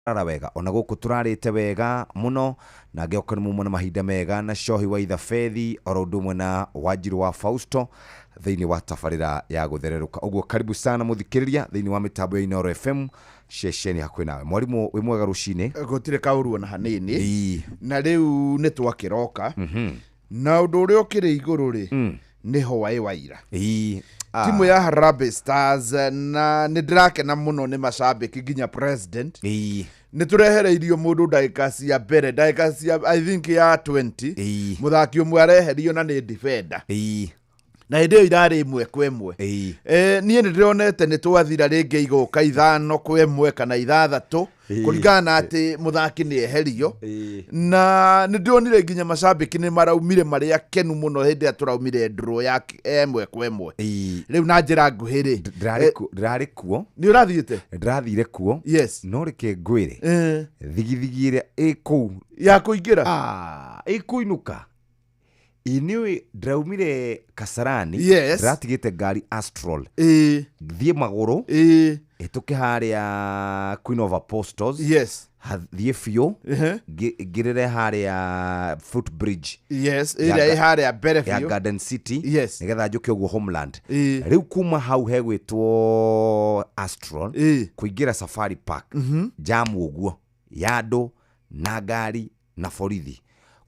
Rara wega ona gũkũ tũrarĩte wega mũno na ngĩhoka nĩ muma na mahinda mega na Cohi wa Ithabethi oro ũndũ ũmwe na Wanjirũ wa Fausto thĩinĩ wa tabarĩra ya gũthererũka. Ũguo karibu sana mũthikĩrĩria thĩinĩ wa mĩtambo ya Inooro FM ceceni hakuhĩ nawe. Mwarimũ, wĩ mwega rũcinĩ? Gũtirĩ kaũru ona hanini. Ĩĩ. Na rĩu nĩ twakĩroka na ũndũ ũrĩa ũkĩrĩ igũrũ rĩ nĩ hwaĩ wa ira. Ĩĩ. Timu ya Harambee Stars, na nĩ ndĩrakena mũno nĩ macambĩki nginya president. Nĩ tũrehereirio mũndũ ndagĩka cia mbere, ndagĩka cia, I think, ya 20. Mũthaki ũmwe areherio na nĩ defender. Na hĩndĩ ĩyo irarĩ 1-1. Niĩ nĩ ndĩronete nĩ twathira rĩngĩ igũka 5-1 kana 6, kũringana na atĩ mũthaki nĩ eherio. Na nĩ ndĩronire nginya macambĩki nĩ maraumire marĩ akenu mũno hĩndĩ ĩrĩa tũraumire draw ya 1-1. Rĩu na njĩra nguhĩ rĩ, Ndĩrarĩ kuo. Nĩ ũrathiĩte? Ndĩrathire kuo. No reke ngwĩre, thigithigi ĩrĩa ĩ kũu ya kũingĩra. Ah, ĩkũinũka ĩ nĩũĩ ndĩraumire Kasarani. Ndĩratigĩte ngari Astral, thiĩ magũrũ, hĩtũke harĩa Queen of Apostles, thiĩ biũ, ngĩrĩre harĩa footbridge ĩrĩa ĩ harĩa mbere ya biũ. Garden City, nĩgetha njũke ũguo Homeland. Rĩu kuma hau hegwĩtwo Astral kũingĩra Safari Park, jamu ũguo ya andũ na ngari na borithi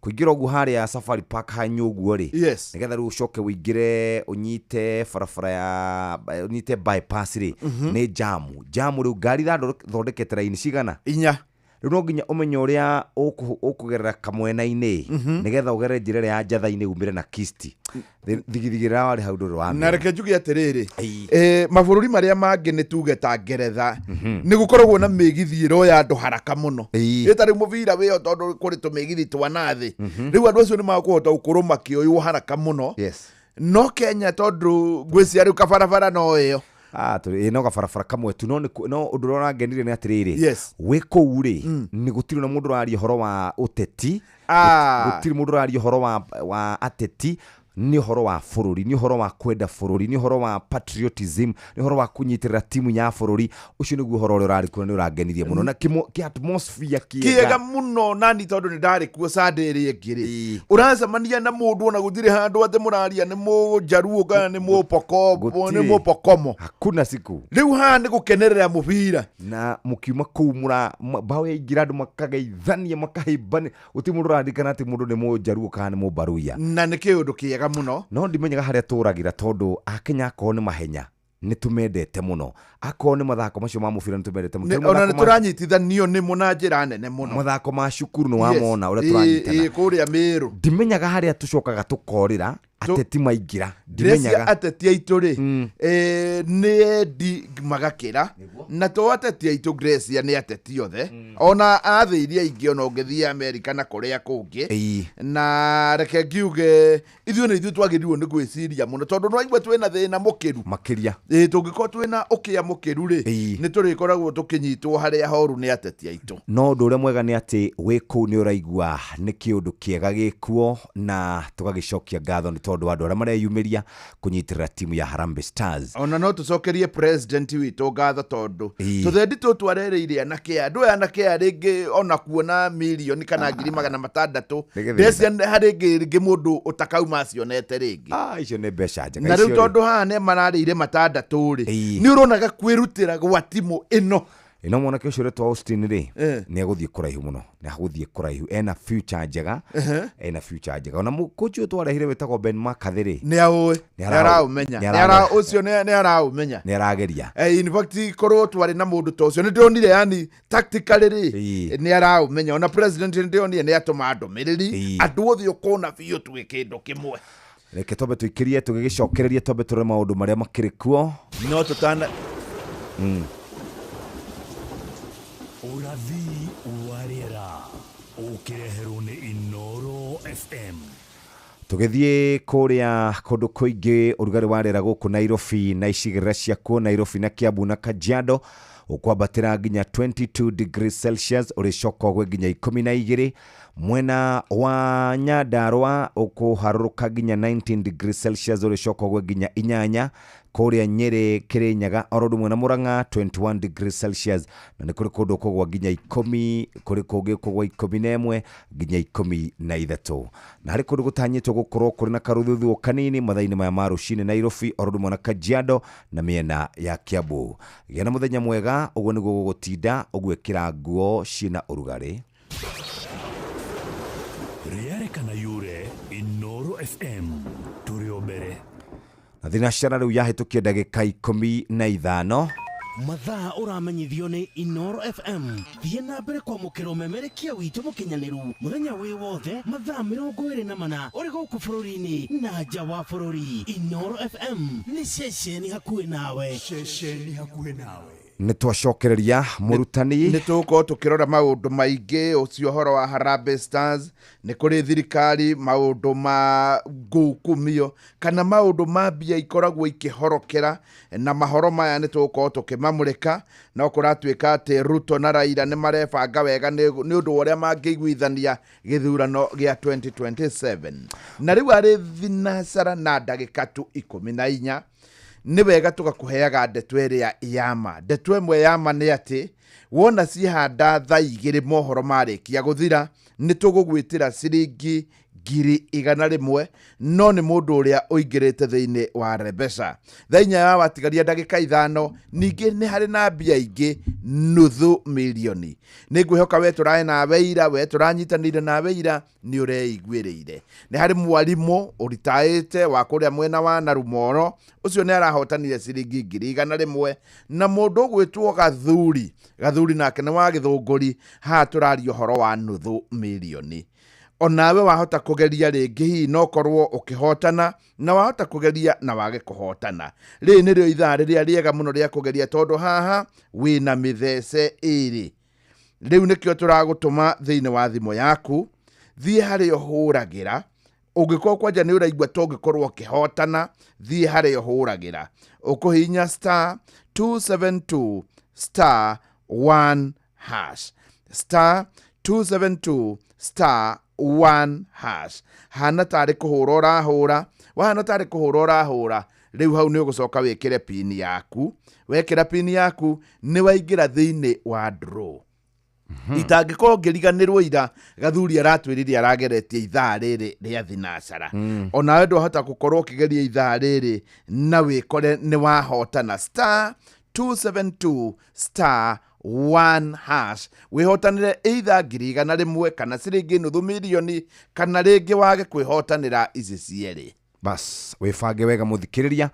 kũingĩra ũguo harĩa Safari Park hanyu ũguo rĩ, nĩgetha rĩu ũcoke ũingĩre ũnyite barabara ya ũnyite bypass rĩ, nĩ jamu jamu. Rĩu ngari irathondekete raini cigana? 4. Rĩu no nginya ũmenye ũrĩa ũkũgerera kamwena-inĩ nĩgetha ũgerere njĩra ĩrĩa ya njatha-inĩ umĩre na kisti. Thigithigi ĩrĩa warĩ hau ndũrĩ Na wamĩona. Reke njuge atĩrĩrĩ, Ĩĩ. Mabũrũri marĩa mangĩ, nĩ tuge ta Ngeretha, nĩ gũkoragwo na mĩgithi ĩroya andũ haraka mũno. Ĩ ta rĩu mũbira wĩyo, tondũ kũrĩ tũmĩgithi twa nathĩ, rĩu andũ acio nĩ makũhota gũkorwo makĩoywo haraka mũno. No Kenya, tondũ ngwĩcia rĩu kabarabara no ĩyo. Ah, no gabarabara kamwe tu, no no ũndũ ũrĩa ũrangenirie nĩ atĩrĩrĩ, wĩ kũu rĩ, nĩ gũtirĩ na mũndũ ũraria ũhoro wa ũteti. Gũtirĩ mũndũ ũraria ũhoro wa ateti. Nĩ ũhoro wa bũrũri, nĩ ũhoro wa kwenda bũrũri, nĩ ũhoro wa patriotism, nĩ ũhoro wa kũnyitĩrĩra timu ya bũrũri. Ũcio nĩguo ũhoro ũrĩa ũrarĩ kuo na nĩ ũrangenirie mũno na kĩ atmosphere kĩega kĩega mũno. Nani tondũ nĩ ndarĩ kuo Sunday ĩrĩa ĩngĩ rĩ, ũracemania na mũndũ ona gũtirĩ handũ atĩ mũraria nĩ mũjaruo kana nĩ mũpokomo, nĩ Gũtirĩ. mũpokomo. Hakuna siku. Rĩu haha nĩ gũkenerera mũbira. Na mũkiuma kũu mũra mbaũ yaingĩra, andũ makageithania, makahĩmbania. Gũtirĩ mũndũ ũrarikana atĩ mũndũ nĩ mũjaruo kana nĩ mũbaruya. Na nĩ kĩũndũ kĩega mũno. No ndimenyaga harĩa tũragĩra, tondũ akenya akorwo nĩ mahenya nĩ tũmendete mũno, akorwo nĩ mathako macio ma mũbira nĩ tũmendete mũno. Tarĩu Ona nĩ tũranyitithanio nĩmo na njĩra nene mũno. Mathako ma cukuru nĩ wamona ũrĩa tũranyitana. Kũrĩa Mĩrũ. Ndimenyaga harĩa tũcokaga tũkorĩra ateti maingĩra. Ndĩrecia Ndimenyaga. Ateti aitũ rĩ, nĩ endi magakĩra, na to ateti aitũ, Gracia, nĩ ateti othe, ona athĩ iria ingĩ, ona ũngĩthiĩ Amerika na kũrĩa kũngĩ. Na reke ngiuge ithuĩ nĩ ithuĩ twagĩrĩirwo nĩ gwĩciria mũno, tondũ nĩwaigua twĩna thĩna mũkĩru. Makĩria. Ĩĩ, tũngĩkorwo twĩna ũkĩa mũkĩru rĩ, nĩ tũrĩkoragwo tũkĩnyitwo harĩa horu nĩ ateti aitũ. No ũndũ ũrĩa mwega nĩ atĩ wĩ kũu nĩ ũraigua nĩ kĩũndũ kĩega gĩkuo, na tũgagĩcokia ngatho nĩ tondũ wa andũ arĩa mareyumĩria kũnyitĩrĩra timu ya Harambee Stars. Ona no tũcokerie president witũ ngatho, tondũ tũthendi tũtũ arereire anake aya, andũ aya anake aya rĩngĩ ona kuona mirioni kana 600,000 Nĩ gĩthĩna. Ndecia harĩ rĩngĩ mũndũ ũtakauma acionete rĩngĩ. Ah, icio nĩ mbeca njega. Na rĩu Icio rĩ. tondũ haha nĩ mararĩire 6 rĩ, nĩ ũronaga kwĩrutĩra gwa timu ĩno. Ĩno mwanake ũcio ũretwo Austin rĩ, nĩ egũthiĩ kũraihu mũno, nĩ egũthiĩ kũraihu, ena future njega, ena future njega. Ona coach ũyũ twarehire wĩtagwo Ben McCarthy rĩ, Nĩ aũĩ, Nĩ nĩ araũmenya. nĩ Ũcio nĩ araũmenya. Nĩ arageria. In fact, korwo twarĩ na mũndũ ta ũcio, nĩ ndĩronire yani tactically rĩ, nĩ araũmenya. Ona president nĩ ndĩronire nĩ atũma ndũmĩrĩri, andũ othe ũkona biũ twĩ kĩndũ kĩmwe. Reke twambe tũikĩrie, tũgĩgĩcokereria twambe tũrore maũndũ marĩa makĩrĩ kuo. No tũtana Ũrathi wa rĩera ũkĩreherwo nĩ Inoro FM. Tũgĩthiĩ kũrĩa kũndũ kũingĩ, ũrugarĩ wa rĩera gũkũ Nairobi na icigĩrĩra ciakuo, Nairobi na Kiambu na Kajiado, ũkwambatĩra nginya 22 degrees Celsius, ũrĩcoka ũgwe nginya 12. Mwena wa Nyandarua ũkũharũrũka nginya 19 degrees Celsius, ũrĩcoka ũgwe nginya 8. Kũrĩa Nyĩrĩ, Kĩrĩnyaga oro ũndũ ũmwe na Mũrang'a 21 degrees Celsius, na nĩ kũrĩ kũndũ kũgwa nginya 10, kũrĩ kũngĩ kũgwa 11 nginya 13. Na harĩ kũndũ gũtanyĩtwo gũkorwo kũrĩ na karũthuthuũ kanini mathaa-inĩ maya ma rũcinĩ Nairobi oro ũndũ ũmwe na Kajiado na mĩena ya Kiambu. Gĩa na mũthenya mwega, ũguo nĩguo gũgũtinda, ũguo ĩkĩra nguo ciĩna ũrugarĩ. Rĩarĩ kana yure Inoro FM tũrĩ o mbere. Na thinacara rĩu yahĩtũkia ndagĩka 15. Mathaa ũramenyithio nĩ Inoro FM. Thiĩ na mbere kwamũkĩra ũmemerekia witũ mũkinyanĩru mũthenya wĩ wothe mathaa 24 ũrĩ gũkũ bũrũri-inĩ na nja wa bũrũri. Inoro FM nĩ ceceni hakuhĩ nawe. Ceceni hakuhĩ nawe. Nĩ twacokereria mũrutani. Nĩ tũgũkorwo tũkĩrora maũndũ maingĩ, ũcio ũhoro wa Harambee Stars, nĩ kũrĩ thirikari maũndũ ma ngukumio kana maũndũ ma mbia ikoragwo ikĩhorokera, na mahoro maya nĩ tũgũkorwo tũkĩmamũrĩka. No kũratuĩka atĩ Ruto na Raila nĩ marebanga wega nĩ ũndũ wa ũrĩa mangĩiguithania gĩthurano gĩa 2027. Na rĩu arĩ thinacara na ndagĩka tu 14, nĩ wega tũgakũheaga ndeto ĩrĩa ya ma. Ndeto ĩmwe ya ma nĩ atĩ wona ciehanda thaa igĩrĩ mohoro marĩkia gũthira, nĩ tũgũgwĩtĩra ciringi 100,000, no nĩ mũndũ ũrĩa ũingĩrĩte thĩinĩ wa Rebesa. Thaa inya ya watigaria ndagĩka 5, ningĩ nĩ harĩ na mbia ingĩ 500,000. Nĩ ngwĩhoka we tũrae nawe ira, we tũranyitanĩire nawe ira, nĩ ũreiguĩrĩire. Nĩ harĩ mwarimũ ũritaĩte wa kũrĩa mwena wa Narumoro, ũcio nĩ arahotanire ciringi 100,000, na mũndũ ũgwĩtwo Gathuri, Gathuri nake nĩ wa Gĩthũngũri, haha tũraria ũhoro wa 500,000. Onawe wahota kũgeria rĩngĩ, hihi no korwo ũkĩhotana, na wahota kũgeria na wage kũhotana. Rĩrĩ nĩrĩo ithaa rĩrĩa rĩega mũno rĩa kũgeria, tondũ haha wĩna mĩthece ĩrĩ. Rĩu nĩkĩo tũragũtũma thĩinĩ wa thimũ yaku, thiĩ harĩa ũhũragĩra. Ũngĩkorwo kwanja nĩ ũraigua ta ũngĩkorwo ũkĩhotana, thiĩ harĩa ũhũragĩra. Ũkũhihinya star 272 star 1 hash. Star 272 star 1 hash. Hana tarĩ kũhũra ũrahũra, wahana tarĩ kũhũra ũrahũra, rĩu hau nĩ ũgũcoka wĩkĩre pin yaku. Wekĩra pin yaku, nĩ waingĩra thĩinĩ wa draw. Itangĩkorwo ngĩriganĩrwo ira, Gathuri aratwĩrire arageretie ithaa rĩrĩ rĩa thinacara. Onawe ndwahota gũkorwo ũkĩgeria ithaa rĩrĩ na wĩkore nĩ wahotana. Star 272 star 1 hash. Wĩhotanĩre either 100,000 kana ciringi 500,000, kana rĩngĩ wage kwĩhotanĩra ici cierĩ. Bas, wĩbange wega mũthikĩrĩria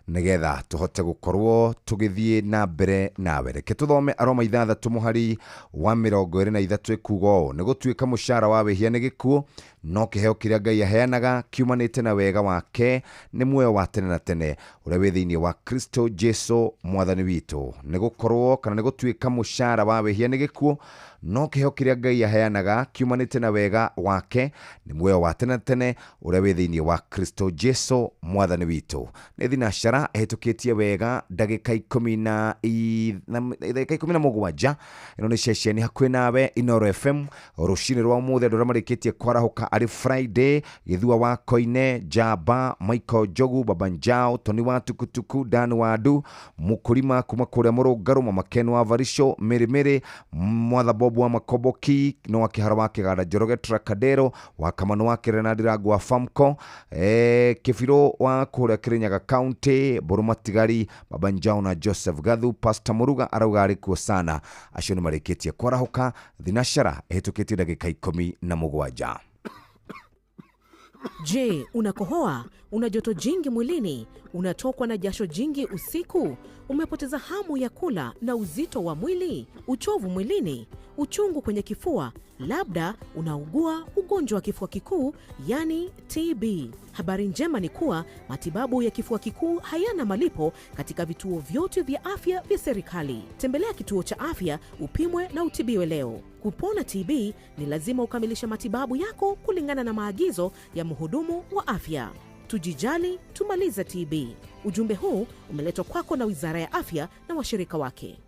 nĩgetha tũhote gũkorwo tũgĩthiĩ na mbere nawe. Reke tũthome Aroma 6 mũhari wa 23 ĩkuga ũũ: nĩ gũtuĩka mũcara wa wĩhia nĩ gĩkuũ, no kĩheo kĩrĩa Ngai aheanaga kiumanĩte na wega wake nĩ muoyo wa tene na tene ũrĩa wĩ thĩinĩ wa Kristo Jesu mwathani witũ. Nĩ gũkorwo kana nĩ gũtuĩka mũcara wa wĩhia nĩ gĩkuũ, no kĩheo kĩrĩa Ngai aheanaga kiumanĩte na wega wake nĩ muoyo wa tene na tene ũrĩa wĩ thĩinĩ wa Kristo Jesu mwathani witũ. Nĩ thinacara ĩhĩtũkĩtie wega ndagĩka 17. Ĩno nĩ ceceni hakuhĩ nawe Inoro FM. Rũcinĩ rwa ũmũthĩ andũ arĩa marĩkĩtie kwarahũka arĩ Friday: Gĩthua wa Koine, Jamba, Michael Njogu, Baba Njao, Tony wa Tukutuku, Dan Wadu, Mũkũrima kuma kũrĩa Mũrũngarũ, Mama Ken wa Varisho, Mĩrĩ Mĩrĩ, Mwatha Bob wa Makoboki, Noa Kĩhara wa Kĩganda, Njoroge Trakadero wa Kamano wa Kĩrena, Ndirangu wa Famco, Kĩbirũ wa kũrĩa Kĩrĩnyaga County, Mbũrũ Matigari, Baba Njao na Joseph Gathu. Pastor Mũruga arauga arĩ kuo sana. Acio nĩ marĩkĩtie kwarahũka thinacara ĩhĩtũkĩtie ndagĩka 17. Je, unakohoa? Una joto jingi mwilini? Unatokwa na jasho jingi usiku? Umepoteza hamu ya kula na uzito wa mwili? Uchovu mwilini? Uchungu kwenye kifua? Labda unaugua ugonjwa wa kifua kikuu, yani TB. Habari njema ni kuwa matibabu ya kifua kikuu hayana malipo katika vituo vyote vya afya vya serikali. Tembelea kituo cha afya upimwe na utibiwe leo. Kupona TB ni lazima ukamilishe matibabu yako kulingana na maagizo ya mhudumu wa afya. Tujijali, tumalize TB. Ujumbe huu umeletwa kwako na Wizara ya Afya na washirika wake.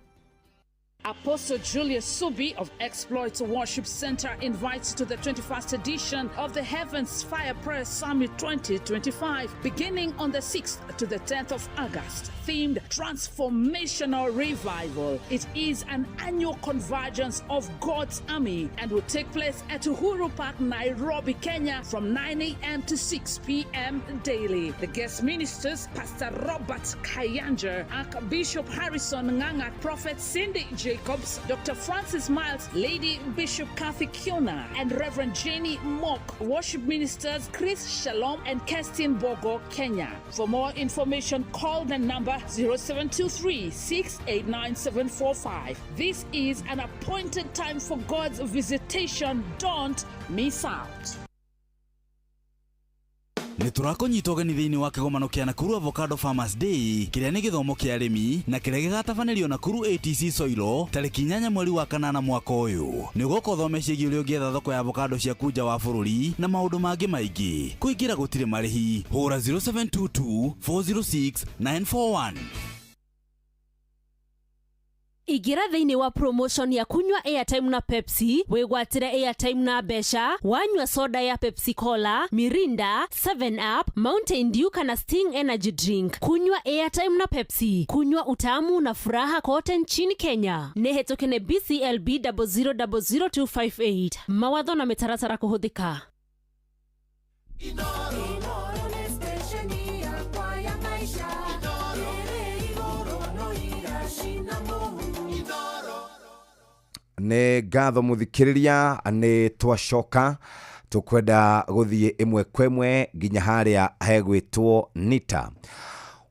Apostle Julius Subi of Exploits Worship Center invites you to the 21st edition of the Heavens Fire Prayer Summit 2025, beginning on the 6th to the 10th of August, themed Transformational Revival. It is an annual convergence of God's army and will take place at Uhuru Park, Nairobi, Kenya, from 9 a.m. to 6 p.m. daily. The guest ministers, Pastor Robert Kayanja, Archbishop Harrison Nganga, Prophet Cindy Jacobs, Dr. Francis Miles, Lady Bishop Kathy Kiona, and Reverend Jenny Mock. Worship ministers Chris Shalom and Kerstin Bogo, Kenya. For more information, call the number 0723 689 745. This is an appointed time for God's visitation. Don't miss out. Nĩ tũrakũnyita ũgeni thĩinĩ wa kĩgomano kĩa Nakuru Avocado Farmers Day, kĩrĩa nĩ gĩthomo kĩa arĩmi na kĩrĩa gĩgatabanĩrio Nakuru ATC Soilo tarĩki 8 mweri wa 8 mwaka ũyũ. Nĩ ũgoka ũthome ciĩgiĩ ũrĩa ũngĩetha thoko ya avocado ciaku nja wa bũrũri na maũndũ mangĩ maingĩ. Kũingĩra gũtirĩ marĩhi. Hũra 0722 406 941. Ingĩra thĩinĩ wa promotion ya kunywa airtime na Pepsi, wĩgwatĩre airtime na mbeca wanyua soda ya Pepsi Cola, Mirinda, 7 Up, Mountain Dew kana Sting Energy Drink. Kunywa airtime na Pepsi, kunywa utamu na furaha kote nchini Kenya. Nĩ hetũke nĩ BCLB 0000258. Mawatho na mĩtaratara kũhũthĩka. Inoro nĩ station yakwa ya maisha ĩrĩ igũrũ no iracina mũhu. Nĩ ngatho mũthikĩrĩria, nĩ twacoka tũkwenda gũthiĩ ĩmwe kwa ĩmwe nginya harĩa hegwĩtwo NITA.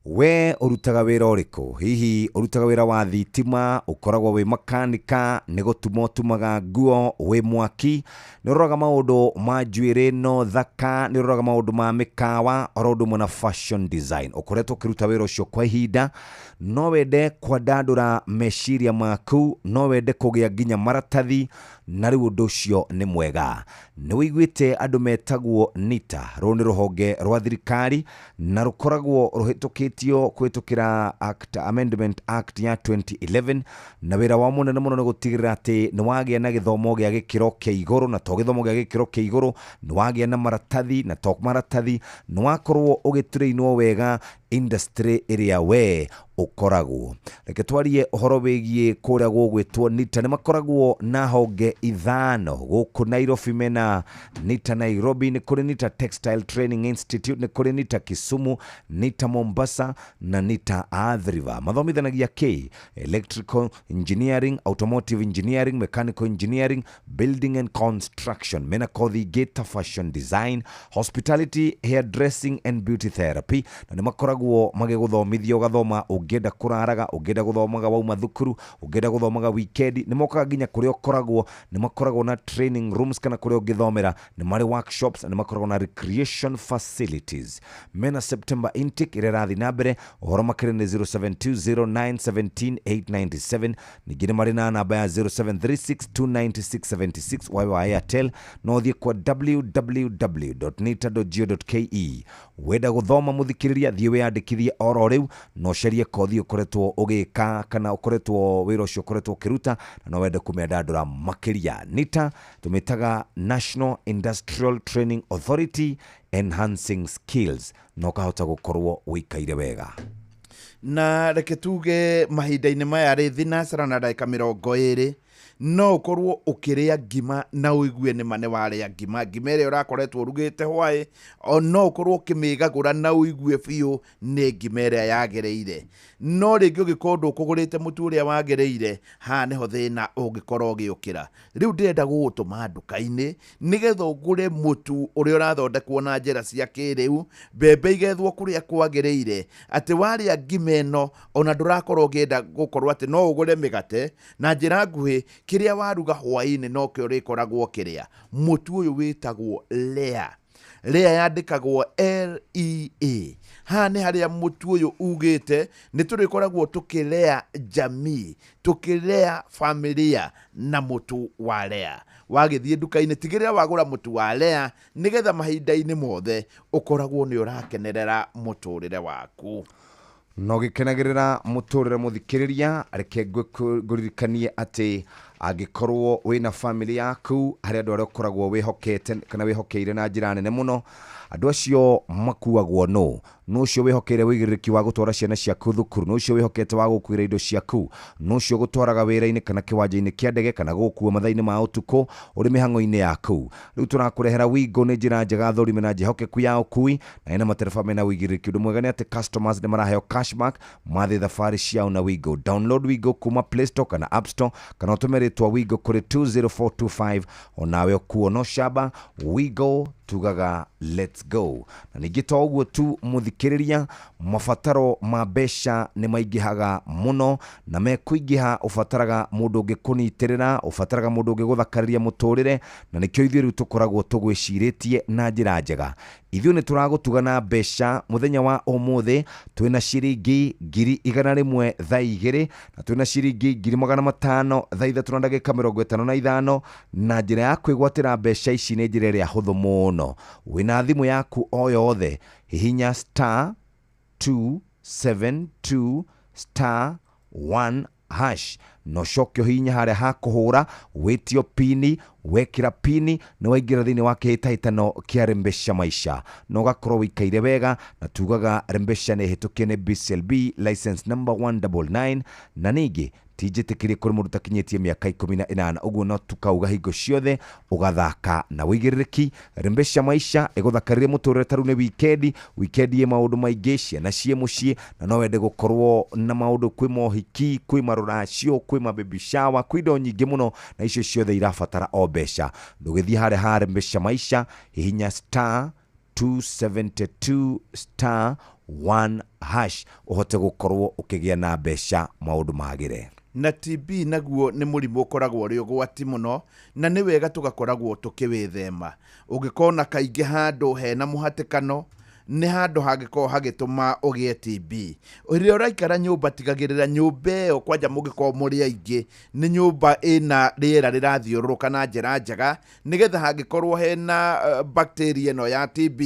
We ũrutaga wĩra ũrĩkũ? Hihi ũrutaga wĩra wa thitima, ũkoragwo wĩ makanika, nĩ gũtuma ũtumaga nguo, wĩ mwaki, nĩ ũroraga maũndũ ma njuĩrĩ no thaka, nĩ ũroraga maũndũ ma mĩkawa, oro ũndũ ũmwe na fashion design. Ũkoretwo ũkĩruta wĩra ũcio kwa ihinda, no wende kwandandũra meciria maku, no wende kũgĩa nginya maratathi, na rĩu ũndũ ũcio nĩ mwega. Nĩ wĩiguĩte andũ metagwo NITA? Rũrũ nĩ rũhonge rwa thirikari na rũkoragwo rũhĩtũkĩtio kũhĩtũkĩra Act, Amendment Act ya 2011, na wĩra wa mũnene mũno nĩ gũtigĩrĩra atĩ nĩ wagĩa na gĩthomo gĩa gĩkĩro kĩa igũrũ, na to gĩthomo gĩa gĩkĩro kĩa igũrũ, nĩ wagĩa na maratathi, na to maratathi, nĩ wakorwo ũgĩtũrĩinwo wega industry ĩrĩa we ũkoragwo. Reke twarie ũhoro wĩgiĩ kũrĩa gũgwĩtwo NITA. Nĩ makoragwo na honge 5 gũkũ Nairobi. Mena NITA Nairobi, nĩ kũrĩ NITA Textile Training Institute, nĩ kũrĩ NITA Kisumu, NITA Mombasa na NITA Athi River. Mathomithanagia K, electrical engineering, automotive engineering, mechanical engineering, building and construction. Mena kothi ingĩ ta fashion design, hospitality, hairdressing and beauty therapy, na nĩ makoragwo magĩgũthomithia ũgathoma ũngĩenda kũraraga, ũngĩenda gũthomaga wauma thukuru, ũngĩenda gũthomaga weekend, nĩ mokaga nginya kũrĩa ũkoragwo. Nĩ makoragwo na training rooms kana kũrĩa ũngĩthomera, nĩ marĩ workshops na nĩ makoragwo na recreation facilities. Mena September intake ĩrĩa ĩrathiĩ na mbere. Ũhoro makĩria nĩ 0720917897. Ningĩ nĩ marĩ na namba ya 0736290676 wawe wa Airtel. No ũthiĩ kwa www.nita.go.ke. Wenda gũthoma mũthikĩrĩria, thiĩ wĩyandĩkithie oro rĩu na ũcarie kothi ũkoretwo ũgĩka kana ũkoretwo wĩra ũcio ũkoretwo ũkĩruta na no wende kũmĩandandũra makĩria. NITA tũmĩtaga National Industrial Training Authority, enhancing skills, na ũkahota gũkorwo ũikaire wega. Na reke tuge mahinda-inĩ maya rĩ thinacara na ndagĩka 20, no ũkorwo ũkĩrĩa ngima na ũigue nĩ ma nĩ warĩa ngima, ngima ĩrĩa ũrakoretwo ũrugĩte hwaĩ, o no ũkorwo ũkĩmĩgagũra na ũigue biũ nĩ ngima ĩrĩa yagĩrĩire. No rĩngĩ ũngĩkorwo ndũkũgũrĩte mũtu ũrĩa wagĩrĩire, haha nĩho thĩna ũngĩkorwo ũgĩũkĩra. Rĩu ndĩrenda gũgũtũma nduka-inĩ nĩgetha ũgũre mũtu ũrĩa ũrathondekwo na njĩra cia kĩrĩu, mbembe igethwo kũrĩa kwagĩrĩire, atĩ warĩa ngima ĩno ona ndũrakorwo ũkĩenda gũkorwo atĩ no ũgũre mĩgate. Na njĩra nguhĩ, kĩrĩa waruga hwaĩ-inĩ nokĩo ũrĩkoragwo ũkĩrĩa. Mũtu ũyũ wĩtagwo Lea. Lea yandĩkagwo LEA. Haha nĩ harĩa mũtu ũyũ ugĩte nĩ tũrĩkoragwo tũkĩlea jamii, tũkĩlea familia na mũtu wa Lea. Wagĩthiĩ nduka-inĩ, tigĩrĩra wagũra mũtu wa Lea nĩgetha mahinda-inĩ mothe ũkoragwo nĩ ũrakenerera mũtũrĩre waku. No gĩkenagĩrĩra mũtũrĩre mũthikĩrĩria, reke ngũririkanie atĩ angĩkorwo wĩna famĩlĩ yaku, harĩ andũ arĩa ũkoragwo wĩhokete kana wĩhokeire na njĩra nene mũno, andũ acio makuagwo nũ? Nũ ũcio wĩhokeire ũigĩrĩrĩki wa gũtwara ciana ciaku thukuru? Nũ ũcio wĩhokete wa gũkuĩra indo ciaku? Nũ ũcio ũgũtwaraga wĩra-inĩ kana kĩwanja-inĩ kĩa ndege kana gũgũkua mathaa-inĩ ma ũtukũ ũrĩ mĩhang'o-inĩ yaku? Rĩu tũrakũrehera Wingo, nĩ njĩra njega thũrime na njĩhokeku ya ũkui na ĩna matereba mena ũigĩrĩrĩki. Ũndũ mwega nĩ atĩ customers nĩ maraheo cashback mathiĩ thabarĩ ciao na Wingo. Download Wingo kuma Play Store kana App Store kana ũtũme rĩtwa Wingo kũrĩ 20425 onawe ũkuo no camba. Wingo tugaga let's go. Na ningĩ to ũguo tu mũthikĩrĩria, mabataro ma mbeca nĩ maingĩhaga mũno na mekũingĩha ũbataraga mũndũ ũngĩkũnyitĩrĩra, ũbataraga mũndũ ũngĩgũthakarĩria mũtũrĩre, na nĩkĩo ithuĩ rĩu tũkoragwo tũgwĩcirĩtie na njĩra njega. Ithuĩ nĩ tũragũtuga na mbeca mũthenya wa ũmũthĩ. Twĩna ciringi 100,000 thaa 2 na twĩna ciringi 500,000 thaa 3:55, na njĩra ya kwĩgwatĩra mbeca ici nĩ njĩra ĩrĩa hũthũ mũno. Wĩna thimũ yaku o yothe, hihinya star 272 star 1 hash na ũcoke ũhihinye harĩa ha kũhũra, wĩtio pini. Wekĩra pini nĩ waingĩra thĩinĩ wa kĩhĩtahĩtano kĩa Rembesha Maisha na ũgakorwo wĩikaire wega. Na tugaga Rembesha nĩ ĩhĩtũkie nĩ BCLB license number 199, na ningĩ ti njĩtĩkĩrie kũrĩ mũndũ ũtakinyĩtie mĩaka 18. Ũguo no tukauga hingo ciothe ũgathaka na ũigĩrĩrĩki. Rembesha Maisha ĩgũthakarĩrie mũtũrĩre. Ta rĩu nĩ wikendi, wikendi ĩ maũndũ maingĩ, ciana ciĩ mũciĩ na no wende gũkorwo na maũndũ, kwĩ mohiki, kwĩ marũracio, kwĩ ma baby shower, kwĩ indo nyingĩ mũno, na icio ciothe irabatara o mbeca. Ndũgĩthiĩ harĩa ha Rembesha Maisha, hihinya star 272 star 1 hash ũhote gũkorwo ũkĩgĩa na mbeca, maũndũ magĩre. Na TB naguo nĩ mũrimũ ũkoragwo ũrĩ ũgwati mũno, na nĩ wega tũgakoragwo tũkĩwĩthema. Ũngĩkona kaingĩ handũ hena mũhatĩkano, nĩ handũ hangĩkorwo hagĩtũma ũgĩe TB. Rĩrĩa ũraikara nyũmba, tigagĩrĩra nyũmba ĩyo, kwanja mũngĩkorwo mũrĩ aingĩ, nĩ nyũmba ĩna rĩera rĩrathiũrũrũka na njĩra njega, nĩgetha hangĩkorwo hena bacteria ĩno ya TB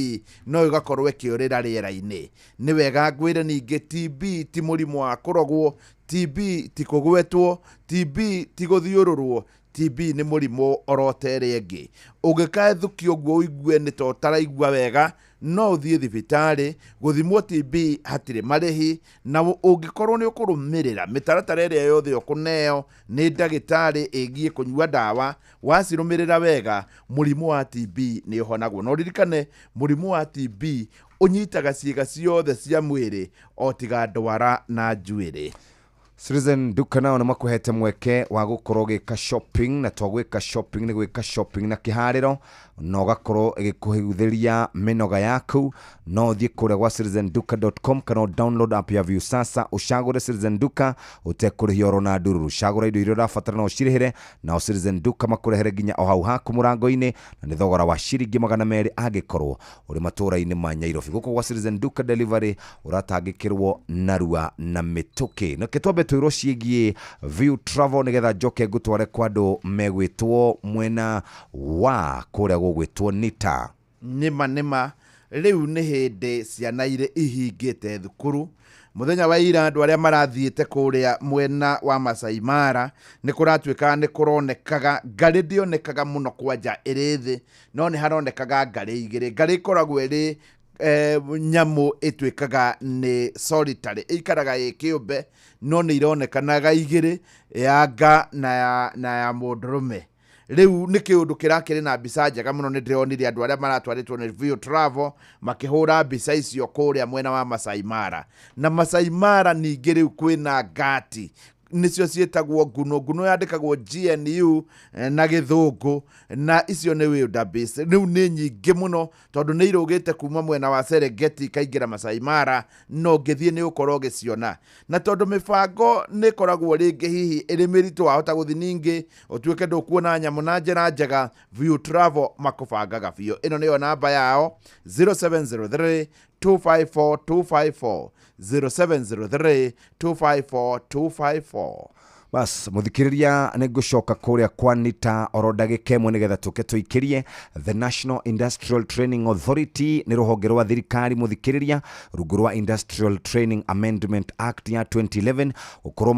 no ĩgakorwo ĩkĩũrĩra rĩera-inĩ. Nĩ wega ngwĩre ningĩ TB ti mũrimũ wa kũrogwo, TB ti kũgwetwo, TB ti gũthiũrũrwo, TB nĩ mũrimũ orote ĩrĩa ĩngĩ. Ũngĩkaethũkia ũguo ũigue nĩ ta ũtaraigua wega, no ũthiĩ thibitarĩ gũthimwo TB, hatirĩ marĩhi, na ũngĩkorwo nĩ ũkũrũmĩrĩra mĩtaratara ĩrĩa yothe ũkũneo nĩ ndagĩtarĩ ĩgiĩ kũnyua ndawa, wacirũmĩrĩra wega, mũrimũ wa TB nĩ ũhonagwo. Na ũririkane mũrimũ wa TB ũnyitaga ciĩga ciothe cia mwĩrĩ o tiga ndwara na njuĩrĩ. Citizen Duka nao nĩ makũhete mweke wa gũkorwo ũgĩka shopping, na to gwĩka shopping, nĩ gwĩka shopping na kĩharĩro na ũgakorwo ĩgĩkũhũthĩria mĩnoga yaku. No ũthiĩ kũrĩa gwa citizenduka.com kana download app ya Viusasa, ũcagũre Citizen Duka ũtekũrĩhia oro na ndururu. Cagũra indo iria ũrabatara na ũcirĩhĩre, nao Citizen Duka makũrehere nginya o hau haku mũrango-inĩ, na nĩ thogora wa ciringi 200 angĩkorwo ũrĩ matũũra-inĩ ma Nyairobi. Gũkũ gwa Citizen Duka delivery ũratangĩkĩrwo narua na mĩtũkĩ. Nake twambe twĩrwo ciĩgiĩ View Travel nĩgetha njoke ngũtware kwa andũ megwĩtwo mwena wa kũrĩa gũgwĩtwo Nita. Nĩma nĩma, rĩu nĩ hĩndĩ ciana irĩ ihingĩte thukuru. Mũthenya wa ira andũ arĩa marathiĩte kũrĩa mwena wa Masai Mara nĩ kũratuĩkaga nĩ kũronekaga ngarĩ, ndĩonekaga mũno kwanja ĩrĩ thĩ, no nĩ haronekaga ngarĩ igĩrĩ. Ngarĩ ĩkoragwo ĩrĩ nyamũ ĩtuĩkaga nĩ solitary, ĩikaraga ĩ kĩũmbe, no nĩ ironekanaga igĩrĩ, ya nga na ya mũndũrũme. Rĩu nĩ kĩũndũ kĩrakĩrĩ na mbica njega mũno. Nĩ ndĩronire andũ arĩa maratwarĩtwo nĩ View Travel makĩhũra mbica icio kũrĩa mwena wa Masai Mara. Na Masai Mara ningĩ rĩu kwĩna ngati, nĩcio ciĩtagwo nguno. Nguno yandĩkagwo GNU na gĩthũngũ, na icio nĩ wildebeest. Rĩu nĩ nyingĩ mũno tondũ nĩ irũgĩte kuma mwena wa Serengeti ikaingĩra Masai Mara, no ũngĩthiĩ nĩ ũkorwo ũgĩciona. Na tondũ mĩbango nĩ ĩkoragwo rĩngĩ hihi ĩrĩ mĩritũ, wahota gũthiĩ ningĩ ũtuĩke ndũkuona nyamũ na njĩra njega, View Travel makũbangaga biũ. Ĩno nĩyo namba yao, 0703 254 254, 0703 254 254. Bas muthikiriria nĩ ngũcoka kũrĩa kwa NITA oro ndagĩka ĩmwe nĩgetha tũke tũikĩrie. The National Industrial Training Authority nĩ rũhonge rwa thirikari, mũthikĩrĩria, rungu rwa Industrial Training Amendment Act ya 2011, gũkorwo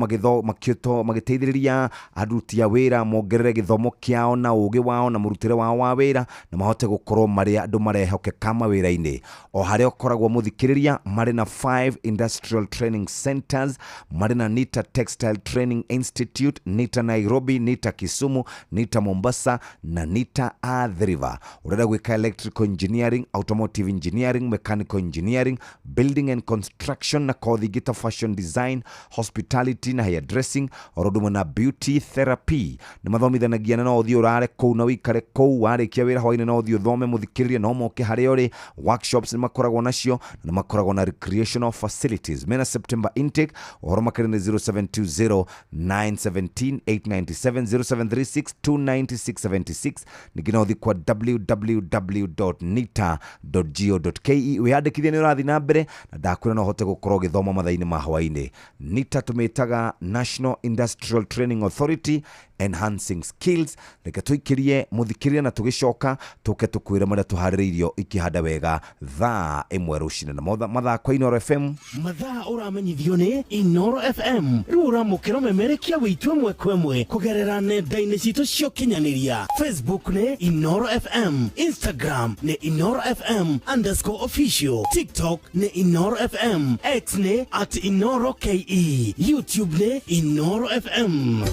magĩteithĩrĩria aruti a wĩra mongerere gĩthomo kĩao na ũgĩ wao na mũrutĩre wao wa wĩra, na mahote gũkorwo marĩ andũ marehokeka mawĩra-inĩ. O harĩa ũkoragwo, mũthikĩrĩria, marĩ na 5 industrial training centers. Marĩ na NITA Textile Training Institute, NITA Nairobi, NITA Kisumu, NITA Mombasa na NITA Athi River. Ũrenda gwĩka electrical engineering, automotive engineering, mechanical engineering, building and construction na kothi ingĩ ta fashion design, hospitality na hairdressing, oro ũndũ ũmwe na beauty therapy, nĩ mathomithanagia. Na no ũthiĩ ũrare kũu na ũikare kũu, warĩkia wĩra hwainĩ no ũthiĩ ũthome, mũthikĩrĩria, no moke harĩa ũrĩ. Workshops nĩ makoragwo nacio na nĩ makoragwo na recreational facilities. Mena September intake. Ũhoro makĩria nĩ 0720 917 897, 0736 29676. Ningĩ no ũthiĩ kwa www.nita.go.ke wĩyandĩkithie. Nĩ ũrathiĩ na mbere na ndakwĩra no ũhote gũkorwo ũgĩthoma mathaa-inĩ ma hwaĩ-inĩ. NITA tũmĩtaga National Industrial Training Authority, enhancing skills. Reke tũikĩrie, mũthikĩria, na tũgĩcoka tũke tũkwĩre marĩa tũharĩrĩirio ikĩhanda wega thaa 1 rũcinĩ na mathaa kwa Inooro FM. Mathaa ũramenyithio nĩ Inoro FM. Rĩu ũramũkĩra ũmemerekia witũ ĩmwe kwa ĩmwe kũgerera nenda-inĩ citũ cia ũkinyanĩria. Facebook nĩ Inoro FM, Instagram nĩ InoroFM_official, TikTok nĩ Inoro FM, X nĩ @InoroKE, YouTube nĩ Inoro FM.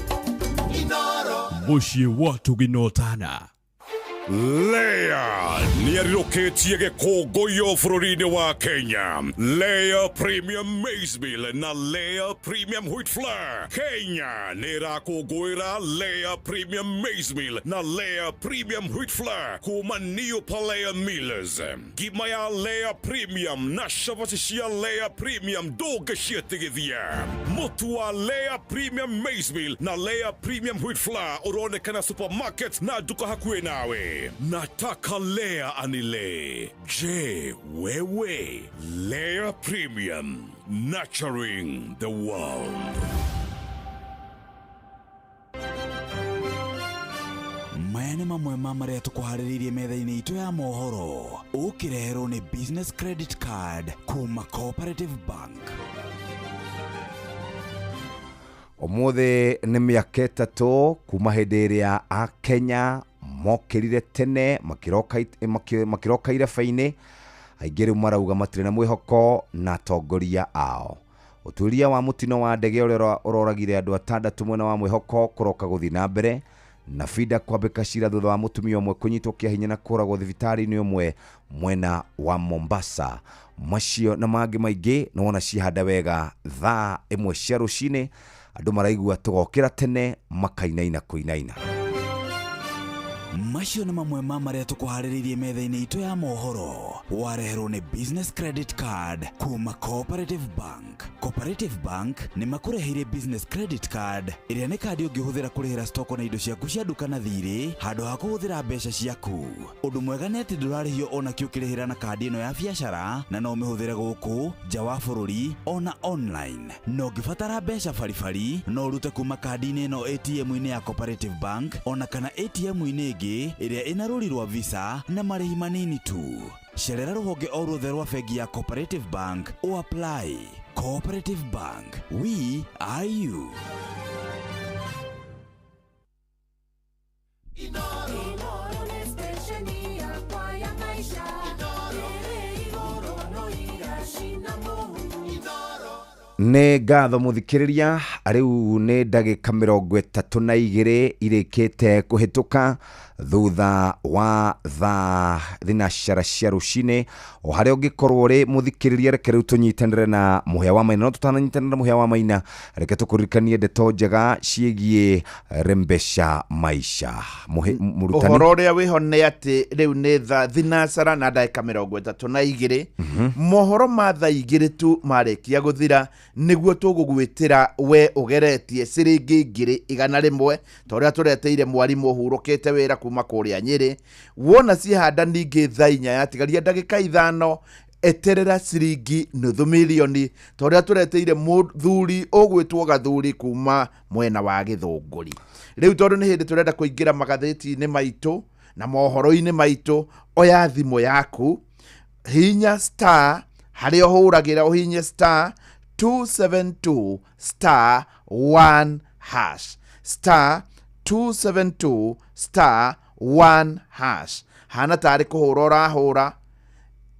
Mũciĩ wa tũginotana. Lea nĩarirũkĩtie gĩkũngũiyo bũrũri-inĩ wa Kenya. Lea Premium Maize Meal na Lea Premium Wheat Flour. Kenya nĩ ĩrakũngũĩra Lea Premium Maize Meal na Lea Premium Wheat Flour kuma New Palea Millers. Ngima ya Lea Premium na cabaci cia Lea Premium ndũngĩciĩtigithia. Mũtu wa Lea Premium Maize Meal na Lea Premium Wheat Flour ũronekana supermarket na nduka hakuhĩ nawe. Nataka Lea anile. Je, wewe? Lea Premium, nurturing the world. Maya nĩ mamwe ma marĩa tũkũharĩrĩirie metha-inĩ itũ ya mohoro, ũkĩreherwo nĩ Business Credit Card kuma Cooperative Bank. Ũmũthĩ nĩ mĩaka 3 kuma hĩndĩ ĩrĩa Akenya mokĩrire tene makĩroka ireba-inĩ. Aingĩ rĩu marauga matirĩ na mwĩhoko na atongoria ao. Ũtuĩria wa mũtino wa ndege ũrĩa ũroragire andũ 6 mwena wa Mwĩhoko kũroka gũthiĩ na mbere, na Fida kwambĩka cira thutha wa mũtumia ũmwe kũnyitwo kĩa hinya na kũragwo thibitarĩ-inĩ ũmwe mwena wa Mombasa. Macio na mangĩ maingĩ nĩ wona cihanda wega thaa 1 cia rũcinĩ. Andũ maraigua tũgokĩra tene makainaina kũinaina. Macio nĩ mamwe ma marĩa tũkũharĩrĩirie metha-inĩ itũ ya mohoro, wareherwo nĩ Business Credit Card kuma Cooperative Bank. Cooperative Bank nĩ makũreheire Business Credit Card, ĩrĩa nĩ kandi ũngĩhũthĩra kũrĩhĩra stoko na indo ciaku cia nduka na thirĩ handũ ha kũhũthĩra mbeca ciaku. Ũndũ mwega nĩ atĩ ndũrarĩhio ona kĩ ũkĩrĩhĩra na kandi ĩno ya biacara, na no ũmĩhũthĩre gũkũ nja wa bũrũri ona online. Na ũngĩbatara mbeca baribari, no ũrute kuma kandi-inĩ ĩno ATM-inĩ ya Cooperative Bank ona kana ATM-inĩ ĩngĩ ĩrĩa ĩna rũri rwa Visa na marĩhi manini tu. Cerera rũhonge o ruothe rwa bengi ya Cooperative Bank o apply. Cooperative Bank, we are you. Inoro nĩ station yakwa ya maisha ĩrĩ igũrũ no iracina mũhu. Nĩ ngatho, mũthikĩrĩria. Rĩu nĩ ndagĩka 32 irĩkĩte kũhĩtũka thutha wa thaa 9 cia rũcinĩ. O harĩa ũngĩkorwo ũrĩ, mũthikĩrĩria, reke rĩu tũnyitanĩre na Mũhĩa wa Maina. No tũtananyitanĩra na Mũhĩa wa Maina, reke tũkũririkanie ndeto njega ciĩgiĩ Rembesha Maisha. Mũrutani. Ũhoro ũrĩa wĩho nĩ atĩ rĩu nĩ thaa 9 na ndagĩka 32. Mohoro ma thaa 2 tu marĩkia gũthira, nĩguo tũgũgwĩtĩra we ũgeretie ciringi 100,000, ta ũrĩa tũreteire mwarimũ ũhurũkĩte wĩra kuma kũrĩa Nyĩrĩ. Wona cihanda ningĩ thaa 4 yatigaria ndagĩka 5. Eterera ciringi nuthu milioni ta ũrĩa tũreteire mũthuri ũgwĩtwo Gathuri kuma mwena wa Gĩthũngũri. Rĩu tondũ nĩ hĩndĩ tũrenda kũingĩra magathĩti-inĩ maitũ na mohoro-inĩ maitũ, oya thimũ yaku, hihinya star harĩa ũhũragĩra, ũhihinye star 272 star 1 hash, star 272 star 1 hash. Hana tarĩ kũhũra ũrahũra,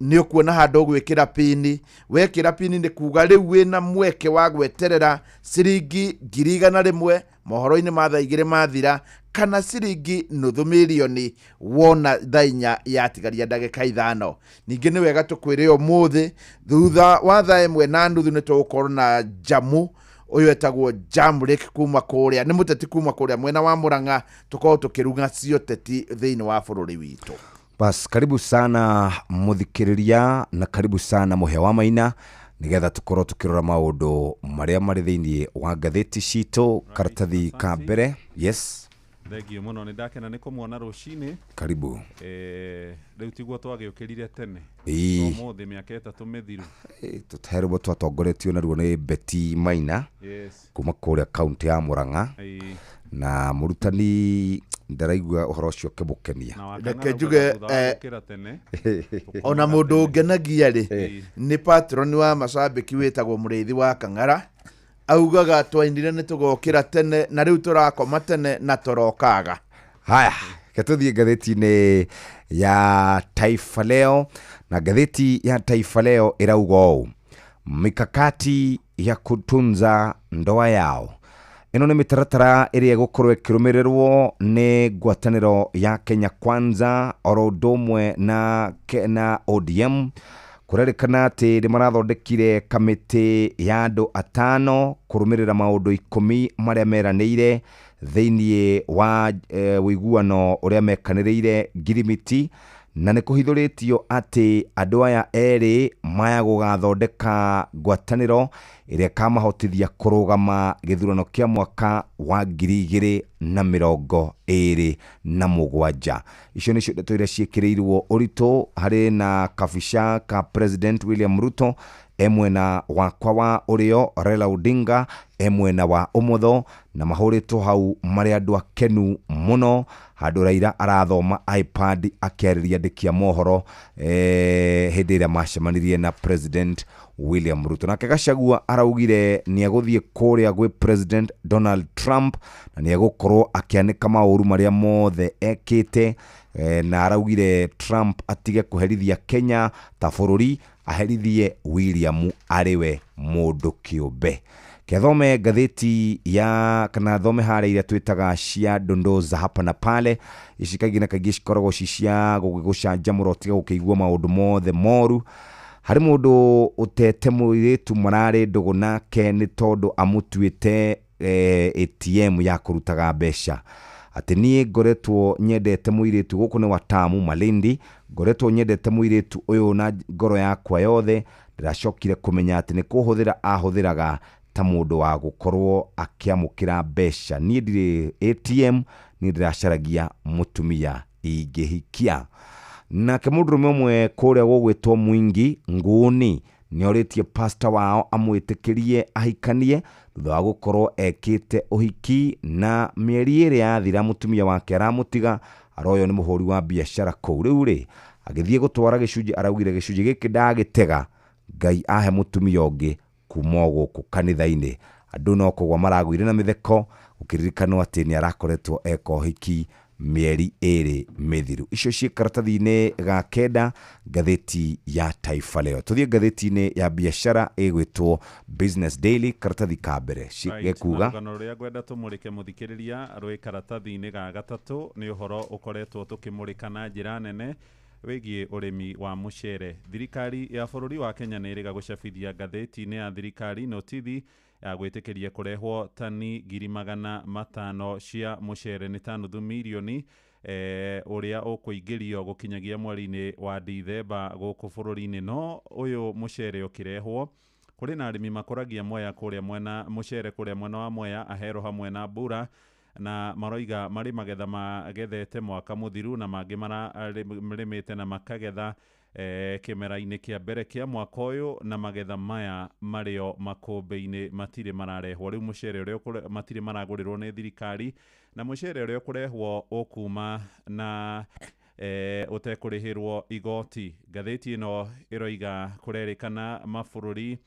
nĩ ũkuona handũ ũgwĩkĩra pini. Wekĩra pini nĩ kuga rĩu wĩna mweke wa gweterera ciringi 100,000 mohoro-inĩ ma thaa 2 mathira, kana ciringi nuthu milioni wona thaa 4 yatigaria ndagĩka 5. Ningĩ nĩ wega tũkwĩre ũmũthĩ thutha wa thaa 1:30 nĩ tũgũkorwo na Jamu ũyũ etagwo Jamrick kuma kũrĩa, nĩ mũteti kuma kũrĩa mwena wa Murang'a, tũkorwo tũkĩruga cioteti thĩinĩ wa bũrũri witũ. Bas, karibu sana muthikiriria na karibu sana muhe wa maina nigetha tukorwo tukirora maundu maria mari thiini wa ngathĩti citũ. Karatathi ka mbere. Yes, Thengio mũno, nĩ ndakena nĩ kũmuona rũcinĩ. Karibu. Rĩu tiguo twagĩũkĩrire tene Ĩĩ. ũmũthĩ mĩaka 3 mĩthiru. He rwĩmbo twatongoretio naruo nĩ Betty Maina kuma kũrĩa kaunti ya Murang'a, na mũrutani ndaraigua ũhoro ũcio ũkĩmũkenia. Na Reke Wakang'ara njuge, thutha wa gũkĩra tene ona mũndũ ũngenagia rĩ nĩ patroni wa macambĩki wĩtagwo Mũrĩithi wa Kang'ara, augaga twainire nĩ tũgokĩra tene na rĩu tũrakoma tene na tũrokaga. Haya, reke tũthiĩ ngathĩti-inĩ ya Taifa Leo, na ngathĩti ya Taifa Leo ĩrauga ũũ: mikakati ya kutunza ndoa yao. Ĩno nĩ mĩtaratara ĩrĩa ĩgũkorwo ĩkĩrũmĩrĩrwo nĩ ngwatanĩro ya Kenya Kwanza oro ũndũ ũmwe na ODM. Kũrerĩkana atĩ nĩ marathondekire kamĩtĩ ya andũ 5 kũrũmĩrĩra maũndũ 10 marĩa meranĩire thĩinĩ wa ũiguano ũrĩa mekanĩrĩire ngirimiti, na nĩ kũhithũrĩtio atĩ andũ aya erĩ maya gũgathondeka ngwatanĩro ĩrĩa ĩkamahotithia kũrũgama gĩthurano kĩa mwaka wa 2027. Icio nĩcio ndeto iria ciĩkĩrĩirwo ũritũ. Harĩ na kabica ka President William Ruto e mwena wakwa wa ũrĩo, Raila Odinga e mwena wa ũmotho, na mahũrĩtwo hau marĩ andũ akenu mũno, handũ Raila arathoma iPad akĩarĩria andĩki a mohoro hĩndĩ ĩrĩa macemanirie na President William Ruto. Nake Gachagua araugire nĩ egũthiĩ kũrĩa gwĩ President Donald Trump na nĩ egũkorwo akĩanĩka maũru marĩa mothe ekĩte, na araugire Trump atige kũherithia Kenya ta bũrũri, aherithie William arĩ we mũndũ kĩũmbe. Kethome ngathĩti ya kana thome harĩa iria twĩtaga cia dondoo za hapa na pale. Ici kaingĩ na kaingĩ cikoragwo ci cia gũgĩgũcanjamũra ũtige gũkĩigua maũndũ mothe moru. Harĩ mũndũ ũtete mũirĩtu mararĩ ndũgũ nake nĩ tondũ amũtuĩte ATM ya kũrutaga mbeca. Atĩ niĩ ngoretwo nyendete mũirĩtu gũkũ nĩ Watamu Malindi, ngoretwo nyendete mũirĩtu ũyũ na ngoro yakwa yothe, ndĩracokire kũmenya atĩ nĩ kũhũthĩra ahũthĩraga ta mũndũ wa gũkorwo akĩamũkĩra mbeca. Niĩ ndirĩ ATM, niĩ ndĩracaragia mũtumia ingĩhikia. Nake mũndũrũme ũmwe kũrĩa gũgwĩtwo Mwingi Nguni nĩ orĩtie pastor wao amwĩtĩkĩrie ahikanie thutha wa gũkorwo ekĩte ũhiki, na mĩeri 2 yathira mũtumia wake aramũtiga, aroywo nĩ mũhũri wa biacara kũu. Rĩu rĩ agĩthiĩ gũtwara gĩcunjĩ, araugire gĩcunjĩ gĩkĩ ndagĩtega, Ngai ahe mũtumia ũngĩ kuma o gũkũ kanitha-inĩ. Andũ no kũgwa maragũire na mĩtheko gũkĩririkanwo atĩ nĩ arakoretwo eka ũhiki mĩeri 2 mĩthiru. Icio ciĩ karatathi-inĩ ga 9 ngathĩti ya Taifa Leo. Tũthiĩ ngathĩti-inĩ ya biacara ĩgwĩtwo Business Daily, karatathi ka mbere gekuga rũgano rũrĩa ngwenda tũmũrĩke mũthikĩrĩria rwĩ karatathi-inĩ ga 3 nĩ ũhoro ũkoretwo tũkĩmũrĩka na njĩra nene wĩgiĩ ũrĩmi wa mũcere. Thirikari ya bũrũri wa Kenya nĩ ĩrĩga gũcabithia ngathĩti-inĩ ya thirikari notithi ya gwĩtĩkĩria kũrehwo tani 500,000 cia mũcere nĩ ta nuthu mirioni ũrĩa ũkũingĩrio gũkinyagia mweri-inĩ wa Dithemba gũkũ bũrũri-inĩ. No ũyũ mũcere ũkĩrehwo kũrĩ na arĩmi makũragia Mwea kũrĩa mwena mũcere kũrĩa mwena wa Mwea, Ahero hamwe na Mbura, na maroiga marĩ magetha magethete mwaka mũthiru na mangĩ mararĩmĩte na makagetha. Kĩmera-inĩ kĩa mbere kĩa mwaka ũyũ na magetha maya marĩo makũmbĩ-inĩ matirĩ mararehwo. Rĩu mũcere ũrĩa matirĩ maragũrĩrwo nĩ thirikari, na mũcere ũrĩa ũkũrehwo ũkuma na ũtekũrĩhĩrwo igoti. Ngathĩti ĩno ĩroiga kũrerĩkana mabũrũri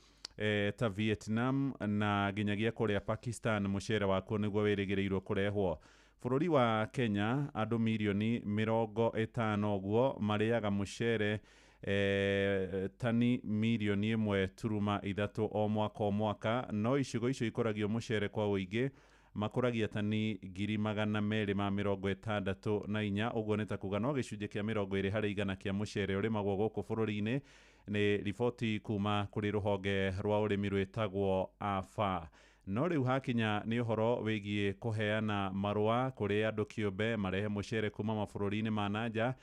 ta Vietnam na nginyagia kũrĩa Pakistan mũcere wakuo nĩguo wĩrĩgĩrĩirwo kũrehwo. Bũrũri wa Kenya andũ mirioni 50 ũguo marĩaga mũcere tani mirioni 1.3 o mwaka o mwaka, no icigo icio ikũragio mũcere kwa ũingĩ makũragia tani 264,000. Ũguo nĩ ta kuga no gĩcunjĩ kĩa 20% kĩa mũcere ũrĩmagwo gũkũ bũrũri-inĩ. Nĩ riboti kuma kũrĩ rũhonge rwa ũrĩmi rwĩtagwo AFA. No rĩu hakinya nĩ ũhoro wĩgiĩ kũheana marũa kũrĩ andũ kĩũmbe marehe mũcere kuma mabũrũri-inĩ ma nanja,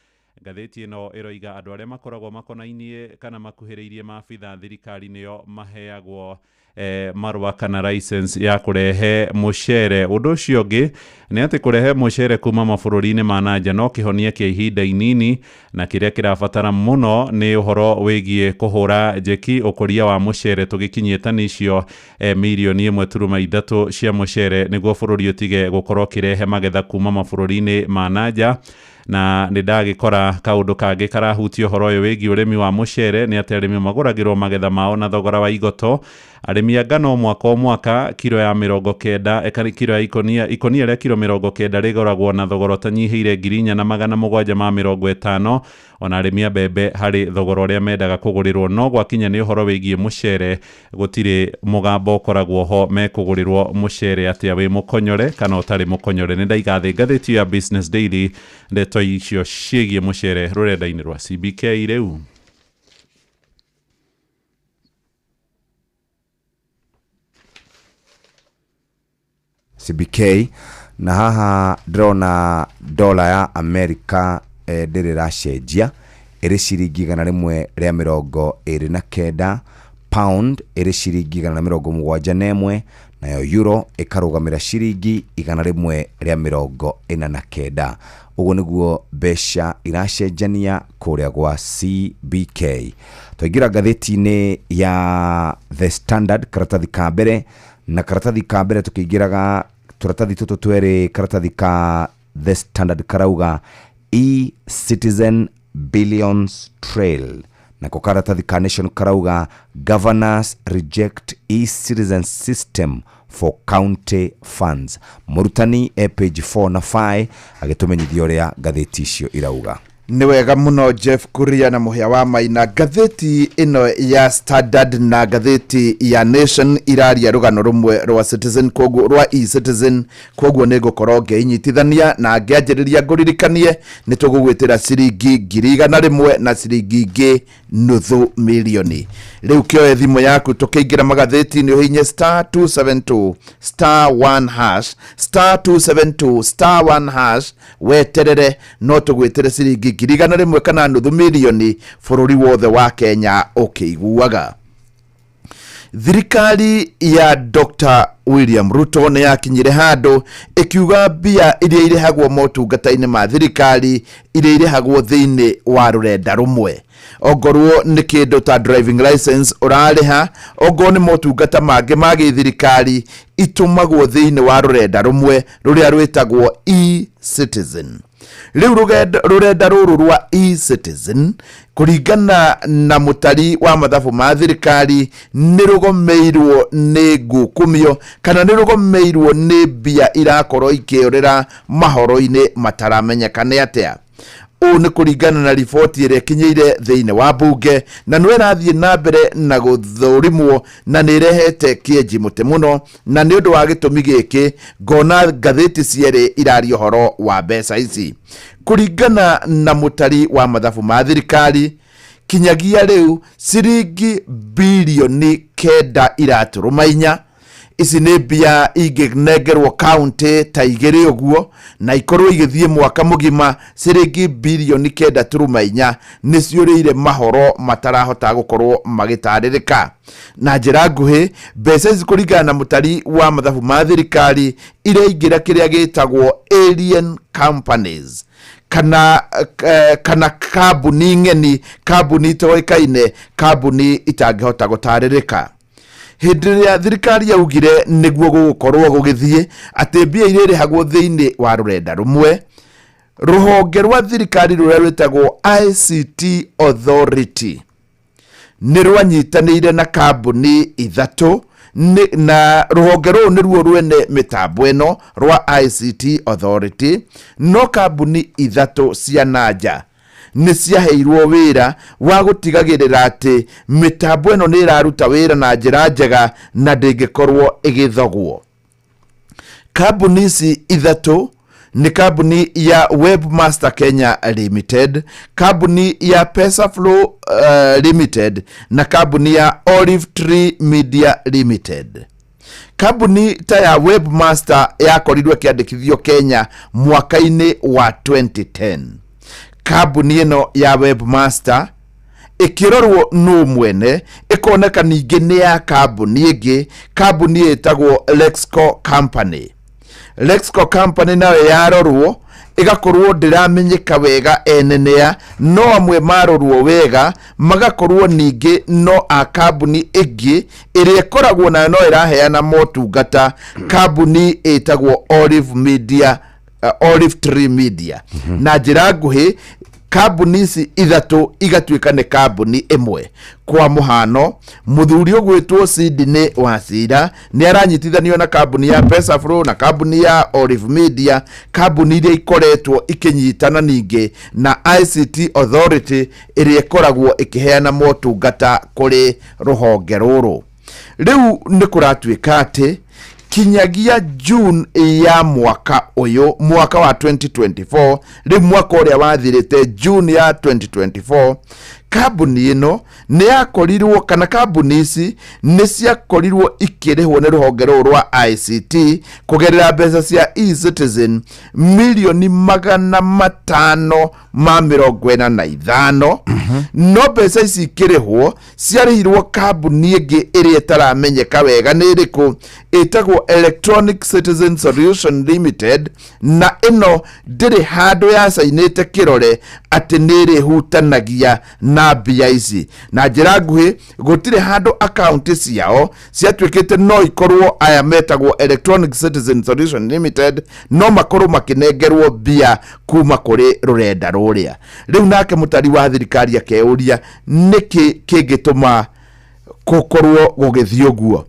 ngathĩti ĩno ĩroiga andũ arĩa makoragwo makonainie kana makuhĩrĩirie maabitha thirikari nĩo maheagwo marũa kana license ya kũrehe mũcere. Ũndũ ũcio ũngĩ nĩ atĩ kũrehe mũcere kuma mabũrũri-inĩ ma nanja no kĩhonia kĩa ihinda inini, na kĩrĩa kĩrabatara mũno nĩ ũhoro wĩgiĩ kũhũra njeki ũkũria wa mũcere tũgĩkinyie tani icio mirioni 1.3 cia mũcere nĩguo bũrũri ũtige gũkorwo ũkĩrehe magetha kuma mabũrũri-inĩ ma nanja. Na nĩ ndagĩkora kaũndũ kangĩ karahutia ũhoro ũyũ wĩgiĩ ũrĩmi wa mũcere nĩ atĩ arĩmi magũragĩrwo magetha mao na thogora wa igoto. Arĩmi a ngano mwaka o mwaka kiro ya 90, kiro ya ikonia, ikonia rĩa kiro 90 rĩgũragwo na thogora ũtanyihĩire 4,750. Ona arĩmi a mbembe harĩ thogora ũrĩa mendaga kũgũrĩrwo, no gwakinya nĩ ũhoro wĩgiĩ mũcere gũtirĩ mũgambo ũkoragwo ho mekũgũrĩrwo mũcere atĩa wĩ mũkonyore kana ũtarĩ mũkonyore. Nĩ ndaiga thĩ ngathĩti ya Business Daily ndeto icio ciĩgiĩ mũcere rũrenda-inĩ rwa CBK rĩu. CBK na haha ndĩrona dola ya Amerika ndĩrĩ ĩracenjia, ĩrĩ ciringi 129, pound ĩrĩ ciringi 171, nayo euro ĩkarũgamĩra ciringi 149. Ũguo nĩguo mbeca iracenjania kũrĩa gwa CBK. Twaingĩra ngathĩti-inĩ ya The Standard karatathi ka mbere, na karatathi ka mbere tũkĩingĩraga tũratathi tũtũ twerĩ, karatathi ka The Standard karauga e-Citizen Billions Trail, nako karatathi ka Nation karauga Governors reject e-Citizen system for county funds. Mũrutani e page 4 na 5 agĩtũmenyithia ũrĩa ngathĩti icio irauga. Nĩ wega mũno Jeff Kuria na mũhĩa wa Maina. Ngathĩti ĩno ya Standard na ngathĩti ya Nation iraria rũgano rũmwe rwa Citizen, koguo rwa e-Citizen, koguo nĩ ngũkorwo ngĩinyitithania na ngĩanjĩrĩria ngũririkanie nĩ tũgũgwĩtĩra ciringi 100,000 na ciringi ingĩ 500,000. Rĩu kĩoe thimũ yaku tũkĩingĩra magathĩti-inĩ ũhihinye *272 *1# *272 *1# weterere no tũgwĩtĩre ciringi 100,000 kana 500,000 bũrũri wothe wa Kenya ũkĩiguaga. Thirikari ya Dr. William Ruto nĩ yakinyire handũ ĩkiuga mbia iria irĩhagwo motungata-inĩ ma thirikari iria irĩhagwo thĩinĩ wa rũrenda rũmwe. Ongorwo nĩ kĩndũ ta driving license ũrarĩha, ongorwo nĩ motungata mangĩ ma gĩthirikari itũmagwo thĩinĩ wa rũrenda rũmwe rũrĩa rwĩtagwo e-Citizen. Rĩu rũrenda rũrũ rwa e-Citizen kũringana na mũtari wa mathabu ma thirikari nĩ rũgomeirwo nĩ ngukumio kana nĩ rũgomeirwo nĩ mbia irakorwo ikĩũrĩra mahoro-inĩ mataramenyeka nĩ atĩa. Ũũ nĩ kũringana na riboti ĩrĩa ĩkinyĩire thĩinĩ wa mbunge na nĩ ĩrathiĩ na mbere na gũthũrimwo na nĩ ĩrehete kĩenji mũtĩ mũno, na nĩ ũndũ wa gĩtũmi gĩkĩ ngona ngathĩti cierĩ iraria ũhoro wa mbeca ici. Kũringana na mũtari wa mathabu ma thirikari kinyagia rĩu ciringi birioni 9 iraturuma inya. Ici nĩ mbia ingĩnengerwo kaunti ta igĩrĩ ũguo na ikorwo igĩthiĩ mwaka mũgima, ciringi birioni 9.4 nĩ ciũrĩire mahoro matarahota gũkorwo magĩtarĩrĩka. Na njĩra nguhĩ mbeca ici kũringana na mũtari wa mathabu ma thirikari iraingĩra kĩrĩa gĩtagwo alien companies. Kana kana kambuni ng'eni, kambuni itoĩkaine, kambuni itangĩhota gũtarĩrĩka. Hĩndĩ ĩrĩa thirikari yaugire nĩguo gũgũkorwo gũgĩthiĩ atĩ mbia iria irĩhagwo thĩinĩ wa rũrenda rũmwe, rũhonge rwa thirikari rũrĩa rwĩtagwo ICT Authority nĩ rwanyitanĩire na kambuni ithatũ na rũhonge rũu nĩruo rwene mĩtambo ĩno rwa ICT Authority, no kambuni ithatũ cia nanja nĩ ciaheirwo wĩra wa gũtigagĩrĩra atĩ mĩtambo ĩno nĩ ĩraruta wĩra na njĩra njega na ndĩngĩkorwo ĩgĩthogwo. Kambuni ici ithatũ nĩ kambuni ya Webmaster Kenya Limited, kambuni ya Pesaflow Limited na kambuni ya Olive Tree Media Limited. Kambuni ta ya Webmaster yakorirwo ĩkĩandĩkithio Kenya mwaka-inĩ wa 2010. Kambuni ĩno ya Webmaster ĩkĩrorwo nũ mwene, ĩkoneka ningĩ nĩ ya kambuni ĩngĩ, kambuni ĩtagwo Lexco Company. Lexco Company nayo yarorwo ĩgakorwo ndĩramenyeka wega ene nĩa, no amwe marorwo wega magakorwo ningĩ no a kambuni ĩngĩ ĩrĩa ĩkoragwo nayo no ĩraheana motungata, kambuni ĩtagwo Olive Media, Olive Tree Media. Na njĩra nguhĩ kambuni ici ithatũ igatuĩka nĩ kambuni ĩmwe. Kwa mũhano, mũthuri ũgwĩtwo Sydney Wachira nĩ aranyitithanio na kambuni ya Pesaflow na kambuni ya Olive Media, kambuni iria ikoretwo ikĩnyitana ningĩ na ICT Authority ĩrĩa ĩkoragwo ĩkĩheana motungata kũrĩ rũhonge rũrũ. Rĩu nĩ kũratuĩka atĩ kinyagia June ya mwaka ũyũ, mwaka wa 2024, rĩu mwaka ũrĩa wathirĩte June ya 2024, kambuni ĩno nĩ yakorirwo, kana kambuni ici nĩ ciakorirwo ikĩrĩhwo nĩ rũhonge rũrũ rwa ICT kũgerera mbeca cia eCitizen milioni 545. No mbeca ici ikĩrĩhwo ciarĩhirwo kambuni ĩngĩ ĩrĩa ĩtaramenyeka wega nĩ ĩrĩkũ, ĩtagwo Electronic Citizen Solution Limited, na ĩno ndĩrĩ handũ yacainĩte kĩrore atĩ nĩ ĩrĩhutanagia na mbia ici. Na njĩra nguhĩ, gũtirĩ handũ akaunti ciao ciatuĩkĩte no ikorwo aya metagwo Electronic Citizen Solution Limited no makorwo makĩnengerwo mbia kuma kũrĩ rũrenda rũrĩa. Rĩu nake mũtari wa thirikari akeuria nĩkĩ kĩngĩtũma gũkorwo gũgĩthiĩ ũguo.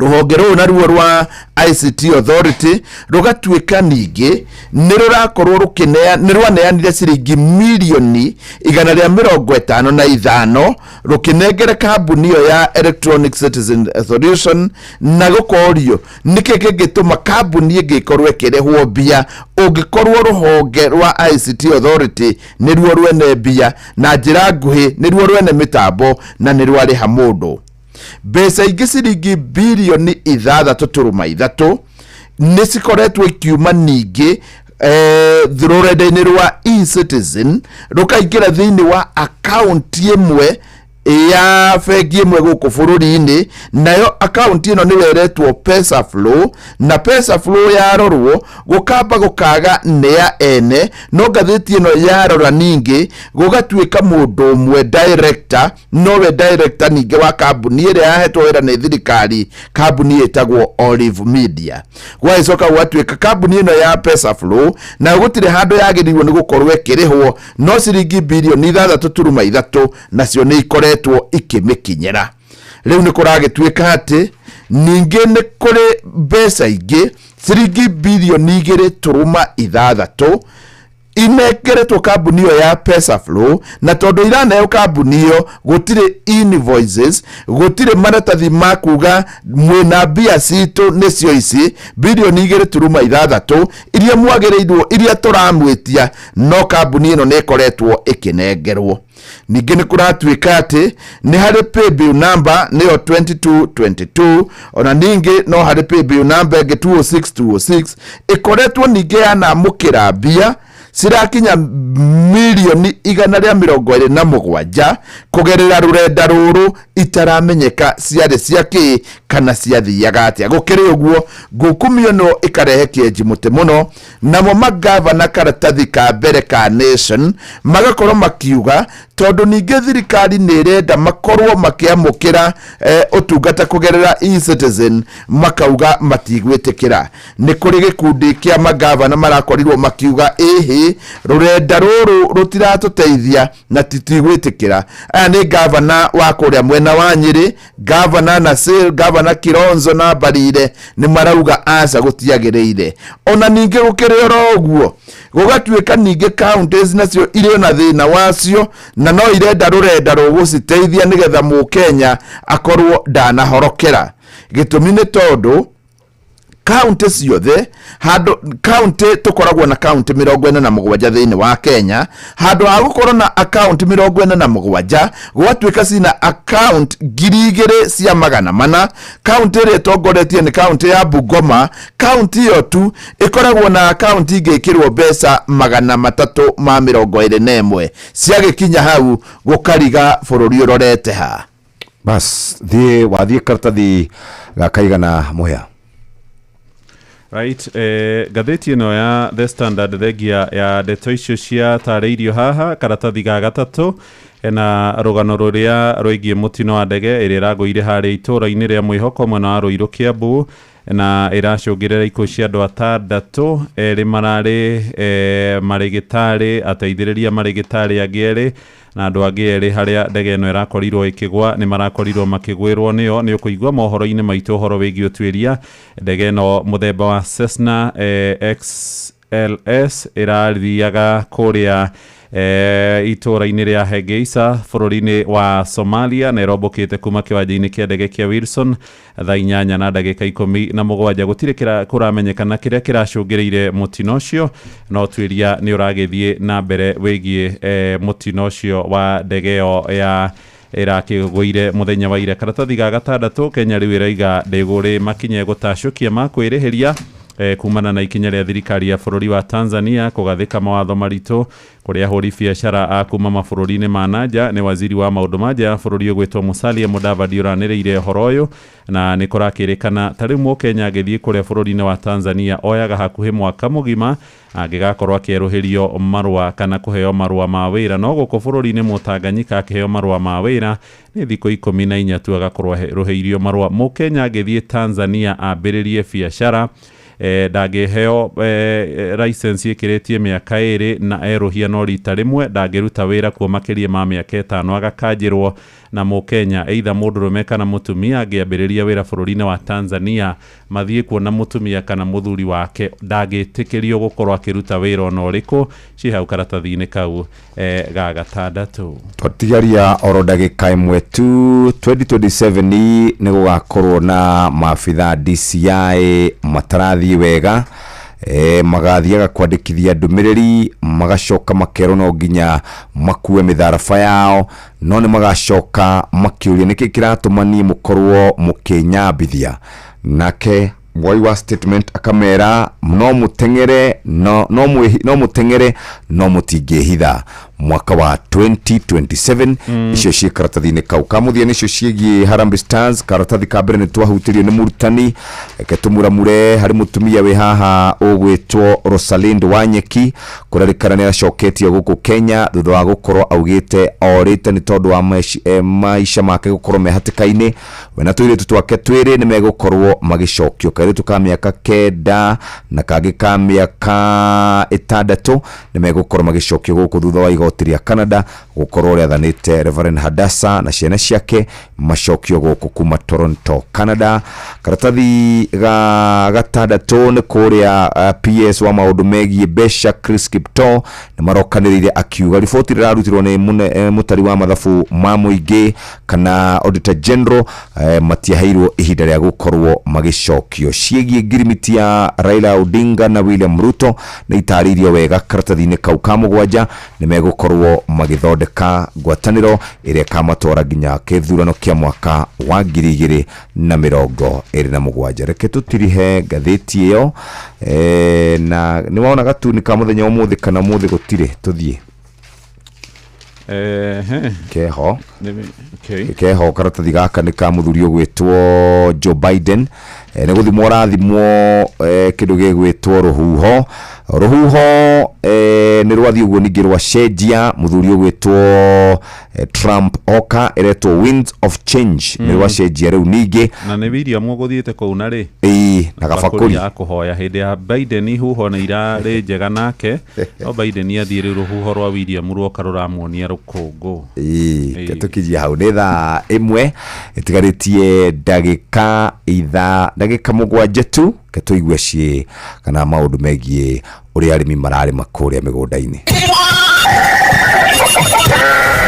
Rũhonge rũrũ naruo rwa ICT Authority rũgatuĩka ningĩ nĩ rũrakorwo rũkĩnea, nĩ rwaneanire ciringi milioni 155 rũkĩnengere kambuni ĩyo ya Electronic Citizen Solution, na gũkorio nĩkĩ kĩngĩtũma kambuni ĩngĩ ĩkorwo ĩkĩrĩhwo mbia ũngĩkorwo rũhonge rwa ICT Authority nĩruo rwene mbia, na njĩra nguhĩ nĩruo rwene mĩtambo na nĩ rwarĩha mũndũ. Mbeca ingĩ ciringi bilioni 6.3 nĩ cikoretwo ikiuma ningĩ rũrenda-inĩ rwa eCitizen rũkaingĩra thĩinĩ wa akaunti ĩmwe ya bengi ĩmwe gũkũ bũrũri-inĩ, nayo akaunti ĩno nĩyo ĩretwo Pesaflow, na Pesaflow yarorwo gũkamba gũkaga nĩ ya ene, no ngathĩti ĩno yarora ningĩ gũgatuĩka mũndũ ũmwe director, nowe director ningĩ wa kambuni ĩrĩa yahetwo wĩra nĩ thirikari, kambuni ĩtagwo Olive Media. Gwagĩcoka gwatuĩka kambuni ĩno ya Pesaflow nayo gũtirĩ handũ yagĩrĩirwo nĩ gũkorwo ĩkĩrĩhwo, no ciringi bilioni 6.3 nacio nĩ ikoretwo ikĩmĩkinyĩra. Rĩu nĩ kũragĩtuĩka atĩ ningĩ nĩ kũrĩ mbeca ingĩ ciringi bilioni 2.6 inengeretwo kambuni ĩyo ya Pesaflow, na tondũ iraneo kambuni ĩyo gũtirĩ invoices, gũtirĩ maratathi ma kuga mwĩna mbia citũ nĩcio ici bilioni 2.6 iria mwagĩrĩirwo, iria tũramwĩtia, no kambuni ĩno nĩ ĩkoretwo ĩkĩnengerwo. Ningĩ nĩ kũratuĩka atĩ nĩ harĩ paybill number nĩyo 2222, ona ningĩ no harĩ paybill number ĩngĩ 206206 ĩkoretwo ningĩ yanamũkĩra mbia cirakinya Mirioni 127 kũgerera rũrenda rũrũ itaramenyeka ciarĩ cia kĩ kana ciathiaga atĩa. Gũkĩrĩ ũguo ngukumio no ĩkarehe kĩenji mũtĩ mũno, namo magavana karatathi ka mbere ka Nation magakorwo makiuga tondũ ningĩ thirikari nĩ ĩrenda makorwo makĩamũkĩra ũtungata kũgerera eCitizen, makauga matigwĩtĩkĩra. Nĩ kũrĩ gĩkundi kĩa magavana marakorirwo makiuga ĩhĩ rũrenda rũrũ rũtiratũteithia na titigwĩtĩkĩra. Aya nĩ gavana wa kũrĩa mwena wa Nyĩrĩ, gavana Nasir, gavana Kilonzo na Mbarire nĩ marauga aca gũtiagĩrĩire. Ona ningĩ gũkĩrĩ oro ũguo gũgatuĩka ningĩ counties nacio irĩ na thĩna wacio na no irenda rũrenda rũgũciteithia nĩgetha mũkenya akorwo ndanahorokera. Gĩtũmi nĩ tondũ kaunti ciothe handũ kaunti tũkoragwo na kaunti 47 thĩinĩ wa Kenya, handũ ha gũkorwo na akaunti 47 gwatuĩka cina account 2400. Kaunti ĩrĩa ĩtongoretie nĩ kaunti ya Bungoma. Kaunti ĩyo tu ĩkoragwo na akaunti ingĩkĩrwo mbeca 321 ciagĩkinya hau gũkariga bũrũri ũrorete ha. Bas thiĩ wathiĩ karatathi gakaigana mũhĩa. Right, ngathĩti ĩno ya The Standard thengia ya ndeto icio ciatarĩirio haha karatathi ga gatatũ ena rũgano rũrĩa rwĩgiĩ mũtino wa ndege ĩrĩa ĩragũire harĩa itũũra-inĩ rĩa Mwĩhoko mwena wa Ruiru Kiambu na ĩracũngĩrĩra ikuũ cia andũ atandatũ, erĩ mararĩ marĩgĩtarĩ, ateithĩrĩria marĩgĩtarĩ angĩ erĩ na andũ angĩ erĩ harĩa ndege ĩno ĩrakorirwo ĩkĩgwa nĩ marakorirwo makĩgwĩrwo nĩyo. Nĩ ũkũigua mohoro-inĩ maitũ ũhoro wĩgiĩ ũtuĩria. Ndege ĩno mũthemba wa Cessna XLS ĩrathiaga kũrĩa itũũra-inĩ rĩa Hargeisa bũrũri-inĩ wa Somalia na ĩrombũkĩte kuma kĩwanja-inĩ kĩa ndege kĩa Wilson thaa 8:17. Gũtirĩ kũramenyekana kĩrĩa kĩracũngĩrĩire mũtino ũcio, no ũtuĩria nĩ ũragĩthiĩ na mbere wĩgiĩ mũtino ũcio wa ndege ĩyo ya ĩrakĩgũire mũthenya wa ira. Karatathi ga gatandatũ, Kenya rĩu ĩraiga ndĩgũrĩ makinye gũtacũkia ma kwĩrĩhĩria kumana na ikinya rĩa thirikari ya bũrũri wa Tanzania kũgathĩka mawatho maritũ kũrĩa ahũri biacara a kuma mabũrũri-inĩ ma nanja. Nĩ waziri wa maũndũ ma nja ya bũrũri ũgwĩtwo Musalia Mudavadi ũranĩrĩire ũhoro ũyũ, na nĩ kũrakĩrĩkana ta rĩu mũkenya agĩthiĩ kũrĩa bũrũri-inĩ wa Tanzania oyaga hakuhĩ mwaka mũgima angĩgakorwo akĩerũhĩrio marũa kana kũheo marũa ma wĩra, no gũkũ bũrũri-inĩ mũtanganyika akĩheo marũa ma wĩra nĩ thikũ 14 tu agakorwo erũhĩirio marũa. Mũkenya agĩthiĩ Tanzania ambĩrĩrie biacara ndangĩheo license ĩkĩrĩtie mĩaka 2 na erũhia no rita rĩmwe, ndangĩruta wĩra kuo makĩria ma mĩaka 5 agakanjĩrwo. Na mũkenya either mũndũrũme kana mũtumia angĩambĩrĩria wĩra bũrũri-inĩ wa Tanzania mathiĩ kuona mũtumia kana mũthuri wake ndangĩtĩkĩrio gũkorwo akĩruta wĩra ona ũrĩkũ. Ciĩ hau karatathi-inĩ kau ga gatandatũ. Twatigaria oro ndagĩka ĩmwe tu. 2027 nĩ gũgakorwo na maabitha DCI matarathiĩ wega, magathiaga kwandĩkithia ndũmĩrĩri magacoka makerwo no nginya makue mĩtharaba yao, no nĩ magacoka makĩũria nĩkĩ kĩratũma niĩ mũkorwo mũkĩnyambithia. Nake mwoi wa statement akamera no mũteng'ere no mũteng'ere no mũtingĩhitha mwaka wa 2027. Icio ciĩ karatathi-inĩ kau ka mũthia nĩcio ciĩgiĩ Harambee Stars. Karatathi ka mbere nĩ twahutirio nĩ mũrutani, reke tũmuramure harĩ mũtumia wĩ haha ũgwĩtwo Rosalind Wanyeki kũrerĩkana nĩ acoketio gũkũ Kenya thutha wa gũkorwo augĩte orĩte nĩ tondũ wa maica make gũkorwo me hatĩka-inĩ. We na tũirĩtu twake twĩrĩ nĩ megũkorwo magĩcokio, kairĩtu ka mĩaka 9 na kangĩ ka mĩaka 6 nĩ megũkorwo magĩcokio gũkũ thutha wa igoti rĩa Canada gũkorwo rĩathanĩte Reverend Hadassa na ciana ciake macokio gũkũ kuma Toronto, Canada. Karatathi ga gatandatũ nĩ kũrĩa PS wa maũndũ megiĩ mbeca Chris Kiptoo nĩ marokanĩrĩire akiuga riboti rĩrarutirwo nĩ mũtari wa mathabu ma mũingĩ kana Auditor General matiaheirwo ihinda rĩa gũkorwo magĩcokio. Ciĩgiĩ ngirimiti ya Raila Odinga na William Ruto nĩ itarĩirio wega karatathi-inĩ kau ka mũgwanja. Nĩ megũkorwo magĩthondeka ngwatanĩro ĩrĩa ĩkamatwara nginya kĩthurano kĩa mwaka wa 2027. Reke tũtirihe ngathĩti ĩyo na nĩ wona gatuni ka mũthenya ũmũthĩ kana ũmũthĩ gũtirĩ, tũthiĩ. Ehe. Keho. Okay. Keho karatathi gaka nĩ ka mũthuri ũgwĩtwo Joe Biden. Nĩ gũthimwo ũrathimwo kĩndũ gĩgwĩtwo rũhuho. Rũhuho nĩ rwathiĩ ũguo ningĩ rwacenjia mũthuri ũgwĩtwo Trump oka ĩretwo Winds of Change. Nĩ rwacenjia rĩu ningĩ. Na nĩ William ũgũthiĩte kũu na rĩ? Ĩĩ, na gabakũri. Ya kũhoya hĩndĩ ya Biden huho nĩ irarĩ njega nake. No Biden athiĩ rĩu rũhuho rwa William ruoka rũramuonia rũkũngũ. Ĩĩ, tũkinyie hau nĩ thaa 1 ĩtigarĩtie ndagĩka ndagĩka 7 tu ke tũigue ciĩ kana maũndũ megiĩ ũrĩa arĩmi mararĩma kũrĩa mĩgũnda-inĩ.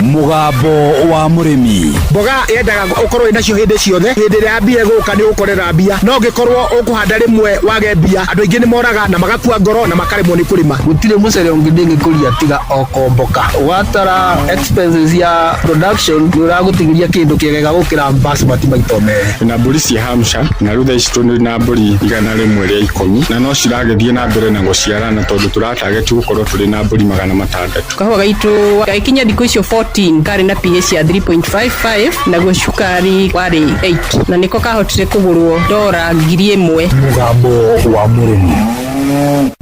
Mũgambo wa mũrĩmi. Mboga yendaga ũkorwo wĩnacio hĩndĩ ciothe, hĩndĩ ĩrĩa mbia ĩgũka nĩ ũgũkorera mbia, no ũngĩkorwo ũkũhanda rĩmwe wage mbia, andũ aingĩ nĩ moraga na magakua ngoro na makaremwo nĩ kũrĩma. Gũtirĩ mũcere ũngĩ ndĩngĩkũria tiga o komboka. Watara expenses ya production nĩ ũragũtigĩria kĩndũ kĩega gũkĩra basmati maita merĩ. Na mbũri cia Hampshire na rĩu thaa ici tũrĩ na mbũri 110 na no ciragĩthiĩ na mbere na gũciarana tondũ tũratageti gũkorwo tũrĩ na mbũri 600. Kahũa gaitũ gagĩkinya thikũ icio 14 karĩ na pH ya 3.55 naguo cukari warĩ 8 na nĩko kahotire kũgũrwo dora 1000. Mũgambo wa mũrĩmi.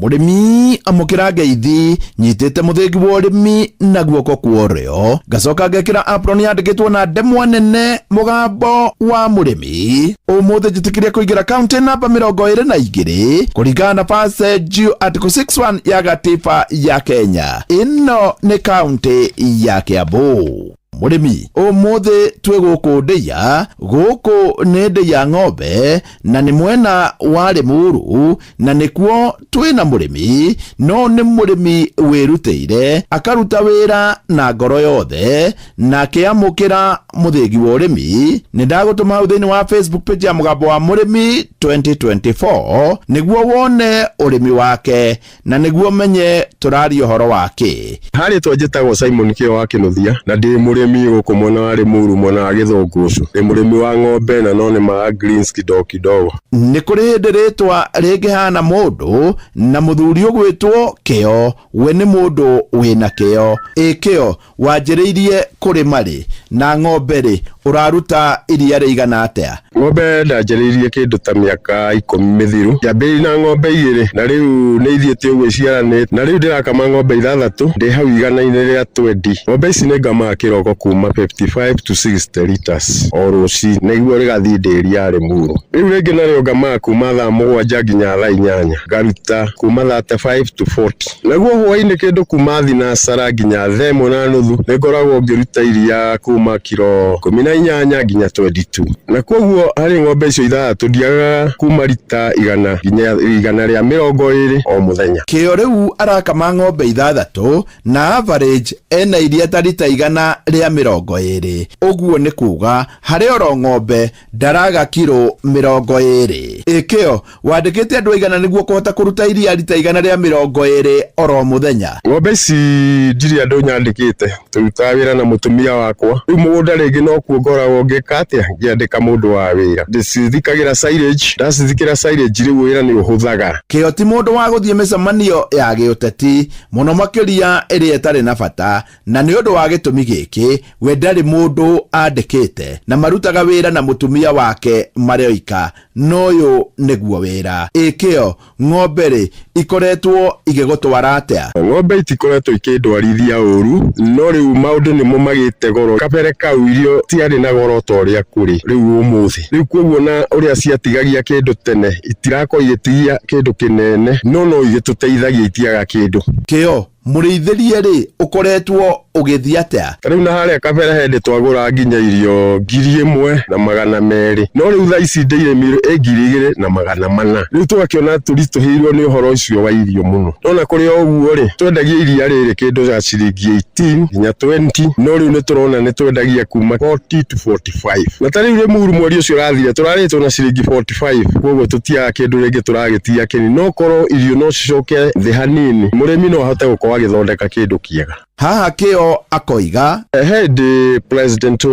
Mũrĩmi amũkĩra ngeithi nyitĩte mũthĩgi wa ũrĩmi na guoko kwa ũrĩo, ngacoka ngekĩra apron yandĩkĩtwo na ndemwa nene mũgambo wa mũrĩmi. Ũmũthĩ njĩtĩkĩria kũingĩra kaunti namba 22 kũringana na passage article 61 ya gatiba ya Kenya. Ĩno nĩ kaunti ya Kiambu. Mũrĩmi ũmũthĩ twĩ gũkũ Ndĩia, gũkũ nĩ Ndĩia ng'ombe na nĩ mwena wa Limuru na nĩkuo twĩna mũrĩmi, no nĩ mũrĩmi wĩrutĩire akaruta wĩra na ngoro yothe na akĩamũkĩra mũthĩgi wa ũrĩmi. Nĩ ndagũtũma hau thĩinĩ wa Facebook page ya Mũgambo wa Mũrĩmi 2024 nĩguo wone ũrĩmi wake na nĩguo menye tũraria ũhoro wake. Harĩ twanjĩtagwo Simon Kĩo wa Kĩnuthia na ndĩ mũrĩmi gũkũ mwena wa Limuru mwena wa Gĩthũngũcũ. Ndĩ mũrĩmi wa ng'ombe na no nĩmaga greens kidogo kidogo. Nĩ kũrĩ hĩndĩ rĩtwa rĩngĩhana mũndũ na mũthuri ũgwĩtwo Kĩo, we nĩ mũndũ wĩna kĩo. Ĩ Kĩo, wanjĩrĩirie kũrĩma rĩ na ng'ombe rĩ ũraruta iria rĩigana atĩa? Ng'ombe ndanjĩrĩirie kĩndũ ta mĩaka 10 mĩthiru. Njambĩrĩirie na ng'ombe 2 na rĩu nĩ ithiĩte ũguo iciaranĩte na rĩu ndĩrakama ng'ombe 6 ndĩ hau igana-inĩ rĩa 20. Ng'ombe ici nĩ ngamaga kĩroko kuma 55 to 60 liters o rũcinĩ nĩguo rĩgathiĩ ndĩri ya Limuru. Rĩu rĩngĩ narĩo ngamaga kuma thaa 7 nginya thaa 8 ngaruta kuma 35 to 40. Naguo hwaĩ-inĩ kĩndũ kuma thinacara nginya thaa 1:30 nĩ ngoragwo ngĩruta iria kuma kiro 18 nginya 22. Na koguo harĩ ng'ombe icio 6 ndiagaga kuma rita 100 nginya 120 o mũthenya. Kĩo rĩu arakama ng'ombe 6 na average ena iria ta rita 120. Ũguo nĩ kuga harĩ oro ng'ombe ndaraga kiro 20. Ĩ Kĩo, wandĩkĩte andũ aigana nĩguo kũhota kũruta iria rita 120 oro mũthenya? Ng'ombe ici ndirĩ andũ nyandĩkĩte, tũrutaga wĩra na mũtumia wakwa. Rĩu mũgũnda rĩngĩ no kuo ngoragwo ngĩka atĩa, ngĩandĩka mũndũ wa wĩra. Ndĩcithikagĩra silage, ndacithikĩra silage rĩu wĩra nĩ ũhũthaga. Kĩo ti mũndũ wa gũthiĩ mĩcemanio ya gĩũteti mũno makĩria ĩrĩa ĩtarĩ na bata, na nĩ ũndũ wa gĩtũmi gĩkĩ we ndarĩ mũndũ andĩkĩte na marutaga wĩra na mũtumia wake marĩ oika, no ũyũ nĩguo wĩra. Ĩ Kĩo, ng'ombe rĩ ikoretwo igĩgũtwara atĩa? Ng'ombe itikoretwo ikĩndwarithia ũru, no rĩu maũndũ nĩmo magĩte goro. Kabere kau irio tiarĩ na goro ta ũrĩa kũrĩ rĩu ũmũthĩ. Rĩu koguo na ũrĩa ciatigagia kĩndũ tene itirakorwo igĩtigia kĩndũ kĩnene, no no igĩtũteithagia itiaga kĩndũ. Kĩo, mũrĩithĩrie rĩ ũkoretwo ũgĩthiĩ atĩa? Rĩu na harĩa kabere hĩndĩ twagũra nginya irio 1200, no rĩu thaa ici ndĩire ĩ 2400. Rĩu tũgakĩona tũritũhĩirwo nĩ ũhoro ũcio wa irio mũno. No na kũrĩ o ũguo rĩ, twendagia iria rĩrĩ kĩndũ gĩa ciringi 18 nginya 20, no rĩu nĩ tũrona nĩ twendagia kuma 40 to 45. Na ta rĩu Limuru mweri ũcio ũrathire tũrarĩtwo na ciringi 45, koguo tũtiaga kĩndũ rĩngĩ tũragĩtigia kĩnini. No korwo irio no cicoke thĩ hanini, mũrĩmi no ahote gũkorwo agĩthondeka kĩndũ kĩega. Haha Kĩo akoiga Hĩndĩ President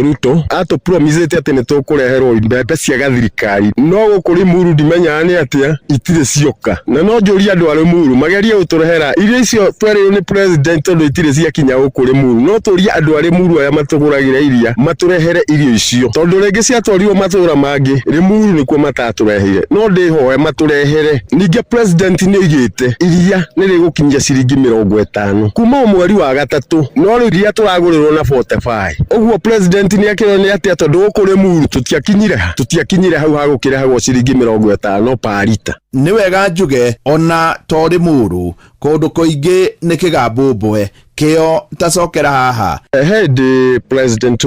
Ruto atũpromisĩte atĩ nĩ tũkũreherwo mbembe cia gathirikari, no gũkũ Limuru ndimenyaga nĩ atĩa itirĩ cioka, na no njũrie andũ a Limuru magerie gũtũrehera irio icio twerĩirwo nĩ president, tondũ itirĩ ciakinya gũkũ Limuru. No tũrie andũ a Limuru arĩa matũgũragĩra iria matũrehere irio icio, tondũ rĩngĩ ciatwarirwo matũra mangĩ, Limuru nĩkuo matatũreheire, no ndĩhoe matũrehere. Ningĩ president nĩ oigĩte iria nĩ rĩgũkinyia ciringi 50 kuma o mweri wa gatatũ, no rĩu iria tũragũrĩrwo na 45. Ũguo president nĩ akĩrwo nĩ atĩa, tondũ gũkũ Limuru tũtiakinyire ha tũtiakinyire hau hagũkĩrehagwo ciringi 50 per lita. Nĩ wega njuge ona to Limuru, kũndũ kũingĩ nĩ kĩgambũmbwe. Kĩo tacokera haha. Hĩndĩ President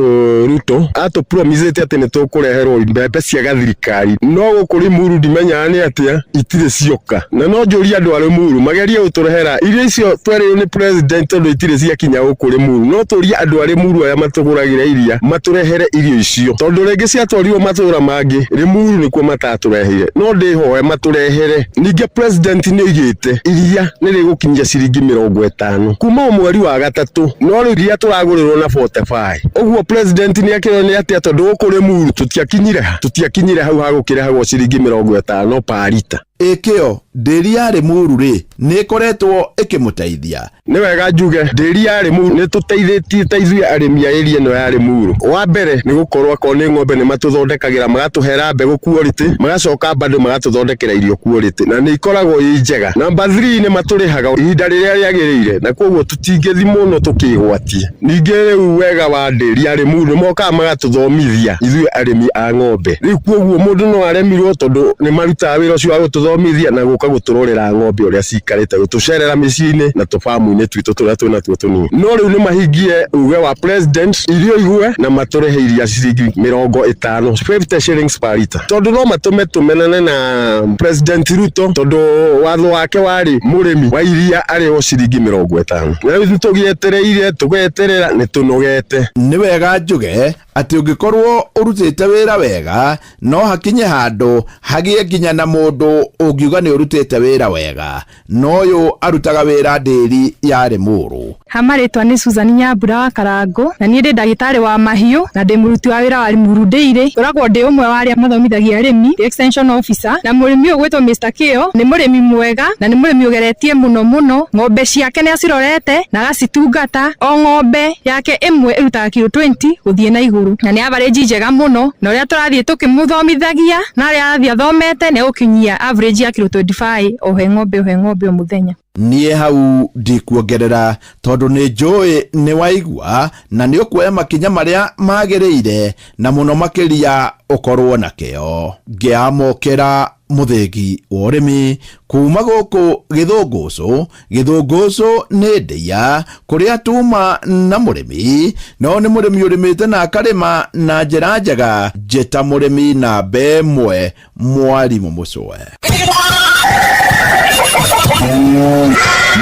Ruto atũpromisĩte atĩ nĩ tũkũreherwo mbembe cia gathirikari, no gũkũ Limuru ndimenyaga nĩ atĩa itirĩ cioka, na no njũrie andũ a Limuru magerie gũtũrehera irio icio twerĩirwo nĩ president, tondũ itirĩ ciakinya gũkũ Limuru. No tũrie andũ a Limuru arĩa matũgũragĩra iria matũrehere irio icio, tondũ rĩngĩ ciatwarirwo matũra mangĩ, Limuru nĩkuo matatũreheire, no ndĩhoe matũrehere. Ningĩ president nĩ oigĩte iria nĩ rĩgũkinyia ciringi 50 kuma o mweri wa gatatũ, no rĩu iria tũragũrĩrwo na 45. Ũguo president nĩ akĩrwo nĩ atĩa, tondũ gũkũ Limuru tũtiakinyire ha tũtiakinyire hau hagũkĩrehagwo ciringi 50 per lita. Ĩkĩo ndĩri ya Limuru rĩ nĩ ĩkoretwo ĩkĩmũteithia? Nĩ wega njuge ndĩri ya Limuru nĩ tũteithĩtie ta ithuĩ arĩmi a area ĩno ya Limuru. Wa mbere nĩ gũkorwo akorwo nĩ ng'ombe nĩ matũthondekagĩra, magatũhera mbegũ quality, magacoka bado magatũthondekera irio quality, na nĩ ikoragwo ĩ njega. Number 3 nĩ matũrĩhaga ihinda rĩrĩa rĩagĩrĩire, na koguo tũtingĩthi mũno tũkĩgwatie. Ningĩ rĩu wega wa ndĩri ya Limuru nĩ mokaga magatũthomithia ithuĩ arĩmi a ng'ombe. Rĩu koguo mũndũ no aremirwo, tondũ nĩ marutaga wĩra ũcio wa gũtũthomithia na gũka gũtũrorera ng'ombe ũrĩa cikarĩte, gũtũcerera mĩciĩ-inĩ na tũbamu-inĩ twitũ tũrĩa twĩna tuo tũnini. No rĩu nĩ mahingie uge wa president, irio igwe na matũrehe iria ciringi 50, 50 shillings per liter, tondũ no matũme tũmenane na President Ruto, tondũ watho wake warĩ mũrĩmi wa iria arĩhwo ciringi 50, na rĩu tũgĩetereire tũgeterera nĩ tũnogete. Nĩ wega njuge atĩ ũngĩkorwo ũrutĩte wĩra wega, no hakinye handũ hagĩe nginya na mũndũ ũngiuga nĩ ũrutĩte wĩra wega, no ũyũ arutaga wĩra ndĩri ya Limuru. Ha marĩtwa nĩ Susan Nyambura wa Karangũ, na niĩ ndĩ ndagĩtarĩ wa mahiũ na ndĩ mũruti wa wĩra wa Limuru Dairy. Ngoragwo ndĩ ũmwe wa arĩa mathomithagia arĩmi, ndĩ extension officer, na mũrĩmi ũyũ gwĩtwo Mr Kĩo nĩ mũrĩmi mwega na nĩ mũrĩmi ũgeretie mũno mũno. Ng'ombe ciake nĩ acirorete na agacitungata. O ng'ombe yake ĩmwe ĩrutaga kiro 20 gũthiĩ na igũrũ, na nĩ average njega mũno, na ũrĩa tũrathiĩ tũkĩmũthomithagia na arĩa arathiĩ athomete nĩ egũkinyia average ya kiro 25 o he ng'ombe o he ng'ombe o mũthenya. Niĩ hau ndikuongerera, tondũ nĩ njũĩ nĩ waigua na nĩ ũkuoya makinya marĩa magĩrĩire, na mũno makĩria ũkorwo na kĩo. Ngĩamũkĩra mũthĩgi wa ũrĩmi kuma gũkũ Gĩthũngũcũ. Gĩthũngũcũ nĩ ndĩia kũrĩa tuma na mũrĩmi, no nĩ mũrĩmi ũrĩmĩte na akarĩma na njĩra njega. Njĩta mũrĩmi namba ĩmwe, Mwarimũ Mũcũe.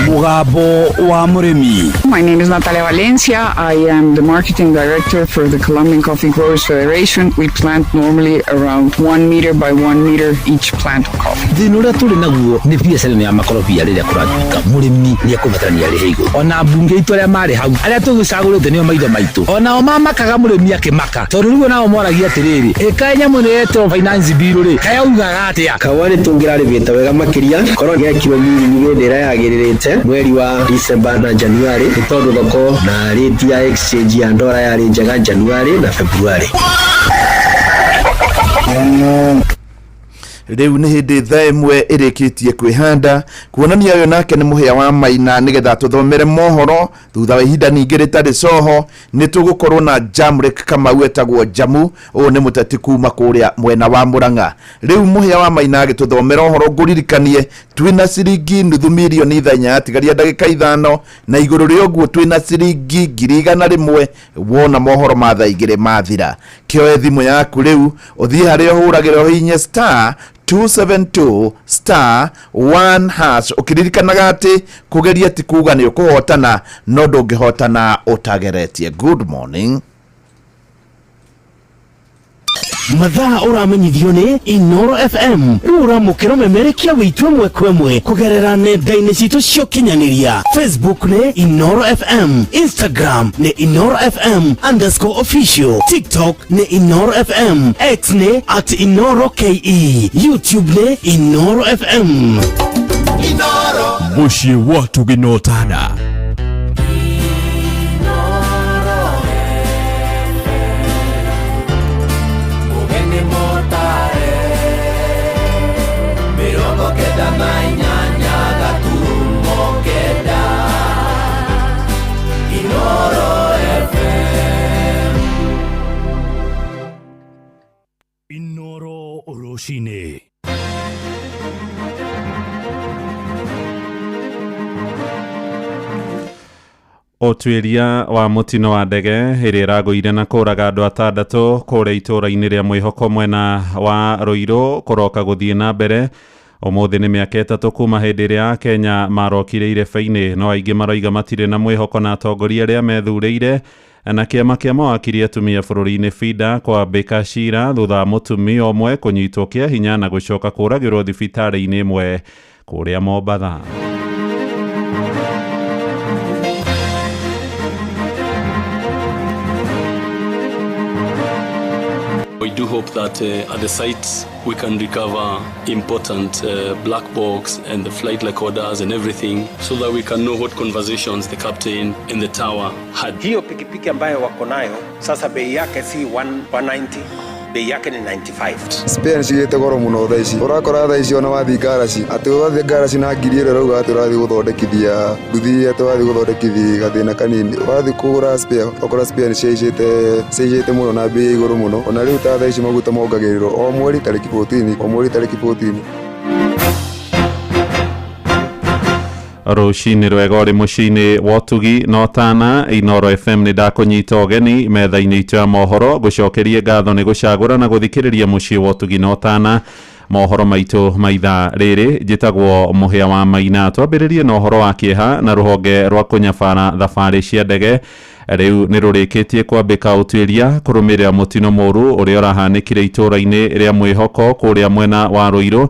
Mugambo wa mũrĩmi. My name is Natalia Valencia. I am the marketing director for the Colombian Coffee Growers Federation. We plant normally around 1 meter by 1 meter each plant of coffee. Thĩna ũrĩa tũrĩ naguo nĩ biacara ĩno ya makorobia. Rĩrĩa kũratuĩka mũrĩmi nĩ ekũbatarania arĩhe igũrũ, ona mbunge itũ arĩa marĩ hau, arĩa tũgĩcagũrĩte nĩo maitho maitũ, onao mamakaga mũrĩmi akĩmaka, tondũ rĩu nao moragia atĩrĩrĩ, ĩkaĩ nyamũ ĩno yetwo finance bill rĩ, kayaugaga atĩa? Kahũa nĩ tũngĩrarĩmĩte wega makĩria korwo gekirwo nyinyi hĩndĩ ĩrĩa yagĩrĩrĩte, mweri wa December na January, nĩ tondũ thoko na rate ya exchange ya ndora yarĩ njega January na February. Rĩu nĩ hĩndĩ thaa 1 ĩrĩkĩtie kwĩhanda, kuonania ũyũ nake nĩ mũhĩa wa Maina, nĩgetha tũthomere mohoro. Thutha wa ihinda ningĩ rĩtarĩ coho nĩ tũgũkorwo na Jamrick Kamau, etagwo Jamu. Ũyũ nĩ mũteti kuma kũrĩa mwena wa Mũrang'a. Rĩu mũhĩa wa Maina agĩtũthomera ũhoro, ngũririkanie twĩna ciringi 500,000 thaa 4 yatigaria ndagĩka 5, na igũrũ rĩa ũguo twĩna ciringi 100,000 wona mohoro ma thaa 2 mathira. Kĩoe thimũ yaku rĩu, ũthiĩ harĩa ũhũragĩra, ũhihinye star 272 star 1 hash, ũkĩririkanaga atĩ kũgeria ti kuga nĩ ũkũhotana, no ndũngĩhotana ũtageretie. Good morning. Mathaa ũramenyithio nĩ Inoro FM. Rĩu ũramũkĩra ũmemerekia witũ ĩmwe kwa ĩmwe kũgerera nenda-inĩ citũ cia ũkinyanĩria. Facebook nĩ Inoro FM, Instagram nĩ Inoro FM underscore official, TikTok nĩ Inoro FM, X nĩ at Inoro KE, YouTube nĩ Inoro FM. Inoro. Mũciĩ wa Tũgĩnotana. Ũgeni mũtare 98 gaturumo 9 Inoro FM. Inoro rũcinĩ. Ũtuĩria wa mũtino wa ndege ĩrĩa ĩragũire na kũraga andũ atandatũ kũrĩa itũũra-inĩ rĩa Mwĩhoko mwena wa Rũirũ kũroka gũthiĩ na mbere. Ũmũthĩ nĩ mĩaka 3 kuma hĩndĩ ĩrĩa Akenya marokire irebe-inĩ, no aingĩ maroiga matirĩ na mwĩhoko na atongoria arĩa methurĩire na kĩama kĩa mawakiri atumia bũrũri-inĩ FIDA kwambĩka cira thutha wa mũtumia ũmwe kũnyitwo kĩa hinya na gũcoka kũragĩrwo thibitarĩ-inĩ ĩmwe kũrĩa Mombatha. We do hope that at the site we can recover important black box and the flight recorders and everything so that we can know what conversations the captain and the tower had. Hiyo pikipiki ambayo wako nayo sasa bei yake si 190, bei yake ni 95. Spare nĩ goro mũno thaa ici. Ũrakora thaa ici ona wathiĩ ngaraci atĩ ũrathiĩ ngaraci na ngiri ĩrĩa ũrauga atĩ ũrathiĩ gũthondekithia nduthi atĩ ũrathiĩ gũthondekithia gathĩna kanini, ũrathiĩ kũgũra spare ũkora spare nĩ cihaicĩte mũno na bei ya igũrũ mũno. Ona rĩu ta thaa ici maguta mongagĩrĩrwo o mweri tarĩki 14, o mweri tarĩki 14. Rũcinĩ rwega ũrĩ mũciĩ-inĩ wa ũtugi na ũtana. Inoro FM nĩ ndakũnyita ũgeni metha-inĩ itũ ya mohoro gũcokerie ngatho nĩ gũcagũra na gũthikĩrĩria mũciĩ wa ũtugi na ũtana. Mohoro maitũ ma ithaa rĩrĩ njĩtagwo Mũhĩa wa Maina. Twambĩrĩrie na ũhoro wa kĩeha na rũhonge rwa kũnyabara thabarĩ cia ndege rĩu nĩ rũrĩkĩtie kwambĩka ũtuĩria kũrũmĩrĩra mũtino mũũru ũrĩa ũrahanĩkire itũũra-inĩ rĩa Mwĩhoko kũrĩa mwena wa Rũirũ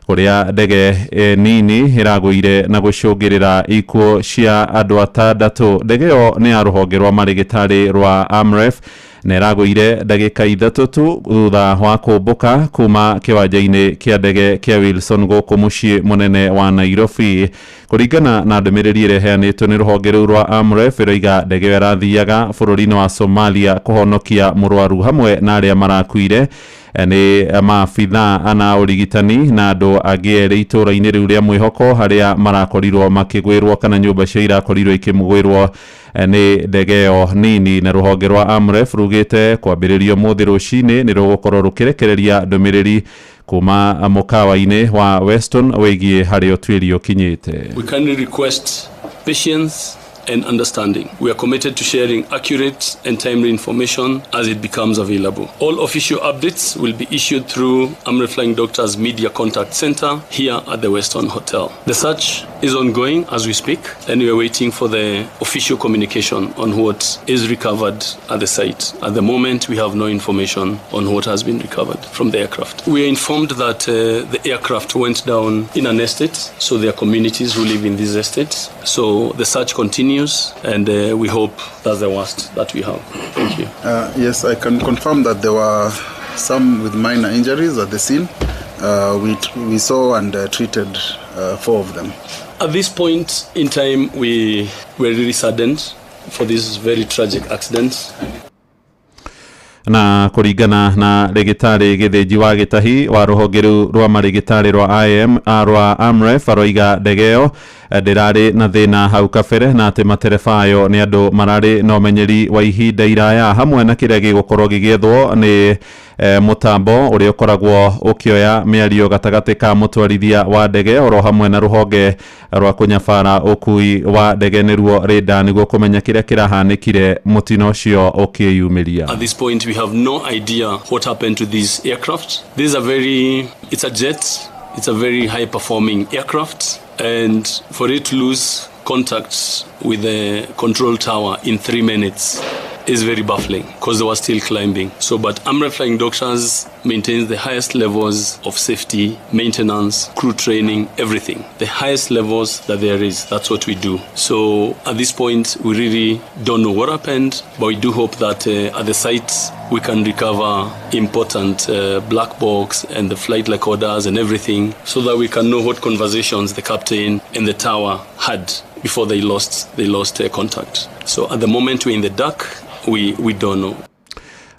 kũrĩa ndege nini ĩragũire na gũcũngĩrĩra ikuũ cia andũ atandatũ. Ndege ĩyo nĩ ya rũhonge rwa marĩgĩtarĩ rwa Amref na ĩragũire ndagĩka 3 tu thutha wa kũmbũka kuma kĩwanja-inĩ kĩa ndege kĩa Wilson gũkũ mũciĩ mũnene wa Nairobi. Kũringana na ndũmĩrĩri ĩrĩa ĩheanĩtwo nĩ rũhonge rũu rwa Amref, ĩroiga ndege ĩyo ĩrathiaga bũrũri-inĩ wa Somalia kũhonokia mũrwaru hamwe na arĩa marakuire nĩ maabitha ana ũrigitani na andũ angĩ erĩ itũũra-inĩ rĩu rĩa Mwĩhoko harĩa marakorirwo makĩgwĩrwo kana nyũmba cio irakorirwo ikĩmũgwĩrwo nĩ ndege ĩyo nini. Na rũhonge rwa Amref rugĩte kwambĩrĩria ũmũthĩ rũcinĩ nĩ rũgũkorwo rũkĩrekereria ndũmĩrĩri kuma mũkawa-inĩ wa Weston wĩgiĩ harĩa ũtuĩria ũkinyĩte. We kindly request patience and understanding. We are committed to sharing accurate and timely information as it becomes available. All official updates will be issued through Amref Flying Doctors Media Contact Center here at the Weston Hotel. The search is ongoing as we speak, and we are waiting for the official communication on what is recovered at the site. At the moment, we have no information on what has been recovered from the aircraft. We are informed that the aircraft went down in an estate, so there are communities who live in these estates. So the search continues, and we hope that's the worst that we have. Thank you. Yes, I can confirm that there were some with minor injuries at the scene. We saw and treated 4 of them. At this point in time, we were really saddened for this very tragic accident. Na kũringana na rĩgĩtarĩ Gĩthĩnji wa Gĩtahi wa rũhonge rũu rwa marĩgĩtarĩ rwa IM rwa Amref aroiga ndege ĩyo ndĩrarĩ na thĩna hau kabere na atĩ matereba ayo nĩ andũ mararĩ na ũmenyeri wa ihinda iraya hamwe na kĩrĩa gĩgũkorwo gĩgĩethwo nĩ mũtambo ũrĩa ũkoragwo ũkĩoya mĩario gatagatĩ ka mũtwarithia wa ndege oro hamwe na rũhonge rwa kũnyabara ũkui wa ndege nĩruo rĩnda nĩguo kũmenya kĩrĩa kĩrahanĩkire mũtino ũcio ũkĩyumĩria. At this point we have no idea what happened to this aircraft. This is it's a jet, it's a very high performing aircraft, and for it to lose contact with the control tower in 3 minutes is very baffling because they were still climbing. So, but Amref Flying Doctors maintains the highest levels of safety, maintenance, crew training, everything. The highest levels that there is, that's what we do. So at this point, we really don't know what happened, but we do hope that at the site we can recover important black box and the flight recorders and everything so that we can know what conversations the captain and the tower had before they lost contact. So at the moment we're in the dark, we don't know.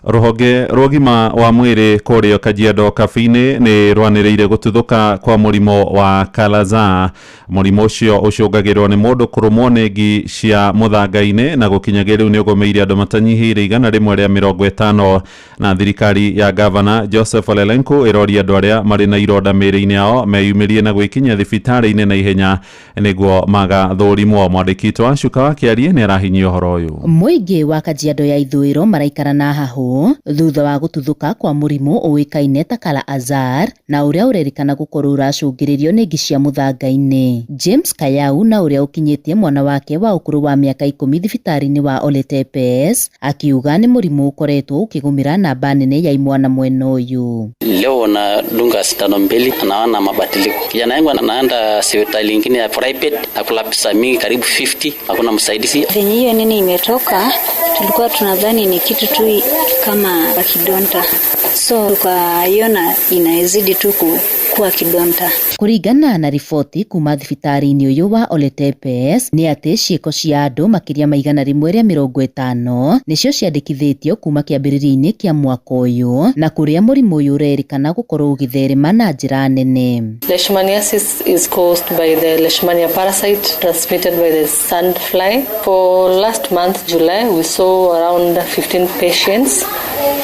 Ruhonge rwa ũgima wa mwĩrĩ kũrĩa Kajiado Cafe-inĩ nĩ rwanĩrĩire gũtuthũka kwa mũrimũ wa Kala-Azar. Mũrimũ ũcio ũcũngagĩrwo nĩ mũndũ kũrũmwo nĩ ngi cia mũthanga-inĩ na gũkinyagia rĩu nĩ ũgũmĩire andũ matanyihĩire 150 na thirikari ya gavana Joseph Ole Lenku ĩroria andũ arĩa marĩ na ironda mĩĩrĩ-inĩ yao meyumĩrie na gwĩkinyia thibitarĩ-inĩ na ihenya nĩguo magathũrimwo. Mwandĩki witũ wa Cuka wa Kĩarie nĩ arahinyia ũhoro ũyũ. Mũingĩ wa Kajiado ya ithũĩro maraikara na hahũ thutha wa gũtuthũka kwa mũrimũ ũĩkaine ta Kala-Azar na ũrĩa ũrerĩkana gũkorwo ũracũngĩrĩrio nĩ ngi cia mũthanga-inĩ. James Kayau na ũrĩa ũkinyĩtie mwana wake wa ũkũrũ wa mĩaka 10 thibitarĩ-inĩ wa Oletepes akiuga nĩ mũrimũ ũkoretwo ũkĩgũmĩra namba nene ya imwana mwena ũyũ. Leo nadunga sindano mbili, anaona mabadiliko. Kijana yangu anaenda hospitali nyingine ya private, nakula pesa mingi karibu 50, hakuna msaidizi. Venye hiyo nini imetoka, tulikuwa tunadhani ni kitu tu kama kidonda, so tukaiona inaezidi tu kuwa kidonda. Kuringana na riboti kuma thibitarĩ-inĩ ũyũ wa Oletepes nĩ atĩ ciĩko cia andũ makĩria ma 150 nĩcio ciandĩkithĩtio kuma kĩambĩrĩria-inĩ kĩa mwaka ũyũ na kũrĩa mũrimũ ũyũ ũrerĩkana gũkorwo ũgĩtherema na njĩra nene. Leishmaniasis is caused by the Leishmania parasite transmitted by the sandfly. For last month, July, we saw around 15 patients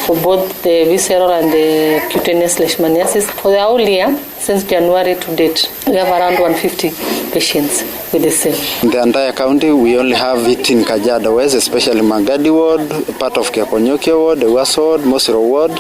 for both the visceral and the cutaneous leishmaniasis. For the whole year, since January to date, we have around 150 patients with the same. In the entire county, we only have it in Kajiado West, especially Magadi Ward, part of Kiakonyokia Ward, Ewasa Ward, Mosiro Ward,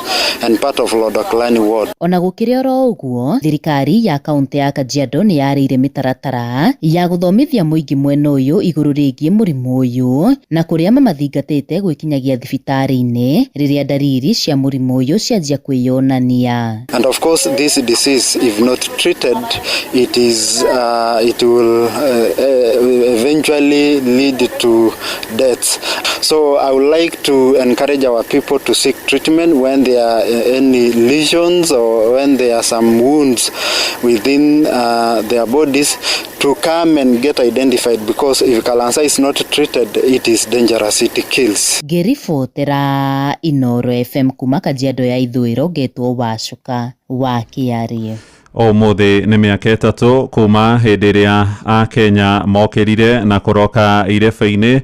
and part of Lodoklani Ward. Ona gũkĩrĩ oro ũguo, thirikari ya kaunti ya Kajiado nĩ yarĩire mĩtaratara ya gũthomithia mũingĩ mwena ũyũ igũrũ rĩgiĩ mũrimũ ũyũ na kũrĩa mamathingatĩte gwĩkinyagia thibitarĩ-inĩ rĩrĩa ndariri cia mũrimũ ũyũ cianjia kwĩyonania. And of course, this disease, if not treated, it is it will eventually lead to death. So I would like to encourage our people to seek treatment when there are any lesions or when there are some wounds within their bodies, to come and get identified, because if Kala-Azar is not treated, it is dangerous, it kills. Ngĩribotera Inoro FM kuma Kajiado ya ithũĩro ngetwo Wacuka wa Kĩarie. Ũmũthĩ nĩ mĩaka 3 kuma hĩndĩ ĩrĩa Akenya mokĩrire na kũroka irebe-inĩ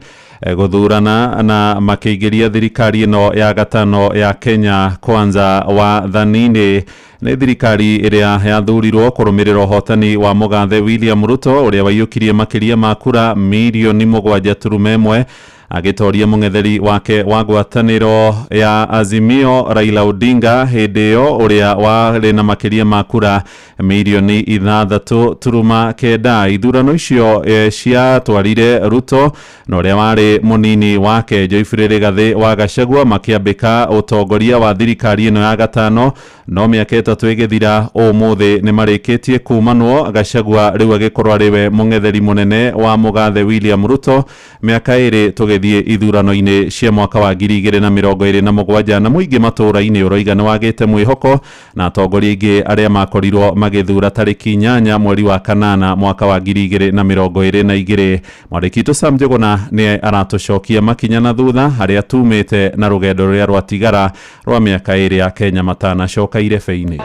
gũthurana na makĩingĩria thirikari ĩno ya gatano ya Kenya Kwanza wathani-inĩ. Nĩ thirikari ĩrĩa yathurirwo kũrũmĩrĩra ũhotani wa mũgathe William Ruto ũrĩa waiyũkirie makĩria ma kura mirioni 7.1 agĩtoria mũng'etheri wake wa ngwatanĩro ya Azimio Raila Odinga hĩndĩ ĩyo ũrĩa warĩ na makĩria ma kura mirioni 6.9. Ithurano icio ciatwarire Ruto na ũrĩa warĩ mũnini wake Geoffrey Rigathĩ wa Gachagua makĩambĩka ũtongoria wa thirikari ĩno ya gatano, no mĩaka 3 ĩgĩthira ũmũthĩ nĩ marĩkĩtie kumanwo, Gachagua rĩu agĩkorwo arĩ we mũng'etheri mũnene wa mũgathe William Ruto mĩaka 2 tũgĩthiĩ ithurano-inĩ cia mwaka wa 2027 na mũingĩ matũũra-inĩ ũroiga nĩ wagĩte mwĩhoko na atongoria aingĩ arĩa makorirwo magĩthura tarĩki 8 mweri wa 8 mwaka wa 2022. Mwandĩki witũ Sam Njuguna nĩ aratũcokia makinya na thutha harĩa tumĩte na rũgendo rũrĩa rwatigara rwa mĩaka 2 ya Kenya matanacoka irebe-inĩ. I,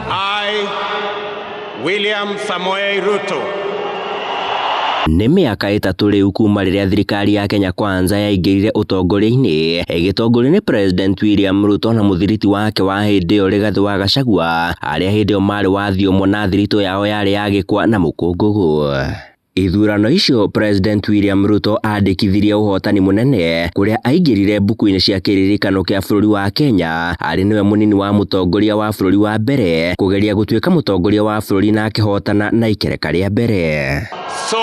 William Samoei Ruto, Nĩ mĩaka 3 rĩu kuma rĩrĩa thirikari ya Kenya Kwanza yaingĩrire ũtongoria-inĩ ĩgĩtongorio nĩ President William Ruto na mũthiriti wake wa hĩndĩ ĩyo Rigathĩ wa Gachagua arĩa hĩndĩ ĩyo marĩ wathiũmwo na thiritũ yao yarĩ ya gĩkwa na mũkũngũgũ. Ithurano icio President William Ruto andĩkithirie ũhotani mũnene kũrĩa aingĩrire mbuku-inĩ cia kĩririkano kĩa bũrũri wa Kenya arĩ nĩwe mũnini wa mũtongoria wa bũrũri wa mbere kũgeria gũtuĩka mũtongoria wa bũrũri na akĩhotana na ikereka rĩa mbere. So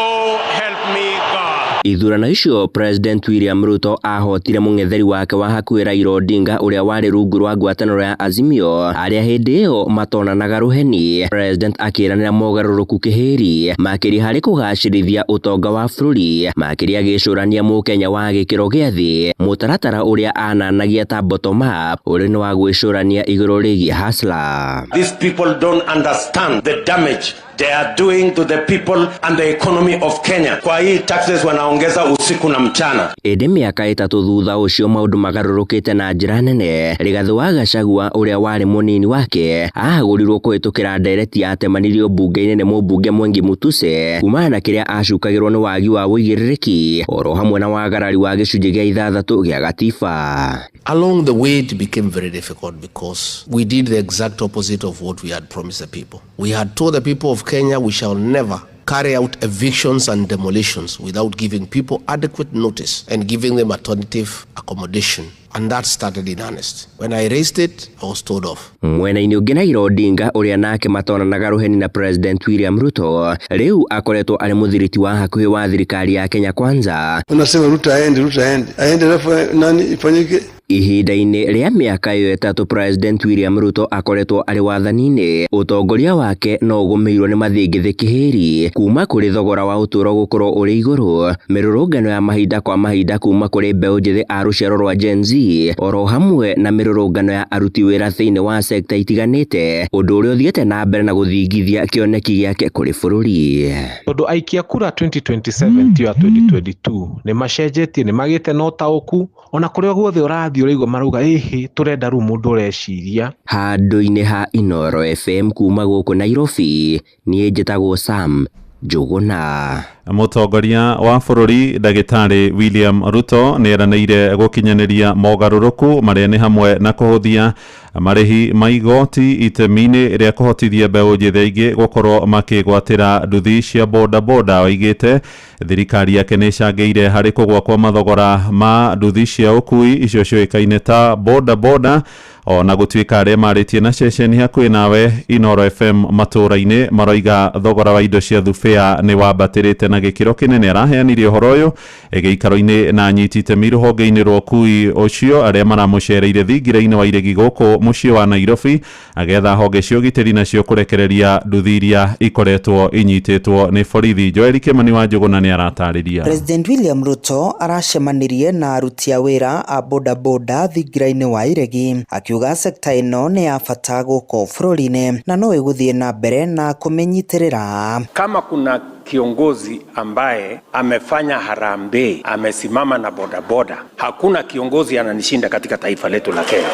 help me God. Ithurano icio President William Ruto ahotire mũng'etheri wake wa hakuhĩ Raila Odinga ũrĩa warĩ rungu rwa ngwatanĩro ya Azimio arĩa hĩndĩ ĩyo matonanaga rũheni. President akĩranĩra mogarũrũku kĩhĩri makĩria harĩ kũgacĩrithia ũtonga wa bũrũri, makĩria agĩcũrania mũkenya wa gĩkĩro gĩa thĩ, mũtaratara ũrĩa ananagia ta bottom up ũrĩ nĩ wa gwĩcũrania igũrũ rĩgiĩ hustler. These people don't understand the damage they are doing to the people and the economy of Kenya. Kwa hii taxes wanaongeza usiku na mchana. Ĩndĩ mĩaka 3 thutha ũcio maũndũ magarũrũkĩte na njĩra nene. Rigathĩ wa Gachagua ũrĩa warĩ mũnini wake ahagũrirwo kũhĩtũkĩra ndereti yatemanirio mbunge-inĩ nĩ mũmbunge Mwengi Mutuse kumana na kĩrĩa acukagĩrwo nĩ wagi wa ũigĩrĩrĩki oro hamwe na wagarari wa gĩcunjĩ gĩa 6 gĩa gatiba. Along the way it became very difficult because we did the exact opposite of what we had promised the people. We had told the people of Kenya we shall never carry out evictions and demolitions without giving people adequate notice and giving them alternative accommodation. And that started in earnest. When I raised it, I was told off. Mwena-inĩ ũngĩ Raila Odinga ũrĩa nake matonanaga rũheni na President William Ruto rĩu akoretwo arĩ mũthiriti wa hakuhĩ wa thirikari ya Kenya Kwanza. Unasema Ruto aende, Ruto aende. Aende alafu nani ifanyike? Ihinda-inĩ rĩa mĩaka ĩyo 3 President William Ruto akoretwo arĩ wathani-inĩ, ũtongoria wake no ũgũmĩirwo nĩ mathĩngĩthĩ kĩhĩri kuma kũrĩ thogora wa ũtũũro gũkorwo ũrĩ igũrũ, mĩrũrũngano ya mahinda kwa mahinda kuma kũrĩ mbeũ njĩthĩ a rũciaro rwa Gen Z oro hamwe na mĩrũrũngano ya aruti wĩra thĩinĩ wa sekta itiganĩte, ũndũ ũrĩa ũthiĩte na mbere na gũthingithia kĩoneki gĩake kũrĩ bũrũri. Tondũ aikia kura 2027 tiyo ya 2022 nĩ macenjetie, nĩ magĩte na ũtaũku, ona kũrĩa guothe ũrathiĩ ũraigua marauga ĩhĩ tũrenda rĩu mũndũ ũreciria. Handũ-inĩ ha Inooro FM kuma gũkũ Nairobi, niĩ njĩtagwo Sam Njũgũna. Mũtongoria wa bũrũri ndagĩtarĩ William Ruto nĩ eranĩire gũkinyanĩria mogarũrũku marĩa nĩ hamwe na kũhũthia marĩhi ma igoti itemi-inĩ rĩa kũhotithia mbeũ njĩthĩ aingĩ gũkorwo makĩgwatĩra nduthi cia bodaboda. Oigĩte thirikari yake nĩ ĩcangĩire harĩ kũgũa kwa mathogora ma nduthi cia ũkui icio ciũĩkaine ta bodaboda, ona gũtuĩka arĩa marĩtie na ceceni hakuhĩ nawe Inooro FM matũũra-inĩ maroiga thogora wa indo cia thubea nĩ wambatĩrĩte na gĩkĩro kĩnene. Araheanire ũhoro ũyũ gĩikaro-inĩ na anyiti itemi rũhonge-inĩ rwa ũkui ũcio arĩa maramũcereire thingira-inĩ wa iregi gũkũ mũciĩ wa Nairobi, agetha honge cia ũgitĩri nacio kũrekereria nduthi iria ikoretwo inyitĩtwo nĩ borithi. Joel Kimani wa Njũgũna nĩ aratarĩria. President William Ruto aracemanirie na aruti a wĩra a bodaboda thingira-inĩ wa iregi, akiuga sekta ĩno nĩ ya bata gũkũ bũrũri-inĩ na no ĩgũthiĩ na mbere na kũmĩnyitĩrĩra. Kama kuna kiongozi ambaye amefanya harambee, amesimama na bodaboda, hakuna kiongozi ananishinda katika taifa letu la Kenya.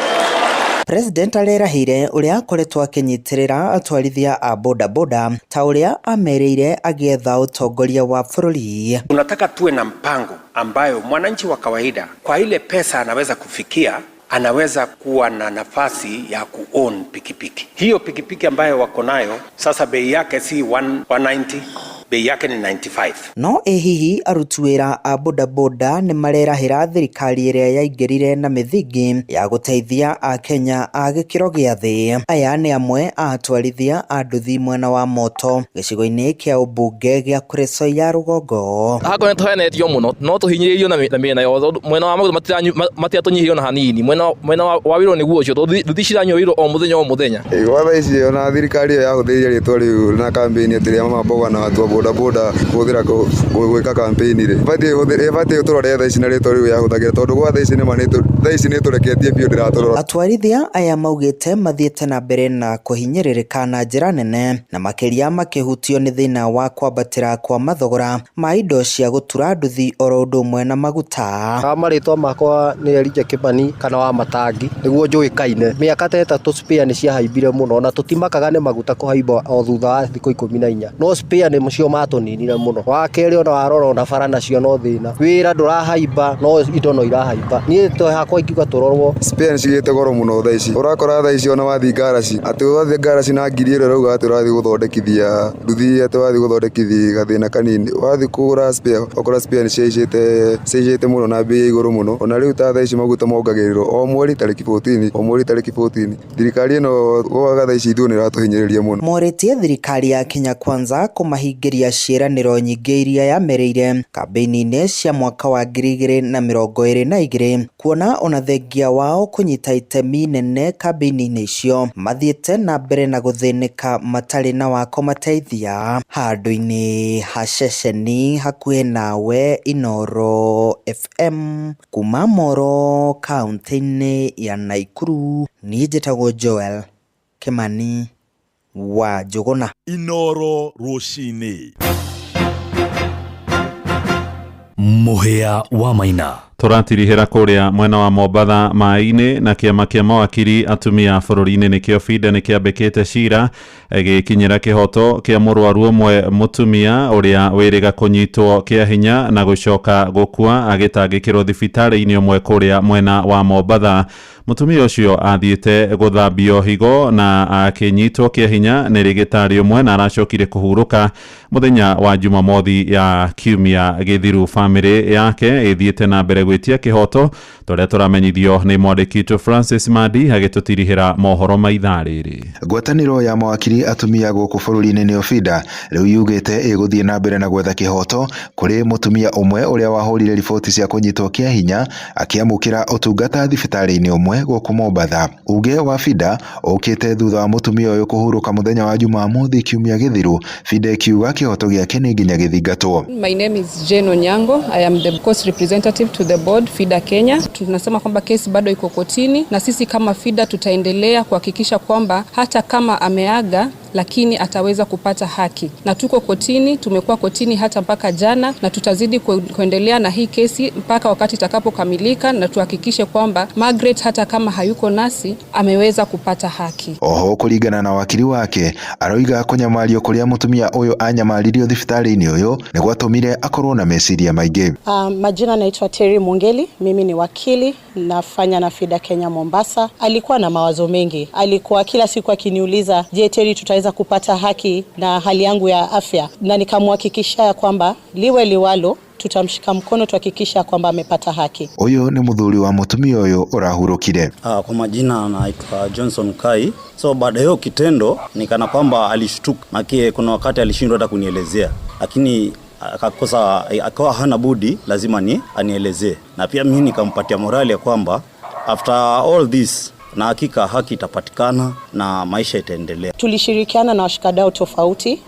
President arerahire ũrĩa akoretwo akĩnyitĩrĩra atwarithia a bodaboda ta ũrĩa amerĩire agĩetha ũtongoria wa bũrũri. Tunataka tuwe na mpango ambayo mwananchi wa kawaida kwa ile pesa anaweza kufikia, anaweza kuwa na nafasi ya kuown pikipiki. Hiyo pikipiki ambayo wako nayo sasa bei yake si 190, bei yake ni 95. No ĩ hihi aruti wĩra a bodaboda nĩ marerahĩra thirikari ĩrĩa yaingĩrire na mĩthingi ya gũteithia akenya a gĩkĩro gĩa thĩ. Aya nĩ amwe a atwarithia a nduthi mwena wa Moto gĩcigo-inĩ kĩa ũmbunge gĩa Kuresoi ya rũgongo. Hakorwo nĩ tũhenetio mũno no tũhinyĩrĩirio na mĩena yothe, mwena wa maguta matiratũnyihĩrio na hanini, mwena wa wĩra nĩguo ũcio, tondũ nduthi ciranyua wĩra o mũthenya o mũthenya. Gwa thaa ici ona thirikari ĩyo yahũthĩrire rĩtwa rĩu na campaign atĩ rĩa mama mboga na watu wa bodaboda kũhũthĩra gwĩka campaign rĩ, ĩbatiĩ tũrore thaa ici na rĩtwa rĩu yahũthagĩra, tondũ gwa thaa ici nĩma thaa ici nĩtũreketie biũ ndĩratũrora. Atwarithia aya maugĩte mathiĩte na mbere na kũhinyĩrĩrĩka na njĩra nene na makĩria makĩhutio nĩ thĩna wa kwambatĩra kwa mathogora ma indo cia gũtura nduthi oro ũndũ ũmwe na maguta. Marĩtwa makwa nĩ Elijah Kimani kana wa Matangi nĩguo njũĩkaine. Mĩaka ta 3 spare nĩ ciahaimbire mũno na tũtimakaga nĩ maguta kũhaimba o thutha wa thikũ 14, no spare nĩ cio matũninire mũno. Wa kerĩ ona warora ona bara nacio no thĩna, wĩra ndũrahaimba no indo no irahaimba. Niĩ to hakwa ingiuga tũrorwo. Spare nĩ cigĩte goro mũno thaa ici, ũrakora thaa ici ona wathiĩ ngaraci atĩ wathiĩ ngaraci na ngiri ĩrĩa ũrauga atĩ ũrathiĩ gũthondekithia nduthi, atĩ wathiĩ gũthondekithia gathĩna kanini, wathiĩ kũgũra spare ũkora spare nĩ cihaicĩte mũno na bei ya igũrũ mũno. Ona rĩu ta thaa ici maguta mongagĩrĩrwo o mweri tarĩki 14, o mweri tarĩki 14. Thirikari ĩno gwaga thaa ici ithuĩ nĩ ĩratũhinyĩrĩria mũno. Morĩtie thirikari ya Kenya Kwanza kũmahingĩria kũhingiria ciĩranĩro nyingĩ iria yamerĩire kambĩini-inĩ cia mwaka wa 2022, kuona ona thengia wao kũnyita itemi nene kambĩini-inĩ icio mathiĩte na mbere na gũthĩnĩka matarĩ na wa kũmateithia. Handũ-inĩ ha ceceni hakuhĩ nawe Inooro FM kuma Moro kaũntĩ-inĩ ya Naikuru, niĩ njĩtagwo Joel Kimani wa Njũgũna. Inooro rũcinĩ. Mũhĩa wa Maina. Tũratirihĩra kũrĩa mwena wa Mombatha maĩ-inĩ, na kĩama kĩa mawakiri atumia bũrũri-inĩ nĩkĩo FIDA nĩkĩambĩkĩte cira gĩkinyĩra kĩhoto kĩa mũrwaru ũmwe mũtumia ũrĩa wĩrĩga kũnyitwo kĩa hinya na gũcoka gũkua agĩtangĩkĩrwo thibitarĩ-inĩ ũmwe kũrĩa mwena wa Mombatha. Mũtumia ũcio athiĩte gũthambio higo na akĩnyitwo kĩa hinya nĩ rĩgĩtarĩ ũmwe na aracokire kũhurũka mũthenya wa Jumamothi ya kiumia gĩthiru. Bamĩrĩ yake ĩthiĩte na mbere gwĩtia kĩhoto tũrĩa tũramenyithio nĩ mwandĩki witũ Francis Mandi agĩtũtirihĩra mohoro ma ithaa rĩrĩ. Ngwatanĩro ya mawakiri atumia gũkũ bũrũri-inĩ nĩyo FIDA rĩu yugĩte ĩgũthiĩ na mbere na gwetha kĩhoto kũrĩ mũtumia ũmwe ũrĩa wahũrire riboti cia kũnyitwo kĩa hinya akĩamũkĩra ũtungata thibitarĩ-inĩ ũmwe gũkũ Mombatha. Uge wa FIDA ũkĩte thutha wa mũtumia ũyũ kũhurũka mũthenya wa Jumamothi kiumia gĩthiru, FIDA ĩkiuga kĩhoto gĩake nĩ nginya gĩthingatwo. My name is Jane Onyango. I am the court representative to the board FIDA Kenya. Tunasema kwamba kesi bado iko kotini na sisi kama FIDA tutaendelea kuhakikisha kwamba hata kama ameaga lakini ataweza kupata haki. Na tuko kotini, tumekuwa kotini hata mpaka jana na tutazidi kuendelea na hii kesi mpaka wakati itakapokamilika na tuhakikishe kwamba Margaret hata kama hayuko nasi ameweza kupata haki. Oho kũringana na wakiri wake aroiga kũnyamario kũrĩa mũtumia ũyũ anyamaririo thibitarĩ-inĩ ũyũ nĩ gwatũmire akorwo na meciria maingĩ. Majina naitwa Terry Mungeli, mimi ni wakili nafanya na FIDA Kenya Mombasa. Alikuwa na mawazo mengi, alikuwa kila siku akiniuliza, je, Terry tutaweza kupata haki na hali yangu ya afya? Na nikamhakikishia ya kwamba liwe liwalo tutamshika mkono tuhakikisha kwamba amepata haki. Ũyũ nĩ mũthuri wa mũtumia ũyũ ũrahurũkire. Kwa majina anaitwa Johnson Kai. So baada ya kitendo ni kana kwamba alishtuka, maana kuna wakati alishindwa hata kunielezea, lakini akakosa, akawa hana budi lazima ni anielezee, na pia mimi nikampatia morali ya kwamba after all this na hakika haki itapatikana na maisha itaendelea. Tulishirikiana na washikadau tofauti,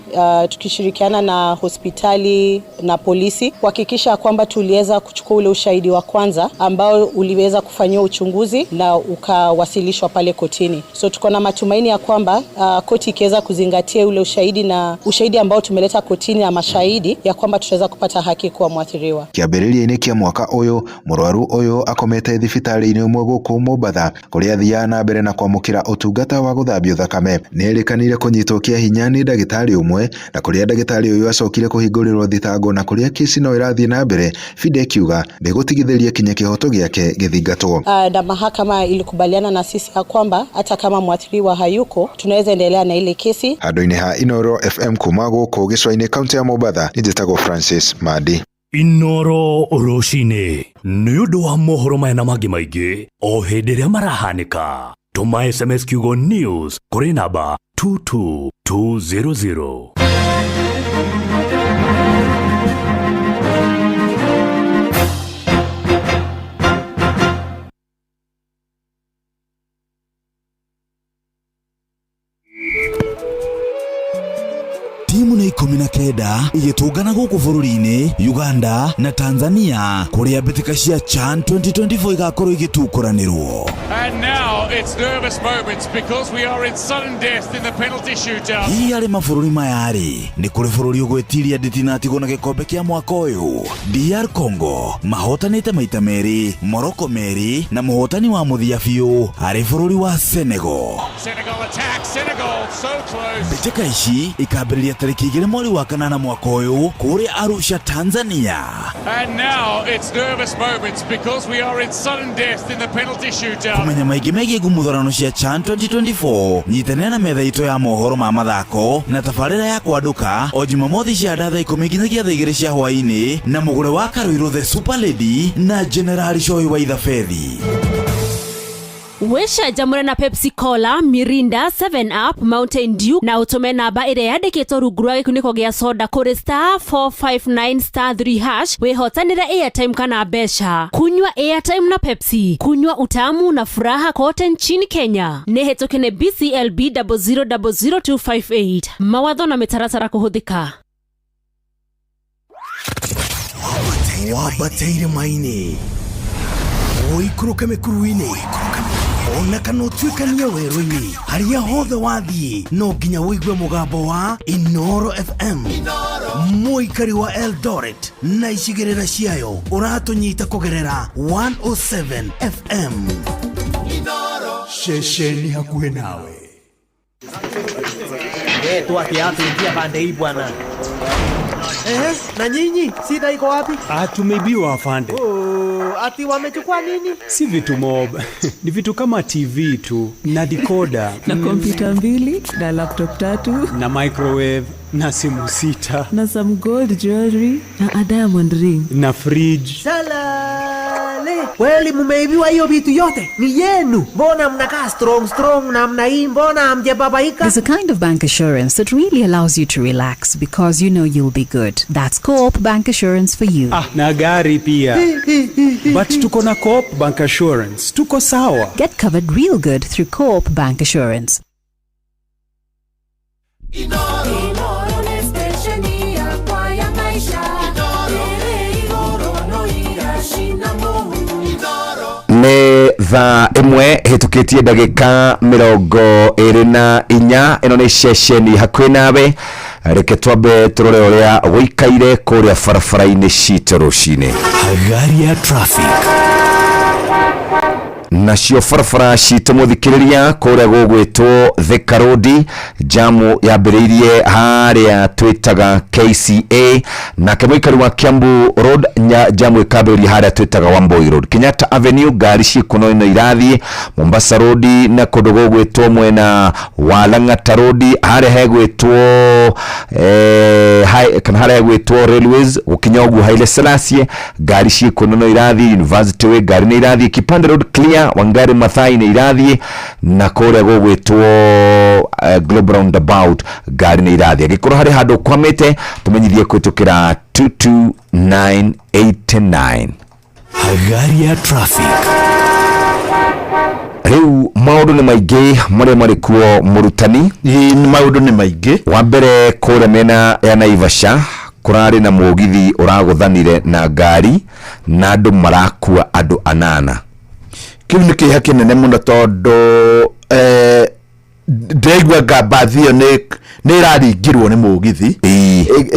tukishirikiana na hospitali na polisi kuhakikisha kwamba tuliweza kuchukua ule ushahidi wa kwanza ambao uliweza kufanyiwa uchunguzi na ukawasilishwa pale kotini. So tuko na matumaini ya kwamba koti ikiweza kuzingatia ule ushahidi na ushahidi ambao tumeleta kotini na mashahidi ya kwamba tutaweza kupata haki kwa mwathiriwa. Kĩambĩrĩria-inĩ kĩa mwaka ũyũ mũrwaru ũyũ akomete thibitarĩ-inĩ ũmwe gũkũ Mombatha kũrĩa athiaga na mbere na kwamũkĩra ũtungata wa gũthambio thakame. Nĩerĩkanire kũnyitwo kĩa hinya nĩ ndagĩtarĩ ũmwe na kũrĩa ndagĩtarĩ ũyũ acokire kũhingũrĩrwo thitango na kũrĩa kesi no ĩrathiĩ na mbere, FIDA ĩkiuga ndĩgũtigithĩria kinya kĩhoto gĩake gĩthingatwo. Na mahakama ilikubaliana na sisi ya kwamba hata kama mwathiriwa hayuko tunaweza endelea na ile kesi. Handũ-inĩ ha Inooro FM kuma gũkũ gĩcũa-inĩ kaunti ya Mombatha, niĩ njĩtagwo Francis Mandi. Inooro rũcinĩ nĩ ũndũ wa mohoro maya na mangĩ maingĩ o hĩndĩ ĩrĩa marahanĩka. Tũma SMS kiugo news kũrĩ namba 22200. Timu nĩ 19 igĩtũngana gũkũ bũrũri-inĩ Uganda na Tanzania kũrĩa mbĩtĩka cia CHAN 2024 igakorwo igĩtukũranĩrwo. And now it's nervous moments because we are in sudden death in the penalty shootout. Hihi harĩ mabũrũri maya-rĩ, nĩ kũrĩ bũrũri ũgwĩtiria nditi na atigwo na gĩkombe kĩa mwaka ũyũ? DR Congo mahotanĩte maita merĩ, Morocco merĩ na mũhotani wa mũthia biũ arĩ bũrũri wa Senegal. Senegal attack, Senegal so close. Mbĩtĩka ici ikambĩrĩria tarĩki 2 mweri wa kanana mwaka ũyũ kũrĩa Arusha, Tanzania. And now it's nervous moments because we are in sudden death in the penalty shootout. Kũmenya maingĩ megiĩ ngumutharano cia CHAN 2024 nyitanĩra na metha itũ ya mohoro ma mathako na tabarĩra ya kwandũka o Jumamothi cia thaa 10 nginyagia thaa 2 cia hwaĩ-inĩ na mũgũre wa Karũirũ the Super Lady na Generali Cohi wa Ithabethi. Wĩcanjamũre na Pepsi Cola, Mirinda, 7 Up, Mountain Dew na ũtũme namba ĩrĩa yandĩkĩtwo rungu rwa gĩkunĩko gĩa soda kũrĩ star 459 star 3 hash wĩhotanĩre airtime kana mbeca. Kunywa airtime na Pepsi, kunywa utamu na furaha kote nchini Kenya. Nĩ hĩtũke nĩ BCLB 0000258. Mawatho na mĩtaratara kũhũthĩka. Wambate irĩma-inĩ, ũikũrũke mĩkuru-inĩ, ona kana ũtuĩkanie werũ-inĩ, harĩa hothe wathiĩ no nginya ũigue mũgambo wa Inoro FM. Mũikari wa Eldoret na icigĩrĩra ciayo, ũratũnyita kũgerera 107 FM. Ceceni hakuhĩ nawe. Eh, tu atuingia pande hii bwana. Eh, na nyinyi shida iko wapi? Ah, tumeibiwa, afande. Oh, ati wamechukua nini? Si vitu mob, ni vitu kama TV tu na decoder na kompyuta mbili na laptop tatu na microwave na simu sita na some gold jewelry na a diamond ring na fridge. Salale. Kweli mumeibiwa hiyo vitu yote? Ni yenu. Mbona mnakaa strong strong namna hii? Mbona hamjababaika? There's a kind of bank assurance that really allows you to relax because you know you'll be good. That's Co-op Bank Assurance for you. Ah, na gari pia, but tuko na Co-op Bank Assurance, tuko sawa. Get covered real good through Co-op Bank Assurance. Inooro nĩ station yakwa ya maisha ĩrĩ igũrũ no iracina mũhu. Nĩ thaa 1 hĩtũkĩtie ndagĩka 24. Ĩno nĩ ceceni hakuhĩ nawe. Reke twambe tũrore ũrĩa gũikaire kũrĩa barabara-inĩ citũ rũcinĩ. Hagari ya traffic. Nacio barabara citũ, mũthikĩrĩria, kũrĩa gũgwĩtwo Thika Road, jamu yambĩrĩirie harĩa twĩtaga KCA, nake mũikari wa Kiambu Road jamu ĩkambĩrĩria harĩa twĩtaga Wambui Road. Kenyatta Avenue ngari ciĩkuo no irathiĩ. Mombasa Road na kũndũ gũgwĩtwo mwena wa Lang'ata Road, harĩa hegwĩtwo kana harĩa hegwĩtwo Railways gũkinya ũguo Haile Selassie, ngari ciĩkuo no irathiĩ. University Way ngari nĩ irathiĩ. Kipande Road clear. Wangari Maathai nĩ irathiĩ, na kũrĩa gũgwĩtwo Global Roundabout ngari nĩ irathiĩ. Angĩkorwo harĩ handũ ũkwamĩte, tũmenyithie kũhĩtũkĩra 22989. Hagari ya traffic. Rĩu maũndũ nĩ maingĩ marĩa marĩ kuo, mũrutani. Maũndũ nĩ maingĩ. Wa mbere, kũrĩa mĩena ya Naivasha kũrarĩ na mũgithi ũragũthanire na ngari na andũ marakua andũ anana. Kĩu nĩ kĩeha kĩnene mũno tondũ ndĩraigua nga mbathi ĩyo nĩ ĩraringirwo nĩ mũgithi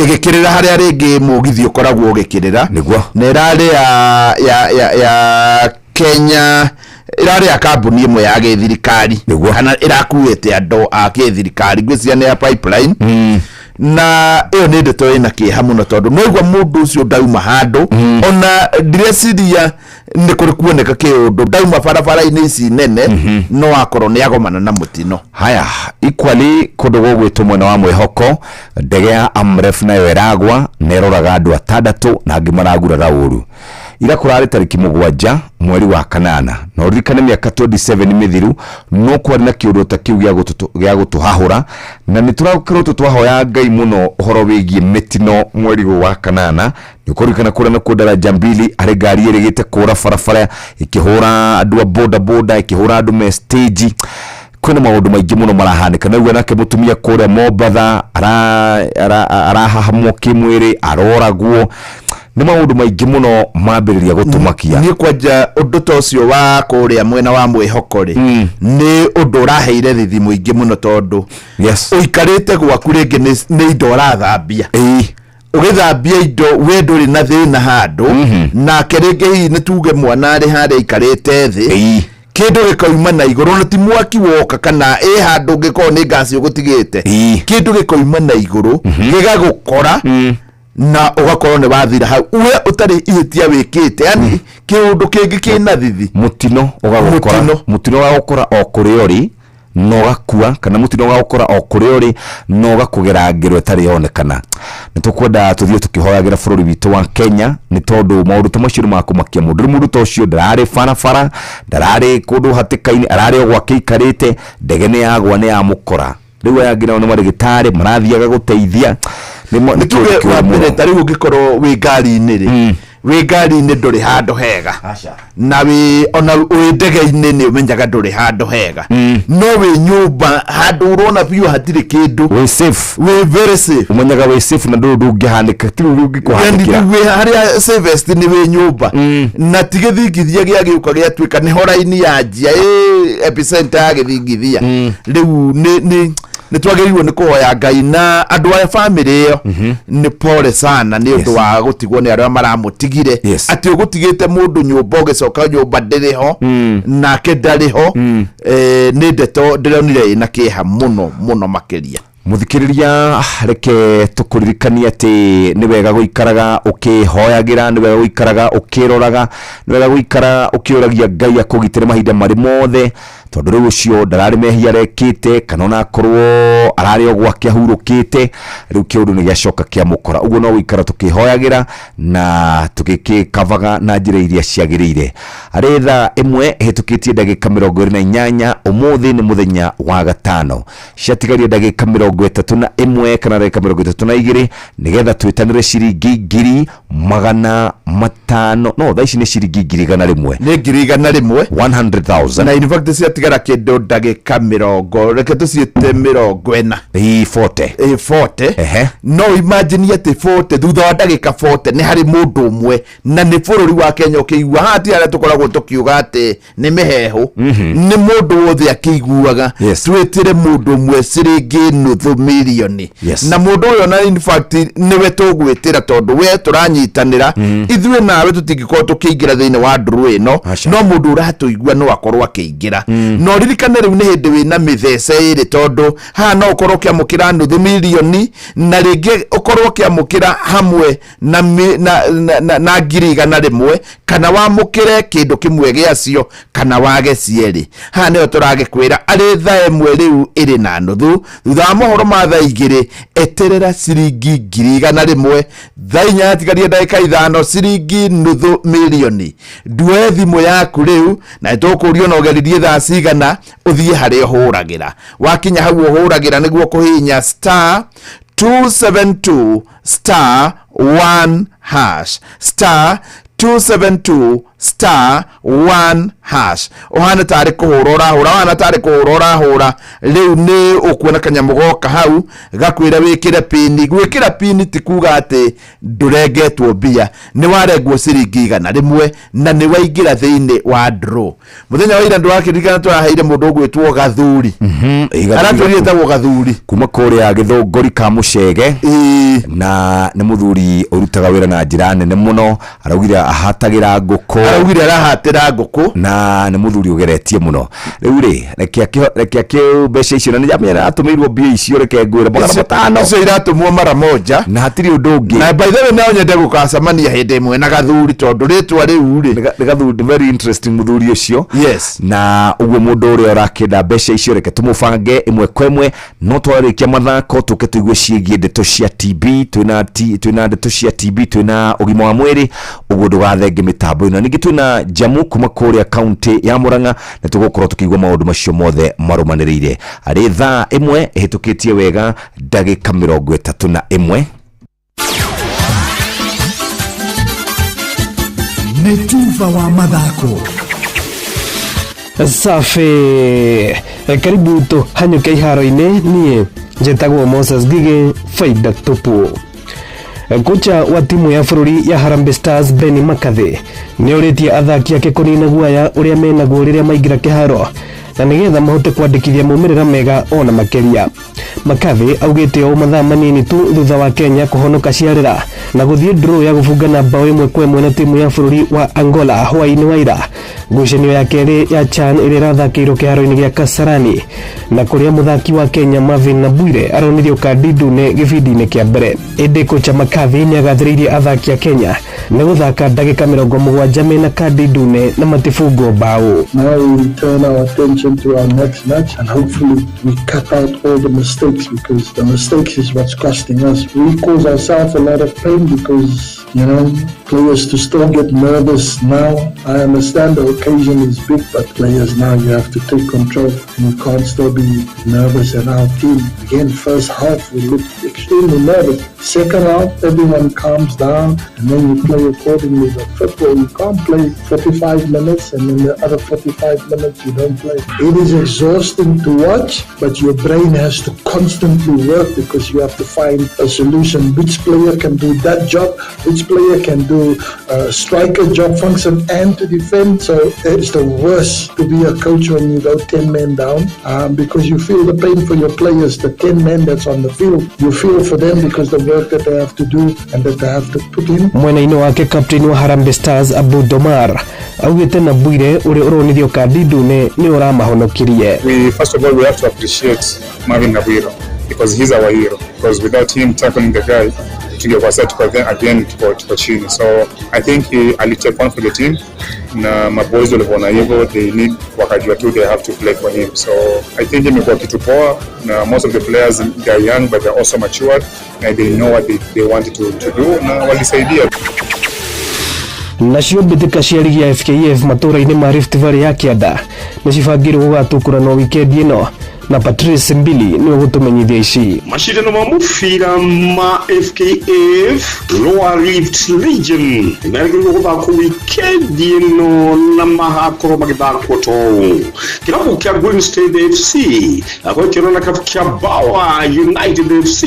ĩgĩkĩrĩra harĩa rĩngĩ mũgithi ũkoragwo ũgĩkĩrĩra. Nĩguo. Na ĩrarĩ ya Kenya, ĩrarĩ ya kambuni ĩmwe ya gĩthirikari kana ĩrakuĩte andũ a gĩthirikari, ngwĩciria nĩ ya Pipeline. Na ĩyo nĩ ndeto ĩna kĩeha mũno tondũ noigua mũndũ ũcio ndauma handũ, ona ndireciria nĩ kũrĩ kuoneka kĩũndũ, ndauma barabara-inĩ ici nene, no akorwo nĩ agomana na mũtino. Haya, equally kũndũ gũgwĩtwo mwena wa Mwĩhoko, ndege ya Amref nayo ĩragwa na ĩroraga andũ atandatũ na angĩ maragurara ũru. Ira kũrarĩ tarĩki 7 mweri wa kanana, na ũririkane mĩaka 27 mĩthiru no kwarĩ na kĩũndũ ta kĩu gĩa gũtũhahũra, na nĩ tũrakoretwo twahoya Ngai mũno ũhoro wĩgiĩ mĩtino mweri ũyũ wa kanana. Nĩ ũkũririkana kũrĩa nakuo Daraja Mbili harĩ ngari ĩrĩgĩte kũra barabara, ĩkĩhũra andũ a boda boda, ĩkĩhũra andũ me stage. Kwĩna maũndũ maingĩ mũno marahanĩka. Naigua nake mũtumia kũrĩa Mombatha arahahamwo kĩmwĩrĩ, aroragwo. Nĩ maũndũ maingĩ mũno mambĩrĩria gũtũmakia. Niĩ kwanja ũndũ ta ũcio wa kũrĩa mwena wa Mwĩhoko rĩ, nĩ ũndũ ũraheire thithi mũingĩ mũno tondũ ũikarĩte gwaku rĩngĩ nĩ indo ũrathambia, ũgĩthambia indo we ndũrĩ na thĩna handũ, nake rĩngĩ hihi nĩ tuge mwana arĩ harĩa aikarĩte thĩ, kĩndũ gĩkoima na igũrũ, na ti mwaki woka kana ĩ handũ ũngĩkorwo nĩ ngasi ũgũtigĩte, kĩndũ gĩkoima na igũrũ gĩgagũkora na ũgakorwo nĩ wathira hau, we ũtarĩ ihĩtia wĩkĩte, yani kĩũndũ kĩngĩ kĩna thithi. Mũtino ũgagũkora. Mũtino. Mũtino ũgagũkora o kũrĩa ũrĩ na ũgakua kana mũtino ũgagũkora o kũrĩa ũrĩ na ũgakũgera ngero ĩtarĩ yonekana. Nĩ tũkwenda tũthiĩ tũkĩhoyagĩra bũrũri witũ wa Kenya nĩ tondũ maũndũ ta macio nĩ makũmakia mũndũ. Rĩu mũndũ ta ũcio ndararĩ barabara, ndararĩ kũndũ hatĩka-inĩ, ararĩ o gwake aikarĩte, ndege nĩ yagwa nĩ yamũkora. Rĩu aya angĩ nao nĩ marĩgĩtarĩ marathiaga gũteithia. Nĩ nĩ tuge kĩũndũ kĩũru wa mbere mũno. ta rĩu ũngĩkorwo wĩ ngari-inĩ rĩ, wĩ ngari-inĩ ndũrĩ handũ hega, na wĩ ona wĩ ndege-inĩ nĩ ũmenyaga ndũrĩ handũ hega, no wĩ nyũmba handũ ũrona biũ hatirĩ kĩndũ, wĩ safe, wĩ very safe, ũmenyaga wĩ safe na ndũrĩ ũndũ ũngĩhanĩka, ti ũndũ ũngĩkũhanĩkĩra. Yani wĩ harĩa safest nĩ wĩ nyũmba, na ti gĩthingithia gĩagĩũka gĩatuĩka nĩho raini yanjia ĩ epicenter ya gĩthingithia. Rĩu nĩ nĩ twagĩrĩirwo nĩ kũhoya Ngai na andũ a bamĩrĩ ĩyo nĩ pole sana nĩ ũndũ wa gũtigwo nĩ arĩa maramũtigire, atĩ ũgũtigĩte mũndũ nyũmba ũgĩcoka nyũmba ndĩrĩ ho nake ndarĩ ho. Nĩ ndeto ndĩronire ĩna kĩeha mũno mũno makĩria. Muthikiriria, reke tukuririkanie ati ni wega guikaraga ukihoyagira, ni wega guikaraga ukiroraga, ni wega guikara ukiuragia Ngai akugitire mahinda mari mothe, tondu riu ucio ndarari mehia arekite kana ona akorwo arari o gwake ahurukite, riu kiundu ni giacoka kiamukora. Uguo no guikara tukihoyagira na tugikikavaga na njira iria ciagiriire. Ari thaa ĩmwe ĩhĩtũkĩtie ndagĩka 28, ũmũthĩ nĩ mũthenya wa gatano, ciatigaria ndagĩka 31 kana ndagĩka 32 nĩgetha twĩtanĩre ciringi 500,000. No thaa ici nĩ ciringi 100,000, nĩ 100,000, 100,000, na in fact ciatigara kĩndũ ndagĩka mĩrongo, reke tũciĩte 40, ĩ 40, ĩ 40. No imagine atĩ 40, thutha wa ndagĩka 40 nĩ harĩ mũndũ ũmwe na nĩ bũrũri wa Kenya ũkĩigua haha, ti harĩa tũkoragwo tũkiuga atĩ nĩ mĩheehũ, nĩ mũndũ wothe akĩiguaga. Twĩtĩre mũndũ ũmwe ciringi nuthu mirioni, na mũndũ ũyũ na in fact nĩwe tũgwĩtĩra tondũ we tũranyitanĩra ithuĩ nawe tũtingĩkorwo tũkĩingĩra thĩinĩ wa ndũrũ ĩno, no mũndũ ũratũigua no akorwo akĩingĩra. No ririkane rĩu nĩ hĩndĩ wĩna mĩthece ĩrĩ, tondũ haha no ũkorwo ũkĩamũkĩra nuthu mirioni na rĩngĩ ũkorwo ũkĩamũkĩra hamwe na, na, na, na, na 100,000, kana wamũkĩre kĩndũ kĩmwe gĩacio kana wage cierĩ. Haha nĩho tũragĩkwĩra arĩ thaa ĩmwe rĩu ĩrĩ na nuthu, thutha wa mohoro ma thaa 2 eterera ciringi 100,000, thaa 4 yatigarie ndagĩka 5 ciringi nuthu mirioni. Nduoe thimũ yaku rĩu na nĩtũkũrio na ũgeririe thaa cigana ũthiĩ harĩa ũhũragĩra. Wakinya hau ũhũragĩra nĩguo kũhihinya star 272 star 1 hash, star 272 star 1 hash. Ũhana tarĩ kũhũra ũrahũra, ũhana tarĩ kũhũra ũrahũra, rĩu nĩ ũkuona kanyamũ goka hau gakwĩra wĩkĩre pini. Gwĩkĩra pini ti kuga atĩ ndũrengetwo mbia, nĩ warengwo ciringi 100 na nĩ waingĩra thĩinĩ wa draw. Mũthenya wa ira ndũrakĩririkana tũraheire mũndũ ũgwĩtwo Gathuri, aratwĩrire etagwo Gathuri kuma kũrĩa Gĩthũngũri ka Mũcege, na nĩ mũthuri ũrutaga wĩra na njĩra nene mũno. Araugire ahatagĩra ngũkũ, araugire arahatĩra ngũkũ, na nĩ mũthuri ũgeretie mũno. Rĩu rĩ, reke akĩ mbeca icio, na nĩ njamenya aratũmĩirwo mbia icio, reke ngwĩre 500 icio iratũmwo mara moja na hatirĩ ũndũ ũngĩ. Na by the way no nyende gũgacemania hĩndĩ ĩmwe na Gathuri, tondũ rĩtwa rĩu rĩ nĩ Gathuri, nĩ very interesting mũthuri ũcio. Yes. Na ũguo mũndũ ũrĩa ũrakĩenda mbeca icio reke tũmũbange ĩmwe kwa ĩmwe, no twarĩkia mathako tũke tũigue ciĩgiĩ ndeto cia TB, twĩna ndeto cia TB, twĩna ũgima wa mwĩrĩ, ũguo ndũgathenge mĩtambo ĩno. Na ningĩ twĩna Jamu kuma kũrĩa kaunti ya Murang'a, na tũgũkorwo tũkĩigua maũndũ macio mothe marũmanĩrĩire. Arĩ thaa ĩmwe ĩhĩtũkĩtie wega ndagĩka 31. Nĩ tuba wa mathako. Safi, karibu tuhanyuke iharo-inĩ. Niĩ njĩtagwo Moses Ngigĩ, faida tupu. Kocha wa timu ya bũrũri ya Harambee Stars Benny McCarthy nĩ orĩtie athaki ake kũnina guaya ũrĩa menaguo rĩrĩa maingĩra kĩharo na nĩgetha mahote kwandĩkithia maumĩrĩra mega ona makĩria. McCarthy augĩte ũũ mathaa manini tu thutha wa Kenya kũhonoka ciarĩra na gũthiĩ draw ya gũbungana bao 1-1 na timu ya bũrũri wa Angola hwaĩ-inĩ wa ira Ngucanio ya kerĩ ya CHAN ĩrĩa ĩrathakĩirwo kĩharo-inĩ gĩa Kasarani na kũrĩa mũthaki wa Kenya Marvin Nabwire aronirio kandi ndune gĩbindi-inĩ kĩa mbere. Ĩndĩ kocha McCarthy nĩagathĩrĩirie athaki a Kenya nĩ gũthaka ndagĩka 70 mena kandi ndune na matibungwo mbaũ. Now we turn our attention to our next match and hopefully we cut out all the mistakes, because the mistakes is what's costing us. We cause ourselves a lot of pain because, you know, players to still get nervous now. I understand the occasion is big, but players now you have to take control and you can't still be nervous. And our team, again, first half we looked extremely nervous. Second half, everyone calms down and then you play accordingly. But football, you can't play 45 minutes and then the other 45 minutes you don't play. It is exhausting to watch, but your brain has to constantly work because you have to find a solution. Which player can do that job? Which player can do a striker job function and to defend? So it's the worst to be a coach when you go 10 men down, because you feel the pain for your players, the 10 men that's on the field. You feel for them because the work that they have to do and that they have to put in. Mwena-inĩ wake captain wa Harambee Stars Abu Domar augĩte Nabwire ũrĩa ũronirio kandi ndune nĩ ũramahonokirie. We first of all we have to appreciate Marvin Nabwire because he's our hero, because without him tackling the guy tungekuwa sasa tuko again tuko chini. So I think he alitake one for the team na maboys walivyoona hivyo they need wakajua tu they have to play for him. So I think imekuwa kitu poa na most of the players they are young but they are also matured and they know what they wanted to do na walisaidia. Nacio mbĩtĩka cia ligi ya FKF matũũra-inĩ ma Rift Valley ya kĩanda nĩ cibangĩirwo gũgatũkũranwo wikendi ĩno na Patrice Mbili nĩwe gũtũmenyithia ici. Mashindano ma mũbira ma FKF Lower Rift Region nĩmerĩgĩrĩirwo gũthakwo wikendi ĩno na magakorwo magĩthakwo ta ũũ. Kĩrabu kĩa Green State FC gĩgakorwo gĩkĩonana na kĩrabu kĩa Bawa United FC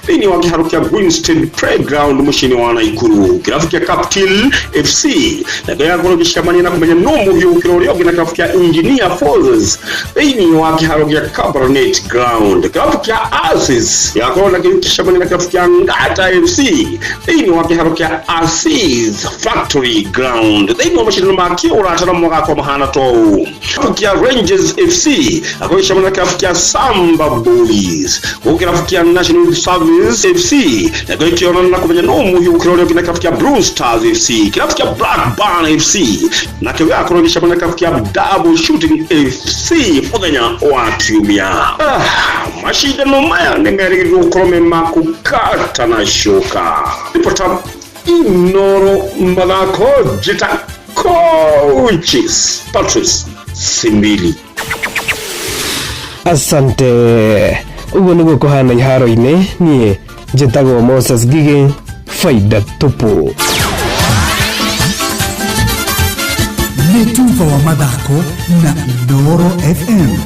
thĩinĩ wa kĩharo kĩa Green State Playground mũciĩ-inĩ wa Naikuru. Kĩrabu kĩa Capital FC nakĩo gĩgakorwo gĩcemania na kũmenya nũ mũhiũ gũkĩra ũrĩa ũngĩ na kĩrabu kĩa Engineer Forces thĩinĩ wa kĩharo kĩa Cabernet Ground. Kĩrabu kĩa Asis gĩgakorwo nakĩo gĩcemania na kĩrabu kĩa Ngata FC thĩinĩ wa kĩharo kĩa Asis Factory Ground. Thĩinĩ wa macindano ma kĩũrata namo magakorwo mahana ta ũũ. Kĩrabu kĩa Rangers FC gĩgakorwo gĩcemania na kĩrabu kĩa Samba Boys. Gũkũ kĩrabu kĩa National Youth Service FC gĩgakorwo gĩkĩonana na kũmenya nũ mũhiũ gũkĩra ũrĩa ũngĩ na kĩrabu kĩa Blue Stars FC. Kĩrabu kĩa Blackburn FC nakĩo gĩgakorwo gĩcemania na kĩrabu kĩa Double Shooting FC mũthenya wa kiumia. Mashindano maya nĩ merĩgĩrĩirwo gũkorwo me ma kũkata na coka. Ripota Inoro mathako njĩta Coaches Patrice Simbili. Asante. Ũguo nĩguo kũhana iharo-inĩ. Niĩ njĩtagwo Moses Ngigĩ, faida tupu. Nĩ tuba wa mathako na Inooro FM.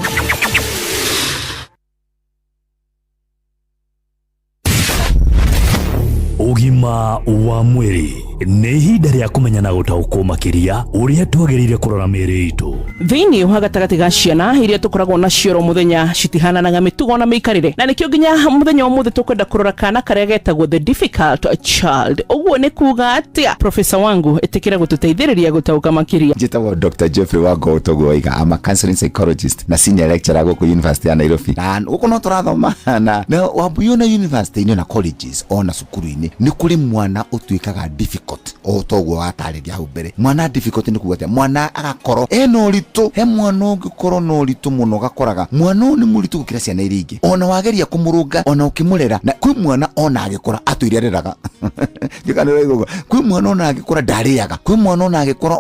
Ũgima wa mwĩrĩ nĩ ihinda rĩa kũmenya na gũtaũkwo makĩria ũrĩa twagĩrĩire kũrora mĩĩrĩ itũ. Thĩinĩ wa gatagatĩ ga ciana iria tũkoragwo nacio oro mũthenya citihananaga mĩtugo na mĩikarĩre, na nĩkĩo nginya mũthenya wa ũmũthĩ tũkwenda kũrora kana karĩa getagwo the difficult child. Ũguo nĩ kuga atĩa? Profesa wangu ĩtĩkĩra gũtũteithĩrĩria gũtaũka makĩria. Njĩtagwo Dr. Jeffrey Wango Ũtoguo Waiga. I'm a counseling psychologist na senior lecturer gũkũ University ya Nairobi. Na gũkũ no tũrathoma na wambuĩ ona university-inĩ na colleges ona cukuru-inĩ nĩ kũrĩ mwana ũtuĩkaga difficult o toguo watarĩria hau mbere. Mwana difficult nĩ kuga atĩa? Mwana agakorwo ena ũritũ. He mwana ũngĩkorwo na ũritũ mũno ũgakoraga mwana ũyũ nĩ mũritũ gũkĩra ciana iria ingĩ, ona wageria kũmũrũnga ona ũkĩmũrera, na kwĩ mwana ona agĩkũra atũire areraga. Kwĩ mwana ona agĩkũra ndarĩaga, kwĩ mwana ona agĩkũra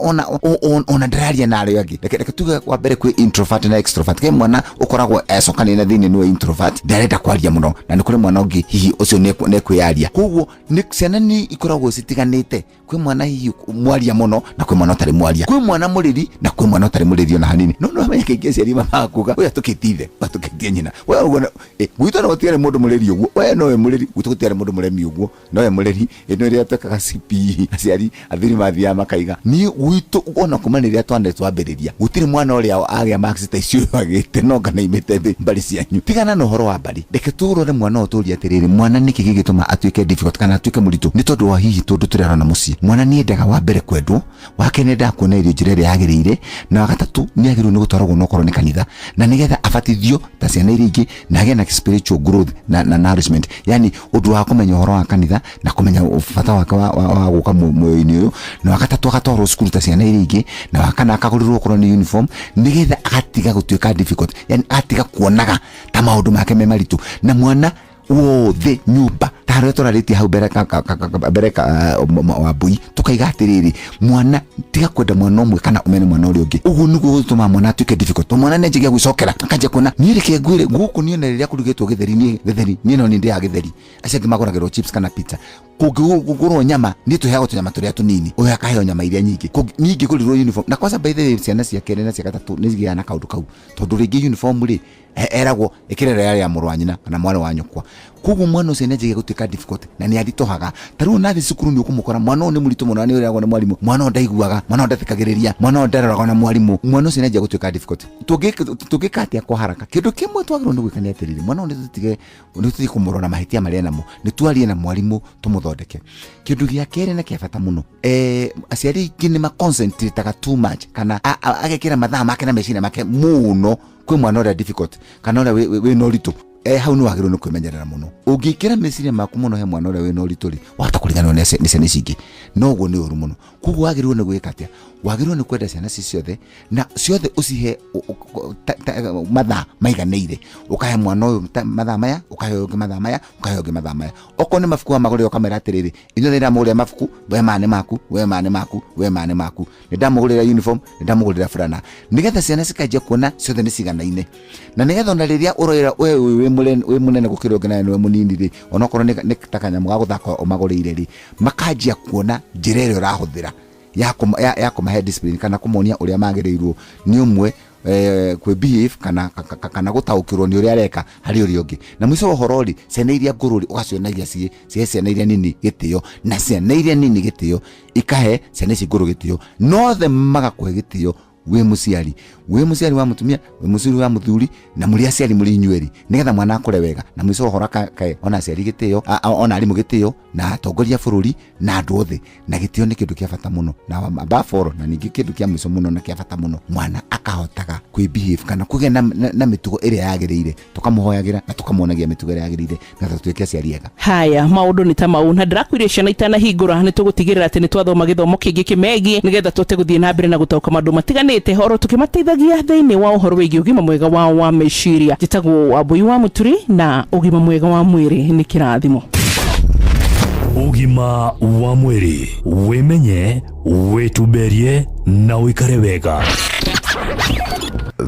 ona ndararia na arĩa angĩ. Reke tuge wa mbere kwĩ introvert na extrovert. Kwĩ mwana ũkoragwo ecokanĩire na thĩinĩ nĩwe introvert, ndarenda kwaria mũno, na nĩ kũrĩ mwana ũngĩ hihi ũcio nĩekwĩyaria. Koguo nĩ ciana nĩ ikoragwo citiganĩte. Kwĩ mwana hihi mwaria mũno na kwĩ mwana ũtarĩ mwaria, kwĩ mwana mũrĩri na kwĩ mwana ũtarĩ mũrĩri ona hanini. No no amenye kaingĩ aciari mamaga kuga ũyũ atũkĩtie ithe, ũyũ atũkĩtie nyina, we ũguo gwitũ no gũtiarĩ mũndũ mũrĩri ũguo, we nowe mũrĩri, gwitũ gũtiarĩ mũndũ mũremi ũguo, nowe mũrĩri. Ĩno ĩrĩa twekaga CPE, aciari athuri mathiaga makaiga niĩ gwitũ ona kuma rĩrĩa twana twambĩrĩria gũtirĩ mwana ũrĩa agĩa marks ta icio ũyũ agĩte no kana imĩte thĩ mbarĩ cianyu. Tigana na ũhoro wa mbarĩ, reke tũrore mwana ũyũ tũrie atĩrĩrĩ, mwana nĩkĩ gĩgĩtũma atuĩke difficult kana atuĩke mũritũ? Nĩ tondũ wa hihi tũndũ tũrĩa arona mũciĩ. Mwana nĩ endaga wa mbere kwendwo, wa kerĩ nĩ endaga kuona irio njĩra ĩrĩa yagĩrĩire, na wa gatatũ nĩ agĩrĩirwo nĩ gũtwaragwo onokorwo nĩ kanitha, na nĩgetha abatithio ta ciana iria ingĩ na agĩe na spiritual growth na nourishment, yani ũndũ wa kũmenya ũhoro wa kanitha na kũmenya bata wake wa gũka muoyo-inĩ ũyũ, na wa gatatũ agatwarwo cukuru ta ciana iria ingĩ, na wa kana akagũrĩrwo okorwo nĩ uniform, nĩgetha agatiga gũtuĩka difficult, yani agatiga kuonaga ta maũndũ make me maritũ. Na mwana wothe nyũmba ta harĩa tũrarĩtie hau mbere mbere wa mbui, tũkaiga atĩrĩrĩ, mwana tiga kwenda mwana ũmwe kana ũmene mwana ũrĩa ũngĩ. Ũguo nĩguo gũtũmaga mwana atuĩke difficult, tondũ mwana nĩanjagia gwĩcokera, akanjia kuona niĩ reke ngwĩre gũkũ niĩ ona rĩrĩa kũrugĩtwo gĩtheri, niĩ gĩtheri niĩ no niĩ ndĩaga gĩtheri, acio angĩ magũragĩrwo chips kana pizza. Kũngĩgũrwo nyama niĩ tũheagwo tũnyama tũrĩa tũnini, ũyũ akaheo nyama iria nyingĩ. Niĩ ingĩgũrĩrwo uniform, na kwanza by the way ciana cia kerĩ na cia gatatũ nĩ igĩaga na kaũndũ kau, tondũ rĩngĩ uniform rĩ eragwo ĩkĩra ĩrĩa ya mũrũ wa nyina kana mwarĩ wa nyũkwa. Koguo mwana ũcio nĩanjagia gũtuĩka difficult na nĩ aritũhaga. Ta rĩu ona athiĩ cukuru nĩ ũkũmũkora mwana ũyũ nĩ mũritũ mũno, na nĩ ũreragwo nĩ mwarimũ mwana ũyũ ndaiguaga, mwana ũyũ ndathikagĩrĩria, mwana ũyũ ndaroragwo na mwarimũ, mwana ũcio nĩanjagia gũtuĩka difficult. Tũngĩka atĩa kwa haraka? Kĩndũ kĩmwe twagĩrĩirwo nĩ gwĩka nĩ atĩrĩrĩ, mwana ũyũ nĩ tũtige kũmũrora mahĩtia marĩa enamo, nĩ twarie na mwarimũ tũmũthondeke. Kĩndũ gĩa kerĩ na kĩa bata mũno, aciari aingĩ nĩ maconcentrataga too much, kana agekĩra mathaa make na meciria make mũno kwĩ mwana ũrĩa difficult kana ũrĩa wĩna ũritũ. Hau nĩ wagĩrĩirwo nĩ kwĩmenyerera mũno. Ũngĩkĩra meciria maku mũno he mwana ũrĩa wĩna ũritũ rĩ, wahota kũriganĩrwo nĩ ciana ici ingĩ, na ũguo nĩ ũru mũno. Koguo wagĩrĩirwo nĩ gwĩka atĩa? Wagĩrĩirwo nĩ kwenda ciana ici ciothe, na ciothe ũcihe mathaa maiganĩire. Ũkahe mwana ũyũ mathaa maya, ũkahe ũyũ ũngĩ mathaa maya, ũkahe ũyũ ũngĩ mathaa maya. Okorwo nĩ mabuku wamagũrĩra ũkamera atĩrĩrĩ, inyuothe ndamũgũrĩra mabuku, we maya nĩ maku, we maya nĩ maku, we maya nĩ maku. Nĩ ndamũgũrĩra uniform, nĩ ndamũgũrĩra burana, nĩgetha ciana cikanjia kuona ciothe nĩ ciganaine. Na nĩgetha ona rĩrĩa ũroira we ũyũ wĩ mũnene gũkĩra ũngĩ nawe nĩwe mũnini rĩ, onokorwo nĩ ta kanyamũ ga gũthaka ũmagũrĩire rĩ, makanjia kuona njĩra ĩrĩa ũrahũthĩra ya kũmahe discipline kana kũmonia ũrĩa magĩrĩirwo nĩ ũmwe kwĩ behave kana gũtaũkĩrwo nĩ ũrĩa areka harĩ ũrĩa ũngĩ. Na mũico wa ũhoro rĩ, ciana iria ngũrũ rĩ, ũgacionagia cihe ciana iria nini gĩtĩo, na ciana iria nini gĩtĩo ikahe ciana ici ngũrũ gĩtĩo, na othe magakũhe gĩtĩo wĩ mũciari, wĩ mũciari wa mũtumia, wĩ mũciari wa mũthuri, na mũrĩ aciari mũrĩ inyuerĩ, nĩgetha mwana akũre wega. Na mũico wa ũhoro akahe ona aciari gĩtĩo, ona arimũ gĩtĩo, na atongoria a bũrũri, na andũ othe. Na gĩtĩo nĩ kĩndũ kĩa bata mũno, na above all, na ningĩ kĩndũ kĩa mũico mũno na kĩa bata mũno, mwana akahotaga kwĩ behave kana kũgĩa na mĩtugo ĩrĩa yagĩrĩire, tũkamũhoyagĩra na tũkamwonagia mĩtugo ĩrĩa yagĩrĩire, nĩgetha tũtuĩke aciari ega. Haya, maũndũ nĩ ta mau, na ndĩrakwĩria ciana itanahingũra nĩ tũgũtigĩrĩra atĩ nĩ twathoma gĩthomo kĩngĩ kĩmegiĩ, nĩgetha tũhote gũthiĩ na mbere na gũtaũka maũndũ matiganĩte oro tũkĩmateithagia thĩinĩ wa ũhoro wĩgiĩ ũgima mwega wao wa meciria. Njĩtagwo Wambui wa Mũturi, na ũgima mwega wa mwĩrĩ nĩ kĩrathimo. Ũgima wa mwĩrĩ, wĩmenye, wĩtumberie na ũikare wega.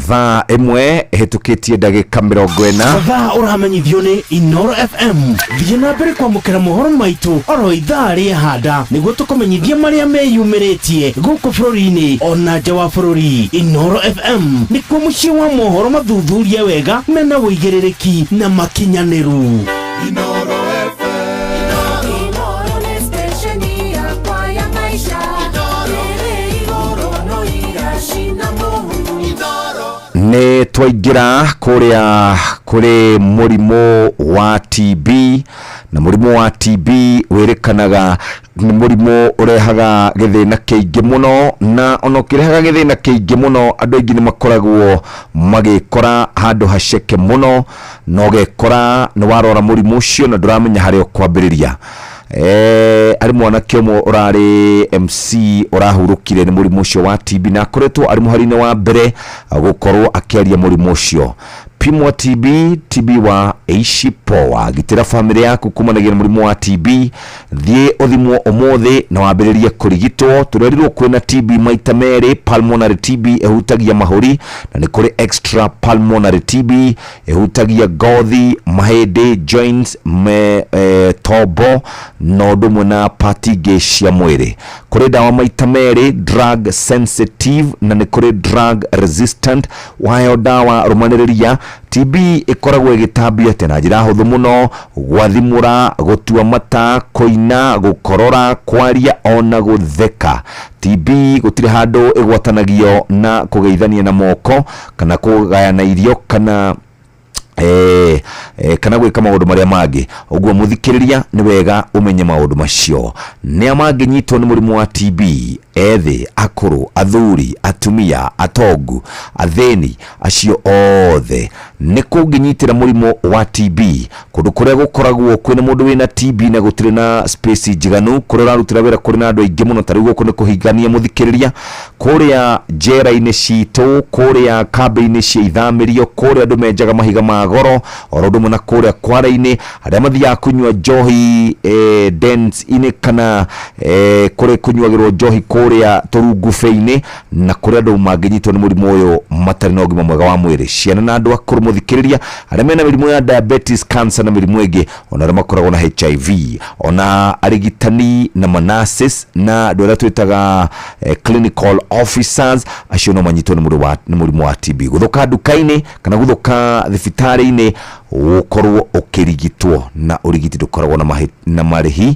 Thaa ĩmwe ĩhĩtũkĩtie ndagĩka mĩrongo ĩna. Mathaa ũramenyithio nĩ Inooro FM. Thiĩ na mbere kwamũkĩra mohoro maitũ oro ithaa rĩehanda nĩguo tũkũmenyithie marĩa meyumĩrĩtie gũkũ bũrũri-inĩ ona nja wa bũrũri. Inooro FM nĩkuo mũciĩ wa mohoro mathuthurie wega mena ũigĩrĩrĩki na makinyanĩru. Inooro FM. Inooro nĩ station yakwa ya maisha. Ĩrĩ igũrũ no iracina mũhu. Nĩ twaingĩra kũrĩa kũrĩ mũrimũ wa TB, na mũrimũ wa TB wĩrĩkanaga nĩ mũrimũ ũrehaga gĩthĩna kĩingĩ mũno, na ona ũkĩrehaga gĩthĩna kĩingĩ mũno, andũ aingĩ nĩ makoragwo magĩkora handũ haceke mũno, na ũgekora nĩ warwara mũrimũ ũcio na ndũramenya harĩa ũkwambĩrĩria. Arĩ mwanake ũmwe ũrarĩ MC ũrahurũkire nĩ mũrimũ ũcio wa TB, na akoretwo arĩ mũhari-inĩ wa mbere gũkorwo akĩaria mũrimũ ũcio. Pimwa TB, TB wa Eishi Poa. Gitĩra bamĩrĩ yaku kumanagia na mũrimũ wa TB. Thiĩ ũthimwo ũmũthĩ na wambĩrĩrie kũrigitwo. Tũrerirwo kwĩna TB maita merĩ, pulmonary TB ĩhutagia mahũri, na nĩ kũrĩ extra pulmonary TB ĩhutagia ngothi, mahĩndĩ, joints, tombo na ũndũ ũmwe na part ingĩ cia mwĩrĩ. Kũrĩ ndawa maita merĩ, drug sensitive na nĩ kũrĩ drug resistant. Waheo ndawa rũmanĩrĩria. TB ĩkoragwo ĩgĩtambio atĩa? Na njĩra hũthũ mũno, gwathimũra, gũtua mata, kũina, gũkorora, kwaria ona gũtheka. TB gũtirĩ handũ ĩgwatanagio na kũgeithania na moko kana kũgayana irio kana Kana gwĩka maũndũ marĩa mangĩ. Ũguo mũthikĩrĩria, nĩ wega ũmenye maũndũ macio. Nĩa mangĩnyitwo nĩ mũrimũ wa TB? Ethĩ, akũrũ, athuri, atumia, atongu, athĩni, acio othe. Nĩ kũngĩnyitĩra mũrimũ wa TB? Kũndũ kũrĩa gũkoragwo kwĩna mũndũ wĩna TB na gũtirĩ na space njiganu, kũrĩa ũrarutĩra wĩra kũrĩ na andũ aingĩ mũno, ta rĩu gũkũ nĩ kũhingania mũthikĩrĩria, kũrĩa njera-inĩ citũ, kũrĩa kambĩ-inĩ cia ithamĩrio, kũrĩa andũ menjaga mahiga ma goro, oro ũndũ ũmwe na kũrĩa kware-inĩ, arĩa mathiaga kũnyua njohi dens-inĩ kana kũrĩa kũnyuagĩrwo njohi kũrĩa tũrungubĩ-inĩ, na kũrĩa andũ mangĩnyitwo nĩ mũrimũ ũyũ matarĩ na ũgima mwega wa mwĩrĩ. Ciana na andũ akũrũ mũthikĩrĩria, arĩa mena mĩrimũ ya diabetes, cancer na mĩrimũ ĩngĩ, ona arĩa makoragwo na HIV, ona arigitani na manurses na andũ arĩa twĩtaga clinical officers, acio no manyitwo nĩ mũrimũ wa TB. Gũthũka nduka-inĩ kana gũthũka thibitarĩ-inĩ, ũkorwo ũkĩrigitwo, na ũrigiti ndũkoragwo na marĩhi.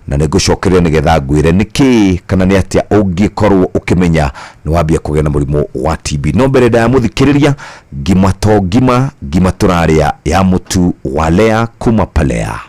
Na nĩ ngũcokeria nĩgetha ngwĩre nĩkĩ kana nĩ atĩa ũngĩkorwo ũkĩmenya nĩ wambia kũgĩa na mũrimũ wa TB. No mbere ndaya mũthikĩrĩria, ngima to ngima, ngima tũrarĩa ya mũtu wa Lea kuma Palea.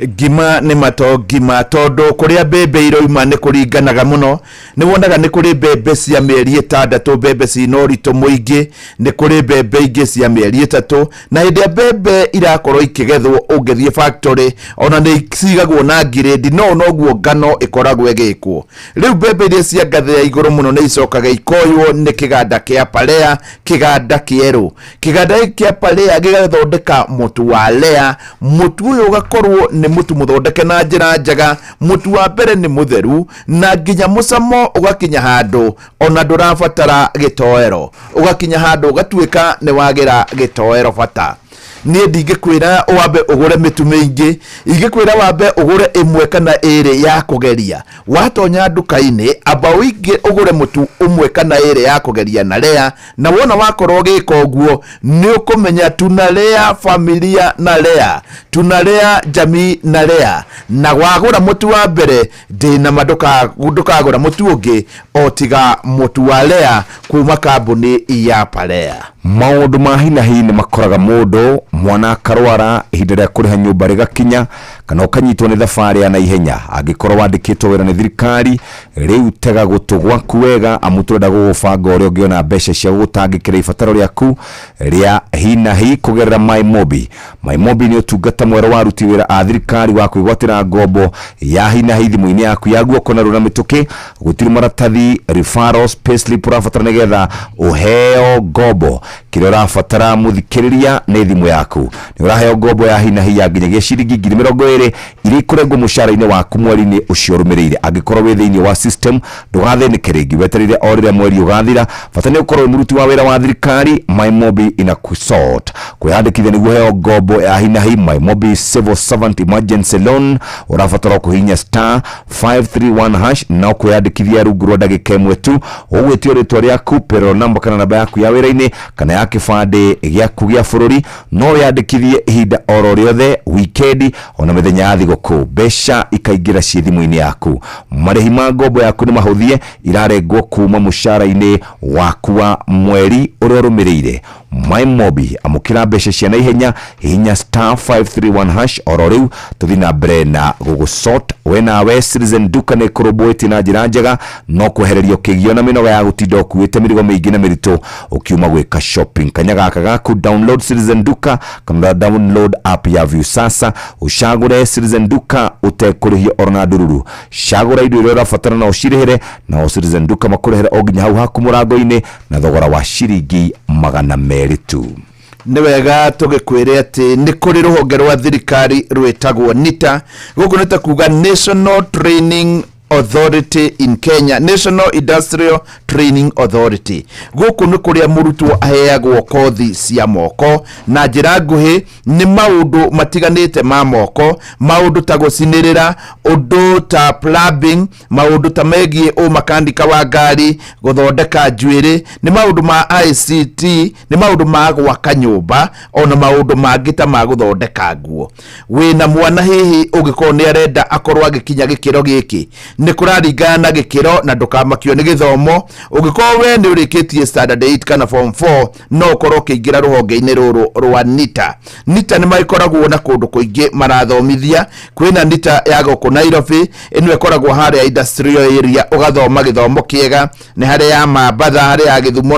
Ngima nĩ mato ngima, tondũ kũrĩa mbembe iroima nĩ kũringanaga mũno. Nĩ wonaga nĩ kũrĩ mbembe cia mĩeri 6, mbembe cina ũritũ mũingĩ, nĩ kũrĩ mbembe ingĩ cia mĩeri 3, na hĩndĩ ya mbembe irakorwo ikĩgethwo ũngĩthiĩ factory ona nĩ cigagwo na ngirĩndi, no noguo ngano ĩkoragwo ĩgĩkwo. Rĩu mbembe iria cia ngathĩ ya igũrũ mũno nĩ icokaga ikoywo nĩ kĩganda kĩa Palea, kĩganda kĩerũ. Kĩganda gĩkĩ kĩa Palea gĩgathondeka mũtu wa Lea. Mũtu ũyũ ũgakorwo nĩ mũtu mũthondeke na njĩra njega. Mũtu wa mbere nĩ mũtheru, na nginya mũcamo ũgakinya handũ ona ndũrabatara gĩtoero, ũgakinya handũ ũgatuĩka nĩ wagĩra gĩtoero bata. Niĩ ndingĩkwĩra wambe ũgũre mĩtu mĩingĩ, ingĩkwĩra wambe ũgũre ĩmwe kana ĩrĩ ya kũgeria. Watonya nduka-inĩ, amba ũingĩ ũgũre mũtu ũmwe kana ĩrĩ ya kũgeria na Lea, na wona wakorwo ũgĩka ũguo nĩ ũkũmenya tunalea familia na Lea, tunalea jamii na Lea. Na wagũra mũtu wa mbere, ndĩna ma ndũkagũra mũtu ũngĩ o tiga mũtu wa Lea kuma kambuni ya Palea. Maũndũ ma hi na hi nĩ makoraga mũndũ, mwana akarwara, ihinda rĩa kũrĩha nyũmba rĩgakinya, kana ũkanyitwo nĩ thabarĩ ya naihenya. Angĩkorwo wandĩkĩtwo wĩra nĩ thirikari, rĩu tega gũtũ gwaku wega, amu tũrenda gũgũbanga ũrĩa ũngĩona mbeca cia gũgũtangĩkĩra ibataro rĩaku rĩa hi na hi kũgerera MyMobi. MyMobi nĩ ũtungata mwerũ wa aruti wĩra a thirikari wa kwĩgwatĩra ngombo ya hi na hi thimũ-inĩ yaku ya guoko na rũna mĩtũkĩ. Gũtirĩ maratathi, referrals, payslip ũrabatara nĩgetha ũheo ngombo. Kĩrĩa ũrabatara mũthikĩrĩria nĩ thimũ yaku. Nĩ ũraheo ngombo ya hi na hi ya nginyagia ciringi 20,000 iria ikũrengwo mũcara-inĩ waku mweri-inĩ ũcio ũrũmĩrĩire. Angĩkorwo wĩ thĩinĩ wa system, ndũgathĩnĩke rĩngĩ, wetereire o rĩrĩa mweri ũgathira. Bata nĩ ũkorwo wĩ mũruti wa wĩra wa thirikari. MyMobi inakusort. Kwĩyandĩkithia nĩguo ũheo ngombo ya hi na hi MyMobi Civil Servant Emergency Loan, ũrabatara kũhihinya star 531 hash na ũkwĩyandĩkithia rungu rwa ndagĩka ĩmwe tu. Ũgwĩtio rĩtwa rĩaku, payroll number kana namba yaku ya wĩra-inĩ kana ya kĩbandĩ gĩaku gĩa bũrũri. No wĩyandĩkithie ihinda oro rĩothe, wikendi ona mĩthenya ya thigũkũ, mbeca ikaingĩra ciĩ thimũ-inĩ yaku. Marĩhi ma ngombo yaku nĩ mahũthie, irarengwo kuma mũcara-inĩ waku wa mweri ũrĩa ũrũmĩrĩire. MyMobi, amũkĩra mbeca cia naihenya, hihinya star 531 hash oro rĩu. Tũthiĩ na mbere na gũgũsort we nawe. Citizen Duka nĩ ĩkũrũmbũĩtie na njĩra njega, no kwehererio kĩgio na mĩnoga ya gũtinda ũkuĩte mĩrigo mĩingĩ na mĩritũ ũkiuma gwĩka shopping. Kanya gaka gaku, download Citizen Duka kana download app ya Viusasa, ũcagũre Citizen Duka ũtekũrĩhio oro na ndururu. Cagũra indo iria ũrabatara na ũcirĩhĩre, nao Citizen Duka makũrehere o nginya hau haku mũrango-inĩ na thogora wa ciringi 200 tu. Nĩ wega tũgĩkwĩre atĩ nĩ kũrĩ rũhonge rwa thirikari rwĩtagwo NITA. Gũkũ nĩ ta kuga National Training Authority in Kenya, National Industrial Training Authority. Gũkũ nĩ kũrĩa mũrutwo aheagwo kothi cia moko. Na njĩra nguhĩ nĩ maũndũ matiganĩte ma moko, maũndũ ta gũcinĩrĩra, ũndũ ta plumbing, maũndũ ta megiĩ ũmakanika wa ngari, gũthondeka njuĩrĩ, nĩ maũndũ ma ICT, nĩ maũndũ ma gwaka nyũmba, ona maũndũ mangĩ ta ma gũthondeka nguo. Wĩna mwana hihi ũngĩkorwo nĩ arenda akorwo agĩkinya gĩkĩro gĩkĩ, Nĩ kũraringana na gĩkĩro na ndũkamakio nĩ gĩthomo. Ũngĩkorwo we nĩ ũrĩkĩtie standard 8 kana form 4, no ũkorwo ũkĩingĩra rũhonge-inĩ rũrũ rwa NITA. NITA nĩ magĩkoragwo na kũndũ kũingĩ marathomithia. Kwĩna NITA ya gũkũ Nairobi, ĩno ĩkoragwo harĩa industrial area, ũgathoma gĩthomo kĩega. Nĩ harĩa ya Mambatha, harĩa ya Gĩthumo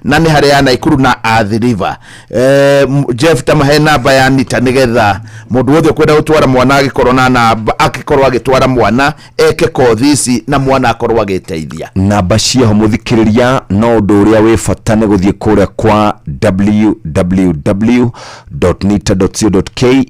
na nĩ harĩa ya Naikuru na Athi River. Jeff, tamahe namba ya NITA nĩgetha mũndũ wothe ũkwenda gũtwara mwana agĩkorwo na namba, akĩkorwo agĩtwara mwana eke kothi ici na mwana akorwo agĩteithia. Namba ciaho mũthikĩrĩria, no ũndũ ũrĩa wĩ bata nĩ gũthiĩ kũrĩa kwa www.nita.co.ke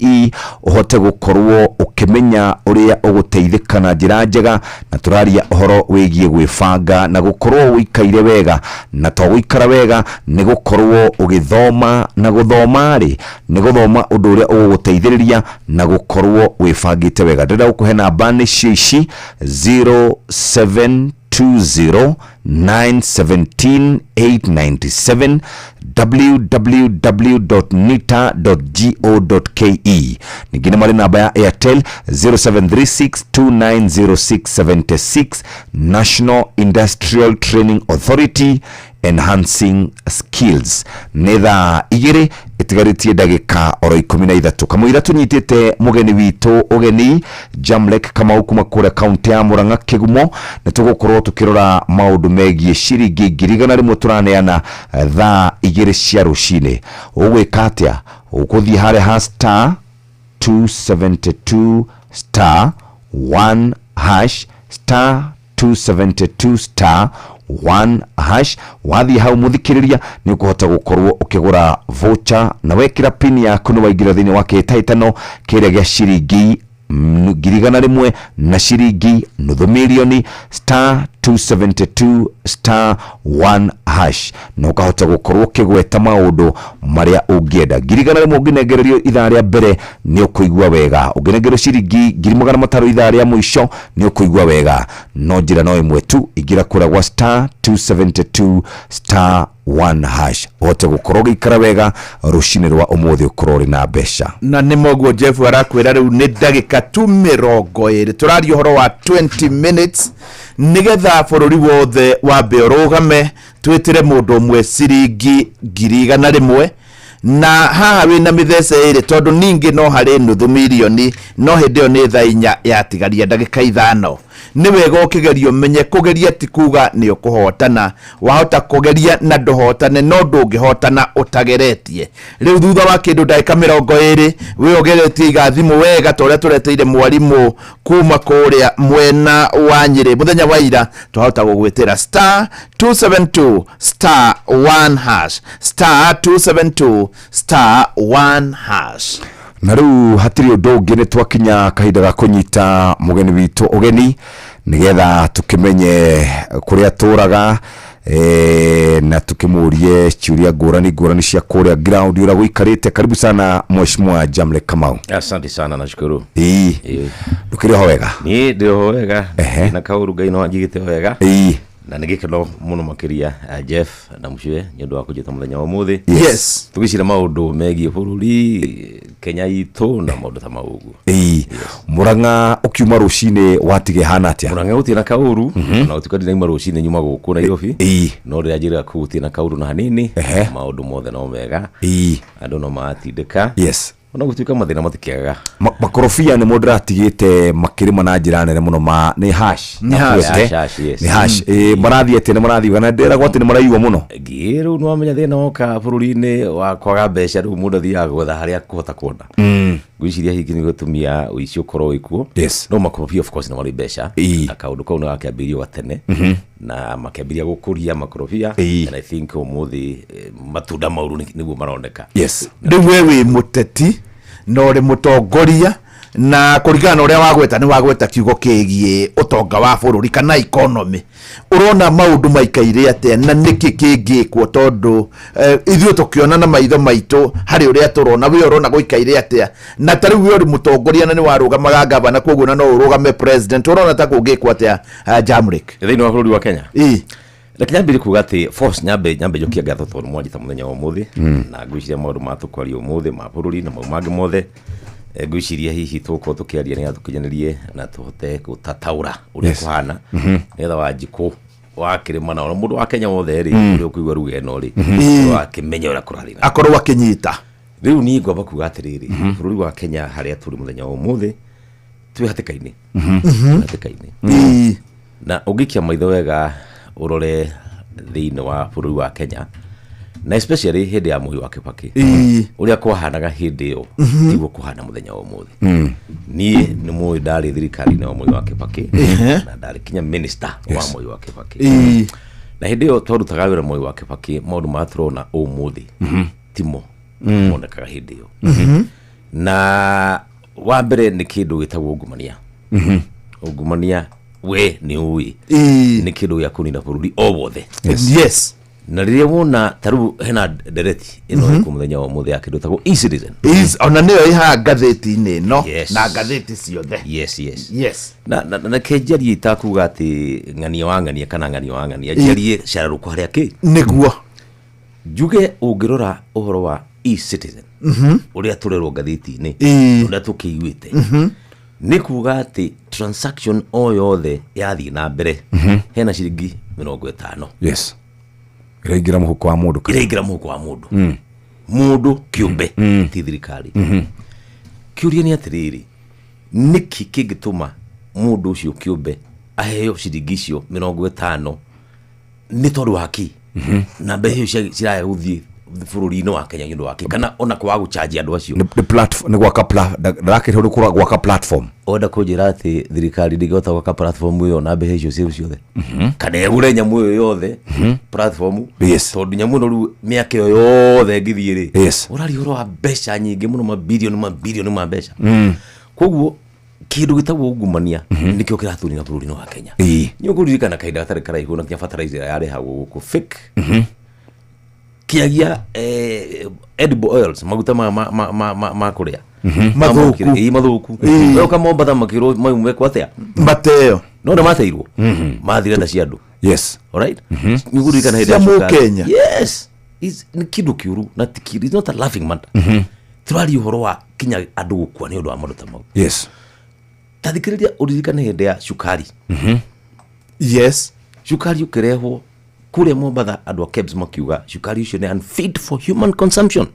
ũhote gũkorwo ũkĩmenya ũrĩa ũgũteithĩka na njĩra njega. Na tũraria ũhoro wĩgiĩ gwĩbanga na gũkorwo ũikaire wega, na to gũikara wega nĩ gũkorwo ũgĩthoma, na gũthoma rĩ nĩ gũthoma ũndũ ũrĩa ũgũgũteithĩrĩria na gũkorwo wĩbangĩte wega. Ndĩrenda gũkũhe namba nĩ cio ici: 0720 917 897, www.nita.go.ke. Ningĩ nĩ marĩ namba ya Airtel 0736290676. National Industrial Training Authority, enhancing skills. Nĩ thaa 2 ĩtigarĩtie ndagĩka oro 13 kamũira tũnyitĩte mũgeni witũ ũgeni Jamlek Kamau kuma kũrĩa kaunti ya Murang'a Kĩgumo. Nĩ tũgũkorwo tũkĩrora maũndũ megiĩ ciringi 100,000 tũraneana thaa 2 cia rũcinĩ. Ũgwĩka atĩa? Ũgũthiĩ harĩa ha star 272 star 1 hash, star 272 star 1 hash. Wathiĩ hau mũthikĩrĩria, nĩ ũkũhota gũkorwo ũkĩgũra voucher, na wekĩra pin yaku nĩ waingĩra thĩinĩ wa kĩhĩtahĩtano kĩrĩa gĩa ciringi 100,000 na ciringi 500,000, star 272 star 1 hash, na ũkahota gũkorwo ũkĩgweta maũndũ marĩa ũngĩenda. 100,000 ũngĩnengererio ithaa rĩa mbere nĩ ũkũigua wega, ũngĩnengererio ciringi 500,000 ithaa rĩa mũico nĩ ũkũigua wega. No njĩra no ĩmwe tu, ingĩra kũrĩa gwa star 272 star 1 hash ũhote gũkorwo ũgĩikara wega rũcinĩ rwa ũmũthĩ, ũkorwo ũrĩ na mbeca. Na nĩ moguo Jeff arakwĩra. Rĩu nĩ ndagĩka tu 20, tũraria ũhoro wa 20 minutes nĩgetha bũrũri wothe wambe ũrũgame, twĩtĩre mũndũ ũmwe ciringi 100,000. Na haha wĩna mĩthece ĩrĩ, tondũ ningĩ no harĩ 500,000, no hĩndĩ ĩyo nĩ thaa 4 yatigaria ndagĩka 5. Nĩ wega ũkĩgeria, ũmenye kũgeria ti kuga nĩ ũkũhotana. Wahota kũgeria na ndũhotane, no ndũngĩhotana ũtageretie. Rĩu thutha wa kĩndũ ndagĩka 20, wĩ ũgeretie, iga thimũ wega ta ũrĩa tũreteire mwarimũ kuma kũrĩa mwena wa Nyĩrĩ mũthenya wa ira. Twahota gũgwĩtĩra star 272 star 1 hash, star 272 star 1 hash. Na rĩu hatirĩ ũndũ ũngĩ, nĩ twakinya kahinda ga kũnyita mũgeni witũ ũgeni nĩgetha tũkĩmenye kũrĩa tũraga na tukĩmũrie ciũria ngũrani ngũrani cia kũrĩa ground ũrĩa gũikarĩte. Karibu sana, Mheshimiwa Jamle Kamau. Asante sana, nashukuru. Ĩĩ, ndũkĩrĩ ho wega? Niĩ ndĩ ho wega na kaũru Ngai no anjigĩte wega. Na nĩ gĩkeno mũno makĩria, Jeff na Mũcue, nĩ ũndũ wa kũnjĩta mũthenya wa ũmũthĩ. Tũgĩcira maũndũ megiĩ bũrũri Kenya itũ na maũndũ ta mau ũguo. Ĩĩ, Mũrang'a ũkiuma rũcinĩ watige hana atĩa? Mũrang'a gũtirĩ na kaũru, na gũtuĩka ndinauma rũcinĩ, nyuma gũkũ Nairobi, no rĩrĩa njĩraga kũu gũtirĩ na kaũru na hanini. Maũndũ mothe no mega, andũ no maratindĩka, ona gũtuĩka mathĩna matikĩagaga. Makorobia nĩ mũndũ ndĩratigĩte makĩrĩma na njĩra nene mũno, ma nĩ hash. Nĩ hash. Nakuĩte. Hash, hash, yes. Nĩ hash. Ĩĩ, marathiĩ atĩa? Nĩ marathiĩ kana ndĩragwo atĩ nĩ maraiywo mũno? Ngĩ rĩu nĩwamenya thĩna woka bũrũri-inĩ wa kwaga mbeca, rĩu mũndũ athiaga gwetha harĩa akũhota kuona. Ngwĩciria hihi nĩ gũtumia ũici ũkorwo wĩkuo. No makorobia of course nĩ marĩ mbeca, na kaũndũ kau nĩ gakĩambĩrĩirio gatene na makĩambĩrĩria gũkũria makorobia, and I think ũmũthĩ matunda mau rĩu nĩguo maroneka. Rĩu we wĩ mũteti na ũrĩ mũtongoria, na kũringana na ũrĩa wagweta, nĩ wagweta kiugo kĩgiĩ ũtonga wa bũrũri kana economy. Ũrona maũndũ maikaire atĩa na nĩkĩ kĩngĩkwo? Tondũ ithuĩ tũkĩona na maitho maitũ harĩ ũrĩa tũrona, we ũrona gũikaire atĩa? Na ta rĩu we ũrĩ mũtongoria na nĩ warũgamaga gavana, koguo na no ũrũgame president, ũrona ta kũngĩkwo atĩa, Jamrick? Thĩinĩ wa bũrũri wa Kenya, Ĩĩ. Reke nyambĩrĩrie kuga atĩ first nyambe njokie ngatho tondũ mwanjĩta mũthenya wa ũmũthĩ, na ngwĩciria maũndũ ma tũkwaria ũmũthĩ ma bũrũri na mau mangĩ mothe. Ngwĩciria hihi tũgũkorwo tũkĩaria nĩgetha tũkinyanĩrie na tũhote gũtataũra ũrĩa kũhana, nĩgetha Wanjikũ wa kĩrĩma na ona mũndũ wa Kenya wothe rĩ, ũrĩa ũkũigua ruga ĩno rĩ, wakĩmenya ũrĩa kũrathiĩ na akorwo akĩnyita. Rĩu niĩ ngwamba kuga atĩrĩrĩ, bũrũri wa Kenya harĩa tũrĩ mũthenya wa ũmũthĩ, twĩ hatĩka-inĩ. Twĩ hatĩka-inĩ. Na ũngĩikia maitho wega ũrore thĩinĩ wa bũrũri wa Kenya, na especially hĩndĩ ya Mwai wa Kĩbakĩ, ũrĩa kwahanaga hĩndĩ ĩyo tiguo kũhana mũthenya wa ũmũthĩ. Niĩ nĩ mũĩ ndarĩ thirikari-inĩ wa Mwai wa Kĩbakĩ, na ndarĩ kinya minister wa Mwai wa Kĩbakĩ. Na hĩndĩ ĩyo twarutaga wĩra Mwai wa Kĩbakĩ, maũndũ marĩa tũrona ũmũthĩ timo monekaga hĩndĩ ĩyo. Na wa mbere nĩ kĩndũ gĩtagwo ungumania. Ungumania we nĩ ũĩ nĩ kĩndũ gĩa kũnina bũrũri o wothe. Na rĩrĩa wona ta rĩu hena ndereti ĩno ĩkuo mũthenya wa ũmũthĩ ya kĩndũ ĩtagwo e-citizen. Ona nĩyo ĩhaha ngathĩti-inĩ ĩno na ngathĩti ciothe. Yes. Na ke njarie itakuga atĩ ng'ania wa ng'ania kana ng'ania wa ng'ania, njarie cararũkũ harĩa kĩ Nĩguo. Njuge ũngĩrora ũhoro wa e-citizen, ũrĩa tũrerwo ngathĩti-inĩ, ũrĩa tũkĩiguĩte, nĩ kuga atĩ transaction o yothe yathiĩ na mbere, hena ciringi 50. Yes, ĩraingĩra mũhuko wa mũndũ kana? Ĩraingĩra mũhuko wa mũndũ, mũndũ kĩũmbe, ti thirikari. Kĩũria nĩ atĩrĩrĩ, nĩkĩ kĩngĩtũma mũndũ ũcio kĩũmbe aheo ciringi icio 50? Nĩ tondũ wa kĩ? Na mbeca icio ciraya gũthiĩ bũrũri-inĩ wa Kenya nĩ ũndũ wa kĩ? Kana ona kwaga gũchanji andũ acio? Nĩ platform, nĩ gwaka ndarakĩrĩhwo nĩ gwaka platform. Wenda kũnjĩra atĩ thirikari ndĩngĩhota gwaka platform ĩyo na mbeca icio ciĩ ciothe, kana ĩgũre nyamũ ĩyo yothe platform? Tondũ nyamũ ĩno rĩu mĩaka ĩyo yothe ĩngĩthiĩ rĩ, ũraria ũhoro wa mbeca nyingĩ mũno, mabirioni mabirioni ma mbeca. Koguo kĩndũ gĩtagwo ungumania nĩkĩo kĩratũnina bũrũri-inĩ wa Kenya. Nĩ ũkũririkana kahinda gatarĩ karaihu na kinya fertilizer yarehagwo gũkũ fake, kĩagia edible oils, maguta ma kũrĩa. Mathũku. Ĩĩ, mathũku. We ũka Mombatha makĩrwo mau mekwo atĩa? Mateo. No nĩ mateirwo mathire nda cia andũ. Alright, nĩ ũkũririkana hĩndĩ ya Cia cukari. Mũkenya. Yes. Nĩ kĩndũ kĩũru na it's not a laughing matter. Tũraria ũhoro wa kinya andũ gũkua nĩ ũndũ wa maũndũ ta mau. Ta thikĩrĩria, ũririkane hĩndĩ ya cukari. Cukari ũkĩrehwo kũrĩa Mombatha, andũ a KEBS makiuga cukari ũcio nĩ unfit for human consumption.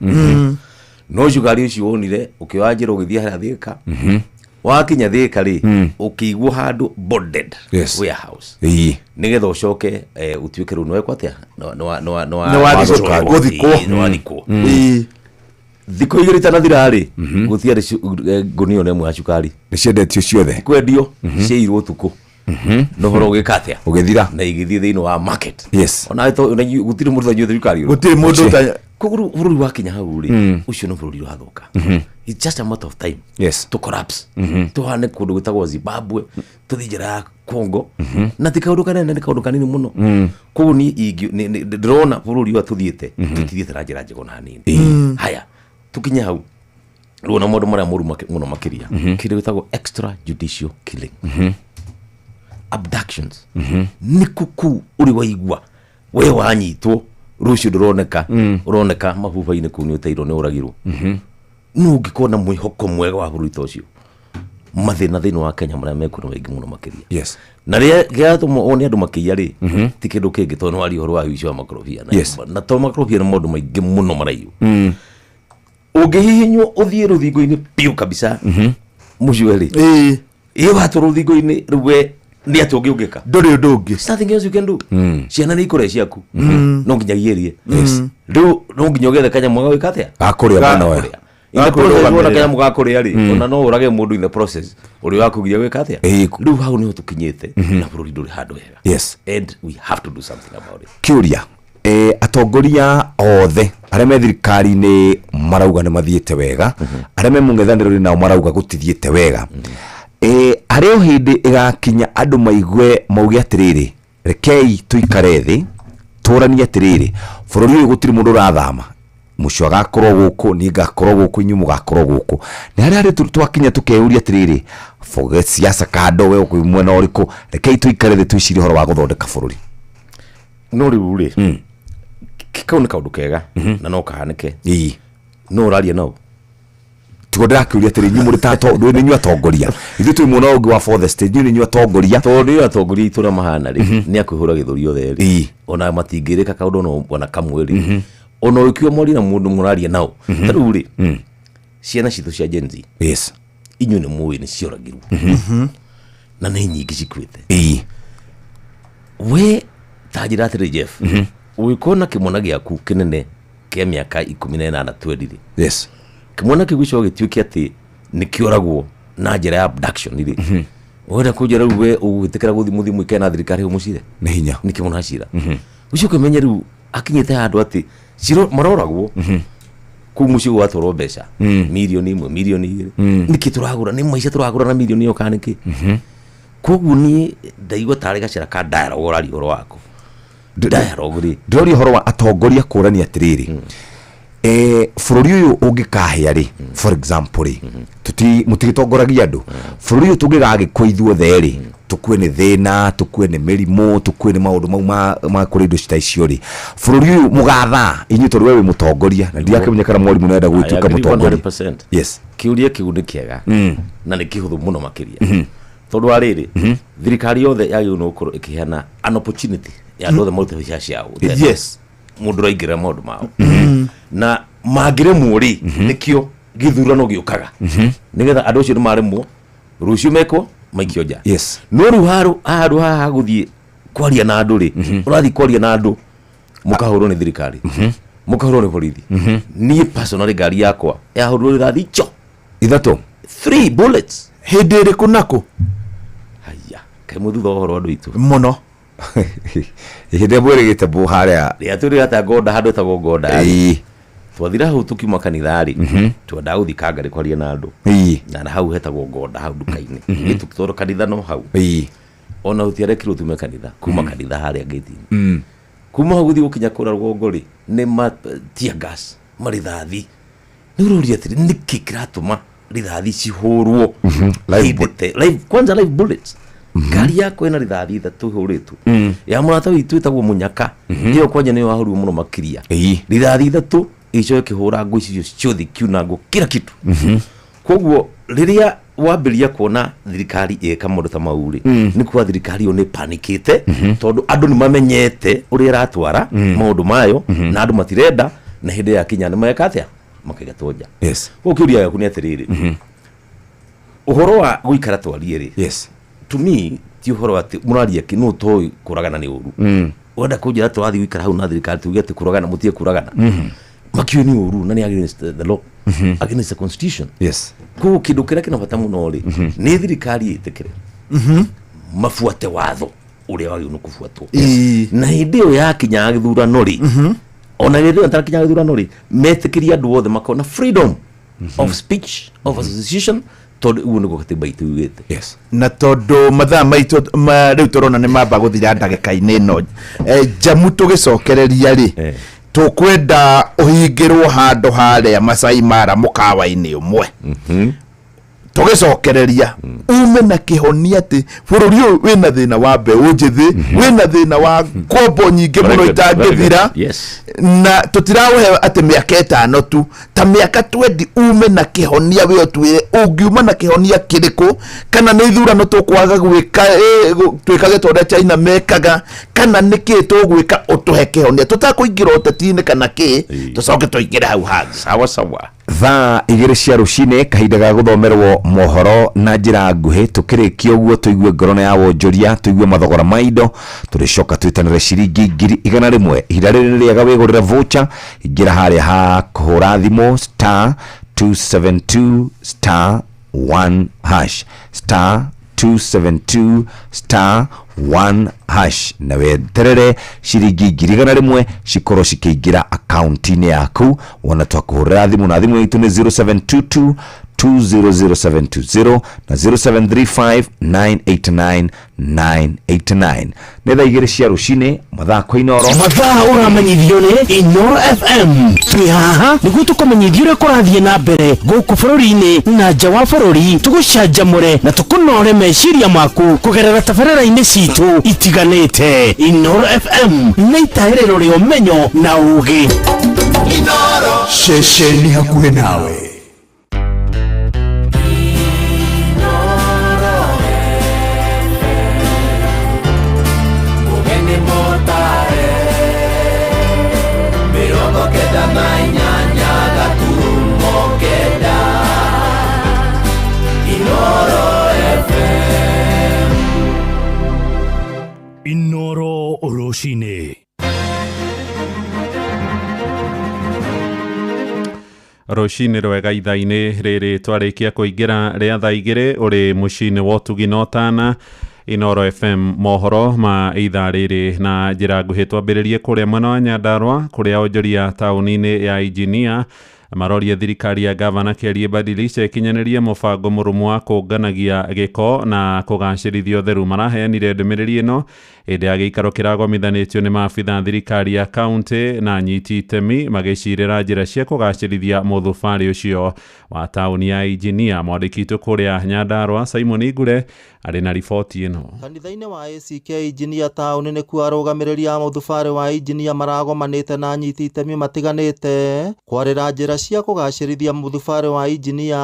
No cukari ũcio wonire ũkĩoya njĩra ũgĩthiĩ harĩa Thĩka. Wakinya Thĩka rĩ, ũkĩigwo handũ bonded warehouse, nĩgetha ũcoke ũtuĩke rĩu nĩwekwo atĩa? Nĩ wathikwo. Ĩĩ, nĩ wathikwo. Thikũ 2 itanathira rĩ, gũtiarĩ ngũnia ona ĩmwe ya cukari. Nĩ ciendetio ciothe. Kwendio ciairwo ũtukũ na ũhoro ũgĩka atĩa? Ũgĩthira. Na igĩthiĩ thĩinĩ wa market. Ona gũtirĩ mũndũ ũtanyuĩte cukari. Gũtirĩ mũndũ Koguo rĩu bũrũri wakinya hau rĩ, ũcio nĩ bũrũri ũrathũka. It's just a matter of time to collapse, tũhane kũndũ gwĩtagwo Zimbabwe, tũthiĩ njĩra ya Congo. Na ti kaũndũ kanene, nĩ kaũndũ kanini mũno. Koguo niĩ ndĩrona bũrũri ũyũ tũthiĩte, tũtithiĩte na njĩra njega ona hanini. Haya, tũkinye hau rĩu ona maũndũ marĩa moru mũno makĩria, kĩndũ gĩtagwo extra judicial killing, abductions. Nĩ kũkũ ũrĩ waigua we wanyitwo, rũciũ ndũroneka, ũroneka mabuba-inĩ kũu, nĩ ũteirwo, nĩ ũragirwo? Nũ ũngĩkorwo na mwĩhoko mwega wa bũrũri ta ũcio? Mathĩna thĩinĩ wa Kenya marĩa mekuo nĩ maingĩ mũno makĩria. Na rĩrĩa gĩatũma one andũ makĩiya rĩ, ti kĩndũ kĩngĩ, tondũ nĩ waria ũhoro wa ũici wa makorobia na to makorobia, nĩ maũndũ maingĩ mũno maraiywo. Ũngĩhihinywo ũthiĩ rũthingo-inĩ biũ kabisa mũciwe rĩ, ĩ watwo rũthingo-inĩ rĩu, we nĩ atĩa ũngĩ ũngĩka? Ndũrĩ ũndũ ũngĩ. There's nothing else you can do. Ciana nĩ ikũrĩa ciaku, no nginya igerie. Rĩu no nginya ũgethe kanyamũ gagwĩka atĩa? Gakũrĩa mwena ũyũ. Gakũrĩa. In the process, wona kanyamũ gakũrĩa rĩ, ona no ũrage mũndũ in the process ũrĩa wakũgiria gwĩka atĩa. Rĩu hau nĩho tũkinyĩte, na bũrũri ndũrĩ handũ hega. And we have to do something about it. Kĩũria, atongoria othe arĩa me thirikari-inĩ marauga nĩ mathiĩte wega, arĩa me mũng'ethanĩro-inĩ nao marauga gũtithiĩte wega. Harĩ o hĩndĩ ĩgakinya andũ maigue mauge atĩrĩrĩ, rekei tũikare thĩ tũranie atĩrĩrĩ, bũrũri ũyũ gũtirĩ mũndũ ũrathama, mũcio agakorwo gũkũ, niĩ ngakorwo gũkũ, inyuĩ mũgakorwo gũkũ. Nĩ harĩa harĩ twakinya tũkeyũria atĩrĩrĩ, forget siasa kando, we ũkwĩ mwena ũrĩkũ, rekei tũikare thĩ twĩcirie ũhoro wa gũthondeka bũrũri. No rĩu rĩ, kau nĩ kaũndũ kega na no kahanĩke. No ũraria nao. Tigo ndĩrakĩũria atĩrĩ, inyuĩ mũrĩ ta nĩ inyuĩ atongoria, ithuĩ twĩ mwena ũngĩ wa fourth estate, inyuĩ nĩ inyuĩ atongoria. Tondũ nĩ atongoria itũ ũrĩa mahana rĩ, nĩ akwĩhũra gĩthũri othe rĩ, ona matingĩrĩka kaũndũ ona kamwe rĩ, ona ũkiwa mwaria na mũndũ mũraria nao ta rĩu rĩ, ciana citũ cia Gen Z, yes, inyuĩ nĩ mũĩ nĩ cioragirwo na nĩ nyingĩ cikuĩte. We ta njĩra atĩrĩ, Jeff, ũgĩkorwo na kĩmwana gĩaku kĩnene kĩa mĩaka 18 20 rĩ, kĩmwana kĩu gĩcoke gĩtuĩke atĩ nĩ kĩoragwo na njĩra ya abduction rĩ, wenda kũnjĩra rĩu we ũgwĩtĩkĩra gũthiĩ mũthiĩ mũikare na thirikari ĩyo mũcire? Nĩ hinya. Nĩ kĩmwana cira ũcio ũkĩmenye rĩu akinyĩte handũ atĩ maroragwo kũu mũciĩ gwatwarwo mbeca mirioni 1, mirioni 2. Nĩkĩ tũragũra? Nĩ maica tũragũra na mirioni ĩyo kana nĩkĩ? Koguo niĩ ndaigua tarĩ gacĩra ka dialogue ũraria ũhoro wako, dialogue rĩ. Ndĩroria ũhoro wa atongoria kũrania atĩrĩrĩ, bũrũri ũyũ ũngĩkahĩa rĩ, for example rĩ, mũtigĩtongoragia andũ, bũrũri ũyũ tũngĩgagĩkua ithuothe rĩ, tũkue nĩ thĩna, tũkue nĩ mĩrimũ, tũkue nĩ maũndũ mau ma kũrĩ indo ta icio rĩ, bũrũri ũyũ mũgathaa inyuĩ, tondũ we wĩ mũtongoria na ndirakĩmenya kana mwarimũ nĩarenda gũgĩtuĩka I agree mũtongoria. 100%. Kĩũria kĩu nĩ kĩega na nĩ kĩhũthũ mũno makĩria, tondũ wa rĩrĩ, thirikari yothe yagĩrĩirwo nĩ gũkorwo ĩkĩheana an opportunity ya andũ othe marute biacara ciao. Mũndũ ũraingĩrĩra maũndũ mao na mangĩremwo rĩ, nĩkĩo gĩthurano gĩũkaga, nĩgetha andũ acio nĩ maremwo, rũciũ mekwo maikio nja. No rĩu handũ haha gũthiĩ kwaria na andũ rĩ, ũrathiĩ kwaria na andũ mũkahũrwo nĩ thirikari, mũkahũrwo nĩ borithi. Niĩ personally ngari yakwa yahũrirwo rithathi ico ithatũ, three bullets. Hĩndĩ ĩrĩkũ nakũ? Haya, kaĩ mwĩ thutha wa ũhoro andũ aitũ? Mũno. Hĩndĩ ĩrĩa mwĩrĩgĩte mbũ harĩa. Rĩrĩa twĩrĩgata ngonda, handũ etagwo ngonda rĩ, twathira hau tũkiuma kanitha rĩ, twendaga gũthiĩ Kangarĩ kwaria na andũ na hau hetagwo ngonda, hau nduka-inĩ. Tondũ kanitha no hau, ona tũtiarekirwo tume kanitha, kuma kanitha harĩa ngĩti-inĩ, kuma hau gũthiĩ gũkinya kũrĩa rũgongo rĩ, nĩ ma tear gas, marithathi. Nĩ ũroria atĩrĩ, nĩkĩ kĩratũma rithathi cihũrwo? Live? Hĩndĩ kwanza live bullets. Ngari yakwa ĩna rithathi ithatũ ihũrĩtwo. Ya mũrata witũ ĩtagwo Mũnyaka, ĩyo kwanja nĩyo wahũrirwo mũno makĩria, rithathi ithatũ igĩcoka ĩkĩhũra ngũ icio ciothe, ikiunangwo kila kitu. Koguo rĩrĩa wambĩrĩria kuona thirikari ĩgĩka maũndũ ta mau rĩ, nĩ kuga thirikari ĩyo nĩ panikĩte, tondũ andũ nĩ mamenyete ũrĩa ĩratwara maũndũ mayo na andũ matirenda, na hĩndĩ yakinya nĩ mareka atĩa? Makaigatwo nja. Koguo kĩũria gĩaku nĩ atĩrĩrĩ, ũhoro wa gũikara twarie rĩ, to me ti ũhoro atĩ mũraria kĩ nũ toĩ kũragana nĩ ũru. Wenda kũnjĩra tũrathiĩ gũikara hau na thirikari tuge atĩ kũragana, mũtige kũragana, makiũĩ nĩ ũru na nĩ against the law, against the constitution. Koguo kĩndũ kĩrĩa kĩna bata mũno rĩ, nĩ thirikari ĩtĩkĩre mabuate watho ũrĩa wagĩrĩirwo nĩ kũbuatwo. Na hĩndĩ ĩyo yakinya gĩthurano rĩ, ona hĩndĩ ĩyo ĩtarakinya gĩthurano rĩ, metĩkĩrie andũ othe makorwo na freedom of speech, of association, tondũ ũguo nĩguo katiba itũ yugĩte. Na tondũ mathaa maitũ rĩu tũrona nĩ mamba gũthira ndagĩka-inĩ ĩno, njamu tũgĩcokereria rĩ, tũkwenda ũhingĩrwo handũ harĩa Masai Mara mũkawa-inĩ ũmwe, tũgĩcokereria ume na kĩhonia atĩ bũrũri ũyũ wĩna thĩna wa mbeũ njĩthĩ, wĩna thĩna wa ngombo nyingĩ mũno Very good, very good. itangĩthira, na tũtiraũhe atĩ mĩaka 5 tu, ta mĩaka 20, ume na kĩhonia. We ũtwĩre ũngiuma na kĩhonia kĩrĩkũ, kana nĩ ithurano tũkwaga gwĩka, twĩkage ta ũrĩa China mekaga, kana nĩ kĩĩ tũgwĩka? Ũtũhe kĩhonia tũtakũingĩra ũteti-inĩ kana kĩ, tũcoke tũingĩre hau hangĩ. Sawa sawa. Thaa 2 cia rũcinĩ, kahinda ga gũthomerwo mohoro na njĩra nguhĩ. Tũkĩrĩkia ũguo, tũigue ngoro ya wonjoria, tũigue mathogora ma indo, tũrĩcoka twĩtanĩre ciringi 100,000. Ihinda rĩrĩ nĩ rĩega wĩgũrĩre voucher. Ingĩra harĩa ha kũhũra thimũ, star 272 star 1 hash, star 272 star 1 hash, na weterere ciringi 100,000 cikorwo cikĩingĩra akaunti-inĩ yaku wona twakũhũrĩra thimũ. Na thimũ itũ nĩ 0722 200720 na 0735 989 989. Nĩ thaa 2 cia rũcinĩ, mathaa kwa Inoro. Mathaa ũramenyithio nĩ Inoro FM. Twĩ haha nĩguo tũkũmenyithia ũrĩa kũrathiĩ na mbere gũkũ bũrũri-inĩ na nja wa bũrũri, tũgũcanjamũre na tũkũnore meciria maku kũgerera tabarĩra-inĩ citũ itiganĩte. Inoro FM nĩ itaĩrĩro rĩa ũmenyo na ũgĩ. Ceceni hakuhĩ nawe. kenda na inyanya gaturumo kenda. Inoro FM. Inoro Rũcinĩ. Rũcinĩ rwega ithaa-inĩ rĩrĩ twarĩkia kũingĩra rĩa thaa 2 ũrĩ mũciĩ-inĩ wa ũtugi na ũtana. Inoro FM mohoro ma ithaa rĩrĩ na njĩra nguhĩ. Twambĩrĩrie kũrĩa mwena wa Nyandarua kũrĩa onjoria taũni-inĩ ya Injinia maroria thirikari ya gavana Kĩarie Badilisha ĩkinyanĩrie mũbango mũrũmu wa kũnganagia gĩko na kũgacĩrithia ũtheru. Maraheanire ndũmĩrĩri ĩno hĩndĩ ya gĩikaro kĩragomithanĩtio nĩ maabitha thirikari ya kaunti na anyiti itemi magĩcirĩra njĩra cia kũgacĩrithia mũthubarĩ ũcio wa taũni ya Injinia. Mwandĩki witũ kũrĩa Nyandarua Simon Igure arĩ na riboti ĩno. Kanitha-inĩ wa ACK Injinia taũni nĩkuo arũgamĩrĩri a mũthubarĩ wa Injinia maragomanĩte na anyiti itemi matiganĩte kwarĩra njĩra cia kũgacĩrithia mũthubarĩ wa Injinia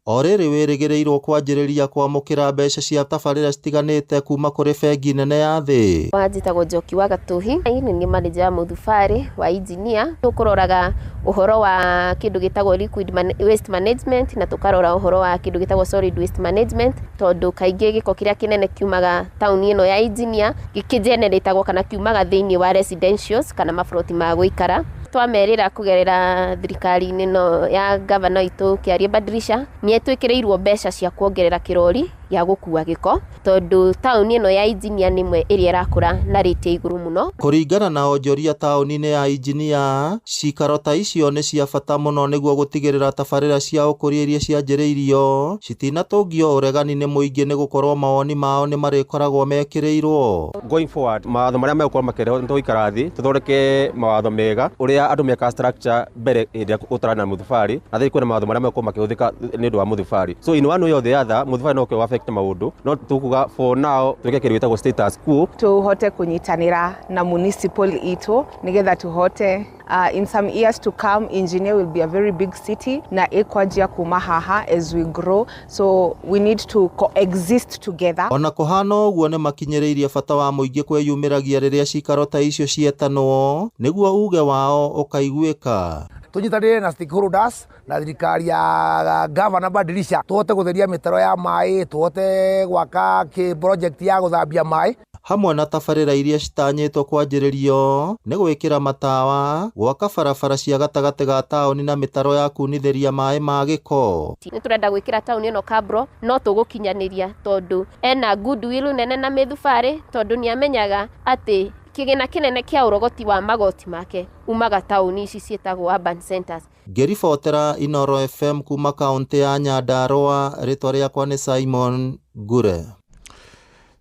o rĩrĩ wĩrĩgĩrĩirwo kwanjĩrĩria kwamũkĩra mbeca cia tabarĩra citiganĩte kuma kũrĩ bengi nene ya thĩ. Wanjĩtagwo Njoki wa Gatuhi, nĩ niĩ manager wa mũthubarĩ wa Injinia. Tũkũroraga ũhoro wa kĩndũ gĩtagwo liquid waste management na tũkarora ũhoro wa kĩndũ gĩtagwo solid waste management, tondũ kaingĩ gĩko kĩrĩa kĩnene kiumaga taũni ĩno ya Injinia gĩkĩgeneratagwo kana kiumaga thĩinĩ wa residentials kana maburoti ma gũikara. Twamerĩra kũgerera thirikari-inĩ no ya gavana witũ Kĩarie Badilisha nĩ etwĩkĩrĩirwo mbeca cia kuongerera kĩrori gĩa gũkua gĩko, tondũ taũni ĩno ya Injinia nĩ ĩmwe ĩrĩa ĩrakũra na rate ya igũrũ mũno. Kũringana na onjoria taũni-inĩ ya Injinia, cikaro ta icio nĩ cia bata mũno nĩguo gũtigĩrĩra tabarĩra cia ũkũria iria cianjĩrĩirio citinatũngio ũregani nĩ mũingĩ nĩ gũkorwo mawoni mao nĩ marĩkoragwo mekĩrĩirwo. Going forward, mawatho marĩa megũkorwo makĩrehwo nĩ tũgũikara thĩ tũthondeke mawatho mega ũrĩa andũ meka structure mbere ĩrĩa ũtarana na mũthubarĩ, na thĩ kwĩna mawatho marĩa megũkorwo makĩhũthĩka nĩ ũndũ wa mũthubarĩ. So in one way or the other, mũthubarĩ no ũkĩ affect maũndũ, no tũkuga for now twĩke kĩndũ gĩtagwo status quo, tuhote kunyitanĩra na municipal itũ nĩgetha tuhote in some years to come Engineer will be a very big city na ĩkwanjia kuma haha as we grow, so we need to coexist together. Ona kũhana ũguo nĩ makinyĩrĩirie bata wa mũingĩ kwĩyumĩragia rĩrĩa cikaro ta icio cietanwo nĩguo uge wao ũkaiguĩka. Tunyitanĩre na stakeholders na thirikari ya gavana Badilisha tuhote gũtheria mĩtaro ya maĩ, tuhote gwaka project ya gũthambia maĩ. Hamwe na tabarĩra iria citanyĩtwo kwanjĩrĩrio nĩ gwĩkĩra matawa, gwaka barabara cia gatagatĩ ga taũni na mĩtaro ya kunithĩria maĩ ma gĩko. Nĩ tũrenda gwĩkĩra taũni ĩno kabro, no tũgũkinyanĩria tondũ ena goodwill nene na mĩthubarĩ, tondũ nĩ amenyaga atĩ kĩgĩna kĩnene kĩa ũrogoti wa magoti make umaga taũni ici ciĩtagwo urban centers. Ngĩribotera Inoro FM kuma kaũntĩ ya Nyandarua, rĩtwa rĩakwa nĩ Simon Ngure.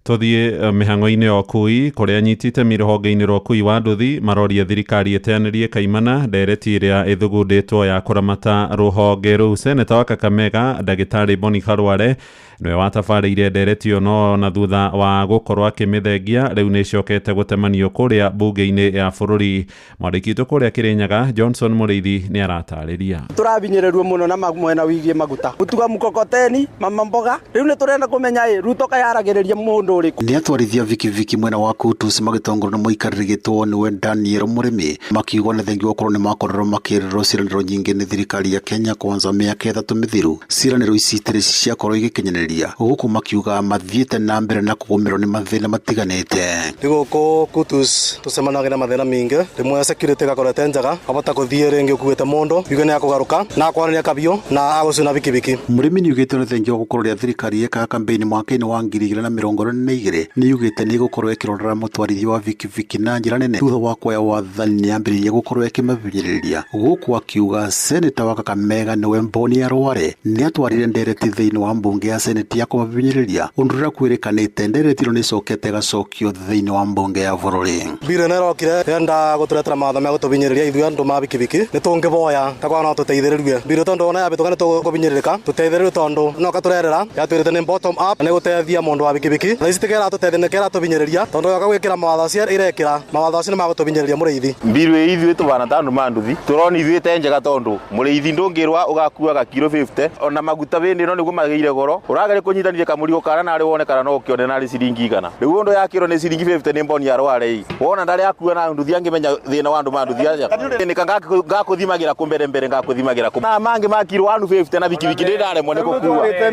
Tũthiĩ mĩhang'o-inĩ ya ũkui kũrĩa anyiti itemi rũhonge-inĩ rwa ũkui wa nduthi maroria thirikari ĩteanĩrie kaimana ndereti ĩrĩa ĩthugundĩtwo ya kũramata rũhonge rũu. Seneta wa Kakamega ndagĩtarĩ Boni Khalwale nĩwe watabarĩire ndereti ĩyo, no na thutha wa gũkorwo akĩmĩthengia rĩu nĩ ĩcokete gũtemanio kũrĩa mbunge-inĩ ya bũrũri. Mwandĩki witũ kũrĩa Kĩrĩnyaga Johnson Mũrĩithi nĩ aratarĩria. Tũrabinyĩrĩrwo mũno na mwena wĩgiĩ maguta gũtuga mkokoteni mama mboga, rĩu nĩ tũrenda kũmenya ĩ Ruto kayaragĩrĩria mũndũ ũrĩkũ. Nĩ atwarithia vikiviki mwena wa Kutus magĩtongorio nĩ mũikarĩri gĩtwo nĩwe Daniel Mũrĩmi makiuga nĩ thengia gũkorwo nĩ makorirwo makĩrĩrwo ciĩranĩro nyingĩ nĩ thirikari ya Kenya kwanza mĩaka 3 mĩthiru. Ciĩranĩro ici itirĩ ciakorwo igĩkinyanĩria gũkũ makiuga mathiĩte na mbere na kũgũmĩrwo nĩ mathĩna matiganĩte. Rĩu gũkũ Kutus tũcemanagia na mathĩna mingĩ, rĩmwe security ĩgakorwo ĩte njega, wabota gũthiĩ rĩngĩ ũkuĩte mũndũ yuge nĩ akũgarũka na akwarania kabiũ na agũcuna bikibiki. Mũrĩmi nĩ ugĩte nĩ thengia gũkorwo rĩa thirikari yekaga kambĩini mwaka-inĩ wa 2022 nĩ yugĩte nĩ ĩgũkorwo ĩkĩrorera mũtwarithia wa vikiviki na njĩra nene thutha wa kuoya wathani nĩ yambĩrĩirie gũkorwo ĩkĩmahinyĩrĩria. Gũkũ akiuga seneta wa Kakamega nĩwe Boni Khalwale nĩ atwarire ndereti thĩinĩ wa mbunge ya seneti ya kũmahinyĩrĩria, ũndũ ũrĩa kwĩrĩkanĩte ndereti ĩno nĩ ĩcokete ĩgacokio thĩinĩ wa mbunge ya bũrũri. Mbirũ ĩno ĩrokire ĩrenda gũtũretera mawatho ma gũtũhinyĩrĩria ithuĩ andũ ma bikibiki, nĩ tũngĩboya takwa no tũteithĩrĩrie mbirũ tondũ ona yabĩtũka nĩ tũkũhinyĩrĩrĩka, tũteithĩrĩrie tondũ no katũrerera yatwĩrĩte nĩ bottom up nĩ gũteithia mũndũ wa bikibiki. Thaa ici tikera tũteithia nĩ kera tũhinyĩrĩria tondũ yoka gwĩkĩra mawatho acio ĩrekĩra mawatho acio nĩ magũtũhinyĩrĩria mũrĩithi. Mbirũ ĩ ithuĩ tũbana ta andũ ma nduthi tũrona ithuĩ te njega tondũ mũrĩithi ndũngĩrwa ũgakuaga kiro 50 ona maguta bĩndĩ ĩno nĩguo magĩire goro. Ndĩrageria kũnyitanithia kamũrigo kana narĩ wone kana no ũkĩone narĩ ciringi 100. Rĩu ũndũ yakĩrwo nĩ ciringi 50 nĩ mboni arware ĩ. Wona ndarĩ akua na nduthi angĩmenya thĩna wa andũ ma nduthi aja. Nĩka ngakũthimagĩra kũ mbere mbere ngakũthimagĩra kũ. Na mangĩ ma kiro 150 na bikibiki ndĩ ndaremwo nĩ gũkua. Twarĩte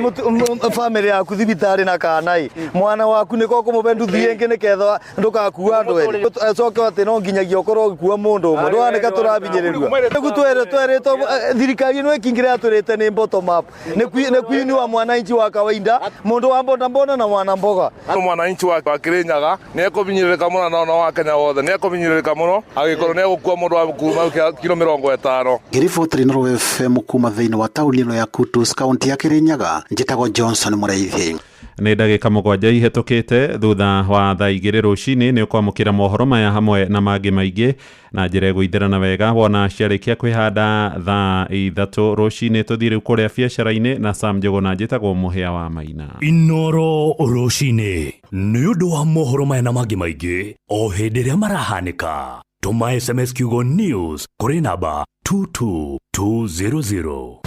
bamĩrĩ yaku thibitarĩ na kana ĩ mwana waku nĩko kũmũbe nduthi ĩngĩ nĩketha ndũgakua andũ erĩ acoke atĩ no nginyagia ũkorwo ũgĩkua mũndũ ũmwe ndũranĩka tũrabinyĩrĩrua rĩu twere twerĩtwo thirikari ĩno ĩkĩingĩra yatwĩrĩte nĩ bottom up nĩ kuinua mwananchi wa kawaida mũndũ wa boda boda na mwana mboga. Mwananchi wa Kirinyaga nĩ ekũbinyĩrĩrĩka mũno na ona wa Kenya wothe nĩ ekũbinyĩrĩrĩka mũno agĩkorwo nĩ egũkua mũndũ wa kuma kiro 50. Ngĩribotera Inooro FM kuma thĩinĩ wa taũni ĩno ya Kutus, kaunti ya Kirinyaga, njĩtagwo Johnson Mũraithi. Nĩ ndagĩka 7 ihĩtũkĩte thutha wa thaa 2 rũcinĩ. Nĩ ũkwamũkĩra mohoro maya hamwe na mangĩ maingĩ na njĩra ĩgũithĩrana wega wona ciarĩkia kwĩhanda thaa 3 rũcinĩ. Tũthiĩ rĩu kũrĩa biacara-inĩ na Sam Njũgũna. Njĩtagwo Mũhĩa wa Maina. Inooro rũcinĩ nĩ ũndũ wa mohoro maya na mangĩ maingĩ o hĩndĩ ĩrĩa marahanĩka. Tũma SMS kiugo news kũrĩ namba 22200.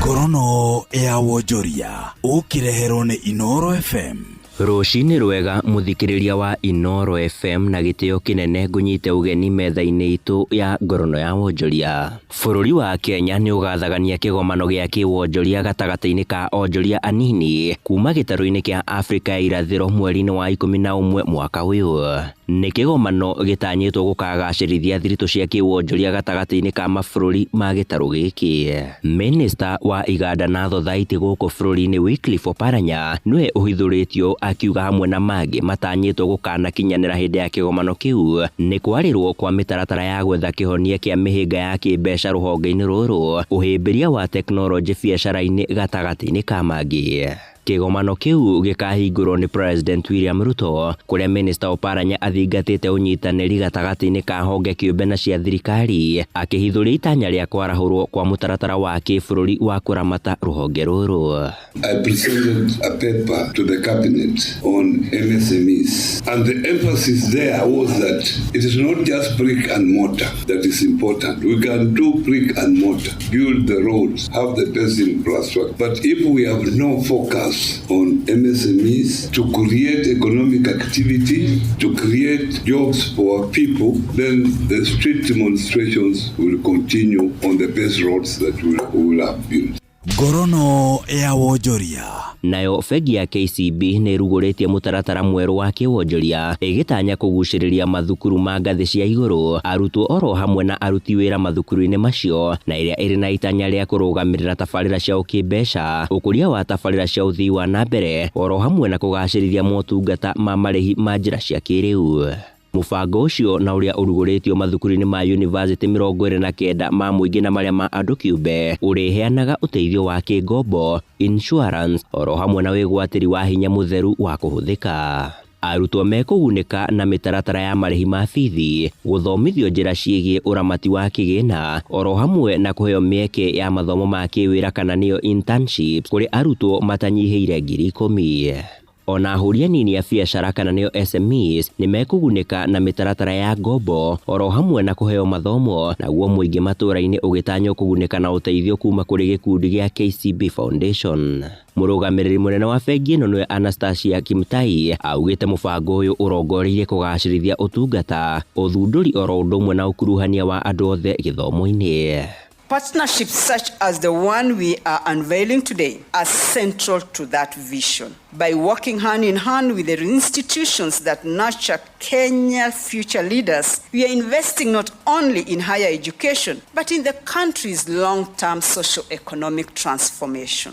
Ngorono ya wonjoria ũkĩreherwo nĩ Inooro FM. Rũcinĩ rwega mũthikĩrĩria wa Inooro FM, na gĩtĩo kĩnene ngũnyite ũgeni metha-inĩ itũ ya ngorono ya wonjoria. Bũrũri wa Kenya nĩ ũgathagania kĩgomano gĩa kĩwonjoria gatagatĩ-inĩ ka onjoria anini kuma gĩtarũ-inĩ kĩa Afrika ya irathĩro mweri-inĩ wa 11 mwaka ũyũ. Nĩ kĩgomano gĩtanyĩtwo gũkagacĩrithia thiritũ cia kĩwonjoria gatagatĩ-inĩ ka mabũrũri ma gĩtarũ gĩkĩ. Minista wa iganda na thothaitĩ gũkũ bũrũri-inĩ Wycliffe Oparanya nĩwe ũhithũrĩtio akiuga hamwe na mangĩ matanyĩtwo gũkanakinyanĩra hĩndĩ ya kĩgomano kĩu nĩ kwarĩrwo kwa mĩtaratara ya gwetha kĩhonia kĩa mĩhĩnga ya kĩmbeca rũhonge-inĩ rũrũ, ũhĩmbĩria wa tekinoronjĩ biacara-inĩ gatagatĩ-inĩ ka mangĩ. Kĩgomano kĩu gĩkahingũrwo nĩ President William Ruto, kũrĩa Minister Oparanya athingatĩte ũnyitanĩri gatagatĩ-inĩ ka honge kĩũmbe na cia thirikari, akĩhithũria itanya rĩa kwarahũrwo kwa mũtaratara wa kĩbũrũri wa kũramata rũhonge rũrũ. I presented a paper to the cabinet on MSMEs, and the emphasis there was that it is not just brick and mortar that is important. We can do brick and mortar, build the roads, have the best infrastructure, but if we have no focus on MSMEs to create economic activity, to create jobs for our people, then the street demonstrations will continue on the best roads that we will have built. Ngorono ya wonjoria. Nayo bengi ya KCB nĩ ĩrugũrĩtie mũtaratara mwerũ wa kĩwonjoria ĩgĩtanya kũgucĩrĩria mathukuru ma ngathĩ cia igũrũ, arutwo oro hamwe na aruti wĩra mathukuru-inĩ macio, na ĩrĩa ĩrĩ na itanya rĩa kũrũgamĩrĩra tabarĩra cia ũkĩmbeca, ũkũria wa tabarĩra cia ũthii wa na mbere, oro hamwe na kũgacĩrithia motungata ma marĩhi ma njĩra cia kĩrĩu. Mũbango ũcio na ũrĩa ũrugũrĩtio mathukuru-inĩ ma yunivasĩtĩ 29 ma mũingĩ na marĩa ma andũ kĩũmbe, ũrĩheanaga ũteithio wa kĩngombo, insurance, oro hamwe na wĩgwatĩri wa hinya mũtheru wa kũhũthĩka. Arutwo mekũgunĩka na mĩtaratara ya marĩhi ma bithi, gũthomithio njĩra ciĩgiĩ ũramati wa kĩgĩna, oro hamwe na kũheo mĩeke ya mathomo ma kĩwĩra kana nĩyo internships kũrĩ arutwo matanyihĩire 10,000. Ona ahũri anini a biacara kana nĩo SMEs nĩ mekũgunĩka na mĩtaratara ya ngombo oro hamwe na kũheo mathomo, naguo mũingĩ matũũra-inĩ ũgĩtanywo kũgunĩka na ũteithio kuma kũrĩ gĩkundi gĩa KCB Foundation. Mũrũgamĩrĩri mũnene wa bengi ĩno nĩwe Anastasia Kimtai augĩte mũbango ũyũ ũrongoreirie kũgacĩrithia ũtungata, ũthundũri oro ũndũ ũmwe na ũkuruhania wa andũ othe gĩthomo-inĩ. Partnerships such as the one we are unveiling today are central to that vision. By working hand in hand with the institutions that nurture Kenya future leaders, we are investing not only in higher education, but in the country's long-term socio-economic transformation.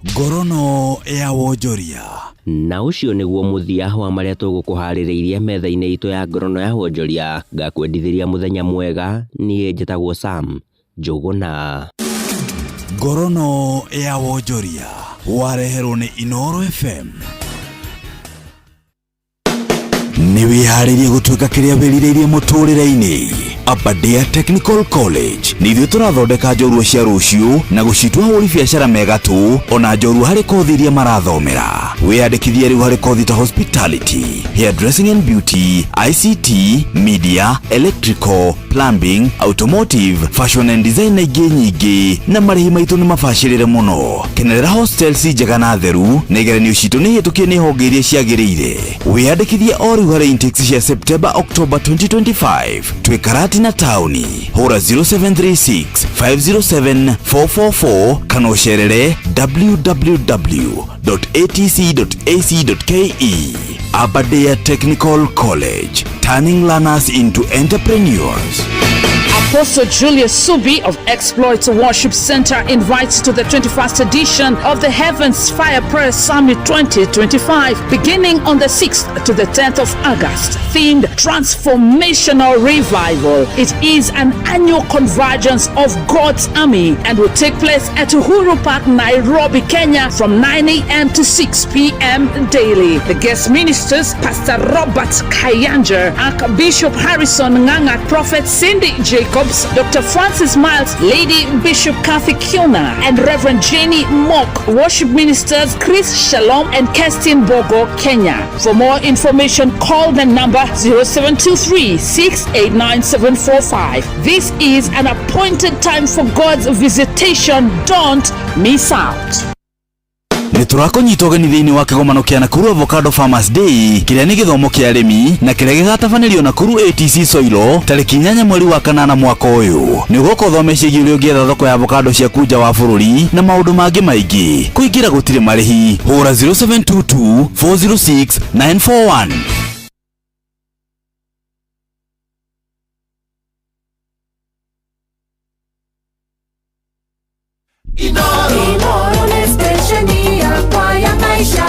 Ngorono ya wonjoria. Na ũcio nĩguo mũthia wa marĩa tũgũkũharĩrĩirie metha-inĩ itũ ya ngorono ya wonjoria. Ngakwendithĩria mũthenya mwega. Niĩ njĩtagwo Sam Njũgũna. Ngorono ya wonjoria wareherwo nĩ Inooro FM. Nĩ wĩharĩirie gũtuĩka kĩrĩa wĩrirĩirie mũtũrĩre-inĩ? Aberdare Technical College nĩ ithuĩ tũrathondeka njorua cia rũciũ na gũcitua ahũri biacara megatũ, ona njorua harĩ kothi iria marathomera. Wĩyandĩkithie rĩu harĩ kothi ta hospitality, hairdressing and beauty, ICT, media, electrical, plumbing, automotive, fashion and design na ingĩ nyingĩ, na marĩhi maitũ nĩ mabacĩrĩre mũno. Kenerera hostels njega na theru, na igeranio citũ nĩ hĩtũkie nĩ honge iria ciagĩrĩire. Wĩyandĩkithie o rĩu harĩ intakes cia September October 2025. Twĩ Karatina taũni. Hũra 0736 507 444 kana ũcerere www.atc.ac.ke. Aberdare Technical College, turning learners into entrepreneurs. Apostle Julius Subi of Exploit Worship Center invites to the 21st edition of the Heavens Fire Prayer Summit 2025, beginning on the 6th to the 10th of August, themed Transformational Revival. It is an annual convergence of God's army and will take place at Uhuru Park, Nairobi, Kenya from 9 a.m. to 6 p.m. daily. The guest ministers, Pastor Robert Kayanja, Archbishop Harrison Nganga, Prophet Cindy Jacobs, Dr. Francis Miles, Lady Bishop Kathy Kiona, and Reverend Jenny Mock. Worship ministers Chris Shalom and Kerstin Bogo, Kenya. For more information, call the number 0723 689745. This is an appointed time for God's visitation. Don't miss out. Nĩ tũrakũnyita ũgeni thĩinĩ wa kĩgomano kĩa Nakuru Avocado Farmers Day, kĩrĩa nĩ gĩthomo kĩa arĩmi na kĩrĩa gĩgatabanĩrio Nakuru ATC Soilo tarĩki 8 mweri wa kanana mwaka ũyũ. Nĩ ũgoka ũthome ciĩgiĩ ũrĩa ũngĩetha thoko ya avocado ciaku nja wa bũrũri na maũndũ mangĩ maingĩ. Kũingĩra gũtirĩ marĩhi. Hũra 0722 406 941. Inoro nĩ station yakwa ya maisha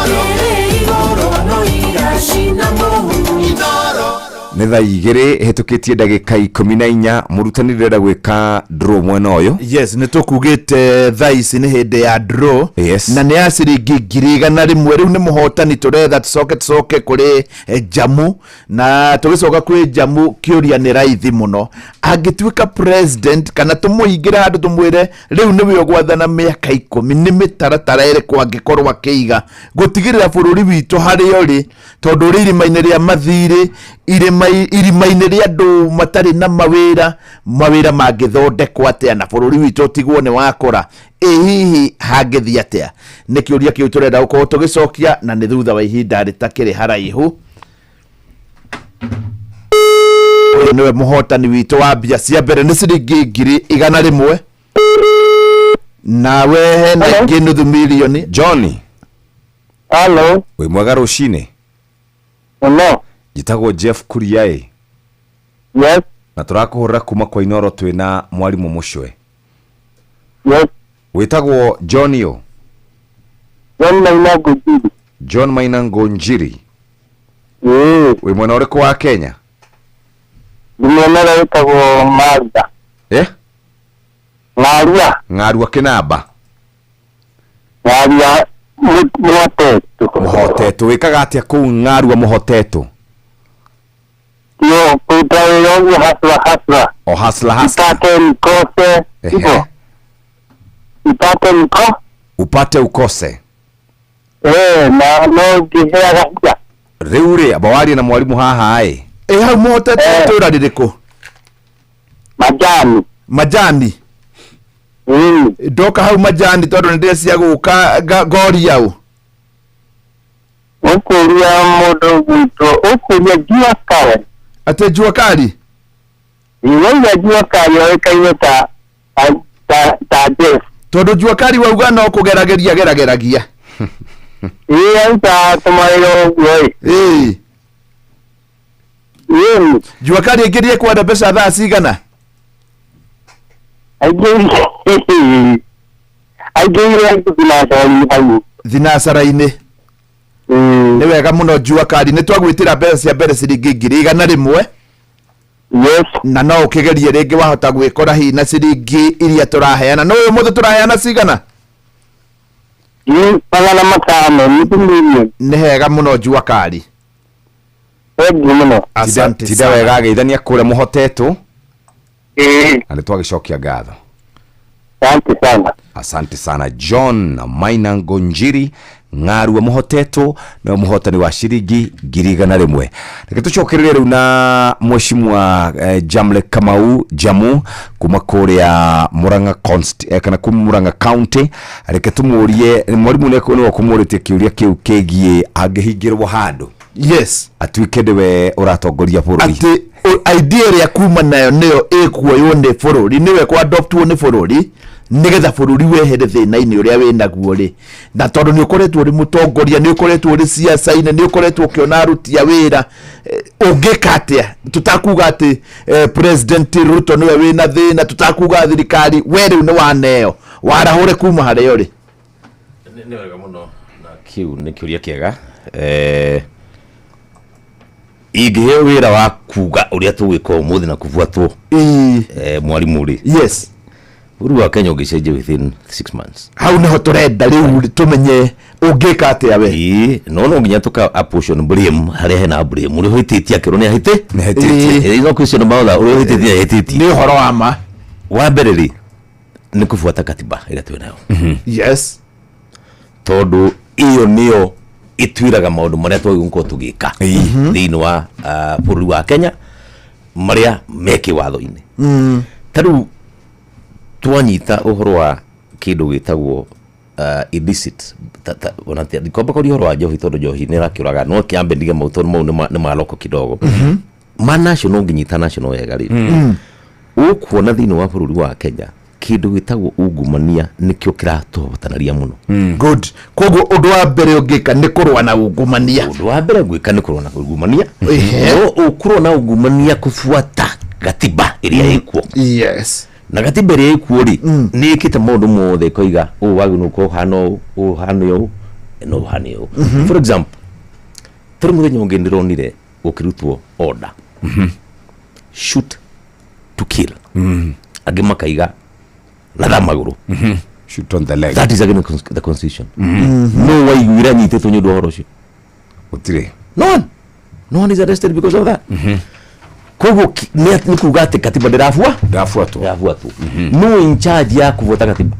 ĩrĩ igũrũ no iracina mũhu. Nĩ thaa 2 hĩtũkĩtie ndagĩka 14. Mũrutani, ndĩrenda gwĩka draw mwena ũyũ. Yes, nĩ tũkugĩte thaa ici nĩ hĩndĩ ya draw. Yes. Na nĩ ya ciringi 100,000. Rĩu nĩ mũhotani tũretha, tũcoke kũrĩ Jamu, na tũgĩcoka kwĩ Jamu, kĩũria nĩ raithi mũno. Angĩtuĩka president kana tũmũingĩre handũ tũmwĩre rĩu nĩwe ũgwathana mĩaka 10, nĩ mĩtaratara ĩrĩkũ angĩkorwo akĩiga gũtigĩrĩra bũrũri witũ harĩa ũrĩ, tondũ ũrĩ irima-inĩ rĩa mathirĩ, irima-inĩ rĩa andũ matarĩ na mawĩra, mawĩra mangĩthondekwo atĩa na bũrũri witũ ũtigwo nĩ wakũra, ĩ hihi hangĩthiĩ atĩa? Nĩ kĩũria kĩu tũrenda gũkorwo tũgĩcokia, na nĩ thutha wa ihinda rĩtakĩrĩ haraihu. Ũyũ nĩwe mũhotani witũ wa mbia cia mbere, nĩ ciringi 100,000, nawe hena ingĩ nuthu mirioni. Johnny. Hello. Wĩ mwega rũcinĩ? Mũno. Njĩtagwo Jeff Kuriaĩ. Yes. Na tũrakũhũrĩra kuma kwa Inoro, twĩna mwarimũ Mũcwe. Yes. Wĩtagwo John ũ? John Maina Ngunjiri. John Maina Ngunjiri. Ĩĩ. Wĩ mwena ũrĩkũ wa Kenya? Ndĩ mwena ũrĩa wĩtagwo Maria. Eh? Ng'arua. Ng'arua kĩnamba? Ng'arua Mũhotetwo. Mũhotetwo. Wĩkaga atĩa kũu Ng'arua Mũhotetwo? Yo, kũruta wĩra ũguo, hasla hasla. O hasla hasla. Nipate nikose. Ehe. Nipate niko. Upate ukose. Na no ngĩheaga hinya. Rĩu rĩ, amba warie na mwarimũ haha ĩ. Ĩ hau Mũhotetwo itũũra rĩrĩkũ? Majani. Majani. Ndoka hau Majani tondũ nĩ ndĩrecia gũka ngoria ũ? Ũkũria mũndũ gwitũ, ũkũria Jua Kali. Atĩ Jua Kali? Wauga Jua Kali oĩkaine ta Jeff. Tondũ Jua Kali wauga no kũgerageria gerageragia. Ĩĩ, aruta tũmawĩra ũguo ĩ. Ĩĩ. Ĩĩ. Jua Kali aingĩrire kwenda mbeca thaa cigana? Aingĩrire thinacara-inĩ hau. Thinacara-inĩ. Nĩ wega mũno Jua Kali, nĩ twagwĩtĩra mbeca cia mbere ciringi 100,000. Yes. Na no ũkĩgerie rĩngĩ, wahota gwĩkora hihi na ciringi iria tũraheana. No ũyũ mũthĩ tũraheana cigana? Nĩ 500, nuthu mirioni. Nĩ hega mũno Jua Kali. Thengiũ mũno. Asante Tinda sana. wega, geithania kũrĩa Mũhotetwo. Ĩĩ. Na nĩ twagĩcokia ngatho. Asante sana. Asante sana John Maina Ngonjiri ng'arua mũhotetwo nĩwe mũhotani wa ciringi 100,000. Reke tũcokererie rĩu na mheshimiwa Jamle Kamau Jamu kuma kũrĩa Murang'a kana kuma Murang'a County. Reke tũmũrie mwarimũ nĩwe ũkũmũrĩtie kĩũria kĩu kĩgiĩ angĩhingĩrwo handũ, yes, atuĩke nĩwe ũratongoria bũrũri, atĩ idea ĩrĩa kuma nayo nĩyo ĩkuoywo nĩ bũrũri, nĩwe kwadoptwo nĩ bũrũri nĩgetha bũrũri wehere thĩna-inĩ ũrĩa wĩ naguo rĩ. Na tondũ nĩ ũkoretwo ũrĩ mũtongoria, nĩ ũkoretwo ũrĩ ciaca-inĩ, nĩ ũkoretwo ũkĩona aruti a wĩra, ũngĩka atĩa? Tũtakuga atĩ President Ruto nĩwe wĩna thĩna, tũtakuga thirikari, we rĩu nĩ waneo warahũre kuma harĩa ũrĩ. Nĩ wega mũno, na kĩu nĩ kĩũria kĩega. Ingĩheo wĩra wa kuga ũrĩa tũgwĩka ũmũthĩ na kũbuatwo, mwarimũ rĩ, yes, bũrũri wa Kenya ũngĩcenjia within 6 months. Hau nĩho tũrenda rĩu tũmenye ũngĩka atĩa we. Ĩĩ, no nginya tũka apportion blame harĩa hena blame. Ũrĩa ũhĩtĩtie akĩrwo nĩ ahĩtĩ. Nĩ ahĩtĩtie. There is no question about that. Ũrĩa ũhĩtĩtie nĩ ahĩtĩtie. Nĩ ũhoro wa ma. Wa mbere rĩ, nĩ kũbuata katiba ĩrĩa twĩ nayo. Yes. Tondũ ĩyo nĩyo ĩtwĩraga maũndũ marĩa twagĩrĩirwo gũkorwo tũgĩka thĩinĩ wa bũrũri wa Kenya marĩa me kĩwatho-inĩ. Ta rĩu twanyita ũhoro wa kĩndũ gĩtagwo illicit, ona ndikwamba kwaria ũhoro wa njohi tondũ njohi nĩ ĩrakĩũraga, no kĩambe ndige mau tondũ mau nĩ ma loko kidogo. Ma national, ũngĩnyita national wega rĩ, ũkuona thĩinĩ wa bũrũri wa Kenya kĩndũ gĩtagwo ungumania nĩkĩo kĩratũhotanaria mũno. Good. Koguo ũndũ wa mbere ũngĩka nĩ kũrũa na ungumania. Ũndũ wa mbere gwĩka nĩ kũrũa na ungumania. No ũkũrũa na ungumania kũbuata gatiba ĩrĩa ĩkuo. Yes. Na gatiba ĩrĩa ĩkuo rĩ, nĩ ĩkĩte maũndũ mothe ĩkoiga ũũ wagĩrĩirwo gũkorwo ũhana ũũ, ũũ ũhane ũũ, na ũũ ũhane ũũ. For example, tũrĩ mũthenya ũngĩ ndĩronire gũkĩrutwo order, shoot to kill, angĩ makaiga ratha magũrũ. Shoot on the leg. That is against the constitution. No waiguire anyitĩtwo nĩ ũndũ wa ũhoro ũcio? Gũtirĩ. No one, no one is arrested because of that. Koguo nĩ kuga atĩ katiba ndĩrabua ndĩrabuatwo, ndĩrabuatwo. No in charge ya kubuata katiba?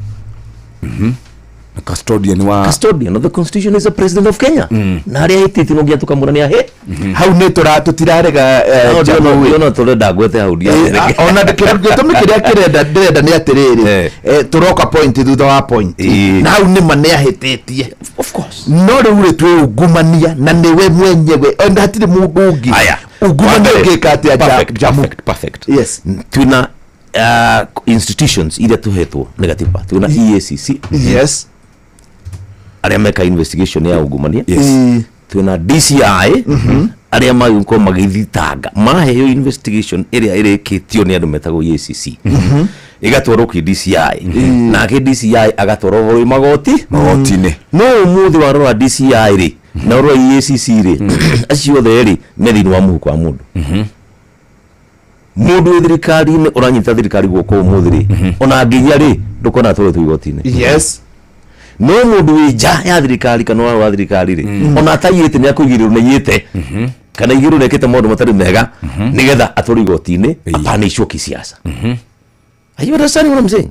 Custodian wa Custodian of the constitution is the president of Kenya, na harĩa ahĩtĩtie no nginya tũkamwĩra nĩ ahĩ. Hau nĩ tũra tũtirarega Jamu. Ndĩona tũrenda ngwete hau. Ona gĩtũmi kĩrĩa kĩrenda ndĩrenda nĩ atĩrĩrĩ, tũroka point thutha wa point, na hau nĩma nĩ ahĩtĩtie. Of course. No rĩu rĩ, twĩ ungumania na nĩwe mwenyewe, ona hatirĩ mũndũ ũngĩ. Ungumania ũngĩka atĩa, Jamu? Perfect, perfect. Yes. Twĩna institutions iria tũhetwo nĩ gatiba. Twĩna EACC, yes, arĩa meka investigation ya ungumania. Yes. Twĩna DCI, arĩa magĩkorwo magĩthitanga maheo investigation ĩrĩa ĩrĩkĩtio nĩ andũ metagwo EACC, ĩgatwarwo kwĩ DCI, nake DCI agatwarwo ũhoro wĩ magoti magoti-inĩ. No ũmũthĩ warora DCI rĩ, na ũrora EACC rĩ, acio othe rĩ me thĩinĩ wa mũhuko wa mũndũ, mũndũ wĩ thirikari-inĩ ũranyita thirikari guoko ũmũthĩ rĩ, ona angĩiya rĩ, ndũkona atwarĩtwo igoti-inĩ. Yes. No mũndũ wĩ nja ya thirikari kana wa thirikari rĩ, ona ataiyĩte nĩ akũigĩrĩrwo nĩ aiyĩte kana igĩrwo nĩ ekĩte maũndũ matarĩ mega nĩgetha atwarwo igoti-inĩ apanishwo kisiasa. Are you understanding what I'm saying?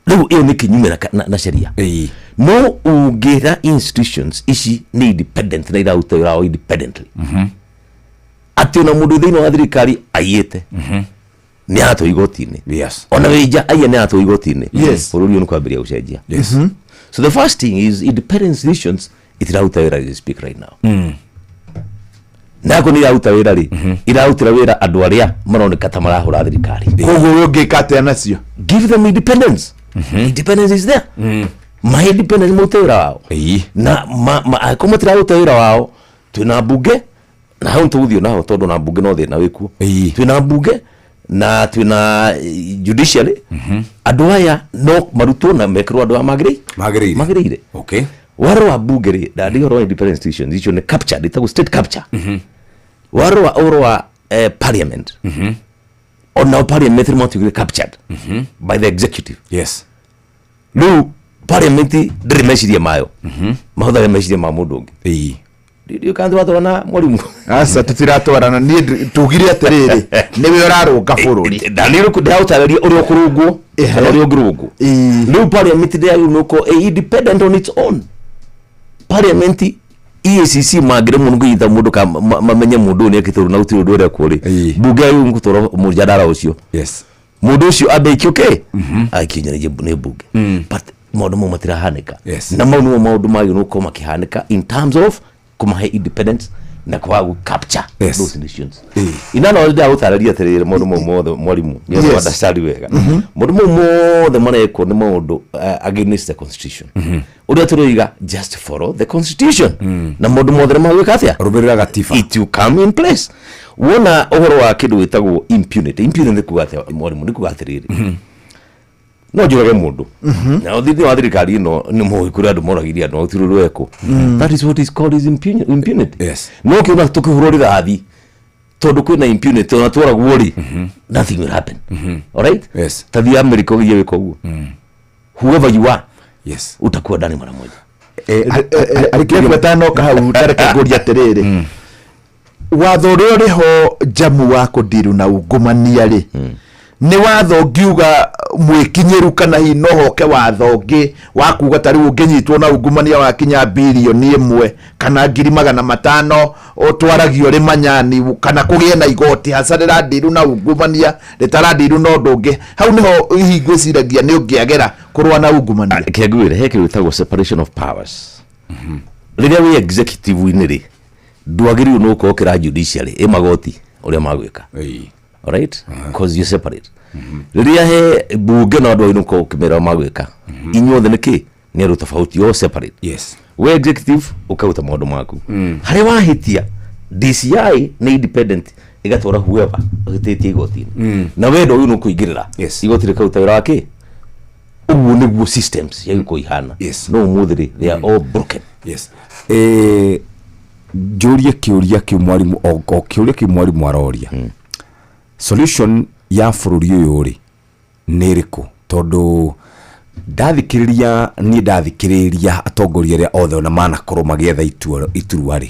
Rĩu ĩyo nĩ kinyume na sheria. No ũngĩra institutions ici nĩ independent na iraruta wĩra wao independently, atĩ ona mũndũ thĩinĩ wa thirikari aiyĩte nĩ aratwo igoti-inĩ, ona wĩ nja aiya nĩ aratwo igoti-inĩ, bũrũri ũyũ nĩ kwambĩrĩria gũcenjia. So the first thing is independent institutions itiraruta wĩra as we speak right now. Nako nĩ iraruta wĩra rĩ, irarutĩra wĩra andũ arĩa maroneka ta marahũra thirikari. Koguo we ũngĩka atĩa nacio? Give them independence. Independence is there. Ma independence marute wĩra wao, na angĩkorwo matiraruta wĩra wao, twĩna mbunge na hau nĩtũgũthiĩ naho tondũ na mbunge no thĩna wĩkuo. Twĩna mbunge na twĩna judiciary. Andũ aya no marutwo na mekĩrwo andũ aya magĩrĩire. Magĩrĩire. Okay. Waro wa mbunge rĩ, ndandĩ ũhoro wa independent institutions icio nĩ captured, ĩtagwo state capture. Waro wa ũhoro wa parliament, onao parliament nĩ matuĩkire captured by the executive. Yes. Rĩu parliament ndĩrĩ meciria mayo, mahũthagĩra meciria ma mũndũ ũngĩ. Ndiũ kana tũratwarana mwarimu. Aca, tũtiratwarana. Niĩ tugire atĩrĩrĩ, nĩwe ũrarũnga bũrũri. Na nĩ ndĩraũtarĩria ũrĩa ũkũrũngwo kana ũrĩa ũngĩrũngwo. Rĩu parliament ndĩagĩrĩirwo nĩ gũkorwo ĩ independent on its own. Parliament, EACC mangĩremwo nĩ kũnyita mũndũ ka mamenye mũndũ ũyũ nĩekĩte ũndũ na gũtirĩ ũndũ ũrekwo rĩ, mbunge yagĩrĩirwo nĩ gũtwara mũjadara ũcio, mũndũ ũcio ambe aikio kĩ aikio nĩ mbunge. But maũndũ mau matirahanĩka, na mau nĩmo maũndũ magĩrĩirwo gũkorwo makĩhanĩka in terms of kũmahe independence na kwaga gũ capture those nations. Inana ndagũtarĩria atĩrĩrĩ, maũndũ mau mothe, mwarimu, nĩ understand wega, maũndũ mau mothe marekwo nĩ maũndũ against the constitution. Ũrĩa tũroiga, just follow the constitution na maũndũ mothe nĩ magwĩka atĩa? Rũmĩrĩra gatiba. It will come in place. Wona ũhoro wa kĩndũ gĩtagwo impunity. Impunity nĩ kuga atĩa, mwarimu? Nĩ kuga atĩrĩrĩ, no njũrage mũndũ na thĩinĩ wa thirikari ĩno nĩ mũĩ kũrĩ andũ moragire andũ gũtirĩ rwekwo. That is what is called is impunity. No kĩona tũkĩhũrwo rithathi tondũ kwĩna impunity, ona tworagwo rĩ, nothing will happen. Alright? Ta thiĩ America ũgĩthiĩ wĩka ũguo, whoever you are, utakuwa ndani mara moja. Arĩkĩria tanoka hau, tareke ngũrie atĩrĩrĩ, watho ũrĩa ũrĩ ho njamu wa kũndiru na ungumania rĩ, nĩ watho ngiuga mwĩkinyĩru kana hihi no hoke watho ũngĩ wa kuga ta rĩu ũngĩnyitwo na ungumania wa kinya 1 birioni kana 500,000 ũtwaragio rĩ manyani, kana kũgĩe na igoti haca rĩrandiru na ungumania, rĩtarandiru na ũndũ ũngĩ? Hau nĩho hihi ngwĩciragia nĩ ũngĩagera kũrũa na ungumania. Kĩngwĩre, he kĩndũ gĩtagwo separation of powers. Rĩrĩa wĩ executive-inĩ rĩ, ndwagĩrĩirwo nĩ gũkorwo ũkĩra judiciary ĩ magoti ũrĩa magwĩka. Alright? Because you separate. Rĩrĩa he bunge na andũ agĩrĩirwo gũkorwo ũkĩmera magwĩka, inyuothe nĩ kĩ nĩ andũ tofauti, all separate. We executive ũkaruta maũndũ maku. Harĩa wahĩtia, DCI nĩ independent, ĩgatwara whoever ũhĩtĩtie igoti-inĩ, na we ndwagĩrĩirwo nĩ kũingĩrĩra. Igoti rĩkaruta wĩra wake. Ũguo nĩguo systems yagĩkorwo ihana. No ũmũthĩ rĩ, they are all broken. Yes. Njũrie kĩũria kĩu mwarimũ, o kĩũria kĩu mwarimũ aroria, solution ya bũrũri ũyũ rĩ nĩ ĩrĩkũ? Tondũ ndathikĩrĩria, niĩ ndathikĩrĩria atongoria arĩa othe ona manakorwo magĩetha iturwa rĩ,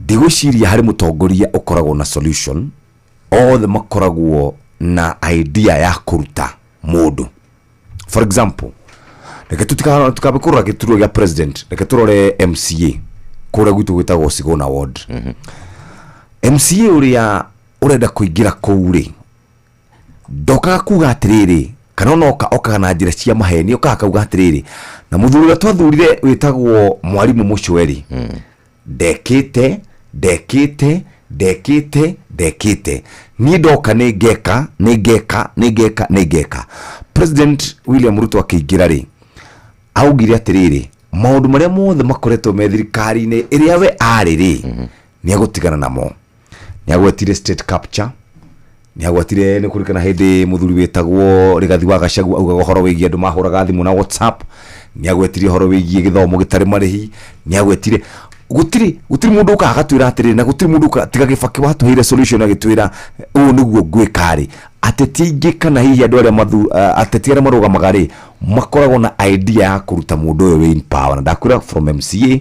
ndigwĩciria harĩ mũtongoria ũkoragwo na solution. Othe makoragwo na idea ya kũruta mũndũ. For example, reke tũtikambe kũrora gĩturwa gĩa president, reke tũrore MCA kũrĩa gwitũ gwĩtagwo Sigona Ward. MCA ũrĩa ũrenda kũingĩra kũu rĩ, ndokaga kuga atĩrĩrĩ, kana onoka okaga na njĩra cia maheni, okaga akauga atĩrĩrĩ, na mũthuri ũrĩa twathurire wĩtagwo mwarimũ Mũcweri ndekĩte, ndekĩte, ndekĩte, ndekĩte, niĩ ndoka nĩ ngeka, nĩ ngeka, nĩ ngeka, nĩ ngeka. President William Ruto akĩingĩra rĩ, augire atĩrĩrĩ, maũndũ marĩa mothe makoretwo me thirikari-inĩ ĩrĩa we arĩ rĩ, nĩ agũtigana namo. Nĩ agwetire state capture, nĩ agwetire, nĩ kũrikana hĩndĩ mũthuri wĩtagwo Rigathi wa Gachagua augaga ũhoro wĩgiĩ andũ mahũraga thimũ na WhatsApp, nĩ agwetire ũhoro wĩgiĩ gĩthomo gĩtarĩ marĩhi, nĩ agwetire gũtirĩ mũndũ ũkaga agatwĩra atĩrĩrĩ, na gũtirĩ mũndũ ũkaga tiga Gĩbakĩ watũheire solution agĩtwĩra ũũ nĩguo ngwĩka rĩ. Ateti aingĩ kana hihi andũ arĩa ateti arĩa marũgamaga rĩ, makoragwo na idea ya kũruta mũndũ ũyũ wĩ in power. Na ndakwĩra, from MCA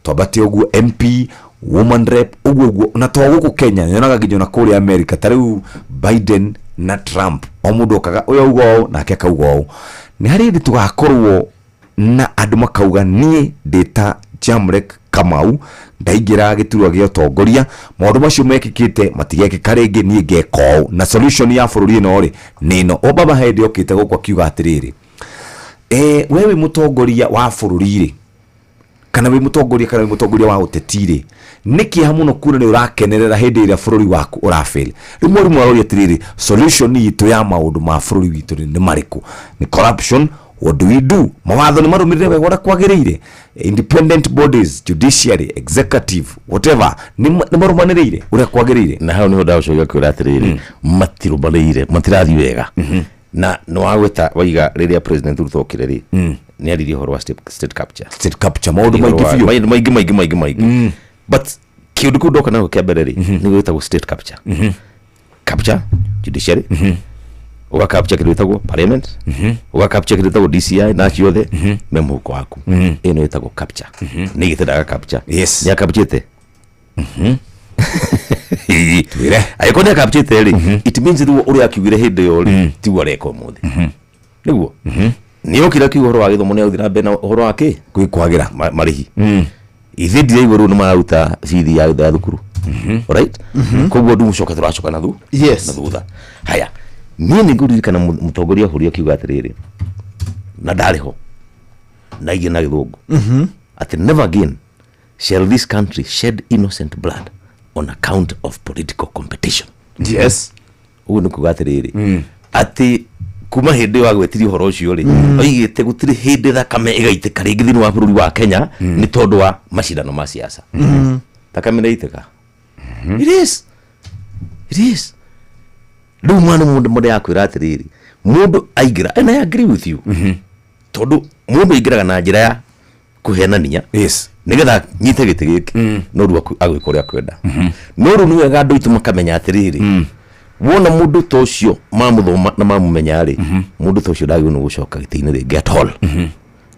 twambate ũguo, MP, woman rep, ũguo ũguo, na to gũkũ Kenya, nyonaga nginya ona kũrĩa America, ta rĩu Biden na Trump, o mũndũ okaga ũyũ auga ũũ nake akauga ũũ. Nĩ harĩ hĩndĩ tũgakorwo na andũ makauga, niĩ ndĩta Jamlek Kamau, ndaingĩra gĩturwa gĩa ũtongoria, maũndũ macio mekĩkĩte matigekĩka rĩngĩ, niĩ ngeka ũũ, na solution ya bũrũri ĩno rĩ nĩ ĩno. Obama hĩndĩ okĩte gũkũ akiuga atĩrĩrĩ, we wĩ mũtongoria wa bũrũri rĩ, kana wĩ mũtongoria, kana wĩ mũtongoria wa ũteti rĩ, nĩ kĩeha mũno kuona nĩ ũrakenerera hĩndĩ ĩrĩa bũrũri waku ũrafail. Rĩu mwarimũ aroria atĩrĩrĩ, solution itũ ya maũndũ ma bũrũri witũ rĩ nĩ marĩkũ? Nĩ corruption? What do we do? Mawatho nĩ marũmĩrĩre wega ũrĩa kwagĩrĩire? Independent bodies, judiciary, executive, whatever, nĩ marũmanĩrĩire ũrĩa kwagĩrĩire? Na hau niho ndagũcokia kwĩra atĩrĩrĩ, matirũmanĩrĩire, matirathiĩ wega. Na nĩ wagweta waiga rĩrĩa President Ruto okire rĩ, nĩ aririe ũhoro wa state capture. State capture, maũndũ maingĩ biũ. Maũndũ maingĩ maingĩ maingĩ maingĩ, but kĩũndũ kĩu ndoka nakĩo kĩa mbere rĩ, nĩ gwĩtagwo state capture, capture judiciary. Ũgakapture kĩndũ gĩtagwo parliament, ũgakapture kĩndũ gĩtagwo DCI na acio othe me mũhuko waku. Ĩno ĩtagwo capture. Nĩ igĩte ndagakapture. Yes. Nĩ akapturĩte. Twĩre. Angĩkorwo nĩ akapturĩte rĩ, it means rĩu ũrĩa akiugire hĩndĩ ĩyo rĩ, tiguo areka ũmũthĩ. Nĩguo nĩ okire akiuga ũhoro wa gĩthomo nĩ agũthiĩ na mbere na ũhoro wa kĩ kwagĩra marĩhi. Ithuĩ ndiraigua rĩu nĩ mararuta bithi ya thukuru. Alright? Koguo ndũgũcoka tũracoka na thu Yes. na thutha. Haya, niĩ nĩ ngũririkana mũtongoria wa bũrũri akiuga atĩrĩrĩ, na ndarĩ ho na aigire na gĩthũngũ atĩ never again shall this country shed innocent blood on account of political competition. Yes. Ũguo nĩ kuga atĩrĩrĩ, atĩ kuma hĩndĩ ĩyo agwetirie ũhoro ũcio rĩ, oigĩte gũtirĩ hĩndĩ thakame ĩgaitĩka rĩngĩ thĩinĩ wa bũrũri wa Kenya nĩ tondũ wa macindano ma siasa. Thakame nĩ ĩitĩka. It is, it is. Rĩu mwana mũndũ mũndũ yakwĩra atĩrĩrĩ, mũndũ aingĩra, and I agree with you, tondũ mũndũ aingĩraga na njĩra ya kũhenania Yes. nĩgetha nyite gĩtĩ gĩkĩ, no rĩu agwĩka ũrĩa akwenda. No rĩu nĩ wega andũ aitũ makamenya atĩrĩrĩ, wona mũndũ ta ũcio mamũthoma na mamũmenya rĩ, mũndũ ta ũcio ndagĩrĩirwo nĩ gũcoka gĩtĩ-inĩ rĩngĩ at all,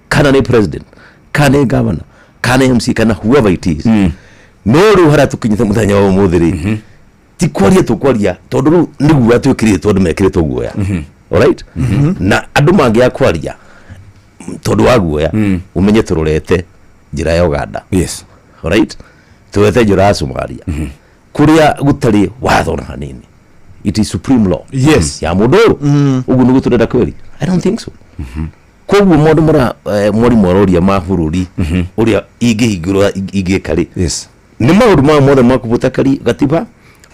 kana nĩ president, kana nĩ governor, kana nĩ MC, kana whoever it is. No rĩu harĩa tũkinyĩte mũthenya wa ũmũthĩ rĩ, ti kwaria tũkwaria, tondũ rĩu nĩ guoya twĩkĩrĩtwo, andũ mekĩrĩtwo guoya. Alright? Na andũ mangĩaga kwaria tondũ wa guoya, ũmenye tũrorete njĩra ya Uganda. Yes. Alright? Tũrorete njĩra ya Somalia, kũrĩa gũtarĩ watho na hanini, it is supreme law. Yes. Ya mũndũ ũyũ. Ũguo nĩguo tũrenda kweri? I don't think so. Koguo maũndũ marĩa mwarimũ aroria ma bũrũri ũrĩa ingĩhingũra ingĩka rĩ, Yes. nĩ maũndũ maya mothe ma kũbuta gatiba.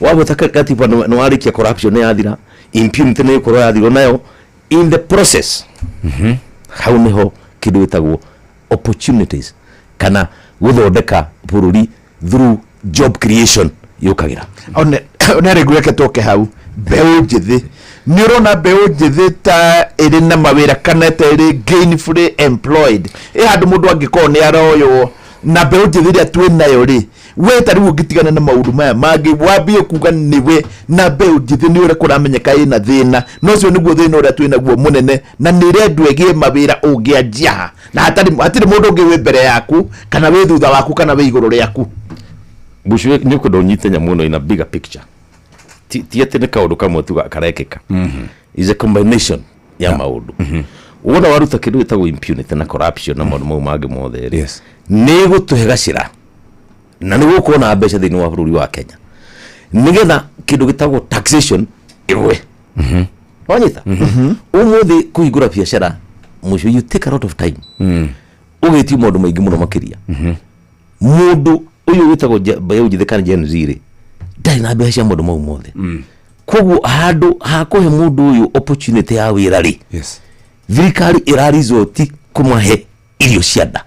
Wabuta gatiba nĩ warĩkia, corruption nĩ yathira, impunity nĩ ĩkorwo yathirwo nayo in the process. Hau nĩho kĩndũ gĩtagwo opportunities kana gũthondeka bũrũri through job creation yũkagĩra. One one rĩngĩ reke tũke hau mbeũ njĩthĩ. Nĩ ũrona mbeũ njĩthĩ ta ĩrĩ na mawĩra kana ta ĩrĩ gainfully employed, ĩ handũ mũndũ angĩkorwo nĩ aroywo na mbeũ njĩthĩ ĩrĩa twĩ nayo rĩ, we ta rĩu ũngĩtigana na maũndũ maya mangĩ wambie kuga nĩwe na mbeũ njĩthĩ nĩ ũrĩa kũramenyeka ĩna thĩna, na ũcio nĩguo thĩna ũrĩa twĩ naguo mũnene, na nĩ ĩrendwo ĩgĩe mawĩra, ũngĩanjia ha na hatarĩ hatirĩ mũndũ ũngĩ wĩ mbere yaku kana wĩ thutha waku kana wĩ igũrũ rĩaku? Bucu, nĩ ũkwenda ũnyite nyamũ ĩno in a bigger picture. Ti atĩ nĩ kaũndũ kamwe tu karekĩka, is a combination ya maũndũ. Wona waruta kĩndũ gĩtagwo impunity na corruption na maũndũ mau mangĩ mothe rĩ, Yes. nĩ gũtũhe gacĩra na nĩ gũkorwo na mbeca thĩinĩ wa bũrũri wa Kenya, nĩgetha kĩndũ gĩtagwo taxation ĩgwe. Wanyita, ũmũthĩ kũhingũra biacara mũcio, you take a lot of time, ũgĩtio maũndũ maingĩ mũno makĩria. Mũndũ ũyũ wĩtagwo mbeũ njĩthĩ kana Gen Z rĩ, ndarĩ na mbeca cia maũndũ mau mothe. Koguo handũ ha kũhe mũndũ ũyũ opportunity ya wĩra rĩ, Yes. thirikari ĩra resort kũmahe irio cia nda.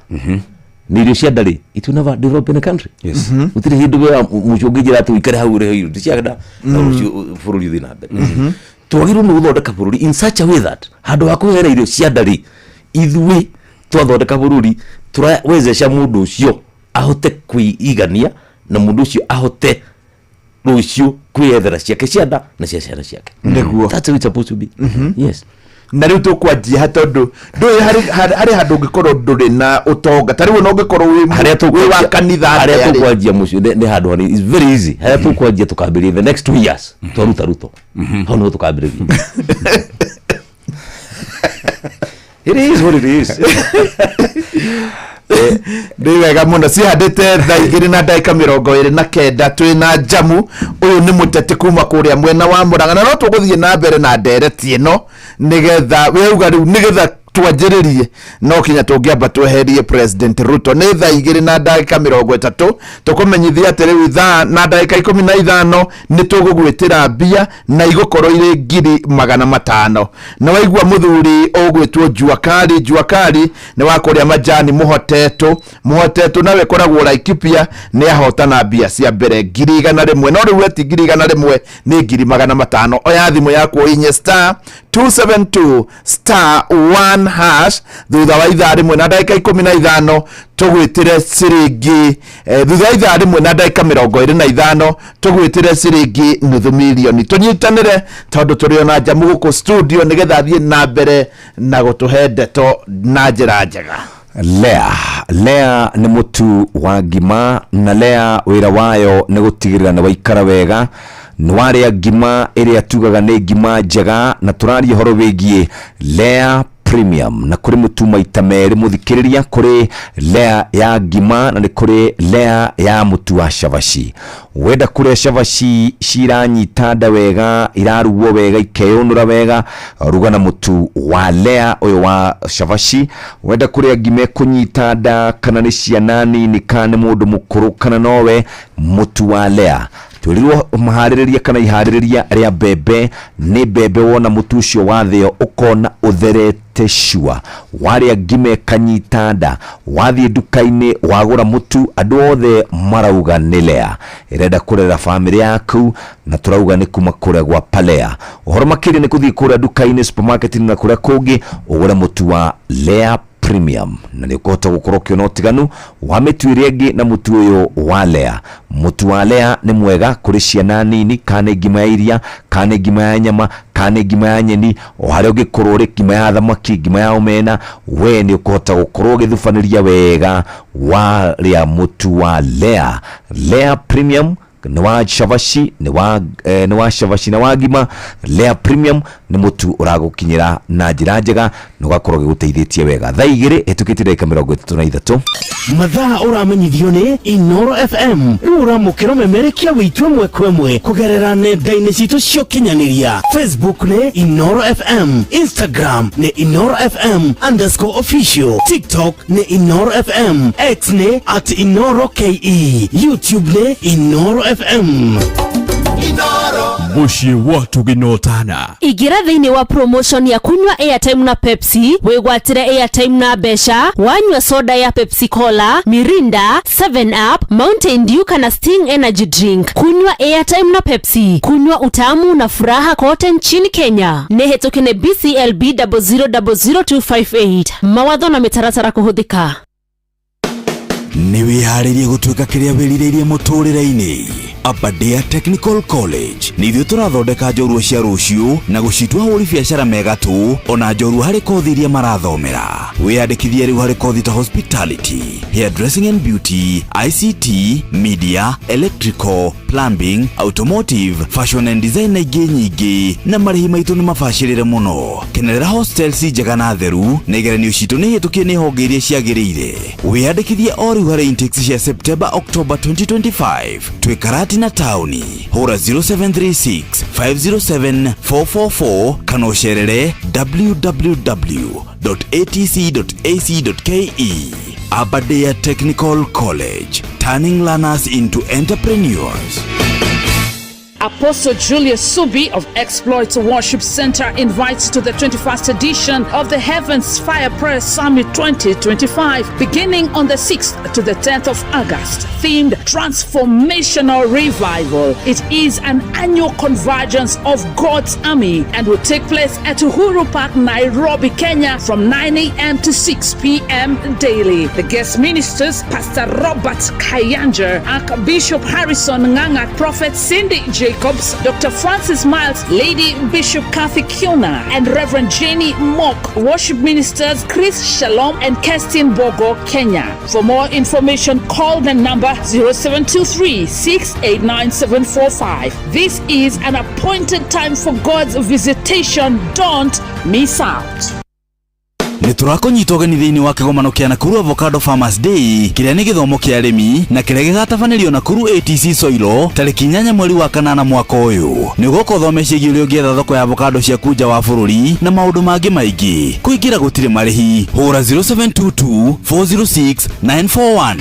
Na irio cia nda rĩ, it will never develop in a country. Yes. Gũtirĩ hĩndĩ we mũcio ũngĩnjĩra atĩ ũikare hau ũrĩhe irio cia nda na rũciũ bũrũri ũthiĩ na mbere. Twagĩrĩirwo nĩ gũthondeka bũrũri in such a way that handũ ha kũheana irio cia nda rĩ, ithuĩ twathondeka bũrũri tũrawezesha mũndũ ũcio ahote kwĩigania, na mũndũ ũcio ahote rũciũ kwĩyethera ciake cia nda na cia ciana ciake. Nĩguo. That's how it's supposed to be. Yes. Na rĩu tũkwanjia ha, tondũ ndũĩ harĩ handũ ũngĩkorwo ndũrĩ na ũtonga ta rĩu ona ũngĩkorwo harĩa wĩ wa kanitha harĩa atĩa rĩ. Tũkwanjia mũciĩ nĩ handũ hanini, it's very easy. Harĩa tũkwanjia, tũkambĩrĩria in the next 2 years twaruta Ruto, hau nĩho tũkambĩrĩria. It is what it is. Nĩ wega mũno. Cihandĩte 2:29. Twĩ na Njamu, ũyũ nĩ mũteti kuma kũrĩa mwena wa Mũrang'a, na no tũgũthiĩ na mbere na ndereti ĩno nĩgetha weuga rĩu nĩgetha twanjĩrĩrie no kinya tũngĩamba tweherie President Ruto. Nĩ 2:30. Tũkũmenyithia atĩ rĩu 1:15 nĩ tũgũgwĩtĩra mbia na igũkorwo irĩ 500,000. Na waigua mũthuri ũgwĩtwo Juakari, Juakari nĩ wa kũrĩa Majani mũhotetwo mũhotetwo, nawe ĩkoragwo Laikipia, nĩ ahotana mbia cia mbere 100,000. No rĩu eti 100,000, nĩ 500,000. Oya thimũ yaku ũhinye star 272 star 1 hash thutha wa ithaa rĩmwe na ndagĩka 15 tũgwĩtĩre ciringi thutha wa ithaa rĩmwe na ndagĩka 25 tũgwĩtĩre ciringi nuthu mirioni. Tũnyitanĩre tondũ tũrĩ ona Njamu gũkũ studio nĩgetha athiĩ na mbere na gũtũhe ndeto na njĩra njega. Lea Lea nĩ mũtu wa ngima, na Lea wĩra wayo nĩ gũtigĩrĩra nĩ waikara wega, nĩ warĩa ngima ĩrĩa tugaga nĩ ngima njega, na tũraria ũhoro wĩgiĩ Lea Premium. Na kũrĩ mũtu maita merĩ mũthikĩrĩria, kũrĩ Lea ya ngima na nĩ kũrĩ Lea ya mũtu wa cabaci. Wenda kũrĩa cabaci ciranyita nda wega, irarugwo wega, ikeyũnũra wega, ruga na mũtu wa Lea ũyũ wa cabaci. Wenda kũrĩa ngima ĩkũnyita nda, kana nĩ ciana nini, kana nĩ mũndũ mũkũrũ, kana nowe, mũtu wa Lea. Twĩrirwo maharĩrĩria kana iharĩrĩria rĩa mbembe nĩ mbembe, wona mũtu ũcio wathĩo ũkona ũtherete cua, warĩa ngima ĩkanyita nda, wathiĩ nduka-inĩ wagũra mũtu, andũ othe marauga nĩ Lea. Ĩrenda kũrera bamĩrĩ yaku, na tũrauga nĩ kuma kũrĩa gwa Palea. Ũhoro makĩria nĩ kũthiĩ kũrĩa nduka-inĩ, supermarket-inĩ na kũrĩa kũngĩ, ũgũre mũtu wa Lea Premium, na nĩ ũkũhota gũkorwo ũkĩona ũtiganu wa mĩtu ĩrĩa ĩngĩ na mũtu ũyũ wa Lea. Mũtu wa Lea nĩ mwega kũrĩ ciana nini, kana nĩ ngima ya iria, kana nĩ ngima ya nyama, kana nĩ ngima ya nyeni, o harĩa ũngĩkorwo ũrĩ, ngima ya thamaki, ngima ya omena, we nĩ ũkũhota gũkorwo ũgĩthubanĩria wega warĩa mũtu wa Lea. Lea Premium nĩ wa cabaci, nĩ wa cabaci na wa ngima. Lea Premium nĩ mũtu ũragũkinyĩra na njĩra njega na ũgakorwo ũgĩgũteithĩtie wega. Thaa 2 ĩtukĩtie ndagĩka 33. Mathaa ũramenyithio nĩ Inoro FM. Rĩu ũramũkĩra ũmemerekia wĩitũ ĩmwe kwa ĩmwe kũgerera nenda-inĩ citũ cia ũkinyanĩria. Facebook nĩ Inoro FM, Instagram nĩ Inoro FM underscore official, TikTok nĩ Inoro FM, X nĩ at Inoro KE, YouTube nĩ Inoro FM. Mũciĩ wa Tũgĩnotana. Ingĩra thĩinĩ wa promotion ya kunywa airtime na Pepsi, wĩgwatĩre airtime na mbeca wanyua soda ya Pepsi Cola, Mirinda, 7 Up, Mountain Dew kana Sting Energy Drink. Kunywa airtime na Pepsi, kunywa utamu na furaha kote nchini Kenya. Nĩ hĩtũke nĩ BCLB 0000258. Mawatho na mĩtaratara kũhũthĩka. Nĩ wĩharĩrie gũtuĩka kĩrĩa wĩrirĩirie mũtũrĩre-inĩ? Aberdare Technical College nĩ ithuĩ tũrathondeka njorua cia rũciũ na gũcitua ahũri biacara megatũ, ona njorua harĩ kothi iria marathomera. Wĩyandĩkithie rĩu harĩ kothi ta hospitality, hairdressing and beauty, ICT, media, electrical, plumbing, automotive, fashion and design na ingĩ nyingĩ, na marĩhi maitũ nĩ mabacĩrĩre mũno. Kenerera hostels njega na theru, na igeranio citũ nĩ hĩtũkie nĩ honge iria ciagĩrĩire. Wĩyandĩkithie o rĩu harĩ intakes cia September October 2025. Twĩ Karatina taũni. Hũra 0736 507 444 kana ũcerere www.atc.ac.ke. Aberdare Technical College, turning learners into entrepreneurs. Apostle Julius Subi of Exploit Worship Center invites to the 21st edition of the Heavens Fire Prayer Summit 2025, beginning on the 6th to the 10th of August, themed Transformational Revival. It is an annual convergence of God's army and will take place at Uhuru Park, Nairobi, Kenya, from 9 a.m. to 6 p.m. daily. The guest ministers, Pastor Robert Kayanja, Archbishop Harrison Nganga, Prophet Cindy Jacobs, Dr. Francis Miles, Lady Bishop Kathy Kiona, and Reverend Jenny Mock. Worship ministers Chris Shalom and Kerstin Bogo, Kenya. For more information, call the number 0723 689745. This is an appointed time for God's visitation. Don't miss out. Nĩ tũrakũnyita ũgeni thĩinĩ wa kĩgomano kĩa Nakuru Avocado Farmers Day, kĩrĩa nĩ gĩthomo kĩa arĩmi na kĩrĩa gĩgatabanĩrio Nakuru ATC Soilo tarĩki 8 mweri wa 8 mwaka ũyũ. Nĩ ũgoka ũthome ciĩgiĩ ũrĩa ũngĩetha thoko ya avocado ciaku nja wa bũrũri na maũndũ mangĩ maingĩ. Kũingĩra gũtirĩ marĩhi. Hũra 0722 406 941.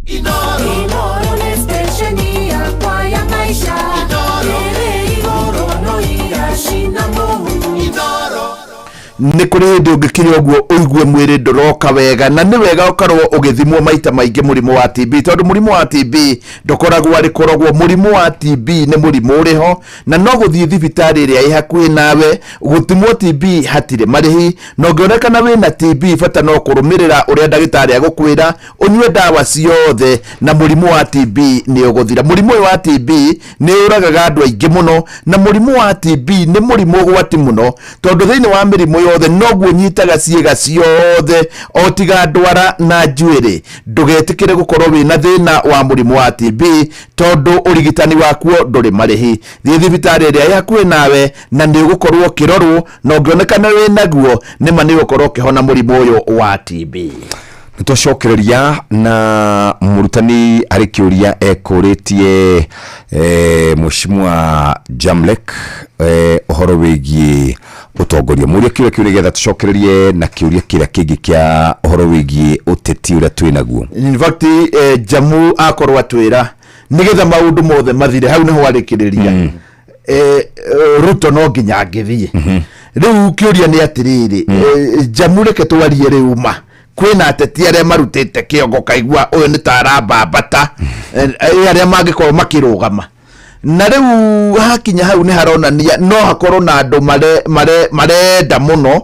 Inoro nĩ stesheni yakwa ya maisha ĩrĩ igũrũ no iracina mũhu. Nĩ kũrĩ hĩndĩ ũngĩkinya ũguo ũigue mwĩrĩ ndũroka wega, na nĩ wega ũkorwo ũgĩthimwo maita maingĩ mũrimũ wa TB, tondũ mũrimũ wa TB ndũkoragwo arĩ kũrogwo. Mũrimũ wa TB nĩ mũrimũ ũrĩ ho, na no gũthiĩ thibitarĩ ĩrĩa ĩ hakuhĩ nawe gũthimwo TB hatirĩ marĩhi, na ũngĩonekana wĩna TB bata no kũrũmĩrĩra ũrĩa ndagĩtarĩ agũkwĩra, ũnyue ndawa ciothe na mũrimũ wa TB nĩ ũgũthira. Mũrimũ ũyũ wa TB nĩ ũragaga andũ aingĩ mũno, na mũrimũ wa TB nĩ mũrimũ ũgwati mũno, tondũ thĩinĩ wa mĩrimũ yothe noguo ũnyitaga ciĩga ciothe o tiga ndwara na njuĩrĩ. Ndũgetĩkĩre gũkorwo wĩna thĩna wa mũrimũ wa TB, tondũ ũrigitani wakuo ndũrĩ marĩhi. Thiĩ thibitarĩ ĩrĩa ĩ hakuhĩ nawe na nĩ ũgũkorwo ũkĩrorwo, na ũngĩonekana wĩ naguo nĩma nĩ ũgũkorwo ũkĩhona mũrimũ ũyũ wa TB. Nĩtwacokereria na mũrutani harĩ kĩũria ekũrĩtie Mheshimiwa Jamlek ũhoro wĩgiĩ ũtongoria. Mũria kĩũria kĩu nĩgetha tũcokererie na kĩũria kĩrĩa kĩngĩ kĩa ũhoro wĩgiĩ ũteti ũrĩa twĩ naguo. In fact, Jamu akorwo atwĩra nĩgetha maũndũ mothe mathire hau nĩho arĩkĩrĩria. Ruto no nginya angĩthiĩ. Rĩu kĩũria nĩ atĩrĩrĩ, Jamu, reke twarie rĩu ma kwĩna ateti arĩa marutĩte kĩongo kaigua ũyũ nĩ ta arambambata, arĩa mangĩkorwo makĩrũgama, na rĩu hakinya hau nĩ haronania no hakorwo na andũ marenda mũno.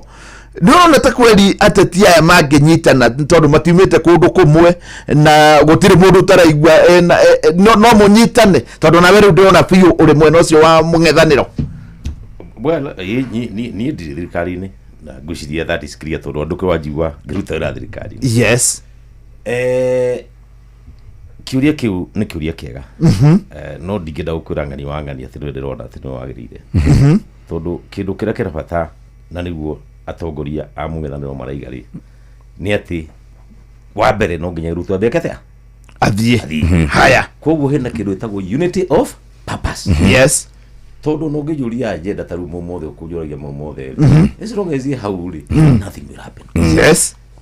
Nĩ ũrona ta kweri ateti aya mangĩnyitana, tondũ matiumĩte kũndũ kũmwe na gũtirĩ mũndũ ũtaraigua no mũnyitane, tondũ nawe rĩu ndĩrona biũ ũrĩ mwena ũcio wa mũng'ethanĩro? Well, niĩ ndirĩ thirikari-inĩ, na ngwĩciria that is clear, tondũ andũ kĩwanjigua ngĩruta wĩra thirikari-inĩ. Kĩũria kĩu nĩ kĩũria kĩega. No ndingĩenda gũkwĩra ng'ani wa ng'ani atĩ nĩwe ndĩrona atĩ nĩwe wagĩrĩire, tondũ kĩndũ kĩrĩa kĩra bata na nĩguo atongoria a mũng'ethanĩro maraiga rĩ, nĩ atĩ wa mbere no nginya Ruto ambĩke atĩa? Athiĩ. Haya. Koguo hena kĩndũ ĩtagwo unity of purpose. Tondũ no ngĩnjũria agenda ta rĩu mũmothe ũkũnjũragia mũmothe, as long as hau rĩ, nothing will happen.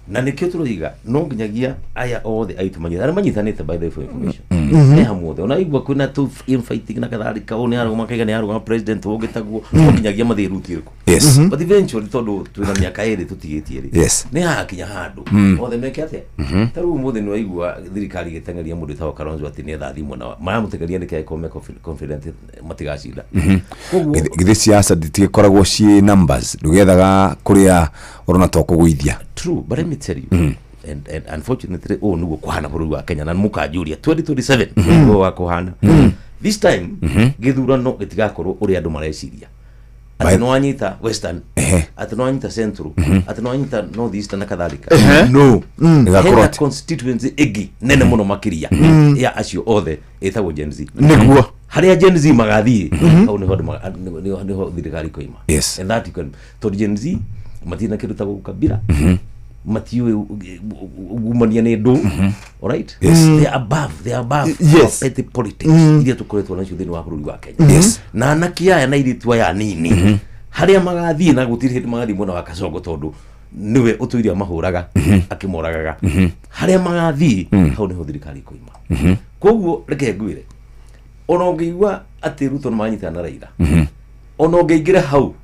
Na nĩkĩo tũroiga no nginyagia aya othe aitũ manyita, arĩa manyitanĩte, by the way, for information, nĩ hamwe othe, ona igua kwĩna tu infighting na kadhalika, ũũ nĩ arũgama kaiga nĩ arũgama president, ũũ ũngĩ taguo, no nginyagia mathiĩ route ĩrĩkũ. But eventually, tondũ twĩna mĩaka 2 tũtigĩtie rĩ, nĩ hagakinya handũ othe meke atĩa? Ta rĩu ũmũthĩ nĩ waigua thirikari ĩgĩteng'eria mũndũ wĩtagwo Kalonzo atĩ nĩetha thimũ, na maramũteng'eria nĩkĩ angĩkorwo me confident matigacinda? Koguo Githĩ siasa nditigĩkoragwo ciĩ numbers? Ndũgethaga kũrĩa ũrona to kũgũithia. True, but let me tell you, and unfortunately ũũ nĩguo kũhana bũrũri wa Kenya, na mũkanjũria 2027 nĩguo wa kũhana. This time gĩthurano gĩtigakorwo ũrĩa andũ mareciria atĩ nĩ wanyita Western, atĩ nĩ wanyita Central, atĩ nĩ wanyita North Eastern na kadhalika. No. Ĩgakorwo Hena atĩ constituency ĩngĩ nene mũno makĩria ya acio othe, ĩtagwo Gen Z. Harĩa Gen Z magathiĩ, hau nĩho andũ nĩho thirikari ikoima. And that you can, tondũ Gen Z matirĩ na kĩndũ ta gũkabira, matiũĩ ungumania nĩ ndũ. Alright? They are above our petty politics iria tũkoretwo nacio thĩinĩ wa bũrũri wa Kenya. Na anake aya na airĩtu aya nini, harĩa magathiĩ, na gũtirĩ hĩndĩ magathiĩ mwena wa Kasongo, tondũ nĩwe ũtũire amahũraga akĩmoragaga. Harĩa magathiĩ, hau nĩho thirikari ikoima. Koguo reke ngwĩre, ona ũngĩigua atĩ Ruto nĩ manyitana na Raila, ona ũngĩingĩra hau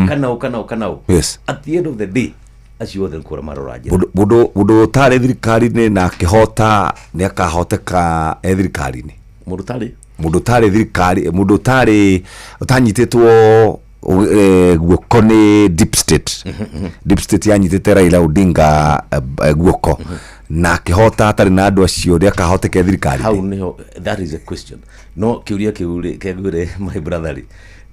kana ũ kana ũ kana ũ, at the end of the day acio othe nĩ kũra marora njĩra. Mũndũ ũtarĩ thirikari-inĩ na akĩhota nĩ akahoteka e thirikari-inĩ? Mũndũ ũtarĩ Mũndũ ũtarĩ thirikari, mũndũ ũtarĩ ũtanyitĩtwo guoko nĩ deep state, deep state yanyitĩte Raila Odinga guoko na akĩhota atarĩ na andũ acio, nĩ akahoteka e thirikari? Hau niho, that is a question. No kĩũria kĩu rĩ, kengwĩre my brother rĩ,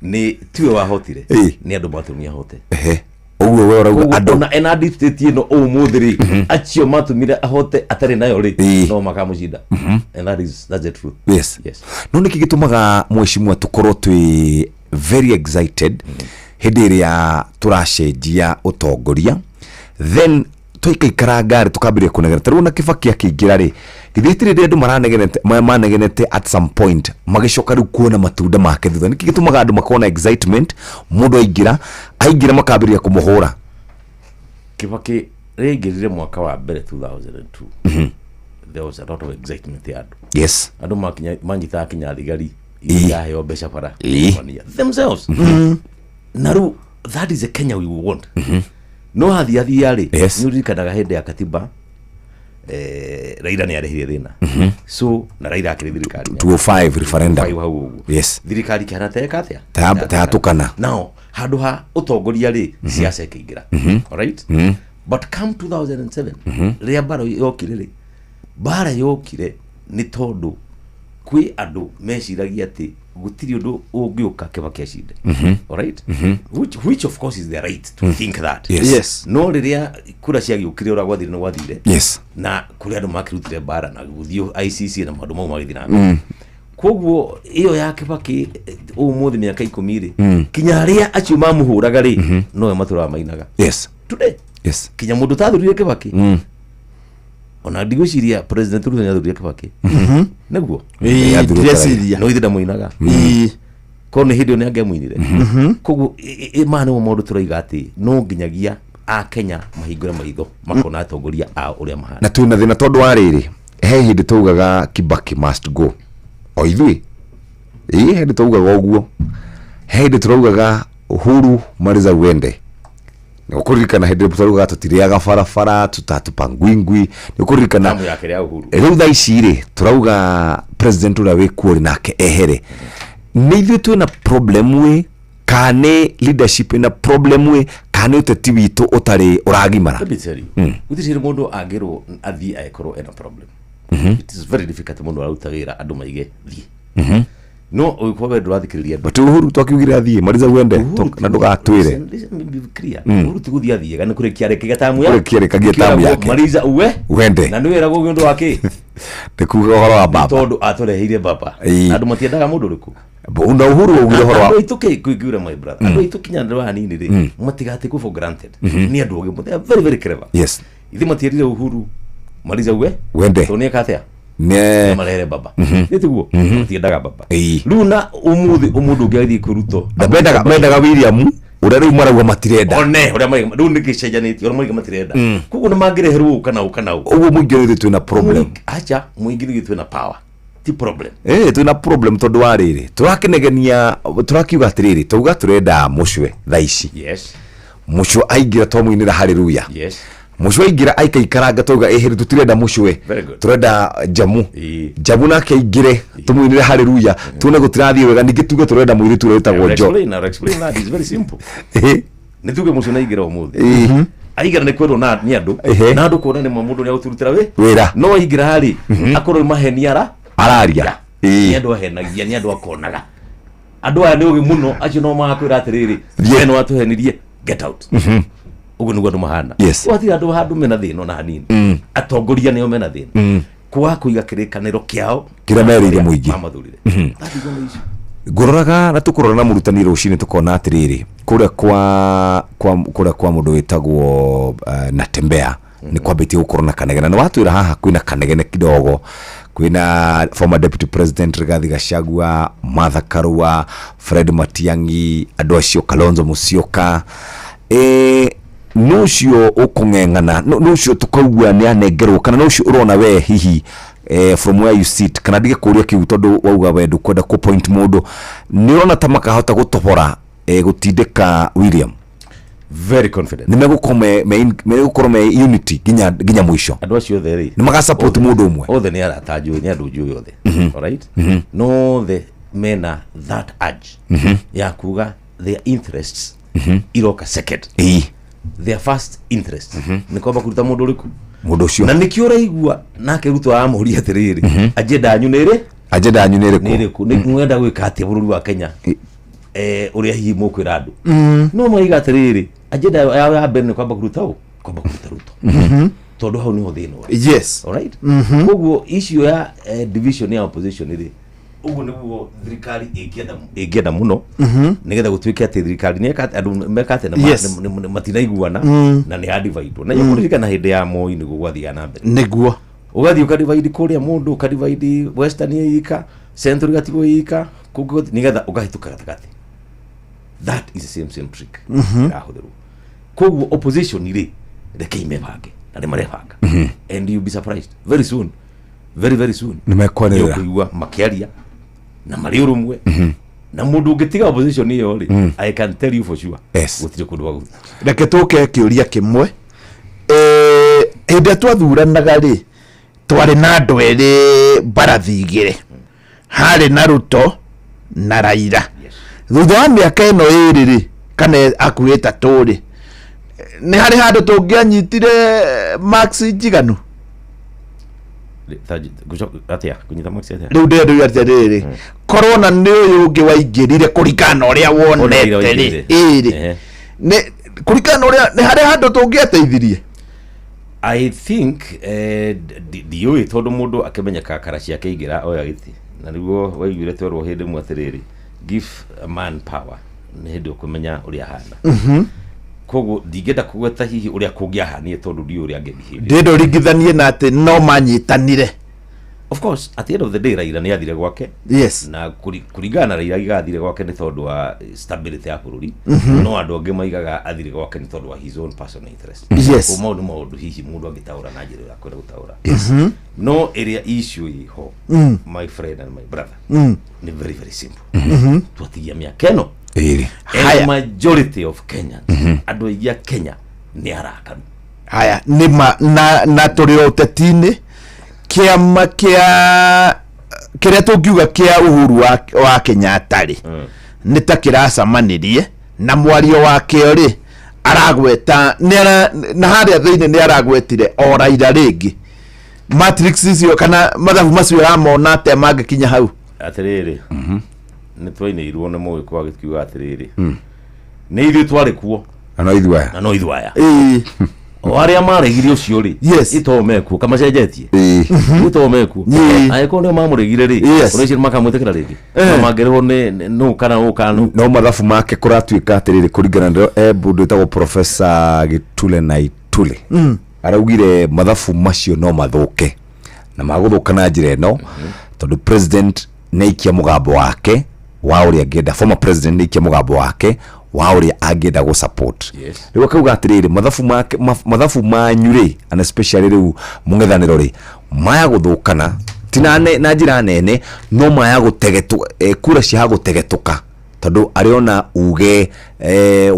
nĩ tiwe wahotire, nĩ andũ matũmire ahote. Ehe, ũguo we ũrauga Koguo andũ ona ena deep state ĩno ũmũthĩ rĩ, acio matũmire ahote atarĩ nayo rĩ, no makamũcinda, and that's the truth. Yes. No nĩkĩ gĩtũmaga, mheshimiwa, tũkorwo twĩ very excited hĩndĩ ĩrĩa tũracenjia ũtongoria, then twaikaikara ngari tũkambĩrĩria kũnegena? Ta rĩu ona Kĩbaki akĩingĩra rĩ, githĩ hatirĩ hĩndĩ andũ maranegenete manegenete at some point, magĩcoka rĩu kuona matunda make thutha? Nĩkĩ gĩtũmaga andũ makorwo na excitement mũndũ aingĩra aingĩra makambĩrĩria kũmũhũra? Kĩbaki rĩaingĩrire mwaka wa mbere 2002, there was a lot of excitement ya andũ. Andũ makinya manyitaga kinya thigari iraheo mbeca bara mania themselves. Na rĩu that is the Kenya we want. No hathiathia rĩ, Yes. nĩ ũririkanaga hĩndĩ ya katiba, Raila nĩ arehire thĩna. So na Raila akĩrĩ thirikari 205 referendum. 205 hau ũguo. Yes. Thirikari kĩhana teka atĩa? Tayatukana. Nao handũ ha ũtongoria rĩ, siasa ĩkĩingĩra. Alright? But come 2007, rĩrĩa mbara yokire rĩ, mbara yokire nĩ tondũ kwĩ andũ meciragia atĩ gũtirĩ ũndũ ũngĩũka Kibaki acinde. Alright? Which of course is their right to think that. Yes. Yes. No rĩrĩa kura ciagĩũkire, ũrĩa gwathire nĩ gwathire. Na kũrĩ andũ makĩrutire mbara na gũthiĩ ICC na maũndũ mau magĩthiĩ na mbere. Koguo ĩyo ya Kibaki, ũmũthĩ mĩaka 10 rĩ, kinya arĩa acio mamũhũraga rĩ, nowe matũraga mainaga. Today. Kinya mũndũ ũtathurire Kibaki, ona ndigwĩciria President Ruto nĩathurire Kibaki nĩguo. Ĩĩ, Athurĩte. ndĩreciria. No ithe ndamũinaga. Korwo nĩ hĩndĩ ĩyo nĩ angĩamũinire. Koguo maya nĩmo maũndũ tũroiga atĩ no nginyagia akenya mahingũre maitho makona atongoria ao ũrĩa mahana. Na twĩna thĩna tondũ wa rĩrĩ, he hĩndĩ taugaga Kibaki must go, o ithuĩ ĩĩ, he hĩndĩ taugaga ũguo, he hĩndĩ tũraugaga Uhuru maliza uende. Nĩ ũkũririkana hĩndĩ ĩrĩa tũraugaga tũtirĩaga barabara tutatupa ngwingwi? Nĩ ũkũririkana? Tamu yake rĩa Uhuru. Rĩu thaa ici rĩ, tũrauga president ũrĩa wĩkuo rĩ, nake ehere. Nĩ ithuĩ twĩna problem ĩ, kana nĩ leadership ĩna problem ĩ, kana nĩ ũteti witũ ũtarĩ ũragimara? Let me tell you, gũtirĩ hĩndĩ mũndũ angĩrwo athiĩ agĩkorwo ena problem. It is very difficult mũndũ aruta wĩra andũ maige thiĩ, no ũgĩkorwo we ndũrathikĩrĩria andũ. But Uhuru twakiugire athiĩ maliza uende na ndũgatwĩre. Listen, let me be clear. Uhuru ti gũthiĩ athiĩga, nĩ kũrĩkia arĩkagia tamu ya Kũrĩkia arĩkagia tamu yake. Maliza uwe Uende. Na nĩ wĩragwo ũguo ũndũ wa kĩ? Nĩ kuga ũhoro wa baba. Tondũ atũreheire baba. Ĩĩ. Andũ matiendaga mũndũ ũrĩkũ? Na Uhuru waugire ũhoro wa Andũ aitũ kĩngĩura, my brother, andũ aitũ kinya andũ anini rĩ, matigatikwo for granted. Nĩ andũ ogĩ, they are very very clever. Ithe matierire Uhuru maliza uwe Uende. tondũ nĩeka atĩa? Ne marehere baba. Nĩ tiguo matiendaga baba rĩu na ũmũthĩ ũmũndũ ũngĩ agĩthiĩ kwĩ Ruto. Na mendaga William ũrĩa rĩu marauga matirenda. One ũrĩa marauga rĩu nĩ gĩcenjanĩtie, ũrĩa marauga matirenda. Koguo nĩ mangĩreherwo ũũ kana ũũ kana ũũ. Ũguo mũingĩ ũyũ twĩna problem. Acha, mũingĩ nĩ twĩna power, ti problem. Twĩna problem tondũ wa rĩrĩ, tũrakĩnegenia, tũrakiuga atĩrĩrĩ, tauga tũrenda mũcwe thaa ici. Mũcwe aingĩra, twamũinĩra haleluya. Mũcwe aingĩra aikaikaranga, twauga ĩhĩrĩ tũtirenda mũcwe. Very good. Tũrenda Jamu. Jamu nake aingĩre, tũmũinĩre haleluya, tuone gũtirathiĩ wega, ningĩ tuge tũrenda mũirĩtu ũrĩa wĩtagwo I'll Jo. explain, I'll explain that. It's very simple. Nĩ tuge mũcio na aingĩra ũmũthĩ. Aingĩra nĩ kwendwo na nĩ andũ. Na andũ kuona nĩ ma mũndũ nĩ agũturutĩra wĩ. Wĩra. No aingĩra rĩ, akorwo nĩ maheni ara. Araria. Nĩ andũ ahenagia, nĩ andũ akonaga. Andũ aya nĩ ũgĩ mũno, acio no magakwĩra atĩrĩrĩ, we nĩ watũhenirie, get out. Ũguo nĩguo andũ mahana. Gwatirĩ andũ handũ mena thĩna ona hanini. Atongoria nĩo mena thĩna. Kwaga kũiga kĩrĩkanĩro kĩao kĩrĩa merĩire mũingĩ. Mamathurire. That is one issue. Ngũroraga na tũkũrora na mũrutani rũcinĩ, tũkona atĩrĩrĩ, kũrĩa kwa kũrĩa kwa mũndũ wĩtagwo Natembea nĩ kwambĩtie gũkorwo na kanegene, na watwĩra haha kwĩna kanegene kidogo, kwĩna former deputy president Rigathi Gachagua, Martha Karua, Fred Matiang'i, andũ acio, Kalonzo Musyoka, nũ ũcio ũkũng'eng'ana, nũ ũcio tũkaigua nĩ anengerwo, kana nũ ũcio ũrona we hihi, from where you sit, kana ndige kũria kĩu tondũ wauga we ndũkwenda kũ point mũndũ, nĩ ũrona ta makahota gũtobora, gũtindĩka William? Very confident. Nĩ megũkorwo megũkorwo me unity nginya mũico? Andũ acio othe rĩ, Nĩ magasupport mũndũ ũmwe? Othe nĩ arata njũĩ, nĩ andũ njũĩ othe. Alright? No othe mena that urge ya kuga their interests iroka second. Their first interest nĩ kwamba kũruta mũndũ ũrĩkũ? Mũndũ ũcio. Na nĩkĩo ũraigua nake Ruto aramũria atĩrĩrĩ, agenda yanyu nĩ ĩrĩ? Agenda yanyu nĩ ĩrĩkũ? Nĩ ĩrĩkũ? Nĩ mwenda gwĩka atĩa bũrũri wa Kenya, ũrĩa hihi mũkwĩra andũ? No maiga atĩrĩrĩ, agenda yao ya mbere nĩ kwamba kũruta ũ, kwamba kũruta Ruto, tondũ hau nĩho thĩna ũrĩ. Alright? Koguo issue ya division ya opposition rĩ, ũguo nĩguo thirikari ĩngĩenda mũno, nĩgetha gũtuĩke atĩ thirikari nĩ andũ meka atĩ matinaiguana na nĩ ya-divide. Na kũririkana hĩndĩ ya Moi nĩguo gwathiaga na mbere. Nĩguo. Ũgathiĩ ũkadivide kũrĩa mũndũ, ũkadivide western ĩika, central ĩgatigwo ĩika, kũngĩ nĩgetha ũkahĩtũka gatagatĩ. That is the same same trick ĩrahũthĩrwo. Koguo opposition rĩ, rekei mebange, na nĩ marebanga, and you be surprised very soon, very very soon Nĩ mekwanĩrĩra. nĩũkũigua makĩaria na marĩ ũrũmwe. Na mũndũ ũngĩtiga opposition ĩyo rĩ, I can tell you for sure, gũtirĩ kũndũ gwa gũthiĩ. Reke tũke kĩũria kĩmwe. Hĩndĩ ĩrĩa twathuranaga rĩ, twarĩ na andũ erĩ mbarathi igĩrĩ, harĩ na Ruto na Raila. Thutha wa mĩaka ĩno ĩrĩ rĩ, kana hakuhĩ 3 rĩ, nĩ harĩ handũ tũngĩanyitire marks njiganu? Atĩa kũnyita marks atĩa? Rĩu ndĩrenda atĩrĩrĩ, korwo na nĩ ũyũ ũngĩ waingĩrire kũringana na ũrĩa wonete rĩ, ĩrĩ nĩ kũringana na ũrĩa, nĩ harĩ handũ tũngĩateithirie? I think ndiũĩ, tondũ mũndũ akĩmenyeka kara ciake ingĩra oya gĩtĩ, na nĩguo waiguire twerwo hĩndĩ ĩmwe atĩrĩrĩ, give a man power, nĩ hĩndĩ ũkũmenya ũrĩa ahana. Koguo ndingĩenda kũgweta hihi ũrĩa kũngĩahanire, tondũ ndiũĩ ũrĩa angĩbehave. Ndĩrenda ũringithanie na atĩ no manyitanire. Of course, at the end of the day Raila nĩ athire gwake. Na kũringana na Raila, aiga athire gwake nĩ tondũ wa stability ya bũrũri. No andũ angĩ maigaga athire gwake nĩ tondũ wa his own personal interest. Koguo maũndũ maũndũ hihi mũndũ angĩtaũra na njĩra ĩrĩa akwenda gũtaũra. No ĩrĩa issue ĩho, my friend and my brother, nĩ very very simple. Twatigia mĩaka ĩno ĩrĩ. And majority of Kenyans, andũ aingĩ a Kenya nĩ arakaru. Haya, nĩ ma na tũrĩ o ũteti-inĩ, kĩama kĩa kĩrĩa tũngiuga kĩa Uhuru wa Kenyatta rĩ, nĩ ta kĩracamanirie na mwario wakĩo rĩ, aragweta nĩ ara, na harĩa thĩinĩ nĩ aragwetire o Raila rĩngĩ. Matrix icio kana mathabu macio ũramona atĩa mangĩkinya hau? Atĩrĩrĩ, nĩ twainĩirwo nĩ mũgĩkũ agĩkiuga atĩrĩrĩ, nĩ ithuĩ twarĩ kuo. Na no ithuĩ aya. Na no ithuĩ aya. O arĩa maregire ũcio rĩ, ito mekuo kamacenjetie, ito mekuo, angĩkorwo nĩo mamũregire rĩ, ũrĩa ũcio makamwĩtĩkĩra rĩngĩ? Na mangĩrĩhwo nĩ nũ kana nũ kana nũ? No mathabu make kũratuĩka atĩrĩrĩ, kũringana na mũndũ wĩtagwo Professor Gitule na Itule, araugire mathabu macio no mathũke, na magũthũka na njĩra ĩno, tondũ president nĩ aikia mũgambo wake wa ũrĩa angĩenda, former president nĩ aikia mũgambo wake wa ũrĩa angĩenda gũ support. Rĩu akauga atĩrĩrĩ, mathabu make mathabu manyu rĩ, and especially rĩu mũng'ethanĩro rĩ, maya gũthũkana ti na njĩra nene, no maya gũtegetwo, kura ciaha gũtegetũka, tondũ arĩ ona uge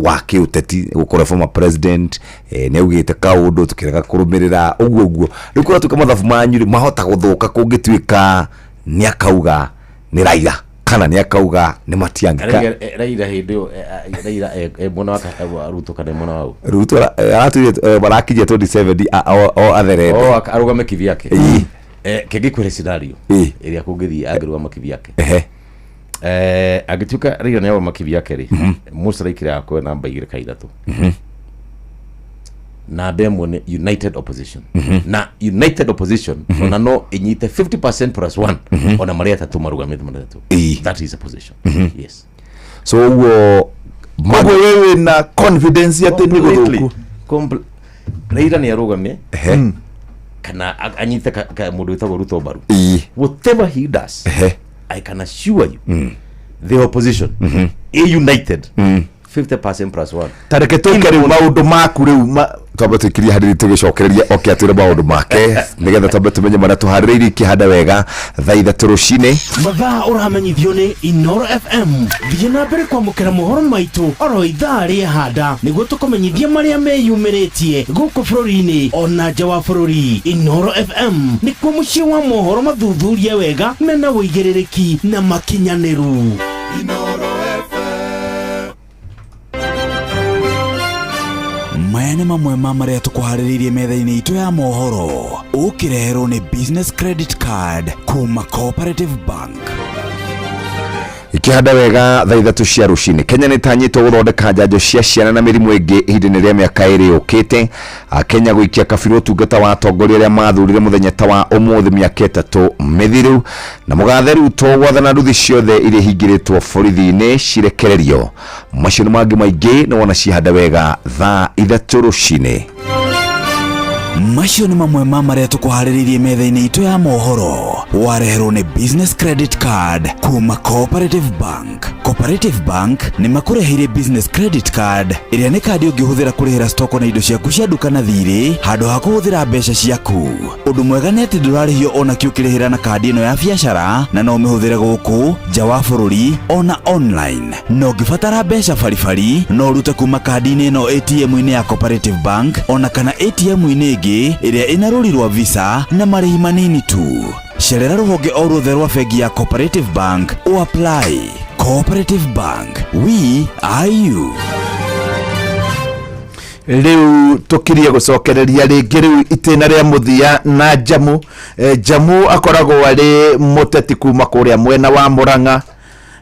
wa kĩũteti gũkorwo former president nĩ augĩte kaũndũ tũkĩrega kũrũmĩrĩra ũguo ũguo. Rĩu kũratuĩka mathabu manyu rĩ, mahota gũthũka kũngĩtuĩka nĩ akauga nĩ Raila kana nĩ akauga nĩ Matiang'i. Raila hĩndĩ ĩyo, Raila e mwena wa Ruto kana e mwena wa ũ? Ruto aratwire barakinyia 27 o atherete. O arũgame kivyake. Kĩngĩkwĩre scenario ĩrĩa kũngĩthiĩ angĩrũgama kivyake. Angĩtuĩka Raila nĩ arũgama kivyake rĩ, most likely agakorwo namba 2 kana 3. Namba 1 nĩ united opposition, na united opposition ona no ĩnyite 50% plus 1, ona marĩa atatũ marũgamĩte marĩa atatũ. That is a position, yes. So ũguo Koguo we wĩna confidence atĩ nĩ gũthũku? Raila nĩ arũgame kana anyite mũndũ wĩtagwo Ruto mbaru, whatever he does, I can assure you the opposition a united 50% plus 1. Tareke tũke rĩu maũndũ maku rĩu Twambe tũikirie hanini, tũgĩcokereria oke atwĩre maũndũ make, nĩgetha twambe tũmenye marĩa tũharĩrĩirie ikĩhanda wega thaa 3 rũcinĩ. Mathaa ũramenyithio nĩ Inoro FM. Thiĩ na mbere kwamũkĩra mohoro maitũ oro ithaa rĩahanda, nĩguo tũkũmenyithie marĩa meyumĩrĩtie gũkũ bũrũri-inĩ ona nja wa bũrũri. Inoro FM nĩkuo mũciĩ wa mohoro mathuthurie wega, mena ũigĩrĩrĩki na makinyanĩru. Maya nĩ mamwe ma marĩa tũkũharĩrĩirie metha-inĩ itũ ya mohoro, ũkĩreherwo nĩ Business Credit Card kuma Cooperative Bank. Ikĩhanda wega thaa 3 cia rũcinĩ. Kenya nĩ ĩtanyĩtwo gũthondeka njanjo cia ciana na mĩrimũ ĩngĩ ihinda-inĩ rĩa mĩaka 2 yũkĩte. Kenya gũikia kabirũ ũtungata wa atongoria arĩa mathurire mũthenya ta wa ũmũthĩ mĩaka 3 mĩthiru. Na mũgathe Ruto gwathana nduthi ciothe iria ihingĩrĩtwo borithi-inĩ cirekererio. Macio nĩ mangĩ maingĩ nĩ wona cihanda wega thaa 3 rũcinĩ. Macio nĩ mamwe ma marĩa tũkũharĩrĩirie metha-inĩ itũ ya mohoro. Wareherwo nĩ Business Credit Card kuma Cooperative Bank. Cooperative Bank nĩ makũreheire Business Credit Card ĩrĩa nĩ kandi ũngĩhũthĩra kũrĩhĩra stoko na indo ciaku cia nduka na thirĩ handũ ha kũhũthĩra mbeca ciaku. Ũndũ mwega nĩ atĩ ndũrarĩhio ona kĩ ũkĩrĩhĩra na kandi ĩno ya biacara na no ũmĩhũthĩre gũkũ nja wa bũrũri ona online. Na ũngĩbatara mbeca baribari no ũrute kuma kandi-inĩ ĩno ATM-inĩ ya Cooperative Bank ona kana ATM-inĩ ĩngĩ ĩrĩa ĩna rũri rwa Visa na marĩhi manini tu. Cerera rũhonge o ruothe rwa bengi ya Cooperative Bank o apply. Cooperative Bank, we are you. Rĩu tũkirie gũcokereria rĩngĩ rĩu itĩna rĩa mũthia na Jamu. Jamu akoragwo arĩ mũteti kuma kũrĩa mwena wa Mũrang'a,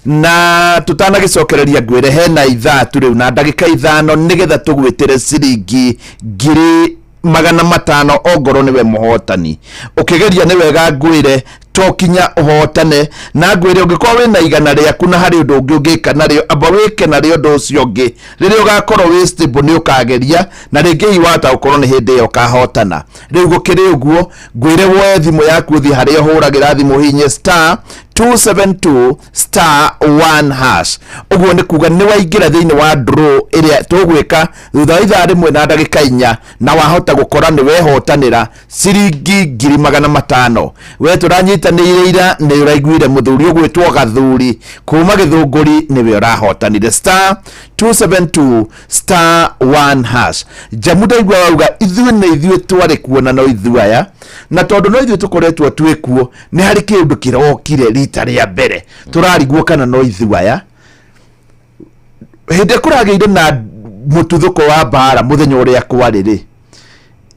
na tũtanagĩcokereria ngwĩre hena ithaa tu rĩu na ndagĩka 5 nĩgetha tũgwĩtĩre ciringi 500,000 ongorwo nĩwe mũhotani. Ũkĩgeria nĩ wega ngwĩre to kinya ũhotane, na ngwĩre ũngĩkorwo wĩna 100 rĩaku na harĩ ũndũ ũngĩ ũngĩka narĩo, amba wĩke narĩo ũndũ ũcio ũngĩ. Rĩrĩa ũgakorwo wĩ stable nĩ ũkageria, na rĩngĩ hihi wahota gũkorwo nĩ hĩndĩ ĩyo ũkahotana. Rĩu gũkĩrĩ ũguo, ngwĩre woe thimũ yaku ũthiĩ harĩa ũhũragĩra thimũ, ũhihinye star 272 star 1 hash. Ũguo nĩ kuga nĩ waingĩra thĩinĩ wa draw ĩrĩa tũgwĩka thutha wa ithaa rĩmwe na ndagĩka 4, na wahota gũkora nĩ wehotanĩra ciringi 500,000. We tũranyitanĩire ira nĩ ũraiguire mũthuri ũgwĩtwo Gathuri kuma Gĩthũngũri nĩwe ũrahotanire star 272 star 1 hash. Jamu ndaigua wauga ithuĩ nĩ ithuĩ twarĩ kuo na no ithuĩ aya, na tondũ no ithuĩ tũkoretwo twĩ kuo, nĩ harĩ kĩũndũ kĩrokire rita rĩa mbere tũrarigwo kana no ithuĩ aya. Hĩndĩ ĩrĩa kũragĩire na mũtuthũko wa mbara mũthenya ũrĩa kwarĩ rĩ,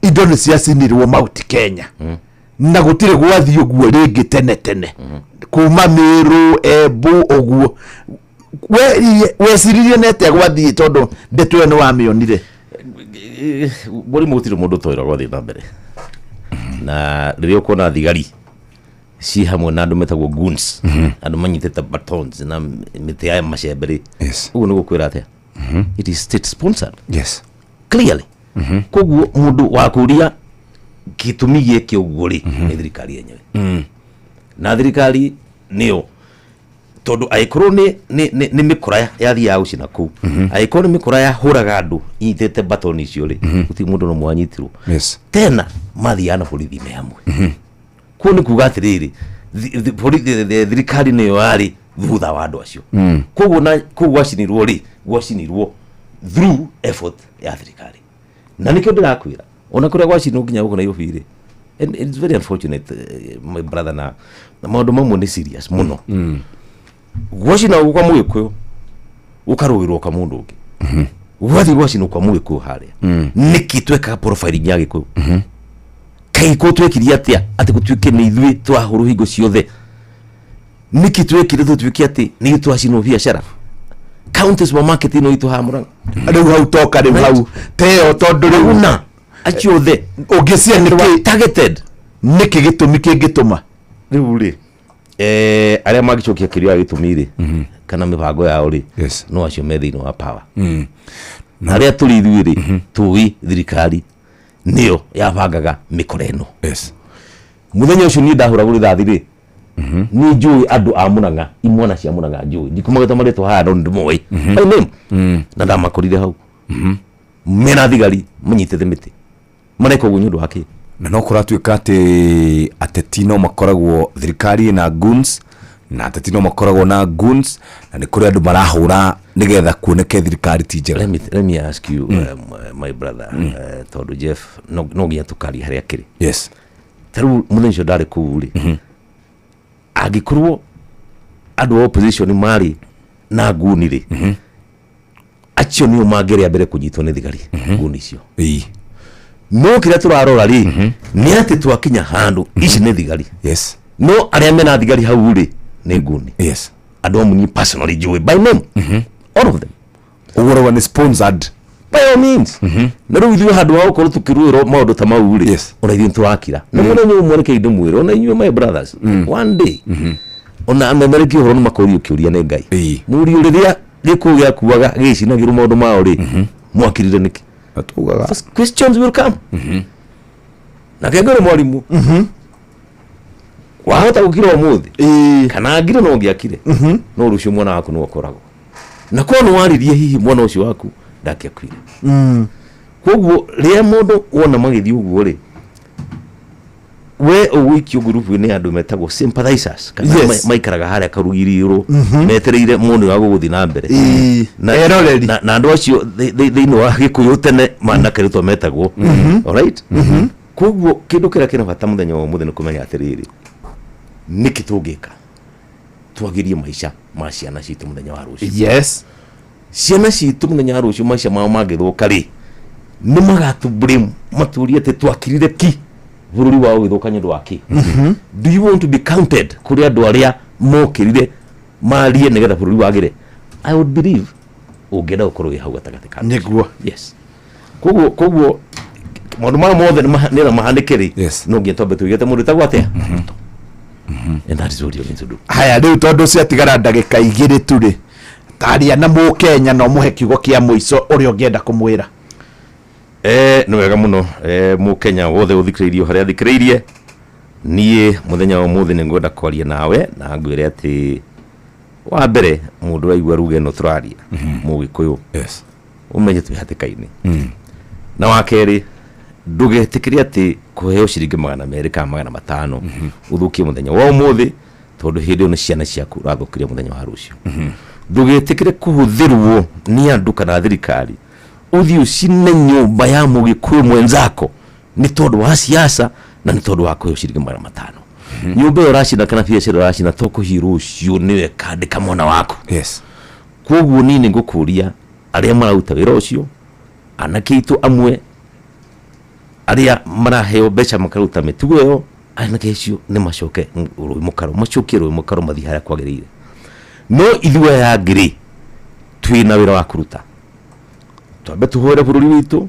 indo nĩ ciacinirwo Mount Kenya na gũtirĩ gwathiĩ ũguo rĩngĩ tene tene kuma Meru, Embu ũguo. Weciririe nĩ atĩa gwathiĩ tondũ ndeto ĩyo nĩ wamĩonire? Mũrimũ gũtirĩ mũndũ ũtoĩ gwathiĩ na mbere, na rĩrĩa ũkuona thigari ci hamwe na andũ metagwo goons, andũ manyitĩte batons na mĩtĩ ya macembe rĩ, ũguo nĩ gũkwĩra atĩa? It is state sponsored. Clearly. Koguo mũndũ wa kũria gĩtũmi gĩke ũguo rĩ, nĩ thirikari yenyewe. Na thirikari nĩyo, tondũ angĩkorwo nĩ mĩkora yathiaga gũcina kũu, angĩkorwo nĩ mĩkora yahũraga andũ inyitĩte batoni icio rĩ, gũtirĩ mũndũ no mwanyitirwo. Tena mathiaga na borithi me hamwe. Kuo nĩ kuga atĩrĩrĩ, thirikari nĩyo yarĩ thutha wa andũ acio. Koguo na kũu gwacinirwo rĩ, gwacinirwo through effort ya thirikari. Na nĩkĩo ndĩrakwĩra ona kũrĩa gwacinirwo nginya gũkũ Nairobi rĩ, and it's very unfortunate, my brother, na maũndũ mamwe nĩ serious mũno. Gwacina kwa Mũgĩkũyũ gũkarũĩrwo kwa mũndũ ũngĩ, gwathiĩ gwacinwo kwa Mũgĩkũyũ harĩa, nĩkĩ twekaga profiling ya Gĩkũyũ? Kaĩ gĩkũyũ twekirie atĩa atĩ gũtuĩke nĩ ithuĩ twahũrwo hingo ciothe? Nĩkĩ twekire tũtuĩke atĩ nĩ ithuĩ twacinwo biacara county supermarket ĩno itũ haha Mũrang'a? Rĩu hau toka rĩu hau teo tondũ rĩu na acio othe ũngĩcia nĩkĩ targeted, nĩkĩ gĩtũmi kĩngĩtũma rĩu rĩ, arĩa mangĩcokia kĩũria gĩtũmi rĩ, kana mĩbango yao rĩ, no acio me thĩinĩ wa power. Na arĩa tũrĩ ithuĩ rĩ, tũĩ thirikari nĩyo yabangaga mĩkora ĩno. Mũthenya ũcio niĩ ndahũragwo rithathi rĩ, niĩ njũĩ andũ a Mũrang'a, imwana cia Mũrang'a njũĩ, ndikumagĩta marĩtwa haha no nĩndĩmoĩ by name, na ndamakorire hau mena thigari manyitĩte mĩtĩ, mareka ũguo nĩ ũndũ wa kĩ? Na no kũratuĩka atĩ ateti no makoragwo thirikari ĩna goons, na ateti no makoragwo na goons, na nĩ kũrĩ andũ marahũra nĩgetha kuoneke thirikari ti njega. Let me ask you, my brother, tondũ Jeff no nginya tũkaria harĩa kĩrĩ. Ta rĩu mũthenya ũcio ndarĩ kũu rĩ, angĩkorwo andũ a opposition marĩ na nguni rĩ, acio nĩo mangĩrĩa mbere kũnyitwo nĩ thigari nguni icio. No kĩrĩa tũrarora rĩ, nĩ atĩ twakinya handũ ici nĩ thigari. No arĩa mena thigari hau rĩ nĩ nguni. Andũ amwe niĩ personally njũĩ by name, all of them. Ũguo ũrauga nĩ sponsored by all means. Na rĩu ithuĩ handũ ha gũkorwo tũkĩrũĩrwo maũndũ ta mau rĩ, ona ithuĩ nĩtũrakira. Na mũthenya ũmwe reke ndĩmwĩre, ona inyuĩ my brothers, one day ona amemerekie ũhoro nĩ makorio kĩũria nĩ Ngai. Mũriũ rĩrĩa gĩkuũ gĩakuaga gĩcinagĩrwo maũndũ mao rĩ, mwakirire nĩkĩ? Tugaga. First questions will come. Na kengĩ ũrĩ mwarimũ wahota gũkira ũmũthĩ kana ngire no ũngĩakire, no rũciũ mwana waku nĩwe ũkoragwo na korwo nĩ waririe, hihi mwana ũcio waku ndangĩakuire. Koguo rĩrĩa mũndũ wona magĩthiĩ ũguo rĩ, we ũgũikio ngurubu-inĩ ya andũ metagwo sympathizers kana maikaraga harĩa karugiri igũrũ metereire mũndũ wa gũgũthiĩ na mbere. Eroreri. Na andũ acio thĩinĩ wa gĩkũyũ tene manakeretwo metagwo, alright. Koguo kĩndũ kĩrĩa kĩna bata mũthenya wa ũmũthĩ nĩ kũmenya atĩrĩrĩ, nĩkĩ tũngĩka twagĩrie maica ma ciana citũ mũthenya wa rũciũ? Ciana citũ mũthenya wa rũciũ maica mao mangĩthũka rĩ, nĩ magatũ blame matũrie atĩ twakirire ki bũrũri wao ũgĩthũka nĩ ũndũ wa kĩ. Do you want to be counted kũrĩ andũ arĩa mokĩrire marie nĩgetha bũrũri wagĩre? I would believe ũngĩenda gũkorwo wĩ hau gatagatĩ ka Nĩguo. Yes, koguo maũndũ maya mothe nĩgetha mahanĩke rĩ, no nginya twambe tũigĩte mũndũ wĩtagwo atĩa, and that is what you need to do. Haya, rĩu tondũ ciatigara ndagĩka 2 tu rĩ, taria na mũkenya na ũmũhe kiugo kĩa mũico ũrĩa ũngĩenda kũmwĩra. Nĩ wega mũno. Mũkenya wothe ũthikĩrĩirie o harĩa athikĩrĩirie niĩ mũthenya wa ũmũthĩ, nĩ ngwenda kwaria nawe na ngwĩre atĩ wa mbere, mũndũ ũraigua ruga ĩno tũraria mũgĩkũyũ, ũmenye twĩ hatĩka-inĩ. Na wa kerĩ, ndũgetĩkĩre atĩ kũheo ciringi 200 kana 500 ũthũkie mũthenya wa ũmũthĩ, tondũ hĩndĩ ĩyo nĩ ciana ciaku ũrathũkĩria mũthenya wa rũciũ. Ndũgetĩkĩre kũhũthĩrwo nĩ andũ kana thirikari ũthiĩ ũcine nyũmba ya mũgĩkũyũ mwenzako nĩ tondũ wa siasa na nĩ tondũ wa kũheo ciringi 500. Nyũmba ĩyo ũracina kana biacara ũracina to kũhiĩ rũciũ nĩwe kandĩka mwana waku. Koguo niĩ nĩ ngũkũria arĩa mararuta wĩra ũcio, anake aitũ amwe arĩa maraheo mbeca makaruta mĩtugo ĩyo, anake acio nĩ macoke rũĩ mũkaro, macokie rũĩ mũkaro, mathiĩ harĩa kwagĩrĩire. No ithuĩ aya angĩ rĩ, twĩna wĩra wa kũruta. Twambe tũhoere bũrũri witũ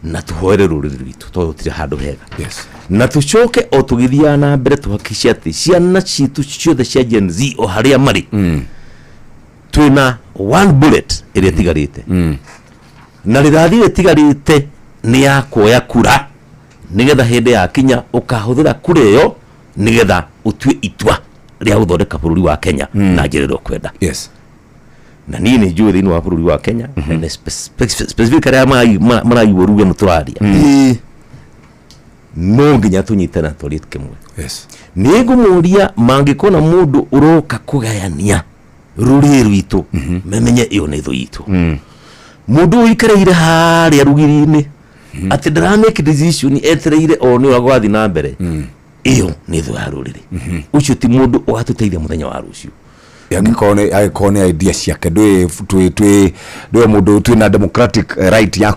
na tũhoere rũrĩrĩ rwitũ, tondũ gũtirĩ handũ hega. Na tũcoke o tũgĩthiaga na mbere tũhakice atĩ ciana citũ ciothe cia Gen Z o harĩa marĩ, twĩna one bullet ĩrĩa ĩtigarĩte, na rĩrathi ĩrĩa ĩtigarĩte nĩ ya kuoya kura, nĩgetha hĩndĩ yakinya ũkahũthĩra kura ĩyo nĩgetha ũtue itua rĩa gũthondeka bũrũri wa Kenya na njĩra ĩrĩa ũkwenda. Na niĩ nĩ njũĩ thĩinĩ wa bũrũri wa Kenya, na specific arĩa maraigua ruge nĩ tũraria, no nginya tũnyitane na twarie kĩmwe. Nĩ ngũmũria, mangĩkona mũndũ ũroka kũgayania rũrĩrĩ rwitũ, memenye ĩyo nĩ thũ itũ. Mũndũ ũikareire harĩa rũgiri-inĩ atĩ ndara make decision, etereire o nĩ ũrĩa gwathiĩ na mbere, ĩyo nĩ thũ ya rũrĩrĩ. Ũcio ti mũndũ ũgatũteithia mũthenya wa rũciũ. Angĩkorwo nĩ idea ciake, ndũĩ twĩ ndũĩ mũndũ twĩna democratic right ya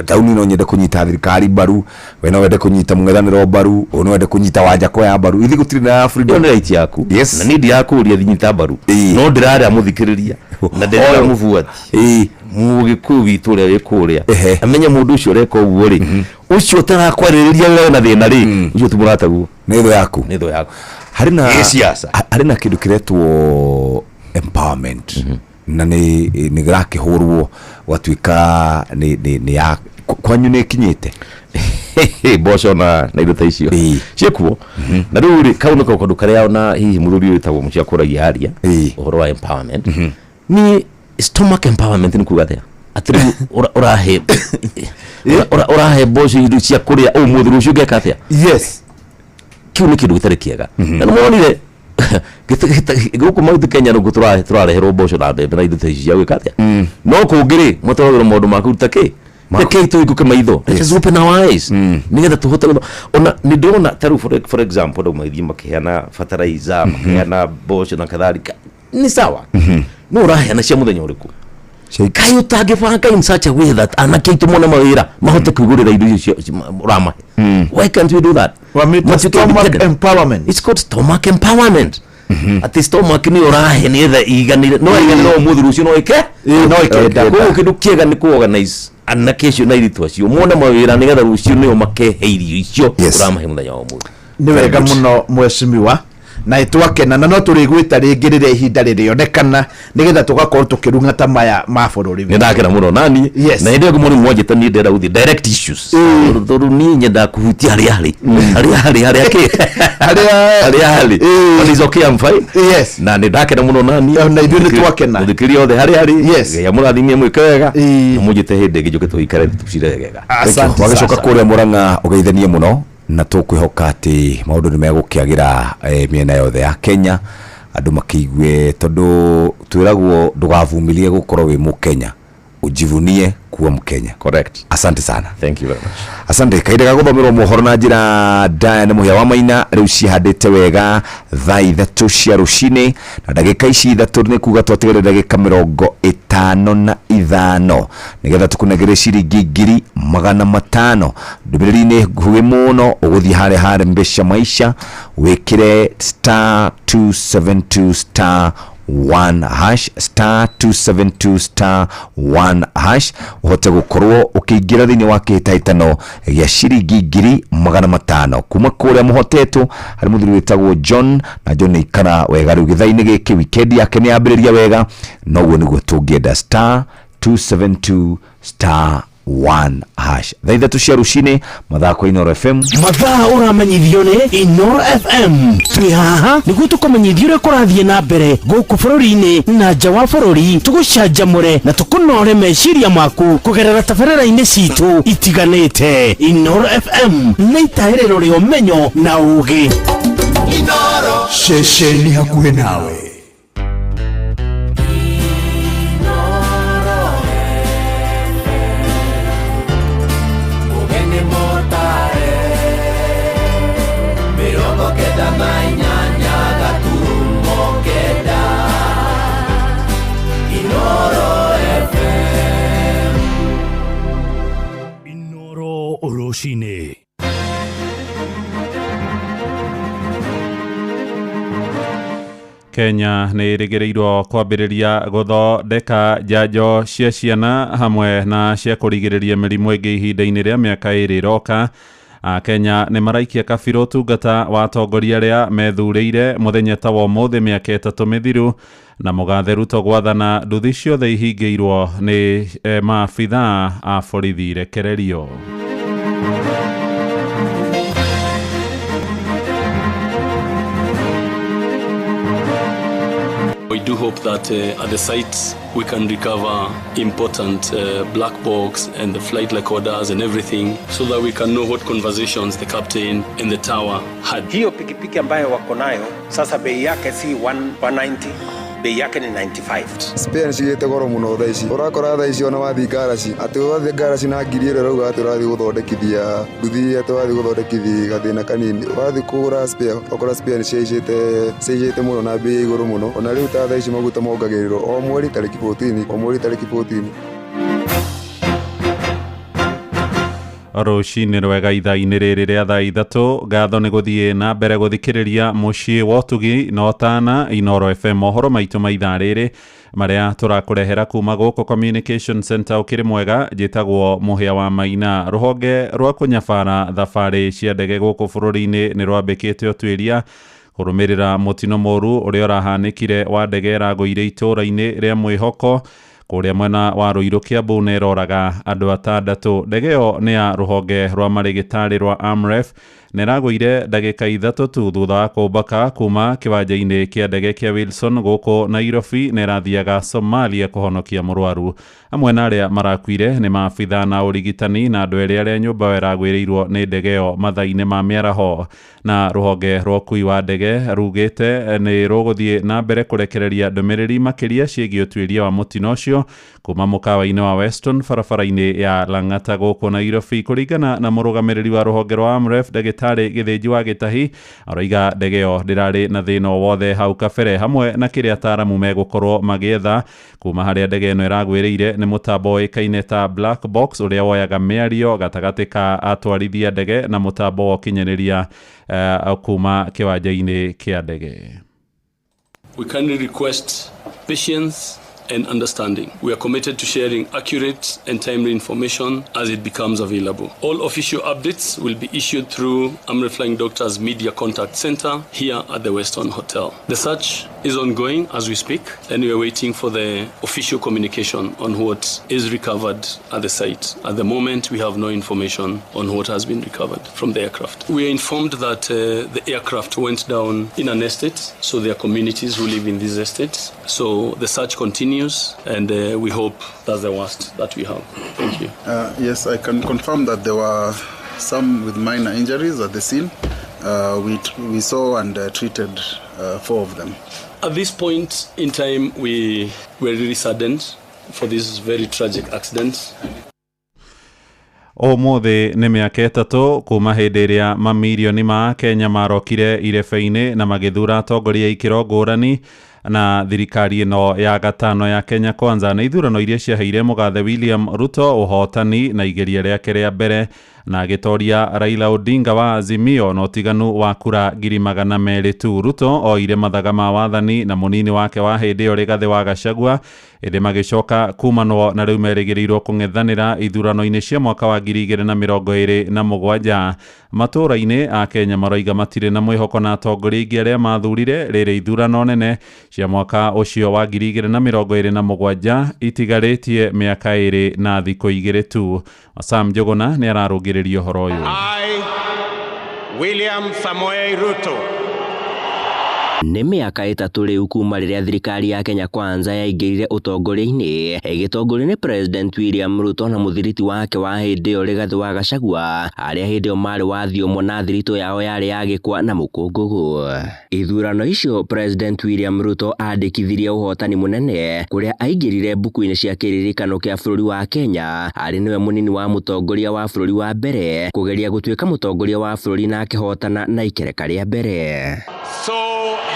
tauni, no nyende kũnyita thirikari mbaru, we no wende kũnyita mũng'ethanĩro mbaru, ũyũ no wende kũnyita Wanjakoya mbaru, ithuĩ gũtirĩ na freedom. Ĩyo nĩ right yaku. Na niĩ ndirakũria nyita mbaru, no ndĩrarĩa mũthikĩrĩria na ndĩrarĩa mũbuati mũgĩkũyũ witũ ũrĩa wĩ kũrĩa amenye mũndũ ũcio ũreka ũguo rĩ, ũcio ũtarakwarĩrĩria we na thĩna rĩ, ũcio ti mũrataguo. Nĩ thũ yaku. Nĩ thũ yaku. Harĩ na Gĩsiasa. Harĩ na kĩndũ kĩretwo empowerment na nĩ gĩrakĩhũrwo gwatuĩka nĩ ya kwanyu nĩ ĩkinyĩte. Mboco na indo ta icio ciĩkuo. Na rĩu rĩ, kau nĩko kaũndũ karĩa ona hihi mũthuri ũyũ wĩtagwo mũcia kũragia aria ũhoro wa empowerment. Ni stomach empowerment nĩ kuga atĩa? Atĩ rĩu ũrahe mboco indo cia kũrĩa ũmũthĩ, rũciũ ngeka atĩa? Kĩu nĩ kĩndũ gĩtarĩ kĩega. Na nĩ monire gũkũ Mount Kenya nĩkuo tũrareherwo mboco na mbembe na indo ta ici cia gwĩka atĩa, no kũngĩ rĩ, matwaragĩrwo maũndũ ma kũruta kĩ. Rekei tũhingũke maitho. Let us open our eyes nĩgetha tũhote ona nĩ ndĩrona ta rĩu, for example, andũ magĩthiĩ makĩheana fertilizer, makĩheana mboco na kadhalika, nĩ sawa, no ũraheana cia mũthenya ũrĩkũ? Kaĩ ũtangĩbanga in such a way that anake aitũ mone mawĩra, mahote kwĩgũrĩra indo icio ũramahe? Why can't we do that? Wamĩta Matuĩke stomach independent. empowerment. It's called stomach empowerment, atĩ stomach nĩ ũrahe nĩgetha iganĩre, no iganĩre ũmũthĩ, rũciũ no ĩke. Ĩĩ, no ĩkenda. Koguo kĩndũ kĩega nĩ kũ-organize anake acio na airĩtu acio mone mawĩra, nĩgetha rũciũ nĩo makehe irio icio ũramahe mũthenya wa ũmũthĩ. Nĩ wega mũno, mheshimiwa. Na twakena na no tũrĩgwĩta rĩngĩ rĩrĩa ihinda rĩrĩonekana nĩgetha tũgakorwo tũkĩrung'ata maya ma bũrũri nä ndakena må no nani. Yes. Na hä ndä ä yo ngå mwanjä niä ndenda gå thiä direct issues, tondå niä nyendaga kå hutia harä a harä harä a harä harä a kä harä a harä. But it's okay, I'm fine. Yes. Na nä ndakena må no nani. Na ithuĩ nĩ twakena. Må thikä ria othe harä harä. Yes. Ngai amå rathimie, mwä ke wega, na må njä te hä ndä ä ngä njå ke tå ikare tå cire wega. Asante. Wagĩcoka Sasa. kũrĩa Mũrang'a ũgeithanie mũno, na tũkwĩhoka atĩ maũndũ nĩ megũkĩagĩra mĩena yothe ya Kenya, andũ makĩigue, tondũ twĩragwo ndũgavumilie gũkorwo wĩ mũkenya, ujivunie kuwa mkenya. Correct. Asante sana. Thank you very much. Asante. Kahinda ga gũthomerwo mohoro na njĩra ndaya nĩ Mũhĩa wa Maina. Rĩu cihandĩte wega thaa 3 cia rũcinĩ na ndagĩka ici 3, nĩ kuga twatigaire ndagĩka 55 nĩgetha tũkũnengere ciringi 500,000. Ndũmĩrĩri-inĩ nguhĩ mũno, ũgũthiĩ harĩa harĩ mbeca maisha, wĩkĩre *272*1#, *272*1# ũhote gũkorwo ũkĩingĩra thĩinĩ wa kĩhĩtahĩtano gĩa ciringi 500,000 kuma kũrĩa mũhotetwo harĩ mũthuri wĩtagwo John. Na John nĩ ikara wega rĩu gĩthaa-inĩ gĩkĩ, weekend yake nĩ yambĩrĩria wega, noguo nĩguo tũngĩenda. *272*1# thaa 3 cia rũcinĩ, mathako Inooro FM. Mathaa ũramenyithio nĩ Inoro FM. Twĩ haha nĩguo tũkũmenyithia ũrĩa kũrathiĩ na mbere gũkũ bũrũri-inĩ na nja wa bũrũri, tũgũcanjamũre na tũkũnore meciria maku kũgerera tabarĩra-inĩ citũ itiganĩte. Inoro FM nĩ itaĩrĩro rĩa ũmenyo na ũũgĩ. Ceceni hakuhĩ nawe. Ugeni motare 98.9 Inoro FM. Inoro rũcinĩ. Kenya nĩ ĩrĩgĩrĩirwo kwambĩrĩria gũthondeka njanjo cia ciana hamwe na cia kũrigĩrĩria mĩrimũ ĩngĩ ihinda-inĩ rĩa mĩaka 2 ĩroka. Akenya nĩ maraikia kabirũ ũtungata wa atongoria arĩa methurĩire mũthenya ta wa ũmũthĩ mĩaka 3 mĩthiru, na mũgathe Ruto gwathana nduthi ciothe ihingĩirwo nĩ maabithaa a borithi rekererio. We do hope that at the site we can recover important black box and the flight recorders and everything, so that we can know what conversations the captain and the tower had. Hiyo pikipiki ambayo wako nayo sasa bei yake si 190, bei yake ni 95. Spare nĩcigĩte goro mũno thaa ici, ũrakora thaa ici ona wathiĩ ngaraci, atĩ ũrathiĩ ngaraci na ngiri ĩrĩa ũrauga atĩ ũrathiĩ gũthondekithia nduthi, atĩ ũrathiĩ gũthondekithia gathĩna kanini, ũrathiĩ kũgũra spare ũkora spare nĩcihaicĩte mũno na bei ya igũrũ mũno. Ona rĩu ta thaa ici maguta mongagĩrĩrwo o mweri tarĩki 14, o mweri tarĩki 14. Rũcinĩ rwega ithaa-inĩ rĩrĩ rĩa thaa 3, ngatho nĩ gũthiĩ na mbere gũthikĩrĩria mũciĩ wa ũtugi na ũtana Inooro FM. Mohoro maitũ ma ithaa rĩrĩ marĩa tũrakũrehera kuma gũkũ Communication Center ũkĩrĩ mwega. Njĩtagwo Mũhĩa wa Maina. Rũhonge rwa kũnyabara thabarĩ cia ndege gũkũ bũrũri-inĩ nĩ rwambĩkĩte ũtuĩria kũrũmĩrĩra mũtino mũru ũrĩa ũrahanĩkire wa ndege ĩragũire itũũra-inĩ rĩa Mwĩhoko kũrĩa mwena wa Ruiru Kiambu na ĩroraga andũ 6. Ndege ĩyo nĩ ya rũhonge rwa marĩgĩtarĩ rwa Amref na ĩragũire ndagĩka 3 tu thutha wa kũmbaka kuma kĩwanja-inĩ kĩa ndege kĩa Wilson gũkũ Nairobi, na ĩrathiaga Somalia kũhonokia mũrwaru. Amwe na arĩa marakuire nĩ maabithaa na ũrigitani na andũ erĩ arĩa nyũmba yao ĩragwĩrĩirwo nĩ ndege ĩyo mathaa-inĩ ma mĩaraho. Na rũhonge rwa ũkui wa ndege rugĩte nĩ rũgũthiĩ na mbere kũrekereria ndũmĩrĩri makĩria ciĩgiĩ ũtuĩria wa mũtino ũcio kuma mũkawa-inĩ wa Weston barabara-inĩ ya Lang'ata gũkũ Nairobi. Kũringana na mũrũgamĩrĩri wa rũhonge rwa Amref ndagĩtarĩ Gĩthĩnji wa Gĩtahi, aroiga ndege ĩyo ndĩrarĩ na thĩna o wothe hau kabere, hamwe na kĩrĩa ataaramu megũkorwo magĩetha kuma harĩa ndege ĩno ĩragwĩrĩire nĩ mũtambo ũĩkaine ta black box ũrĩa woyaga mĩario gatagatĩ ka atwarithia ndege na mũtambo wa ũkinyanĩria kuma kĩwanja-inĩ kĩa ndege. We kindly request patience and understanding. We are committed to sharing accurate and timely information as it becomes available. All official updates will be issued through Amref Flying Doctors Media Contact Center here at the Weston Hotel. The search is ongoing as we speak, and we are waiting for the official communication on what is recovered at the site. At the moment, we have no information on what has been recovered from the aircraft. We are informed that the aircraft went down in an estate, so there are communities who live in these estates. So the search continues, and we hope that's the worst that we have. Thank you. Yes, I can confirm that there were some with minor injuries at the scene. We saw and treated 4 of them. At this point in time, we were really saddened for this very tragic accident. Ũmũthĩ nĩ mĩaka 3 kuma hĩndĩ ĩrĩa mamirioni ma Kenya marokire irebe-inĩ na magĩthura atongoria ikĩro ngũrani na thirikari ĩno ya gatano ya Kenya Kwanza. Na ithurano iria ciaheire mũgathe William Ruto ũhotani na igeria rĩake rĩa mbere na agĩtoria Raila Odinga wa Azimio na ũtiganu wa kura 200,000 tu. Ruto oire mathaga ma wathani na mũnini wake wa hĩndĩ ĩyo Rigathĩ wa Gachagua, ĩndĩ magĩcoka kumanwo na rĩu merĩgĩrĩirwo kũng'ethanĩra ithurano-inĩ cia mwaka wa 2027. Matũũra-inĩ a Kenya maroiga matirĩ na mwĩhoko na atongoria aingĩ arĩa mathurire rĩrĩ ithurano nene cia mwaka ũcio wa 2027 itigarĩtie mĩaka 2 na thikũ 2 tu. Sam Njuguna nĩ ararũngĩrĩria ũhoro ũyũ. I, William Samoei Ruto, Nĩ mĩaka 3 rĩu kuma rĩrĩa thirikari ya Kenya Kwanza yaingĩrire ũtongoria-inĩ ĩgĩtongorio nĩ President William Ruto na mũthiriti wake wa hĩndĩ ĩyo Rigathĩ wa Gachagua, arĩa hĩndĩ ĩyo marĩ wathiũmwo na thiritũ yao yarĩ ya gĩkwa na mũkũngũgũ. Ithurano icio President William Ruto andĩkithirie ũhotani mũnene kũrĩa aingĩrire mbuku-inĩ cia kĩririkano kĩa bũrũri wa Kenya arĩ nĩwe mũnini wa mũtongoria wa bũrũri wa mbere kũgeria gũtuĩka mũtongoria wa bũrũri na akĩhotana na ikereka rĩa mbere. So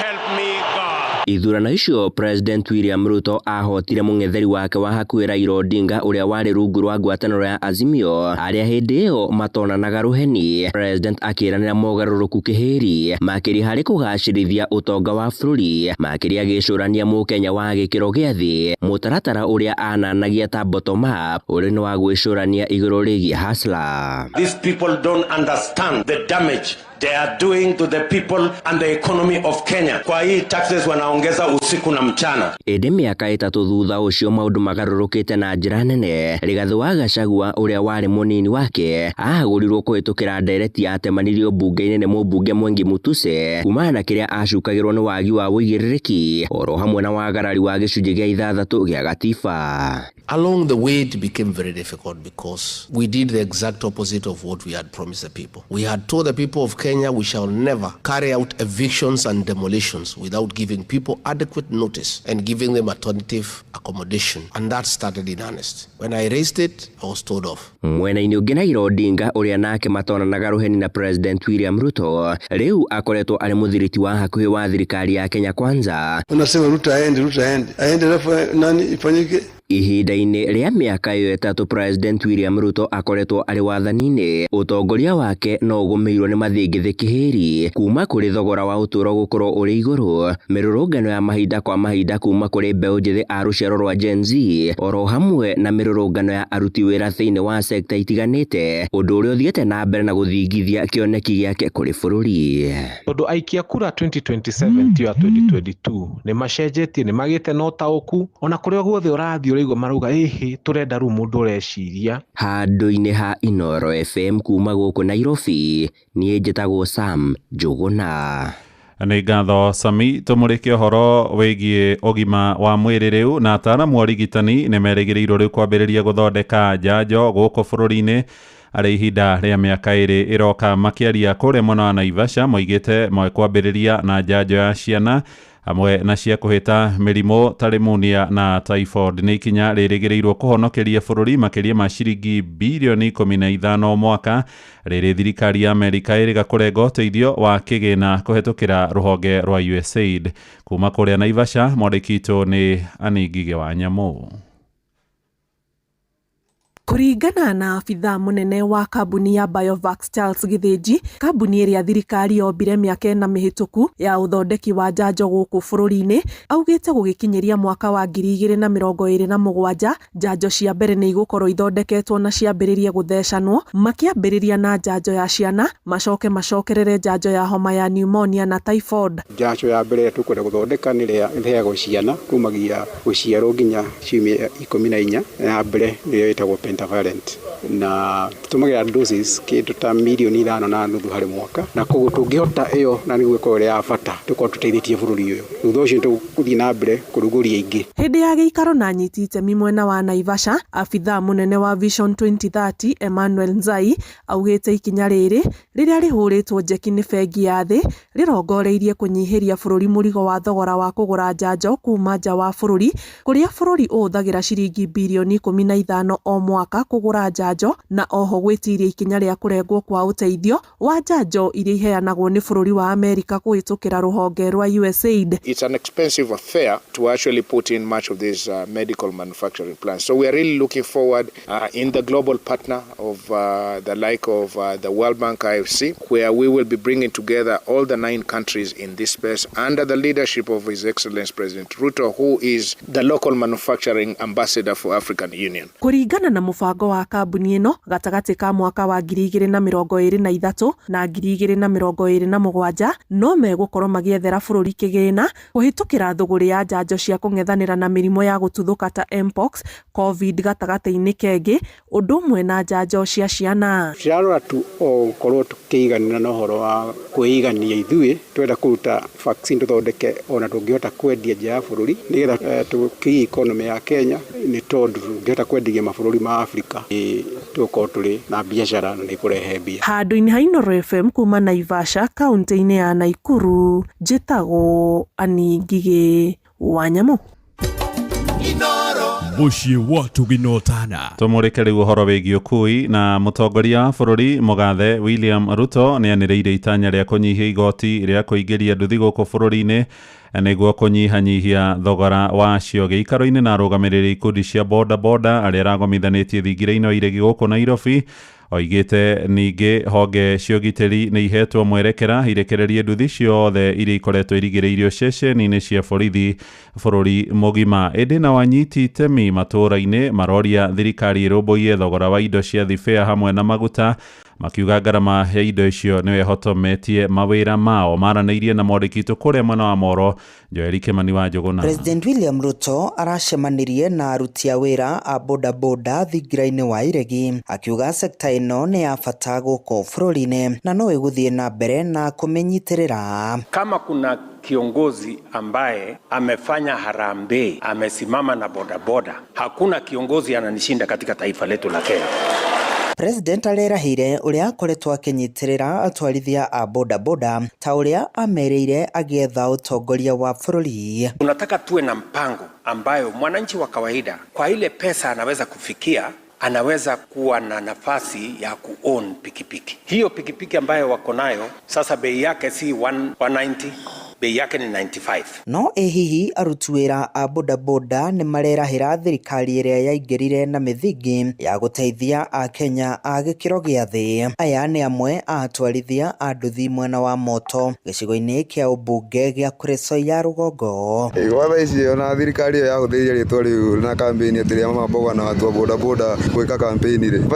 help me God. Ithurano icio President William Ruto ahotire mũng'etheri wake wa hakuhĩ Raila Odinga ũrĩa warĩ rungu rwa ngwatanĩro ya Azimio, arĩa hĩndĩ ĩyo matonanaga rũheni. President akĩranĩra mogarũrũku kĩhĩri makĩria harĩ kũgacĩrithia ũtonga wa bũrũri, makĩria agĩcũrania mũkenya wa gĩkĩro gĩa thĩ, mũtaratara ũrĩa ananagia ta bottom up ũrĩ nĩ wa gwĩcũrania igũrũ rĩgiĩ hustler. These people don't understand the damage they are doing to the people and the economy of Kenya. Kwa hii taxes wanaongeza usiku na mchana. Ĩndĩ mĩaka 3 thutha ũcio maũndũ magarũrũkĩte na njĩra nene. Rigathĩ wa Gachagua ũrĩa warĩ mũnini wake ahagũrirwo kũhĩtũkĩra ndereti yatemanirio mbunge-inĩ nĩ mũmbunge Mwengi Mutuse kumana na kĩrĩa acukagĩrwo nĩ wagi wa ũigĩrĩrĩki oro hamwe na wagarari wa gĩcunjĩ gĩa 6 gĩa gatiba. Along the way it became very difficult because we did the exact opposite of what we had promised the people. We had told the people of Kenya we shall never carry out evictions and demolitions without giving people adequate notice and giving them alternative accommodation, and that started in earnest. When I raised it, I was told off. Mwena-inĩ ũngĩ Raila Odinga ũrĩa nake matonanaga rũheni na President William Ruto rĩu akoretwo arĩ mũthiriti wa hakuhĩ wa thirikari ya Kenya Kwanza. Unasema Ruto aende, Ruto aende, aende alafu nani ifanyike? Ihinda-inĩ rĩa mĩaka ĩyo 3 President William Ruto akoretwo arĩ wathani-inĩ, ũtongoria wake no ũgũmĩirwo nĩ mathĩngĩthĩ kĩhĩri kuma kũrĩ thogora wa ũtũũro gũkorwo ũrĩ igũrũ, mĩrũrũngano ya mahinda kwa mahinda kuma kũrĩ mbeũ njĩthĩ a rũciaro rwa Gen Z, oro hamwe na mĩrũrũngano ya aruti wĩra thĩinĩ wa sekta itiganĩte, ũndũ ũrĩa ũthiĩte na mbere na gũthingithia kĩoneki gĩake kũrĩ bũrũri. Tondũ aikia kura 2027 ti ya 2022 nĩ macenjetie, nĩ magĩte na ũtaũku, ona kũrĩa guothe ũrathiĩ ũraigua marauga ĩhĩ tũrenda rĩu mũndũ ũreciria. Handũ-inĩ ha Inooro FM kuma gũkũ Nairobi, niĩ njĩtagwo Sam Njuguna. Nĩ ngatho Sami. Tũmũrĩke ũhoro wĩgiĩ ũgima wa mwĩrĩ rĩu, na ataaramu a ũrigitani nĩ merĩgĩrĩirwo rĩu kwambĩrĩria gũthondeka njanjo gũkũ bũrũri-inĩ arĩ ihinda rĩa mĩaka 2 ĩroka. Makĩaria kũrĩa mwena wa Naivasha moigĩte mekwambĩrĩria na njanjo ya ciana hamwe na cia kũhĩta mĩrimũ ta pneumonia na typhoid. Nĩ ikinya rĩrĩgĩrĩirwo kũhonokeria bũrũri makĩria ma ciringi bilioni 15 mwaka, rĩrĩ thirikari ya Amerika ĩrĩga kũrenga ũteithio wa kĩgĩna kũhetũkĩra rũhonge rwa USAID. Kuma kũrĩa Naivasha, mwandĩki witũ nĩ Annie Ngigĩ wa Nyamũ. Kũringana na abithaa mũnene wa kambuni ya Biovax Charles Gĩthĩnji, kambuni ĩrĩa thirikari yombire mĩaka ĩna mĩhĩtũku ya ũthondeki wa njanjo gũkũ bũrũri-inĩ, augĩte gũgĩkinyĩria mwaka wa 2027 njanjo cia mbere nĩ igũkorwo ithondeketwo na ciambĩrĩrie gũthecanwo, makĩambĩrĩria na njanjo ya ciana, macoke macokerere njanjo ya homa ya pneumonia na typhoid. Njanjo ya mbere ĩrĩa tũkwenda gũthondeka nĩ ĩrĩa ĩheagwo ciana kumagia gũciarwo nginya ciumia 14 ya mbere nĩyo ĩtagwo pentavalent na tũtũmagĩra doses kĩndũ ta mirioni 5.5 harĩ mwaka na koguo tũngĩhota ĩyo na nĩguo ĩkorwo ĩrĩ ya bata tũkorwo tũteithĩtie bũrũri ũyũ thutha ũcio nĩtũgũthiĩ na mbere kũrugũria ingĩ. Hĩndĩ ya gĩikaro na anyiti itemi mwena wa Naivasha, abithaa mũnene wa Vision 2030 Emmanuel Nzai augĩte ikinya rĩrĩ rĩrĩa rĩhũrĩtwo njeki nĩ bengi ya thĩ rĩrongoreirie kũnyihĩria bũrũri mũrigo wa thogora wa kũgũra njanjo kuma nja wa bũrũri kũrĩa bũrũri ũhũthagĩra ciringi birioni 15 o mwaka kũgũra njanjo na oho gwĩtiria ikinya rĩa kũrengwo kwa ũteithio wa njanjo iria iheanagwo nĩ bũrũri wa Amerika kũhĩtũkĩra rũhonge rwa USAID. It's an expensive affair to actually put in much of these medical manufacturing plants. So we are really looking forward in the global partner of the like of the World Bank IFC, where we will be bringing together all the 9 countries in this space under the leadership of His Excellency President Ruto, who is the local manufacturing ambassador for African Union. Kũringana na mũbango wa kambuni ĩno gatagatĩ ka mwaka wa 2023 na 2027 no megũkorwo magĩethera bũrũri kĩgĩna kũhĩtũkĩra thũgũrĩ ya njanjo cia kũng'ethanĩra na mĩrimũ ya gũtuthũka ta mpox, covid gatagatĩ-inĩ kengĩ ũndũ ũmwe na njanjo cia ciana. Tũtirarora tu o gũkorwo tũkĩiganĩra na ũhoro wa kwĩigania ithuĩ, twenda kũruta vaccine tũthondeke ona tũngĩhota kwendia nja ya bũrũri nĩgetha tũkĩrie economy ya Kenya nĩ tondũ tũngĩhota kwenderia mabũrũri ma Afrika tũgũkorwo tũrĩ na biacara na nĩ kũrehe mbia. Handũ-inĩ ha Inooro FM kuma Naivasha kaunti-inĩ ya Nakuru njĩtagwo Annie Ngigĩ wa Nyamũ. Mũciĩ wa Tũgina Ũtana. Tũmũrĩke rĩu ũhoro wĩgiĩ ũkui na mũtongoria wa bũrũri mũgathe William Ruto nĩ anĩrĩire itanya rĩa kũnyihia igoti rĩa kũingĩria nduthi gũkũ bũrũri-inĩ nĩguo kũnyihanyihia thogora wacio. Gĩikaro-inĩ na arũgamĩrĩri ikundi cia boda boda arĩa aragomithanĩtie thingira-inĩ wa iregi gũkũ Nairobi oigĩte ningĩ honge cia ũgitĩri nĩ ihetwo mwerekera irekererie nduthi ciothe iria ikoretwo irigĩrĩirio ceceni-inĩ cia borithi bũrũri mũgima. Ĩndĩ nao anyiti itemi matũũra-inĩ maroria thirikari ĩrũmbũiye thogora wa indo cia thibĩa hamwe na maguta makiuga ngarama ya indo icio nĩyo ĩhotometie mawĩra mao. Maranĩirie na mwandĩki witũ kũrĩa mwena wa Moro Joeli Kimani wa Njũgũna. President William Ruto aracemanirie na aruti a wĩra a bodaboda thingira-inĩ wa Iregi akiuga sekta ĩno nĩ ya bata gũkũ bũrũri-inĩ na no ĩgũthiĩ na mbere na kũmĩnyitĩrĩra. Kama kuna kiongozi ambaye amefanya harambee, amesimama na bodaboda, hakuna kiongozi ananishinda katika taifa letu la Kenya. President arerahire ũrĩa akoretwo akĩnyitĩrĩra atwarithia a bodaboda ta ũrĩa amerĩire agĩetha ũtongoria wa bũrũri. Tunataka tuwe na mpango ambayo mwananchi wa kawaida kwa ile pesa anaweza kufikia, anaweza kuwa na nafasi ya kuown pikipiki. Hiyo pikipiki ambayo wako nayo sasa bei yake si 190, bei yake ni 95. No ĩ hihi aruti wĩra a bodaboda nĩ marerahĩra thirikari ĩrĩa yaingĩrire na mĩthingi ya gũteithia akenya a gĩkĩro gĩa thĩ. Aya nĩ amwe a atwarithia a nduthi mwena wa Moto gĩcigo-inĩ kĩa ũmbunge gĩa Kuresoi ya rũgongo. Gwa thaa ici ona thirikari ĩyo yahũthĩrire rĩtwa rĩu na campaign atĩ rĩa mama mboga na watu wa bodaboda gwĩka campaign rĩ,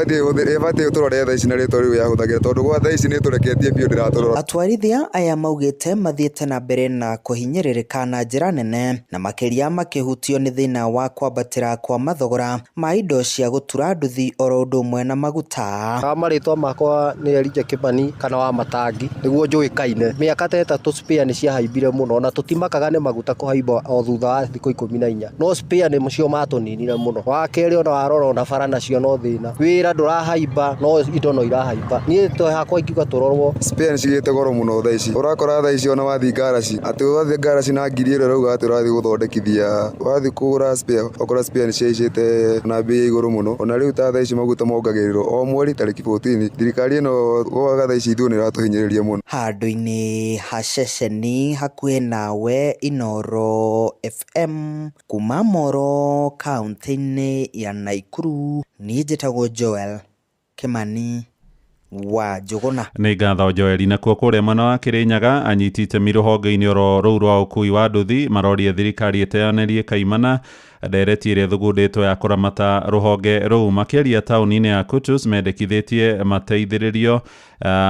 ĩbatiĩ tũrore thaa ici na rĩtwa rĩu yahũthagĩra tondũ gwa thaa ici nĩ ĩtũreketie biũ ndĩratũrora. Atwarithia aya maugĩte mathiĩte na mbere na kũhinyĩrĩrĩka na njĩra nene na makĩria makĩhutio nĩ thĩna wa kwambatĩra kwa mathogora ma indo cia gũtura nduthi oro ũndũ ũmwe na maguta. Marĩtwa makwa nĩ Elijah Kimani kana wa Matangi nĩguo njũĩkaine. Mĩaka ta ĩtatũ spare nĩ ciahaimbire mũno na tũtimakaga nĩ maguta kũhaimba o thutha wa thikũ 14, no spare nĩ cio matũninire mũno. Wa kerĩ ona warora ona bara nacio no thĩna, wĩra ndũrahaimba no indo no irahaimba. Niĩ to hakwa ingiuga tũrorwo. Spare nĩ cigĩte goro mũno thaa ici, ũrakora thaa ici ona wathiĩ ngaraci ngaraci, atĩ wathiĩ ngaraci na ngiri ĩrĩa ũrauga atĩ ũrathiĩ gũthondekithia, wathiĩ kũgũra spare ũkora spare nĩ cihaicĩte na mbei ya igũrũ mũno. Ona rĩu ta thaa ici maguta mongagĩrĩrwo o mweri tarĩki 14. Thirikari ĩno gwaga thaa ici ithuĩ nĩ ĩratũhinyĩrĩria mũno. Handũ-inĩ ha ceceni hakuhĩ nawe Inooro FM kuma Moro kaũntĩ-inĩ ya Naikuru, niĩ njĩtagwo Joel Kĩmani wa Njũgũna. Nĩ ngatho Joeli. Nakuo kũrĩa mwena wa Kĩrĩnyaga, anyiti itemi rũhonge-inĩ oro rũu rwa ũkui wa nduthi maroria thirikari ĩteanĩrie kaimana ndereti ĩrĩa ĩthugundĩtwo ya kũramata rũhonge rũu. Makĩaria taũni-inĩ ya Kutus, mendekithĩtie mateithĩrĩrio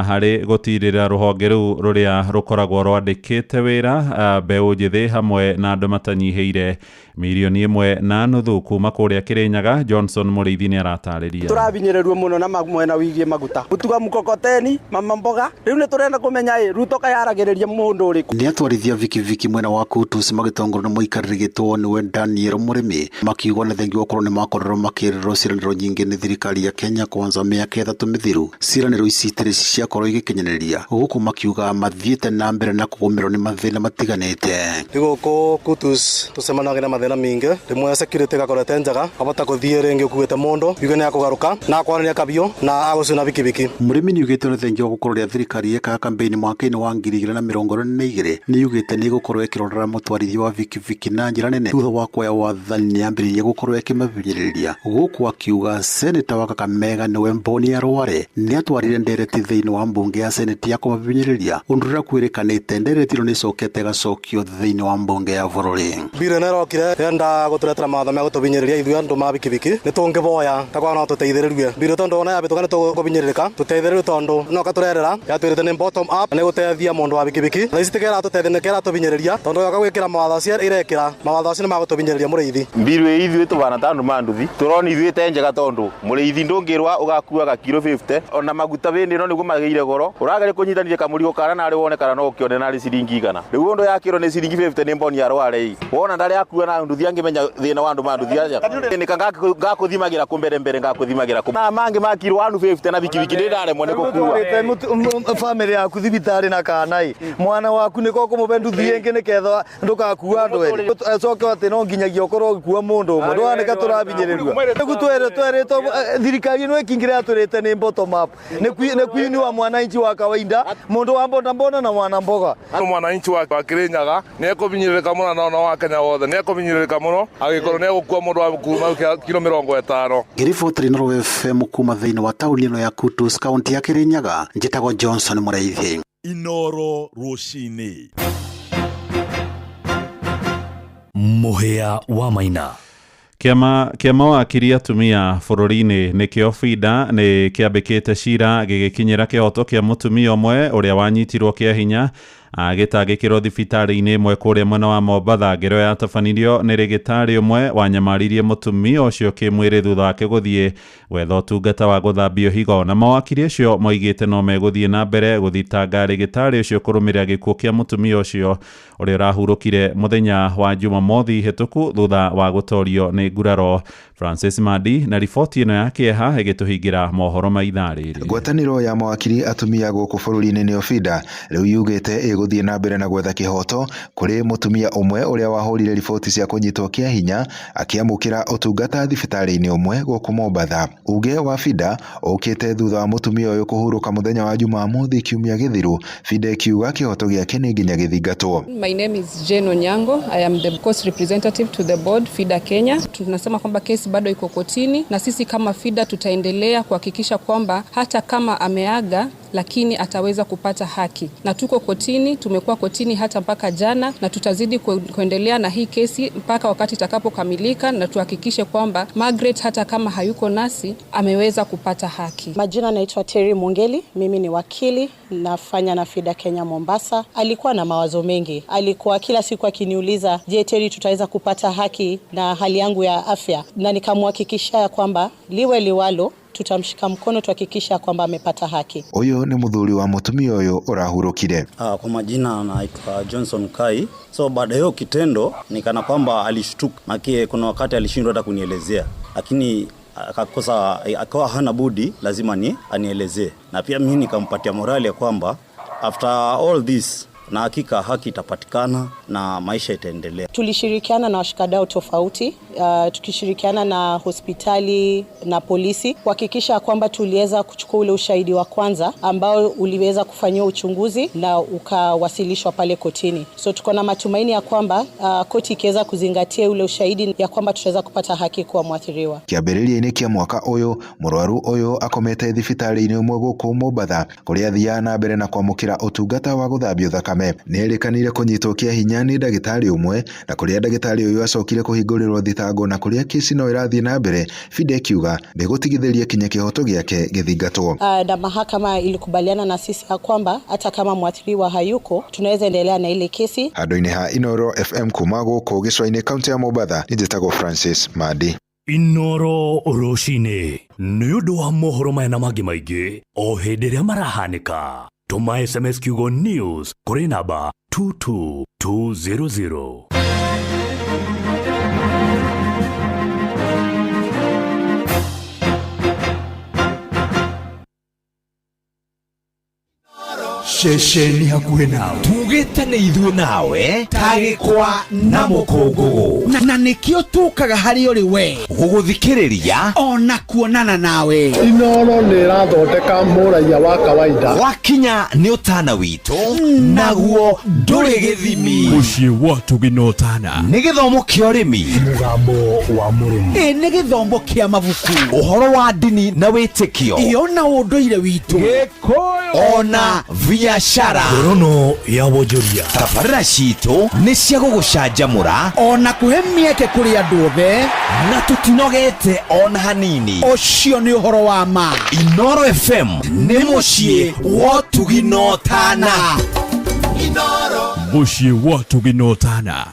harĩ gũtirĩra rũhonge rũu rũrĩa rũkoragwo rwandĩkĩte wĩra mbeũ njĩthĩ hamwe na andũ matanyihĩire 1.5 milioni. Kuma kũrĩa Kĩrĩnyaga, Johnson Mũrĩithi nĩ aratarĩria. Tũrabinyĩrĩrwo mũno na mwena wĩgiĩ maguta gũtuga mkokoteni mama mboga. Rĩu nĩ tũrenda kũmenya ĩ Ruto kayaragĩrĩria mũndũ ũrĩkũ. Nĩ atwarithia vikiviki mwena wa Kutus magĩtongorio nĩ mũikarĩri gĩtwo nĩwe Daniel Mũrĩmi makiuga nĩ thengia gũkorwo nĩ makorirwo makĩrĩrwo ciĩranĩro nyingĩ nĩ thirikari ya Kenya Kwanza mĩaka 3 mĩthiru. Ciĩranĩro ici itirĩ ciakorwo igĩkinyanĩria gũkũ makiuga mathiĩte na mbere na kũgũmĩrwo nĩ mathĩna matiganĩte. Rĩ gũkũ Kutus tũcemanagia na mathĩna mingĩ. Rĩmwe security ĩgakorwo ĩte njega, abota gũthiĩ rĩngĩ ũkuĩte mũndũ yuge nĩ akũgarũka na akwarania kabiũ na agũcuna bikibiki. Mũrĩmi nĩ ugĩte nĩ thengia wa gũkorwo rĩa thirikari yekaga kambĩini mwaka-inĩ wa 2022 nĩ yugĩte nĩ ĩgũkorwo ĩkĩrorera mũtwarithia wa vikiviki na njĩra nene thutha wa kuoya wathani nĩ yambĩrĩirie gũkorwo ĩkĩmahinyĩrĩria gũkũ akiuga seneta wa Kakamega nĩwe Boni Khalwale nĩ atwarire ndereti thĩinĩ wa mbunge ya seneti ya kũmahinyĩrĩria ũndũ ũrĩa kwĩrĩkanĩte ndereti ĩno nĩ ĩcokete ĩgacokio thĩinĩ wa mbunge ya bũrũri. Mbirũ ĩno ĩrokire ĩrenda gũtũretera mawatho me gũtũbinyĩrĩria ithuĩ andũ ma bikibiki. Nĩ tũngĩboya takwa no tũteithĩrĩrie mbirũ tondũ ona yabĩtũka nĩ tũkũbinyĩrĩrĩka tũteithĩrĩrio tondũ no katũrerera yatwĩrĩte nĩ bottom up nĩ gũteithia mũndũ wa bikibiki. Thaa ici tikera tũteithia nĩ kera tũbinyĩrĩria tondũ yoka gwĩkĩra mawatho acio ĩrekĩra mawatho acio nĩ magũtũbinyĩrĩria mũrĩithi. Mbiru ĩ ithuĩ tũbana ta andũ ma nduthi tũrona ithuĩ te njega tondũ mũrĩithi ndũngĩrwa ũgakuaga kiro 50 ona maguta bĩndĩ ĩno nĩguo magĩire goro ũrageria kũnyitanithia kamũrigo kana narĩ wone kana no ũkĩone narĩ ciringi 100. Rĩu ũndũ yakĩrwo nĩ ciringi 50 nĩ mboni ya rware ĩ wona ndarĩ akua na nduthi angĩmenya thĩna wa andũ ma nduthi aja nĩka ngakũthimagĩra kũ mbere mbere ngakũthimagĩra kũ na mangĩ ma kiro 150 na bikibiki ndĩ ndaremwo nĩ gũkua. Family yaku thibitarĩ na kana ĩ mwana waku nĩko kũmũbe nduthi ĩngĩ nĩketha ndũgakua andũ erĩ acoke atĩ no nginyagia ũkorwo ũgĩkua mũndũ ũmwe ndũranĩka tũrabinyĩrĩrua rĩu twerĩtwo thirikari ĩno ĩkĩingĩra yatwĩrĩte nĩ bottom up nĩ kuinua mwananchi wa kawaida mũndũ wa boda boda na mwana mboga. Mwananchi wa Kirinyaga nĩ ekũbinyĩrĩrĩka mũno na ona wa Kenya wothe nĩ ekũbinyĩrĩrĩka mũno agĩkorwo nĩ egũkua mũndũ wa kuma kiro 50. Ngĩribotera Inooro FM kuma thĩinĩ wa taũni ĩno ya Kutus kaunti ya Kirinyaga njĩtagwo Johnson Mũraithi. Inooro rũcinĩ. Mũhĩa wa Maina. Kĩama kĩa mawakiri atumia bũrũri-inĩ nĩkĩo FIDA nĩ kĩambĩkĩte cira gĩgĩkinyĩra kĩhoto kĩa mũtumia ũmwe ũrĩa wanyitirwo kĩa hinya agĩtangĩkĩrwo thibitarĩ-inĩ ĩmwe kũrĩa mwena wa Mombatha. Ngero yatabanirio nĩ rĩgĩtarĩ ũmwe wanyamaririe mũtumia ũcio kĩmwĩrĩ thutha wake gũthiĩ gwetha ũtungata wa gũthambio higo. Na mawakiri acio moigĩte no megũthiĩ na mbere gũthitanga rĩgĩtarĩ ũcio kũrũmĩrĩra gĩkuũ kĩa mũtumia ũcio ũrĩa ũrahurũkire mũthenya wa Jumamothi hĩtũku thutha wa gũtorio nĩ nguraro. Francis Mandi na riboti ĩno ya kĩeha ĩgĩtũhingĩra mohoro ma ithaa rĩrĩ. Ngwatanĩro ya mawakiri atumia gũkũ bũrũri-inĩ nĩyo FIDA rĩu yugĩte ĩgũthiĩ na mbere na gwetha kĩhoto kũrĩ mũtumia ũmwe ũrĩa wahũrire riboti cia kũnyitwo kĩa hinya akĩamũkĩra ũtungata thibitarĩ-inĩ ũmwe gũkũ Mombatha. Uge wa FIDA ũkĩte thutha wa mũtumia ũyũ kũhurũka mũthenya wa Jumamothi kiumia gĩthiru. FIDA ĩkiuga kĩhoto gĩake nĩ nginya gĩthingatwo. My name is Jane Onyango. I am the coast representative to the board FIDA Kenya. Tunasema kwamba kesi bado iko kotini na sisi kama FIDA tutaendelea kuhakikisha kwamba hata kama ameaga lakini ataweza kupata haki. Na tuko kotini, tumekuwa kotini hata mpaka jana na tutazidi kuendelea na hii kesi mpaka wakati itakapokamilika na tuhakikishe kwamba Margaret hata kama hayuko nasi ameweza kupata haki. Majina naitwa Terry Mungeli, mimi ni wakili nafanya na FIDA Kenya Mombasa. Alikuwa na mawazo mengi. Alikuwa kila siku akiniuliza, "Je, Terry tutaweza kupata haki na hali yangu ya afya?" Na nikamhakikishia kwamba liwe liwalo tutamshika mkono tuhakikisha kwamba amepata haki. Uyu ni muthuri wa mutumia uyu urahurukire. Kwa majina anaitwa Johnson Kai. So baada hiyo kitendo ni kana kwamba alishtuka, maana kuna wakati alishindwa hata kunielezea, lakini akakosa, akawa hana budi lazima ni anielezee, na pia mimi nikampatia morali ya kwamba after all this na hakika haki itapatikana na maisha itaendelea. Tulishirikiana na washikadau tofauti, tukishirikiana na hospitali na polisi kuhakikisha kwamba tuliweza kuchukua ule ushahidi wa kwanza ambao uliweza kufanyiwa uchunguzi na ukawasilishwa pale kotini. So tuko na matumaini ya kwamba koti ikiweza kuzingatia ule ushahidi ya kwamba tutaweza kupata haki kwa mwathiriwa. Kĩambĩrĩria-inĩ kĩa mwaka ũyũ mũrwaru ũyũ akomete thibitarĩ-inĩ ũmwe gũkũ Mombatha kũrĩa athiaga na mbere na kwamũkĩra ũtungata wa gũthambio thakame. Nĩerĩkanire kũnyitwo kĩa hinya nĩ ndagĩtarĩ ũmwe na kũrĩa ndagĩtarĩ ũyũ acokire kũhingũrĩrwo thitango na kũrĩa kesi no ĩrathiĩ na mbere FIDA ĩkiuga ndĩgũtigithĩria kinya kĩhoto gĩake gĩthingatwo. Na mahakama ilikubaliana na sisi ya kwamba hata kama mwathiriwa hayuko tunaweza endelea na ile kesi. Handũ-inĩ ha Inooro FM kuma gũkũ gĩcũa-inĩ kaũntĩ ya Mombatha nĩ njĩtagwo Francis Mandi. Inooro rũcinĩ nĩ ũndũ wa mohoro maya na mangĩ maingĩ o hĩndĩ ĩrĩa marahanĩka tũma sms kiugo news kũrĩ namba 22200. Ceceni hakuhĩ nawe tugĩte nĩ ithuĩ nawe ta gĩkwa na mũkũngũgũ na nĩkĩo tũkaga harĩ ũrĩ we gũgũthikĩrĩria ona kuonana nawe. Inooro nĩ ĩrathondeka mũraiya wa kawaida. Wakinya nĩ ũtana witũ naguo ndũrĩ gĩthimi. Mũciĩ wa Ũtugi na Ũtana nĩ gĩthomo kĩa ũrĩmi, mũgambo wa mũrĩmi, ĩ nĩ gĩthomo kĩa mabuku, ũhoro wa ndini na wĩtĩkio, ĩyo na ũndũire witũ, Gĩkũyũ ona biashara, ngorono ya wonjoria. Tabarĩra citũ nĩ cia gũgũcanjamũra ona kũhe mĩeke kũrĩ andũ othe, na tũtinogete ona hanini. Ũcio nĩ ũhoro wa ma. Inooro FM nĩ mũciĩ wa Ũtugi na Ũtana. Mũciĩ wa Ũtugi na Ũtana.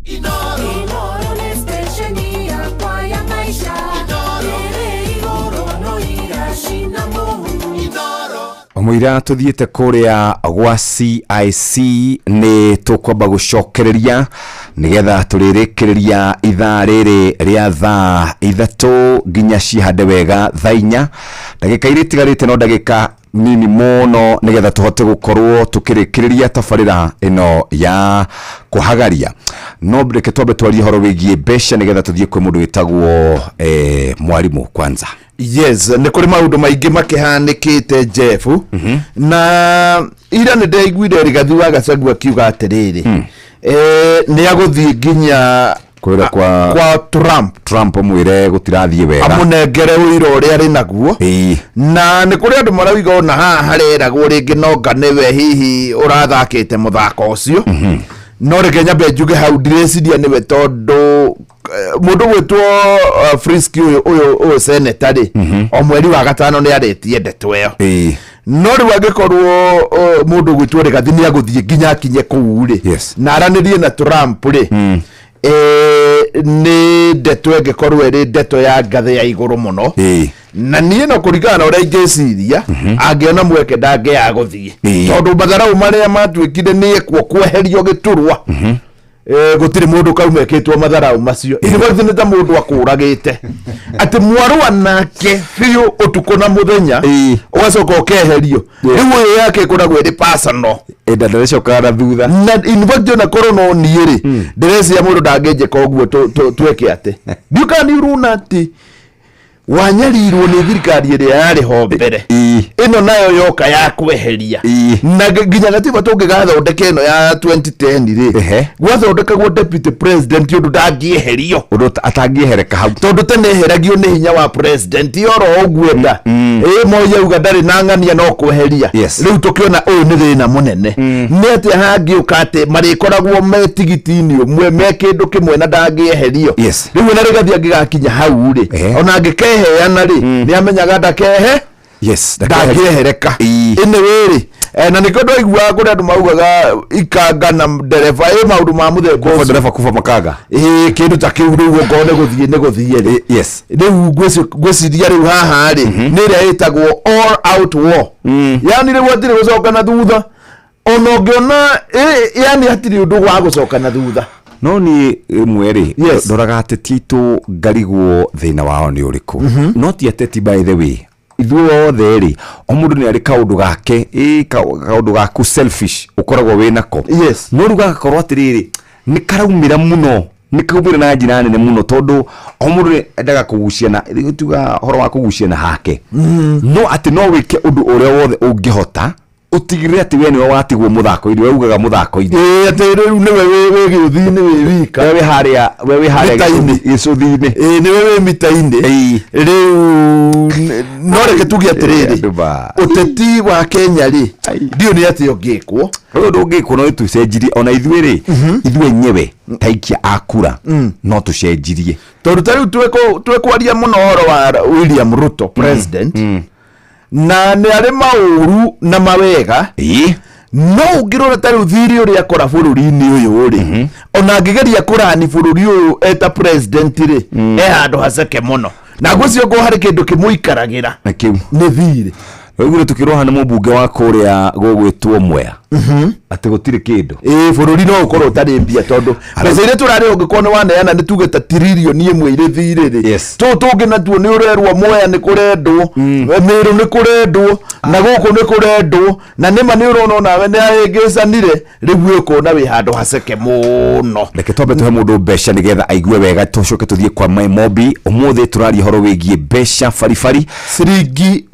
Inooro nĩ stesheni yakwa ya maisha ĩrĩ igũrũ no iracina mũhu. Mũira tuthiĩte kũrĩa gwa CIC nĩ tũkwamba gũcokereria nĩgetha tũrĩrĩkĩrĩria ithaa rĩrĩ rĩa thaa 3 nginya cihande wega thaa 4 ndagĩka iria itigarĩte no ndagĩka nini mũno nĩgetha tũhote gũkorwo tũkĩrĩkĩrĩria tabarĩra ĩno ya kũhagaria. No reke twambe twarie ũhoro wĩgiĩ mbeca nĩgetha tũthiĩ kwĩ mũndũ wĩtagwo mwarimũ kwanza. Yes, nĩ kũrĩ maũndũ maingĩ makĩhanĩkĩte Jeff. Na ira nĩ ndaiguire Rigathi wa Gachagua akiuga atĩrĩrĩ, nĩ agũthiĩ nginya kũrĩa kwa Trump amwĩre gũtirathiĩ wega, amũnengere ũira ũrĩa arĩ naguo. Na nĩ kũrĩ andũ marauga ona haha hareragwo rĩngĩ nonga nĩwe hihi ũrathakĩte mũthako ũcio. No reke nyambe njuge hau ndireciria nĩwe tondũ mũndũ gwĩtwo Frisky ũyũ senator rĩ, o mweri wa 5 nĩ arĩtie ndeto ĩyo. No rĩu angĩkorwo mũndũ gwĩtwo Rigathi nĩ agũthiĩ nginya akinye kũu rĩ, na aranĩrie na Trump rĩ, nĩ ndeto ĩngĩkorwo ĩrĩ ndeto ya ngathĩ ya igũrũ mũno. Na niĩ no kũringana na ũrĩa ingĩciria, angĩona mweke ndangĩaga gũthiĩ, tondũ matharau marĩa matuĩkire nĩ ekuo kweherio gĩturwa, gũtirĩ mũndũ kauma ekĩtwo matharau macio. Ithuĩ nĩ ta mũndũ akũragĩte atĩ mwarũa nake biũ ũtukũ na mũthenya, ũgacoka ũkeherio. Rĩu ũyũ yake ĩkoragwo ĩrĩ personal, ĩnda ndĩrĩcokaga na thutha. Na in fact ona korwo no niĩ rĩ, ndĩreciria mũndũ ndangĩnjĩka ũguo twĩke atĩ ndiũ kana nĩ ũrona atĩ wanyarirwo nĩ thirikari ĩrĩa yarĩ ho mbere, ĩno nayo yoka ya kweheria. Na nginya gatiba tũngĩgathondeka ĩno ya 2010 rĩ, gwathondekagwo deputy president ũndũ ndangĩeherio, ũndũ atangĩehereka hau, tondũ tene eheragio nĩ hinya wa president oro ũguo enda. Moi auga ndarĩ na ng'ania no kweheria. Rĩu tũkĩona ũyũ nĩ thĩna mũnene, nĩ atĩa hangĩũka atĩ marĩkoragwo me tigiti-inĩ ũmwe, me kĩndũ kĩmwe na ndangĩeherio. Rĩu ona Rigathi angĩgakinya hau rĩ, ona angĩkeheana rĩ, nĩ amenyaga ndakehe ndangĩehereka. Anyway rĩ, na nĩkĩo ndaiguaga kũrĩ andũ maugaga ikanga na ndereba ĩ maũndũ ma mũthemba ũcio. Ndereba kuba makanga. Kĩndũ ta kĩu rĩu okorwo nĩ gũthiĩ nĩ gũthiĩ rĩ. Rĩu ngwĩciria rĩu haha rĩ, nĩ ĩrĩa ĩtagwo all out war. Yani rĩu hatirĩ gũcoka na thutha, ona ũngĩona yani hatirĩ ũndũ wa gũcoka na thutha. No niĩ rĩmwe rĩ, ndoraga ateti aitũ ngarigwo thĩna wao nĩ ũrĩkũ. No ti ateti by the way, Ithuĩ othe rĩ, o mũndũ nĩ arĩ kaũndũ gake, ĩ kaũndũ gaku selfish ũkoragwo wĩ nako. Yes. No rĩu gagakorwo atĩrĩrĩ, nĩ karaumĩra mũno, nĩ kaumĩra na njĩra nene mũno, tondũ o mũndũ nĩ endaga kũgucia na tuga ũhoro wa kũgucia na hake. No atĩ no wĩke ũndũ ũrĩa wothe ũngĩhota ũtigĩrĩre atĩ we nĩwe watigwo mũthako-inĩ, we ugaga mũthako-inĩ. Ĩĩ, atĩ rĩu nĩwe wĩ gĩũthi-inĩ wĩ wika. We wĩ harĩa, we wĩ harĩa Mita-inĩ. gĩcũthi-inĩ. Ĩĩ, nĩwe wĩ mita-inĩ. Rĩu no reke tuge atĩrĩrĩ, ũteti wa Kenya rĩ, ndiũĩ nĩ atĩa ũngĩkwo. Ũyũ ndũngĩkwo no tũcenjirie ona ithuĩ rĩ, ithuĩ enyewe ta aikia a kura no tũcenjirie. Tondũ ta rĩu twĩkwaria mũno ũhoro wa William Ruto president, na nĩ arĩ maũru na mawega. No ũngĩrora ta rĩu thirĩ ũrĩa akora bũrũri-inĩ ũyũ rĩ, ona angĩgeria kũrani bũrũri ũyũ eta president rĩ, e handũ haceke mũno, na ngwĩciria ngorwo harĩ kĩndũ kĩmũikaragĩra na kĩu nĩ thirĩ. Waiguire tũkĩrwo haha nĩ mũmbunge wa kũrĩa gũgwĩtwo Mwea atĩ gũtirĩ kĩndũ. Ĩĩ, bũrũri no ũkorwo ũtarĩ mbia, tondũ mbeca iria tũrarĩ ũngĩkorwo nĩ waneana nĩ tuge ta tiririoni ĩmwe irĩ thirĩ rĩ, tũũ tũngĩ natuo nĩ ũrerwo Mwea nĩ kũrendwo, Mĩrũ nĩ kũrendwo, na gũkũ nĩ kũrendwo, na nĩma nĩ ũrona onawe nĩ ahĩngĩcanire. Rĩu ũkona wĩ handũ haceke mũno. Reke twambe tũhe mũndũ mbeca nĩgetha aigue wega, tũcoke tũthiĩ kwa Maimobi. Ũmũthĩ tũraria ũhoro wĩgiĩ mbeca baribari. Ciringi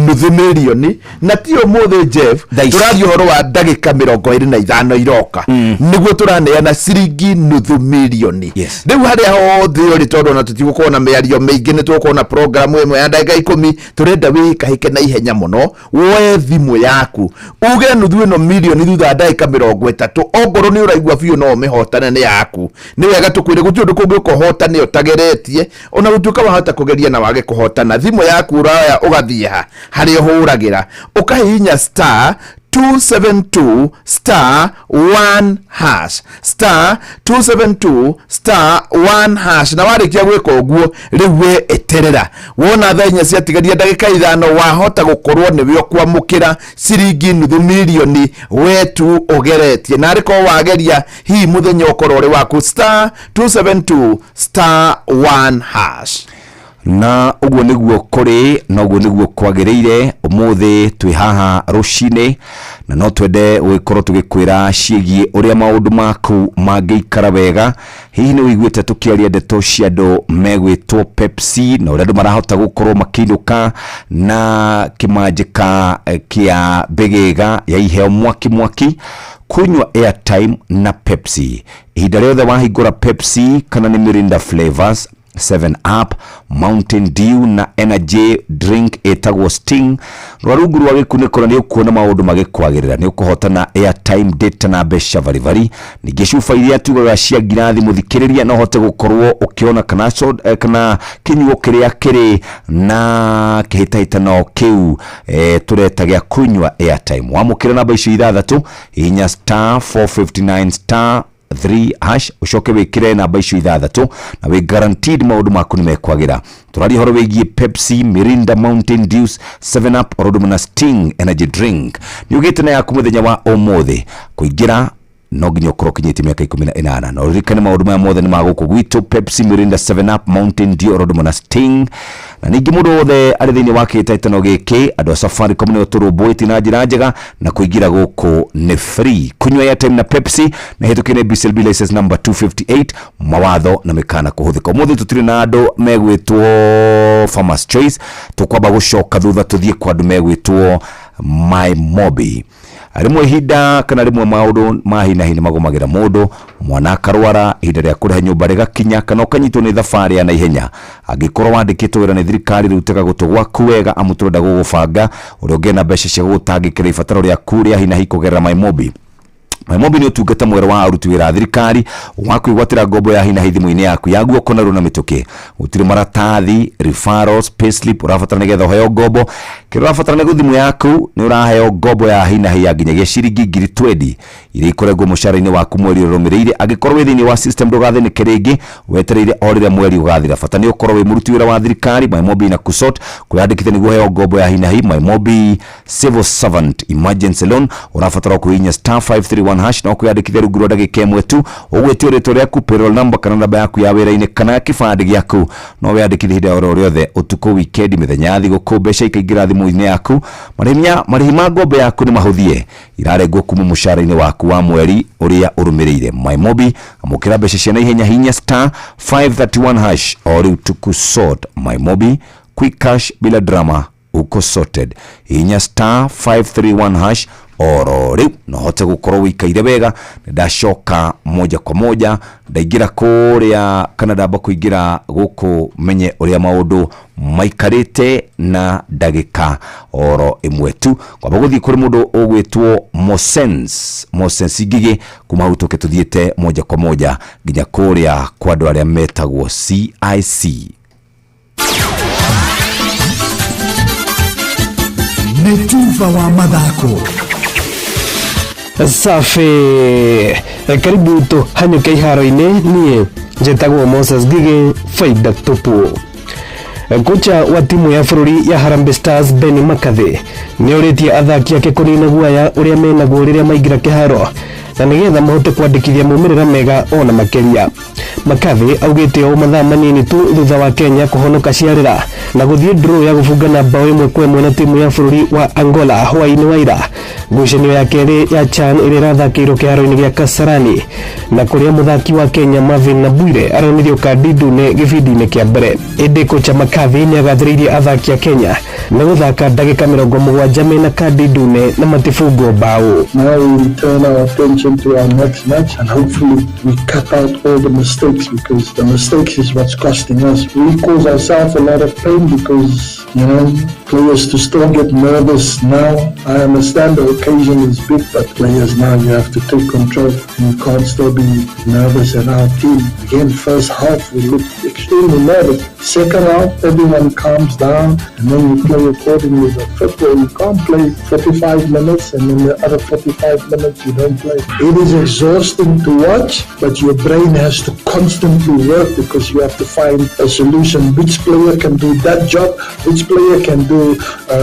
nuthu mirioni, na ti ũmũthĩ Jeff, tũraria ũhoro wa ndagĩka 25 iroka nĩguo tũraneana ciringi nuthu mirioni. Rĩu harĩa hothe ũrĩ, tondũ ona tũtigũkorwo na mĩario mĩingĩ, nĩ tũgũkorwo na programu ĩmwe ya ndagĩka 10, tũrenda wĩhĩkahĩke na ihenya mũno, woe thimũ yaku uge nuthu ĩno mirioni thutha wa ndagĩka 30, ongorwo nĩ ũraigua biũ no ũmĩhotane nĩ yaku. Nĩ wega tũkwĩre gũtirĩ ũndũ kũngĩũka ũhotane ũtageretie, ona gũtuĩka wahota kũgeria na wage kũhotana. Thimũ yaku ũroya ũgathiĩ ha harĩa ũhũragĩra, ũkahihinya star 272 star 1 hash, star 272 star 1 hash, na warĩkia gwĩka ũguo rĩu we eterera wona thaa 4 ciatigaria ndagĩka 5, wahota gũkorwo nĩwe ũkwamũkĩra ciringi nuthu mirioni we tu ũgeretie, na arĩkorwo wageria hihi mũthenya ũkorwo ũrĩ waku. Star 272 star 1 hash. Na ũguo nĩguo kũrĩ, na ũguo nĩguo kwagĩrĩire. Ũmũthĩ twĩ haha rũcinĩ na no twende gũgĩkorwo tũgĩkwĩra ciĩgiĩ ũrĩa maũndũ maku mangĩikara wega. Hihi nĩ ũiguĩte tũkĩaria ndeto cia andũ megwĩtwo Pepsi na ũrĩa andũ marahota gũkorwo makĩinũka na kĩmanjĩka kĩa mbĩgĩga ya iheo mwaki mwaki? Kunywa airtime na Pepsi ihinda rĩothe wahingũra Pepsi kana nĩ Mirinda flavors, 7 Up, Mountain Dew na energy drink ĩtagwo Sting, rora rungu rwa gĩkunĩko na nĩ ũkuona maũndũ magĩkwagĩrĩra. Nĩ ũkũhotana airtime, data na mbeca baribari. Ningĩ cuba iria tugaga cia ngirathi, mũthikĩrĩria, no ũhote gũkorwo ũkĩona kana kana kĩnyuo kĩrĩa kĩrĩ na kĩhĩtahĩtano kĩu tũreta gĩa kunyua airtime. Wamũkĩra namba icio ithathatũ, hihinya star 459 star 3 hash, ũcoke wĩkĩre namba icio ithathatũ na wĩ guaranteed maũndũ maku nĩ mekwagĩra. Tũraria ũhoro wĩgiĩ Pepsi, Mirinda, Mountain Dews, 7 Up oro ũndũ na Sting energy drink. Nĩ ũgĩte na yaku mũthenya wa ũmũthĩ. Kũingĩra no nginya ũkorwo ũkinyĩtie mĩaka 18, na ũririkane maũndũ maya mothe nĩ ma gũkũ gwitũ: Pepsi, Mirinda, 7 Up, Mountain Dew oro ũndũ na Sting. Na ningĩ mũndũ wothe arĩ thĩinĩ wa kĩhĩtahĩtano gĩkĩ, andũ a Safaricom nĩo tũrũmbũĩtie na njĩra njega, na kũingĩra gũkũ nĩ free. Kunywa airtime na Pepsi na hĩtũkĩre BCLB license number 258, mawatho na mĩkana kũhũthĩka. Ũmũthĩ tũtirĩ na andũ megwĩtwo Farmers Choice, tũkwamba gũcoka thutha tũthiĩ kwa andũ megwĩtwo My Mobi. Rĩmwe ihinda kana rĩmwe maũndũ ma hi na hi nĩ magũmagĩra mũndũ, mwana akarwara, ihinda rĩa kũrĩha nyũmba rĩgakinya, kana ũkanyitwo nĩ thabarĩ ya naihenya. Angĩkorwo wandĩkĩtwo wĩra nĩ thirikari, rĩu tega gũtũ gwaku wega, amu tũrenda gũgũbanga ũrĩa ũngĩona mbeca cia gũgũtangĩkĩra ibataro rĩaku rĩa hi na hi kũgerera MyMobi. MyMobi nĩ ũtungata mwerũ wa aruti wĩra a thirikari wa kwĩgwatĩra ngombo ya hi na hi thimũ-inĩ yaku ya guoko narua na mĩtũkĩ. Gũtirĩ maratathi, referrals, payslip ũrabatara nĩgetha ũheo ngombo. Kĩrĩa ũrabatara nĩ thimũ yaku, nĩ ũraheo ngombo ya hi na hi ya nginyagia ciringi 20,000 iria ikoragwo mũcara-inĩ waku mweri ũrũmĩrĩire. Angĩkorwo wĩ thĩinĩ wa system, ndũgathĩnĩke rĩngĩ wetereire o rĩrĩa mweri ũgathira. Bata nĩ ũkorwo wĩ mũruti wĩra wa thirikari. MyMobi na kusot kwĩyandĩkithia nĩguo ũheo ngombo ya hi na hi MyMobi Civil Servant Emergency Loan, ũrabatara kũhihinya star 531. 531 hash no kwĩyandĩkithia rungu rwa ndagĩka ĩmwe tu. Ũgwĩtio rĩtwa rĩaku, payroll number kana namba yaku ya wĩra-inĩ kana kĩbandĩ gĩaku. No wĩyandĩkithie ihinda oro rĩothe, ũtukũ, wikendi, mĩthenya ya thigũkũ, mbeca ikaingĩra thimũ-inĩ yaku. Marĩhi ma ngombo yaku nĩ mahũthie, irarengwo kuma mũcara-inĩ waku wa mweri ũrĩa ũrũmĩrĩire. MyMobi, amũkĩra mbeca cia naihenya, hinya star 531 hash o rĩu tuku sort. MyMobi, quick cash bila drama, uko sorted. Hinya star 531 hash oro rĩu no hote gũkorwo wĩikaire wega. Nĩ ndacoka moja kwa moja ndaingĩra kũrĩa kana ndamba kũingĩra gũkũ menye ũrĩa maũndũ maikarĩte na ndagĩka oro ĩmwe tu. Kwamba gũthiĩ kũrĩ mũndũ ũgwĩtwo Mosens, Mosens Ngigĩ. Kuma hau tũke tũthiĩte moja kwa moja nginya kũrĩa kwa andũ arĩa metagwo CIC. Nĩ tuba wa mathako. Safi, karibu tuhanyũke iharo-inĩ. Niĩ njĩtagwo Moses Ngigĩ, faida tupu. Kocha wa timu ya bũrũri ya Harambee Stars Benny McCarthy nĩ orĩtie athaki ake kũnina guoya ũrĩa menaguo rĩrĩa maingĩra kĩharo na nĩgetha mahote kwandĩkithia maumĩrĩra mega ona makĩria. McCarthy augĩte ũũ mathaa manini tu thutha wa Kenya kũhonoka ciarĩra na gũthiĩ draw ya gũbungana bao 1-1 na timu ya bũrũri wa Angola hwaĩ-inĩ wa ira, ngucanio ya kerĩ ya CHAN ĩrĩa ĩrathakĩirwo kĩharo-inĩ gĩa Kasarani na kũrĩa mũthaki wa Kenya Marvin Nabwire aronirio kandi ndune gĩbindi-inĩ kĩa mbere. Ĩndĩ kocha McCarthy nĩ agathĩrĩirie athaki a Kenya nĩ gũthaka ndagĩka 70 mena kandi ndune na matibungwo bao. Now we turn our attention to our next match and hopefully we cut out all the mistakes, because the mistakes is what's costing us. We cause ourselves a lot of pain because, players to still get nervous now. I understand the occasion is big, but players now you have to take control and you can't still be nervous. And our team, again, first half we looked extremely nervous. Second half, everyone calms down and then you play accordingly. But football, you can't play 45 minutes and then the other 45 minutes you don't play. It is exhausting to watch, but your brain has to constantly work because you have to find a solution. Which player can do that job? Which player can do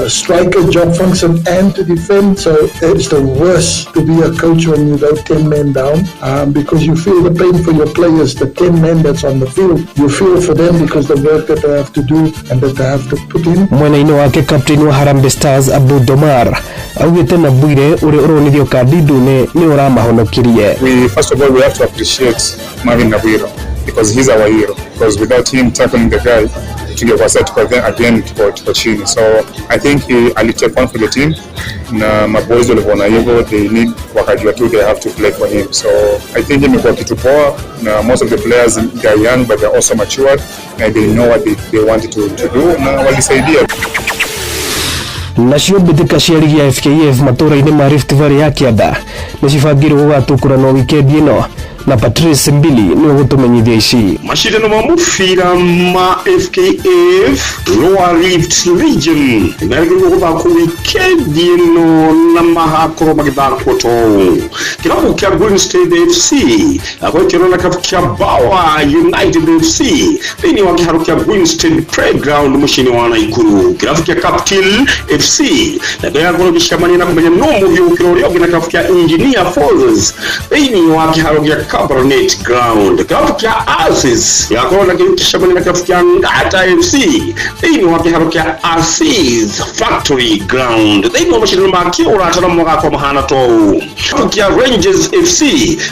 striker job function and to defend? So it's the worst to be a coach when you go 10 men down, because you feel the pain for your players, the 10 men that's on the field. You feel for them because the work that they have to do and that they have to put in. Mwena-inĩ wake, captain wa Harambee Stars Abu Domar augĩte na Bwire ũrĩa ũronirio kandi ndune nĩ ũramahonokirie. We first of all we have to appreciate Marvin Nabwire because he's our hero. Because without him tackling the guy, tungekuwa sasa tuko again tuko chini. So I think he alitake one for the team na maboys walivyoona hivyo, they need wakajua tu they have to play for him. So I think imekuwa kitu poa na most of the players, they are young but they are also matured and they know what they wanted to do na walisaidia. Nacio mbĩtĩka cia rigi ya FKF matũũra-inĩ ma Rift Valley ya kĩanda nĩ cibangĩirwo gũgatũkũranwo wikendi ĩno, na Patrice Mbili nĩwe gũtũmenyithia ici. Mashindano ma mũbira ma FKF Lower Rift Region nĩmerĩgĩrĩirwo gũthakwo wikendi ĩno na magakorwo magĩthakwo ta ũũ: kĩrabu kĩa Green State FC gakorwo kĩonana na kĩrabu kĩa Bawa United FC thĩinĩ wa kĩharo kĩa Green State Playground mũciĩ-inĩ wa Naikuru. Kĩrabu kĩa Capital FC nakĩo gĩgakorwo gĩcemania na kũmenya no mũhiũ gũkĩra ũrĩa ũngĩ na kĩrabu kĩa Engineer Forces thĩinĩ wa kĩharo kĩa Cabernet Ground. Kĩrabu kĩa Asis gĩgakorwo nakĩo gĩcemania na kĩrabu kĩa Ngata FC thĩinĩ wa kĩharo kĩa Asis Factory Ground. Thĩinĩ wa macindano ma kĩũrata namo magakorwo mahana ta ũũ: kĩrabu kĩa Rangers FC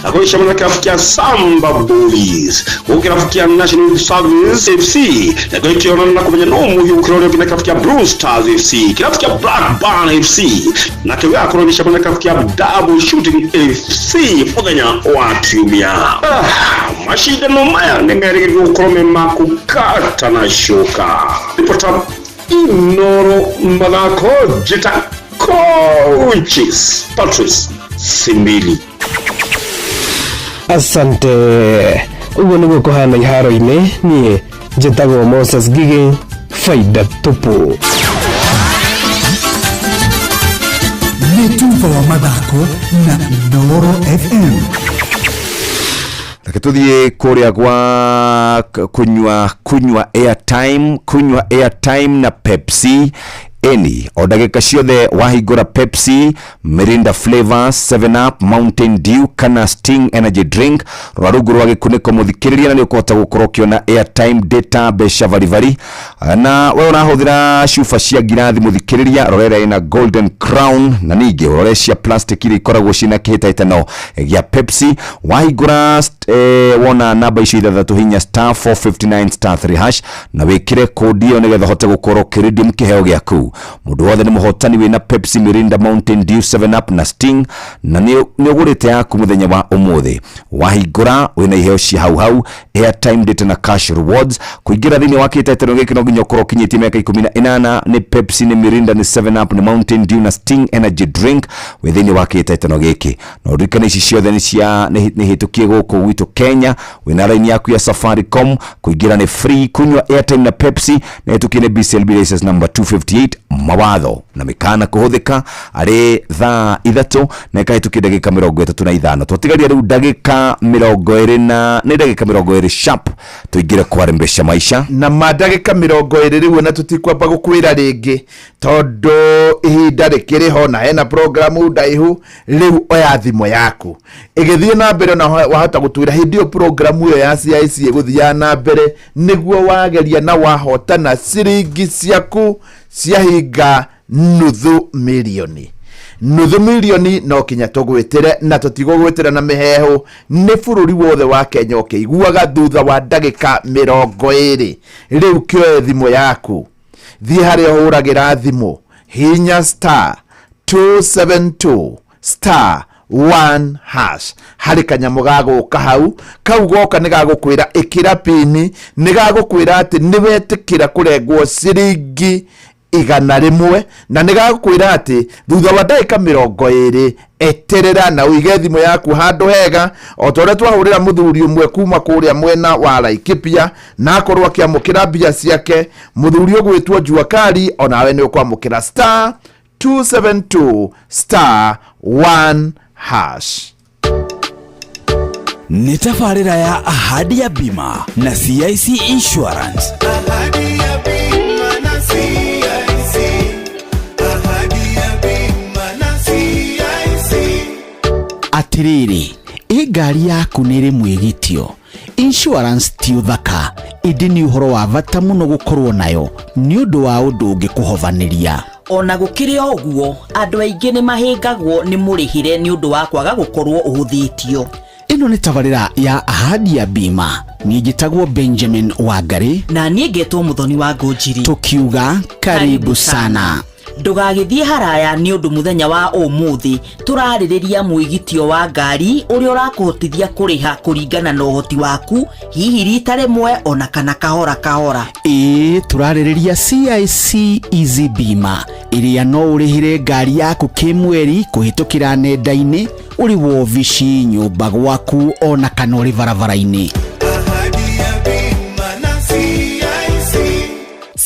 gakorwo gĩcemania na kĩrabu kĩa Samba Boys, gũkũ kĩrabu kĩa National Youth Service FC nakĩo gĩkĩonana na kũmenya no mũhiũ gũkĩra ũrĩa ũngĩ na kĩrabu kĩa Blue Stars FC. Kĩrabu kĩa Blackburn FC nakĩo gĩgakorwo gĩcemania na kĩrabu kĩa Double Shooting FC mũthenya wa kiumia. Macindano maya nĩ merĩgĩrĩirwo gũkorwo me ma kũkata na coka. Ripota Inoro mathako, njĩta coaches Patrice Simbili. Asante. Ũguo nĩguo kũhana iharo-inĩ. Niĩ njĩtagwo Moses Ngigĩ, faida tupu. Nĩ tuba wa mathako na Inooro FM. Reke tuthiĩ kũrĩa gwa kunywa airtime, kunywa airtime na Pepsi. Eni o ndagĩka ciothe wahingũra Pepsi, Mirinda Flavor, 7 Up, Mountain Dew kana Sting Energy Drink, rora rungu rwa gĩkunĩko mũthikĩrĩria na nĩ ũkũhota gũkorwo ũkĩona airtime, data, mbeca baribari. Na we ũrahũthĩra cuba cia ngirathi mũthikĩrĩria, rora ĩrĩa ĩna Golden Crown na ningĩ ũrore cia plastic iria ikoragwo ciĩna kĩhĩtahĩtano gĩa Pepsi. Wahingũra wona namba icio ithathatũ hinya star 459 star 3 hash na wĩkĩre kũndi ĩyo nĩgetha ũhote gũkorwo ũkĩredeem kĩheo gĩaku. Mũndũ wothe nĩ mũhotani wĩna Pepsi, Mirinda, Mountain Dew, 7 Up na Sting na nĩ ũgũrĩte yaku mũthenya wa ũmũthĩ. Wahingũra wĩna iheo cia hau hau, airtime, data na cash rewards. Kũingĩra thĩinĩ wa kĩhĩtahĩtano gĩkĩ no nginya ũkorwo ũkinyĩtie mĩaka 18. Nĩ Pepsi, nĩ Mirinda, nĩ 7 Up, nĩ Mountain Dew na Sting Energy Drink wĩ thĩinĩ wa kĩhĩtahĩtano gĩkĩ. Na ũririkane ici ciothe nĩ cia nĩ hĩtũkie gũkũ gwitũ Kenya. Wĩna raini yaku ya Safaricom, kũingĩra nĩ free. Kunywa airtime na Pepsi na ĩtũkie nĩ BCLB license number 258. Mawatho na mĩkana kũhũthĩka. Arĩ thaa 3 na ĩkahĩtũkia ndagĩka 35, twatigaria rĩu ndagĩka 20 na nĩ ndagĩka 20 sharp tũingĩre kwarembesha maisha. Na ma ndagĩka 20 rĩu ona tũtikwamba gũkwĩra rĩngĩ tondũ ihinda rĩkĩrĩ ho na hena programu ndaihu. Rĩu oya thimũ yaku ĩgĩthiĩ na mbere na wahota gũtwĩra hĩndĩ ĩyo programu ĩyo ya CIC ĩgũthiaga na mbere nĩguo wageria na wahotana ciringi ciaku ciahinga nuthu milioni. Nuthu milioni no kinya tũgwĩtĩre na tũtigũgwĩtĩra na mĩheehũ, nĩ bũrũri wothe wa Kenya ũkĩiguaga thutha wa ndagĩka 20. Rĩu kĩoe thimũ yaku, thiĩ harĩa ũhũragĩra thimũ, hinya star 272 star 1 hash. Harĩ kanyamũ gagũka hau, kau goka nĩ gagũkwĩra ĩkĩra pini, nĩ gagũkwĩra atĩ nĩ wetĩkĩra kũrengwo ciringi 100, na nĩ gagũkwĩra atĩ thutha wa ndagĩka 20 eterera na ũige thimũ yaku handũ hega, o ta ũrĩa twahũrĩra mũthuri ũmwe kuma kũrĩa mwena wa Laikipia na akorwo akĩamũkĩra mbia ciake, mũthuri ũgwĩtwo Jua Kali. Onawe nĩ ũkwamũkĩra star 272 star 1 hash. Nĩ tabarĩra ya Ahadi ya Bima na CIC Insurance. Ahadi ya bima na CIC. Ahadi ya bima na CIC. Atĩrĩrĩ, ĩ ngari yaku nĩ ĩrĩ mwĩgitio? Insurance ti ũthaka, ĩndĩ nĩ ũhoro wa bata mũno gũkorwo nayo nĩ ũndũ wa ũndũ ũngĩkũhobanĩria. Ona gũkĩrĩ o ũguo, andũ aingĩ nĩ mahĩngagwo nĩ mũrĩhĩre nĩ ũndũ wa kwaga gũkorwo ũhũthĩtio. Ĩno nĩ tabarĩra ya Ahadi ya Bima. Niĩ njĩtagwo Benjamin Wangari. Na niĩ ngetwo Mũthoni wa Ngũnjiri. Tũkiuga karibu sana. Ndũgagĩthiĩ haraya nĩ ũndũ mũthenya wa ũmũthĩ tũrarĩrĩria mwĩgitio wa ngari ũrĩa ũrakũhotithia kũrĩha kũringana na ũhoti waku, hihi rita rĩmwe ona kana kahora kahora. Ĩĩ, tũrarĩrĩria CIC Easy Bima ĩrĩa no ũrĩhĩre ngari yaku kĩmweri kũhĩtũkĩra nenda-inĩ ũrĩ wobici, nyũmba gwaku ona kana ũrĩ barabara-inĩ. Ahadi ya bima na CIC.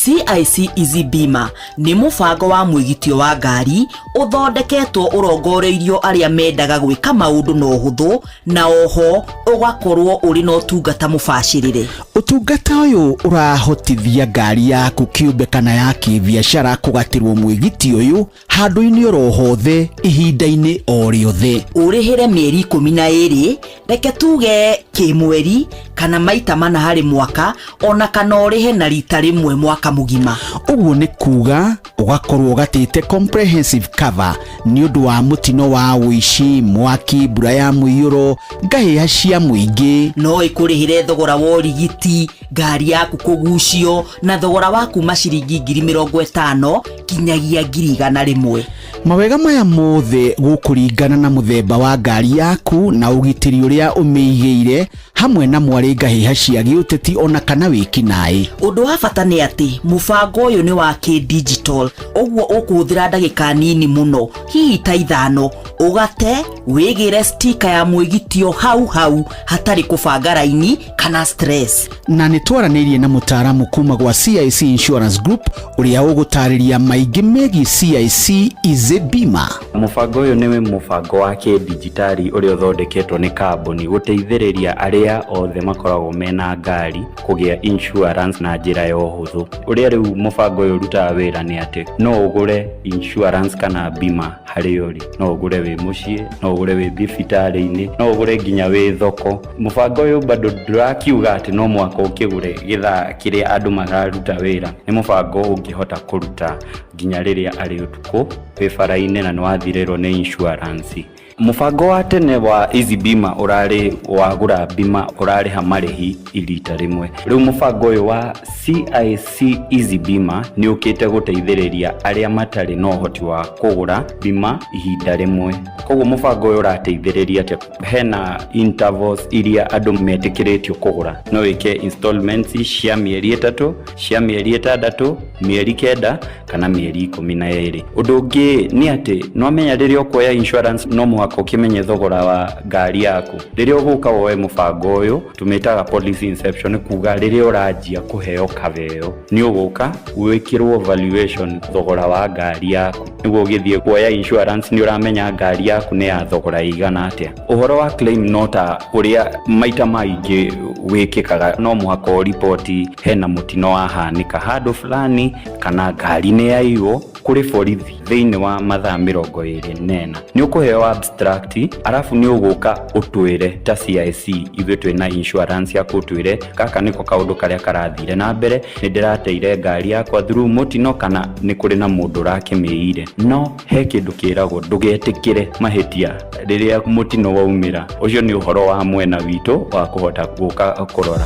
CIC Easy Bima nĩ mũbango wa mwĩgitio wa ngari ũthondeketwo ũrongoreirio arĩa mendaga gwĩka maũndũ na ũhũthũ na oho ũgakorwo ũrĩ na ũtungata mũbacĩrĩre. Ũtungata ũyũ ũrahotithia ngari yaku kĩũmbe kana ya kĩbiacara kũgatĩrwo mwĩgitio ũyũ handũ-inĩ oro hothe ihinda-inĩ o rĩothe. Ũrĩhĩre mĩeri 12, reke tuge kĩmweri kana maita mana harĩ mwaka, ona kana ũrĩhe na rita rĩmwe mwaka mũgima. Ũguo nĩ kuga ũgakorwo ũgatĩte comprehensive cover nĩ ũndũ wa mũtino wa ũici, mwaki, mbura ya mũiyũro, ngahĩha cia mũingĩ. No ĩkũrĩhĩre thogora wa ũrigiti, ngari yaku kũgucio, na thogora wa kuma ciringi 50,000 kinyagia 100,000. Mawega maya mothe gũkũringana na mũthemba wa ngari yaku na ũgitĩri ũrĩa ũmĩigĩire hamwe na mwarĩ ngahĩha cia gĩũteti ona kana wĩkinaĩ. Ũndũ wa bata nĩ atĩ mũbango ũyũ nĩ wa kĩ-digital, ũguo ũkũhũthĩra ndagĩka nini mũno, hihi ta 5, Ũgate wĩgĩre stika ya mwĩgitio hau hau hatarĩ kũbanga raini kana stress. Na nĩ twaranĩirie na mũtaaramu kuma gwa CIC Insurance Group ũrĩa ũgũtarĩria maingĩ megiĩ CIC Easy Bima. Mũbango ũyũ nĩ mũbango wa kĩdijitali ũrĩa ũthondeketwo nĩ kambuni gũteithĩrĩria arĩa othe makoragwo mena ngari kũgĩa insurance na njĩra ya ũhũthũ. Ũrĩa rĩu mũbango ũyũ ũrutaga wĩra nĩ atĩ no ũgũre insurance kana bima harĩa ũrĩ, no ũgũre wĩ mũciĩ, no ũgũre wĩ thibitarĩ-inĩ, no ũgũre nginya wĩ thoko. Mũbango ũyũ bado ndũrakiuga atĩ no mũhaka ũkĩgũre gĩthaa kĩrĩa andũ mararuta wĩra. Nĩ mũbango ũngĩhota kũruta nginya rĩrĩa arĩ ũtukũ wĩ bara-inĩ na nĩwathirĩrwo nĩ insurance. Mũbango wa tene wa Easy Bima ũrarĩ wagũra bima ũrarĩha marĩhi rita rĩmwe. Rĩu mũbango ũyũ wa CIC Easy Bima nĩ ũkĩte gũteithĩrĩria arĩa matarĩ na ũhoti wa kũgũra bima ihinda rĩmwe. Koguo mũbango ũyũ ũrateithĩrĩria atĩa? Hena intervals iria andũ metĩkĩrĩtio kũgũra. No wĩke installments cia mĩeri 3, cia mĩeri 6, mĩeri 9 kana mĩeri 12. Ũndũ ũngĩ nĩ atĩ nĩwamenya rĩrĩa ũkuoya insurance no mũhaka ũkĩmenye thogora wa ngari yaku. Rĩrĩa ũgũka woe mũbango ũyũ tũmĩtaga policy inception, kuga rĩrĩa ũranjia kũheo cover ĩyo nĩ ũgũka wĩkĩrwo valuation thogora wa ngari yaku, nĩguo ũgĩthiĩ kuoya insurance nĩ ũramenya ngari yaku nĩ ya thogora ĩigana atĩa. Ũhoro wa claim no ta ũrĩa maita maingĩ wĩkĩkaga, no mũhaka ũriboti hena mũtino wahanĩka handũ fulani kana ngari nĩ yaiywo kũrĩ borithi thĩinĩ wa mathaa 24. Nĩ ũkũheo abstract, arabu nĩ ũgũka ũtwĩre ta CIC ithuĩ twĩna insurance yaku, ũtwĩre gaka nĩko kaũndũ karĩa karathire na mbere, nĩ ndĩrateire ngari yakwa through mũtino kana nĩ kũrĩ na mũndũ ũrakĩmĩire. No he kĩndũ kĩragwo ndũgetĩkĩre mahĩtia rĩrĩa mũtino waumĩra. Ũcio nĩ ũhoro wa mwena witũ wa kũhota gũka kũrora.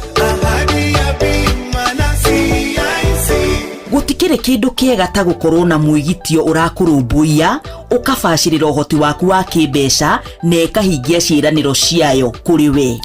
Gũtikĩrĩ kĩndũ kĩega ta gũkorwo na mwĩgitio ũrakũrũmbũiya, ũkabacĩrĩra ũhoti waku wa kĩmbeca na ĩkahingia ciĩranĩro ciayo kũrĩ we.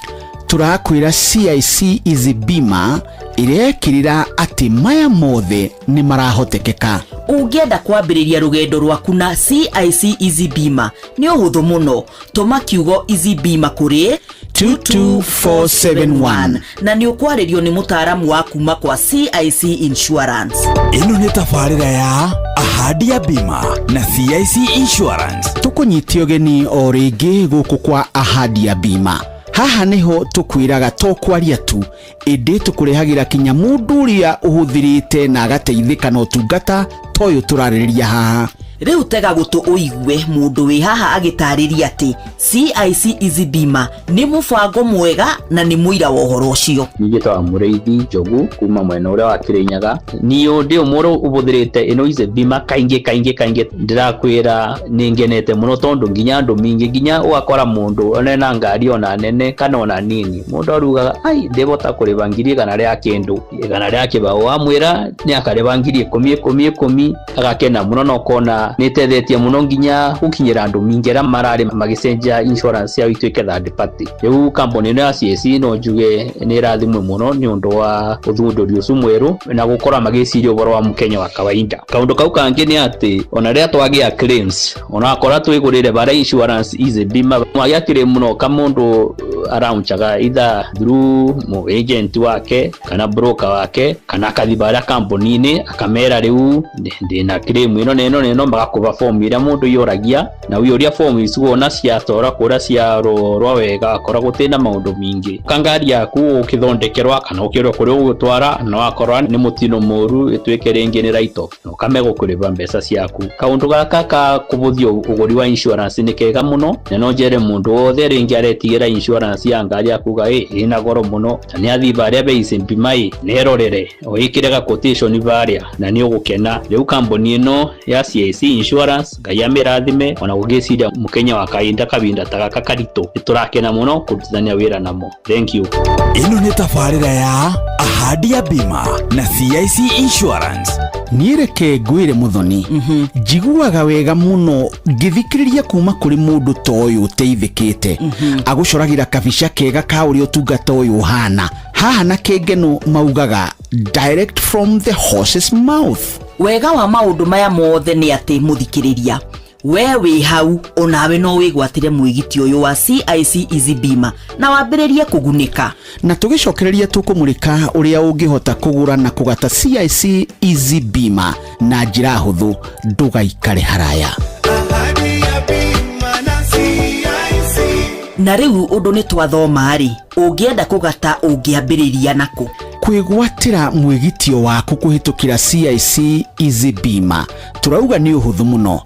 Tũrakwĩra CIC Easy Bima ĩrekĩrĩra atĩ maya mothe nĩ marahotekeka. Ũngĩenda kwambĩrĩria rũgendo rwaku na CIC Easy Bima nĩ ũhũthũ mũno. Tũma kiugo Easy Bima kũrĩ 22471 na nĩ ũkwarĩrio nĩ mũtaaramu wa kuma kwa CIC Insurance. Ĩno nĩ tabarĩra ya Ahadi ya Bima na CIC Insurance. Tũkũnyitia ũgeni o rĩngĩ gũkũ kwa Ahadi ya Bima. Haha nĩho tũkwĩraga to kwaria tu, ĩndĩ tũkũrehagĩra kinya mũndũ ũrĩa ũhũthĩrĩte na agateithĩka na ũtungata ta ũyũ tũrarĩrĩria haha. Rĩu tega gũtũ ũigue mũndũ wĩ haha agĩtarĩria atĩ CIC Easy Bima nĩ mũbango mwega na nĩ mũira wa ũhoro ũcio. Niĩ njĩtagwo Mũrĩithi Njogu kuma mwena ũrĩa wa Kĩrĩnyaga. Niĩ ndĩ ũmwe ũrĩa ũbũthĩrĩte ĩno Easy Bima kaingĩ kaingĩ kaingĩ. Ndĩrakwĩra nĩ ngenete mũno tondũ nginya andũ mingĩ, nginya ũgakora mũndũ ona ena ngari ona nene kana ona nini, mũndũ arugaga ai ndĩbota kũrĩba ngiri igana rĩa kĩndũ, igana rĩa kĩbaũ, wamwĩra nĩ akarĩba ngiri ikũmi ikũmi ikũmi, agakena mũno na ũkona nĩ ĩtethetie mũno nginya gũkinyĩra andũ mingĩ arĩa mararĩ magĩcenjia insurance yao ituĩke third party. Rĩu kambuni ĩno ya CIC no njuge nĩ ĩrathimwe mũno nĩ ũndũ wa ũthundũri ũcio mwerũ na gũkorwo magĩciria ũhoro wa mũkenya wa kawaida. Kaũndũ kau kangĩ nĩ atĩ ona rĩrĩa twagĩa claims, ona wakora twĩgũrĩre barĩa insurance Easy Bima, mwagĩa claim no ka mũndũ araunchaga either through mu agent wake kana broker wake kana akathi barĩa kambuni-inĩ akamera rĩu ndĩna claim ĩno na ĩno na ĩno, magakũba form ĩrĩa mũndũ iyũragia na ũiyũria form ici wona ciatora kũrĩa ciarorwo wega akora gũtirĩ na maũndũ mingĩ. Ka ngari yaku ũkĩthondekerwa kana ũkĩrwo kũrĩa ũgũtwara na wakorwa nĩ mũtino mũru ĩtuĩke rĩngĩ nĩ write off, na ũkame gũkũrĩba mbeca ciaku. Kaũndũ gaka ka kũbũthia ũgũri wa insurance nĩ kega mũno, na no njere mũndũ wothe rĩngĩ aretigĩra insurance ya ngari akuga ĩ ĩna goro mũno, na nĩ athiĩ barĩa be Easy Bima ĩ nĩerorere ũĩkĩre ga quotation barĩa na nĩ ũgũkena. Rĩu kambuni ĩno ya CIC Insurance Ngai amĩrathime, ona gũgĩciria mũkenya wa kahinda kabinda ta gaka karitũ, nĩtũrakena mũno kũrutithania wĩra namo. Thank you. Ĩno nĩ tabarĩra ya Ahadi ya Bima na CIC Insurance. Niĩ reke ngwĩre Mũthoni, njiguaga wega mũno ngĩthikĩrĩria kuma kũrĩ mũndũ ta ũyũ ũteithĩkĩte. Agũcoragĩra kabica kega ka ũrĩa ũtungata ũyũ ũhana. Haha na kĩngeno maugaga direct from the horse's mouth. Wega wa maũndũ maya mothe nĩ atĩ mũthikĩrĩria We wĩ hau onawe no wĩgwatĩre mwĩgitio ũyũ wa CIC Easy Bima na wambĩrĩrie kũgunĩka. Na tũgĩcokereria tũkũmũrĩka ũrĩa ũngĩhota kũgũra na kũgata CIC Easy Bima na njĩra hũthũ. Ndũgaikare haraya. Na rĩu ũndũ nĩ twathoma rĩ, ũngĩenda kũgata ũngĩambĩrĩria nakũ? Kwĩgwatĩra mwĩgitio waku kũhĩtũkĩra CIC Easy Bima tũrauga nĩ ũhũthũ mũno.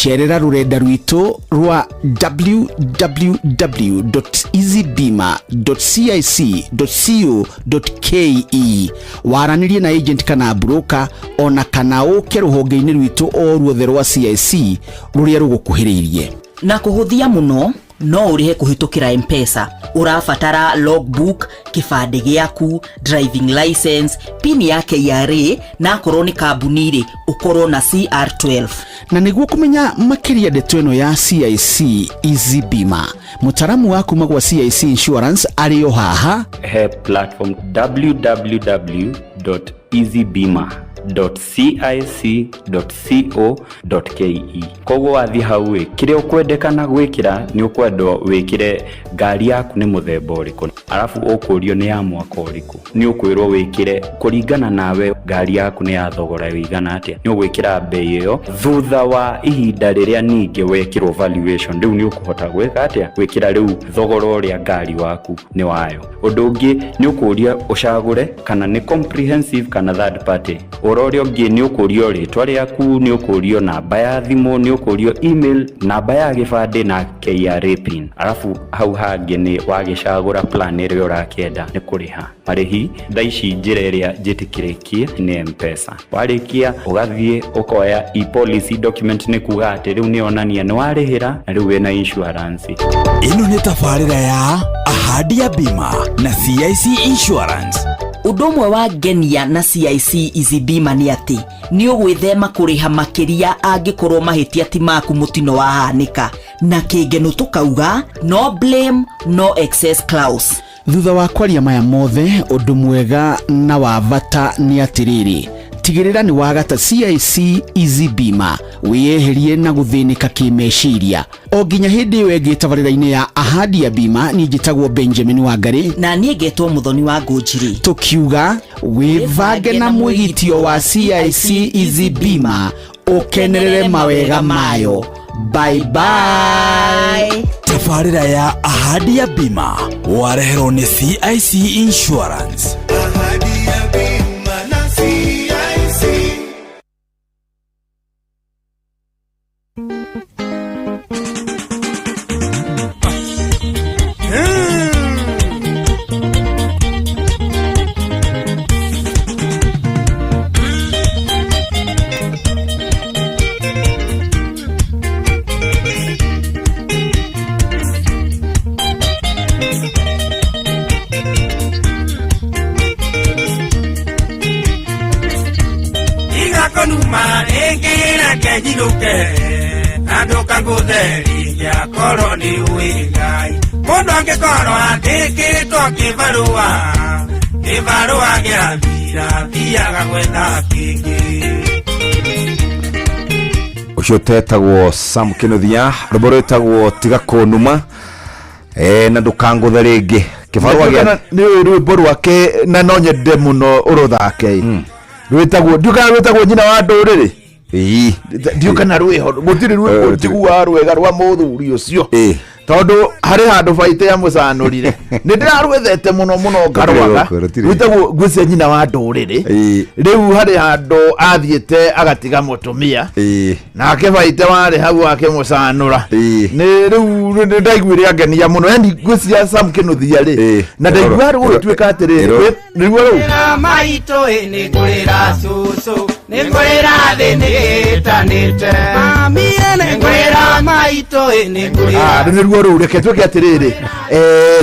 Cerera rũrenda rwitũ rwa www.easybima.cic.co.ke waranĩrie na agent kana broker ona kana ũke rũhonge-inĩ rwitũ o ruothe rwa CIC rũrĩa rũgũkuhĩrĩirie. Na kũhũthia mũno no ũrĩhe kũhĩtũkĩra Mpesa. Ũrabatara logbook, kĩbandĩ gĩaku, driving license, pin ya KRA, na akorwo nĩ kambuni rĩ, ũkorwo na CR12. Na nĩguo kũmenya makĩria ndeto ĩno ya CIC Easy Bima, mũtaramu wa kuma gwa CIC Insurance arĩ o haha. He platform www.easybima.cic.co.ke. Koguo wathiĩ hau ĩ, kĩrĩa ũkwendekana gwĩkĩra nĩ ũkwendwo wĩkĩre ngari yaku nĩ mũthemba ũrĩkũ, arabu ũkũrio nĩ ya mwaka ũrĩkũ, nĩ ũkwĩrwo wĩkĩre kũringana nawe ngari yaku nĩ ya thogora ũigana atĩa, nĩ ũgwĩkĩra bei ĩyo. Thutha wa ihinda rĩrĩa ningĩ wekĩrwo valuation, rĩu nĩ ũkũhota gwĩka atĩa, gwĩkĩra rĩu thogora ũrĩa ngari waku nĩ wayo. Ũndũ ũngĩ nĩ ũkũria ũcagũre kana nĩ comprehensive kana third party. Ũhoro ũrĩa ũngĩ nĩ ũkũrio rĩtwa rĩaku, nĩ ũkũrio namba ya thimũ, nĩ ũkũrio email, namba ya gĩbandĩ na KRA pin. Arabu hau hangĩ nĩ wagĩcagũra plan ĩrĩa ũrakĩenda nĩ kũrĩha marĩhi. Thaa ici njĩra ĩrĩa njĩtĩkĩrĩkie nĩ Mpesa. Warĩkia ũgathiĩ ũkoya e-policy document, nĩ kuga atĩ rĩu nĩ yonania nĩ warĩhĩra na rĩu wĩna insurance. Ĩno nĩ tabarĩra ya Ahadi ya Bima na CIC Insurance. Ũndũ ũmwe wa ngenia na CIC Easy Bima nĩ atĩ nĩ ũgwĩthema kũrĩha makĩria angĩkorwo mahĩtia ti maku mũtino wahanĩka. Na kĩngeno tũkauga no blame no excess clause. Thutha wa kwaria maya mothe, ũndũ mwega na wa bata nĩ atĩrĩrĩ, tigĩrĩra nĩ wagata CIC Easy Bima wĩyeherie na gũthĩnĩka kĩmeciria. O nginya hĩndĩ ĩyo ĩngĩ tabarĩra-inĩ ya Ahadi ya Bima, niĩ njĩtagwo Benjamin Wangari na niĩ ngetwo Mũthoni wa Ngũnjiri, tũkiuga wĩbange na mwĩgitio wa CIC Easy Bima ũkenerere mawega mayo. Bye bye. Tabarĩra ya Ahadi ya Bima wareherwo nĩ CIC Insurance. Ahadi ya Bima na CIC. Igakonuma rĩngĩ reke nyinũke na ndũkangũthe rĩngĩ akorwo nĩ ũĩ Ngai. Mũndũ angĩkorwo andĩkĩtwo kĩbarũa, kĩbarũa gĩathira thiaga gwetha kĩngĩ. Ũcio tetagwo Sam Kinuthia, rwĩmbo rwĩtagwo tiga kũnuma na ndũkangũthe rĩngĩ kĩbarũa gĩa nĩ ũĩ rwĩmbo rwake na no nyende mũno ũrũthake, rwĩtagwo ndiũ kana rwĩtagwo nyina wa ndũrĩrĩ, ndiũ kana rwĩho, gũtirĩ rwĩmbo njiguaga rwega rwa mũthuri ũcio, tondũ harĩ handũ baita yamũcanũrire, nĩ ndĩrarwethete mũno mũno ngarwaga. Rũtirĩ. Rwĩtagwo ngwĩcia nyina wa ndũrĩrĩ. Rĩu harĩ handũ athiĩte agatiga mũtumia nake baite warĩ hau akĩmũcanũra, nĩ rĩu nĩ ndaiguire angenia mũno, yani ngwĩcia Sam Kĩnuthia rĩ, na ndaigua rũgũgĩtuĩka atĩrĩrĩ nĩruo rũu. Maitũ ĩ nĩ ngwĩra cũcũ, nĩ ngwĩra thĩ nĩ ĩtanĩte, mami nĩ ngwĩra maitũ ĩ nĩ ngwĩra. Ah, rĩu nĩruo rũu. Reke tuĩke atĩrĩrĩ,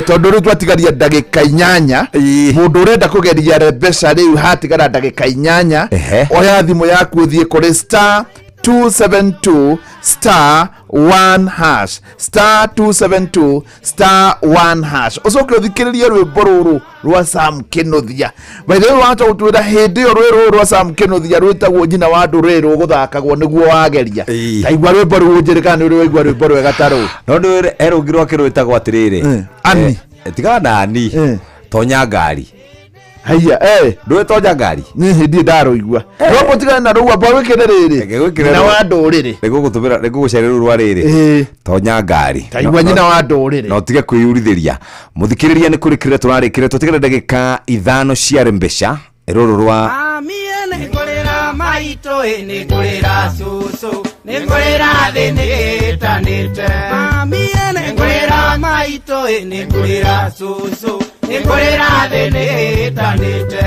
tondũ rĩu twatigaria ndagĩka 8, mũndũ ũrenda kũgeria mbeca rĩu hatigara ndagĩka 8, oya thimũ yaku ũthiĩ kũrĩ star 272 star 1 hash, star 272 star 1 hash. Ũcoke ũthikĩrĩrie rwĩmbo rũrũ rwa Sam Kĩnuthia. By the way, wahota gũtwĩra hĩndĩ ĩyo rwĩ rũrũ rwa Sam Kĩnuthia rwĩtagwo nyina wa ndũrĩrĩ rũgũthakagwo nĩguo wageria. Taigua rwĩmbo rũu ũnjĩre kana nĩ ũrĩ waigua rwĩmbo rwega ta rũu. No ndwĩre he rũngĩ rwake rwĩtagwo atĩrĩrĩ. Ani. Tigana na ani. Tonya ngari. Haiya, eh. Ndũĩ tonya ngari? Niĩ hĩndĩ ndarũigua. No mũtigane na rũu amba wĩkĩre rĩrĩ. Nyina wa ndũrĩrĩ. Nĩngũgũtũmĩra, nĩngũgũceria rũu rwa rĩrĩ. Tonya ngari. Taigua nyina wa ndũrĩrĩ. Na ũtige kwĩyurithĩria. Mũthikĩrĩria nĩ kũrĩkĩrĩra tũrarĩkĩrĩra tũtigare ndagĩka ithano ciarĩ mbeca rũrũ rwa Mami nĩngũrĩra maitũ ĩ nĩngũrĩra cũcũ nĩngũrĩra thĩ nĩĩtanĩte. Mami nĩngũrĩra maitũ ĩ nĩngũrĩra cũcũ nĩngũrĩra thĩ nĩĩtanĩte.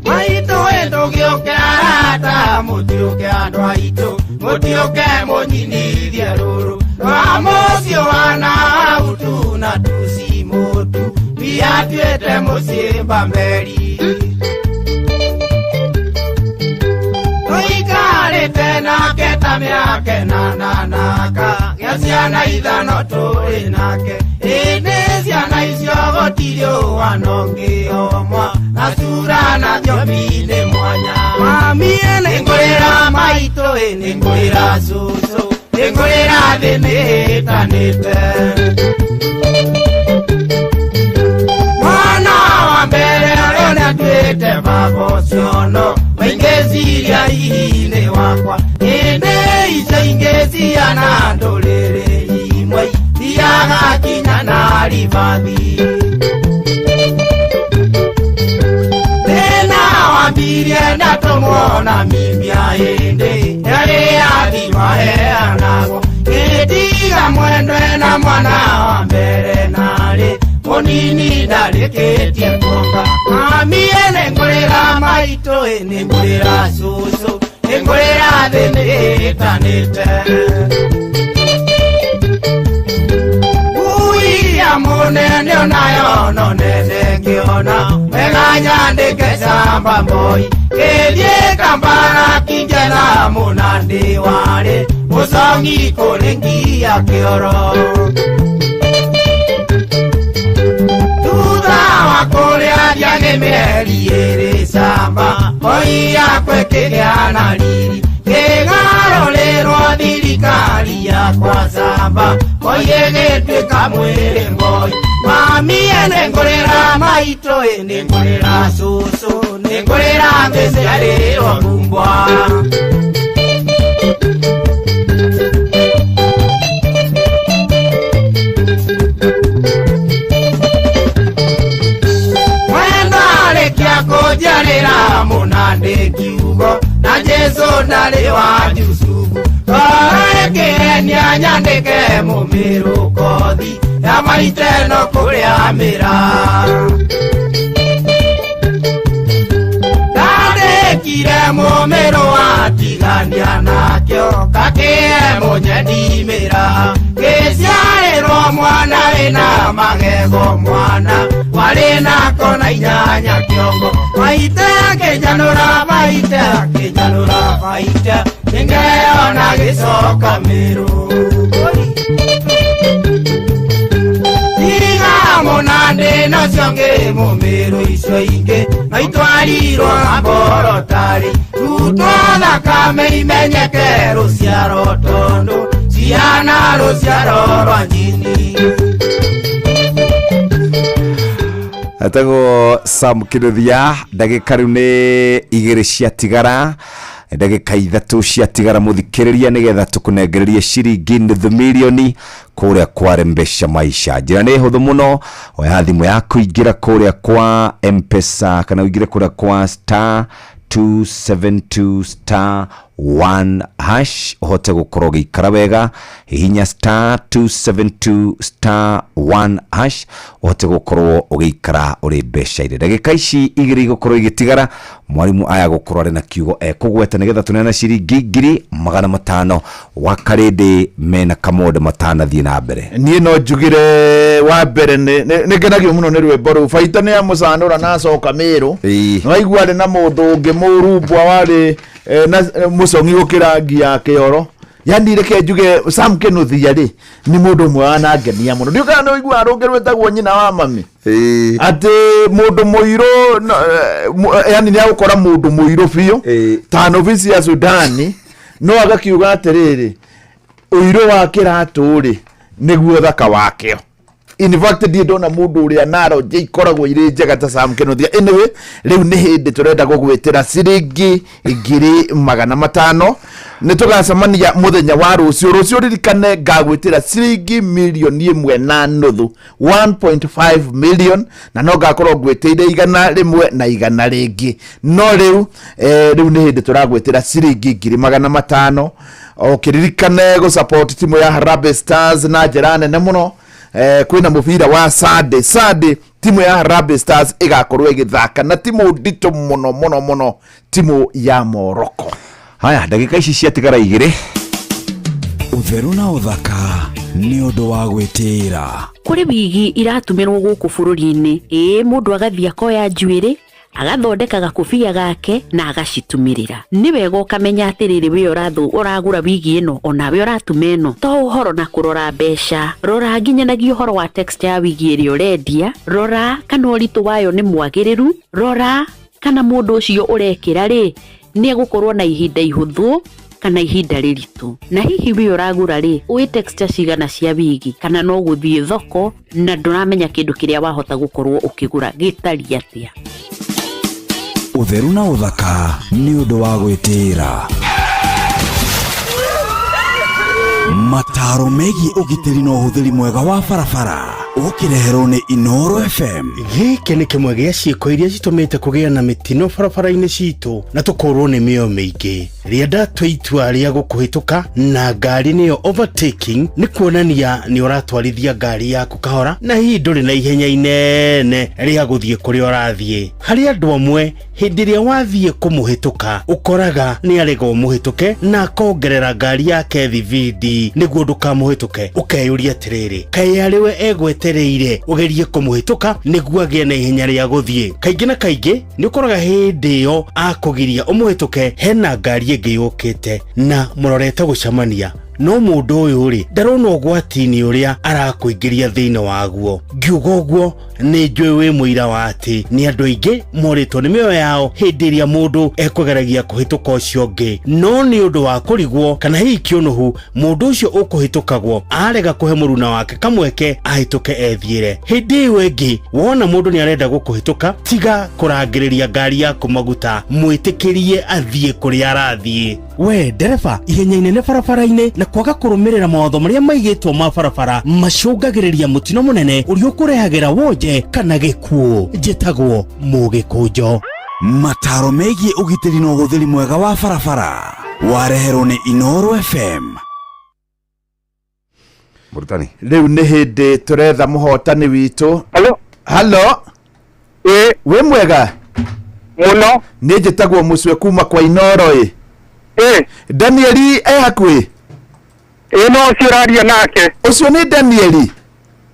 Maitũ ĩ ndũgĩũke arata mũtiũke andũ aitũ mũtiũke mũnyinithie rũrũ rwa mũciĩ wa nautu na tuci mũtu biatuĩte mũciĩ mbameri. Tũikarĩte nake ta mĩaka ĩnana naka gĩa ciana ithano tũrĩ nake ĩndĩ ciana icio gũtirĩ ũhana ũngĩ omwa na cura na thiomi nĩ mwanya. Mami nĩngũrĩra maitũ ĩ nĩngũrĩra cũcũ nĩngũrĩra thĩ nĩĩtanĩte. Mwana wa mbere ũrĩa nĩatuĩte baba ũcio no maingĩciria hihi-inĩ wakwa ĩndĩ icio ingĩ ciana ndũrĩrĩ imwe thiaga kinya na ribathi. Thĩna wambirie ndatũmwo Namibia ĩndĩ yarĩ yathima heanagwo ngĩtiga mwendwe na mwana wa mbere narĩ mũnini ndarĩkĩtie kuonga. Mami nĩngũrĩra maitũ ĩ nĩngũrĩra cũcũ nĩngũrĩra thĩ nĩĩtanĩte. Ngui ya mũnene onayo no nene ngĩona wega nyandĩke camba mboi ngĩthiĩ Kampala kĩnjetha mũnandĩ warĩ mũcongi kũrĩ ngia kĩoro. Thutha wa kũrĩa thiangĩ mĩeri ĩrĩ camba mboi yakwa ĩkĩgĩa na riri kĩgarũrĩrwo thirikari yakwa camba mboi ĩgĩtuĩka mwĩrĩ mboi. Mami nĩngũrĩra maitũ ĩ nĩngũrĩra cũcũ nĩngũrĩra ngĩciarĩrwo ngumbwa. Mwendwa arĩkia kũnjiarĩra mũnandĩ kiugo na Jesũ ndarĩ wa Jusufu ngoro ĩkĩhenia nyandĩke mũmĩrũ kothi ya maiteno kũrĩa mĩra. Ndandĩkire mũmĩrũ watigania nakĩo kakĩe mũnyendi mĩra ngĩciarĩrwo mwana wĩna magego mwana warĩ na kona inyanya kĩongo maite akĩnjanũra maite akĩnjanũra maite nĩngeyona gĩcoka mĩrũ. Tiga mũnandĩ nacio ngĩ mũmĩrũ icio ingĩ no itwarirwo na mborotarĩ rutwo thakame imenyeke rũciaro tondũ ciana rũciaro rwa njini. Etagwo Sam Kĩnuthia ndagĩka rĩu nĩ igĩrĩ ciatigara ndagĩka ithatũ ciatigara mũthikĩrĩria nĩgetha tũkũnengererie ciringi nuthu mirioni kũrĩa kwa Mbeca Maisha. Njĩra nĩ hũthũ mũno, oya thimũ yaku ingĩra kũrĩa kwa M-Pesa kana ũingĩre kũrĩa kwa star 272 star 1 hash ũhote gũkorwo ũgĩikara wega. Hihinya star 272 star 1 hash ũhote gũkorwo ũgĩikara ũrĩ mbeca-inĩ. Ndagĩka ici igĩrĩ igũkorwo igĩtigara, mwarimu aya gũkorwo arĩ na kiugo ekũgweta nĩgetha tũneane ciringi 500,000 wa karĩndĩ mena kamonde matanathiĩ na mbere. Niĩ no njugire wa mbere nĩ ngenagio mũno nĩ rwĩmbo rũu. Baita nĩ amũcanũra na acoka Mĩrũ. Nĩwaigua arĩ na mũndũ ũngĩ mũrumbwa warĩ na mũcong'i gũkĩra ngi ya kĩoro. Yani reke njuge Sam Kĩnuthia rĩ nĩ mũndũ ũmwe wanangenia mũno. Ndiũĩ kana nĩ ũiguaga rũngĩ rwĩtagwo nyina wa mami, atĩ mũndũ mũirũ yani nĩ agũkora mũndũ mũirũ biũ ta novici ya Sudani, no agakiuga atĩrĩrĩ, ũirũ wa kĩratũ rĩ nĩguo thaka wakĩo. In fact ndiĩ ndona mũndũ ũrĩa naronje ikoragwo irĩ njega ta Sam Kĩnuthia. Anyway, rĩu nĩ hĩndĩ tũrenda gũgwĩtĩra ciringi 500,000. Nĩ tũgacemania mũthenya wa rũciũ. Rũciũ ririkane ngagwĩtĩra ciringi 1.5 mirioni, 1.5 million, na no ngakorwo ngwĩtĩire 100 na 100 rĩngĩ. No rĩu rĩu nĩ hĩndĩ tũragwĩtĩra ciringi 500,000. Ũkĩririkane gũ support timu ya Harambee Stars na njĩra nene mũno. Kwĩna mũbira wa Sunday. Sunday timu ya Harambee Stars ĩgakorwo ĩgĩthaka na timu nditũ mũno mũno mũno, timu ya Morocco. Haya, ndagĩka ici ciatigara igĩrĩ. Ũtheru na ũthaka nĩ ũndũ wa gwĩtĩĩra. Kũrĩ wigi iratumĩrwo gũkũ bũrũri-inĩ, ĩĩ mũndũ agathiĩ akoya njuĩrĩ, agathondeka gakũbia gake na agacitumĩrĩra. Nĩ wega ũkamenya atĩrĩrĩ, we ũragũra wigi ĩno onawe ũratuma ĩno, to ũhoro na kũrora mbeca, rora nginyanagia ũhoro wa texture ya wigi ĩrĩa ũrendia, rora kana ũritũ wayo nĩ mwagĩrĩru, rora kana mũndũ ũcio ũrekĩra rĩ nĩ egũkorwo na ihinda ihũthũ kana ihinda rĩritũ. Na hihi we ũragũra rĩ, ũĩ texture cigana cia wigi, kana no gũthiĩ thoko na ndũramenya kĩndũ kĩrĩa wahota gũkorwo ũkĩgũra gĩtariĩ atĩa. Ũtheru na ũthaka nĩ ũndũ wa gwĩtĩĩra. Mataro megiĩ ũgitĩri na ũhũthĩri mwega wa barabara ũkĩreherwo nĩ Inooro FM. Gĩkĩ nĩ kĩmwe gĩa ciĩko iria citũmĩte kũgĩa na mĩtino barabara-inĩ citũ na tũkorwo nĩ mĩoyo mĩingĩ. Rĩrĩa ndatua itua rĩa gũkũhĩtũka na ngari, nĩyo overtaking, nĩ kuonania nĩ ũratwarithia ngari yaku kahora na hihi ndũrĩ na ihenya inene rĩa gũthiĩ kũrĩa ũrathiĩ. Harĩ andũ amwe hĩndĩ ĩrĩa wathiĩ kũmũhĩtũka ũkoraga nĩ arega ũmũhĩtũke na akongerera ngari yake thibindi nĩguo ndũkamũhĩtũke. Ũkeyũria atĩrĩrĩ, kaĩ arĩ we egwetereire ũgerie kũmũhĩtũka nĩguo agĩe na ihenya rĩa gũthiĩ? Kaingĩ na kaingĩ nĩ ũkoraga hĩndĩ ĩyo akũgiria ũmũhĩtũke hena ngari ĩngĩ yũkĩte na mũrorete gũcemania, no mũndũ ũyũ rĩ ndarona ũgwati-inĩ ũrĩa arakũingĩria thĩinĩ waguo. Ngiuga ũguo nĩ njũĩ wĩ mũira wa atĩ nĩ andũ aingĩ morĩtwo nĩ mĩoyo yao hĩndĩ ĩrĩa mũndũ ekũgeragia kũhĩtũka ũcio ũngĩ, no nĩ ũndũ wa kũrigwo kana hihi kĩũnũhu, mũndũ ũcio ũkũhĩtũkagwo arega kũhe mũruna wake kamweke ahĩtũke ethiĩre. Hĩndĩ ĩyo ĩngĩ wona mũndũ nĩ arenda gũkũhĩtũka, tiga kũrangĩrĩria ngari yaku maguta, mwĩtĩkĩrie athiĩ kũrĩa arathiĩ. We ndereba, ihenya inene barabara-inĩ na kwaga kũrũmĩrĩra mawatho marĩa maigĩtwo ma barabara macũngagĩrĩria mũtino mũnene ũrĩa ũkũrehagĩra wonje kana gĩkuũ. Njĩtagwo Mũgĩkũnjo. Mataro megiĩ ũgitĩri na ũhũthĩri mwega wa barabara wareherwo nĩ Inooro FM. Mũrutani. Rĩu nĩ hĩndĩ tũretha mũhotani witũ. Halo. Halo. Ĩ. Wĩ mwega? Mũno. Nĩ njĩtagwo Mũcwe kuma kwa Inooro ĩ. Ĩ. Danieli e hakuhĩ? Ĩ, no ũcio ũraria nake. Ũcio nĩ Danieli?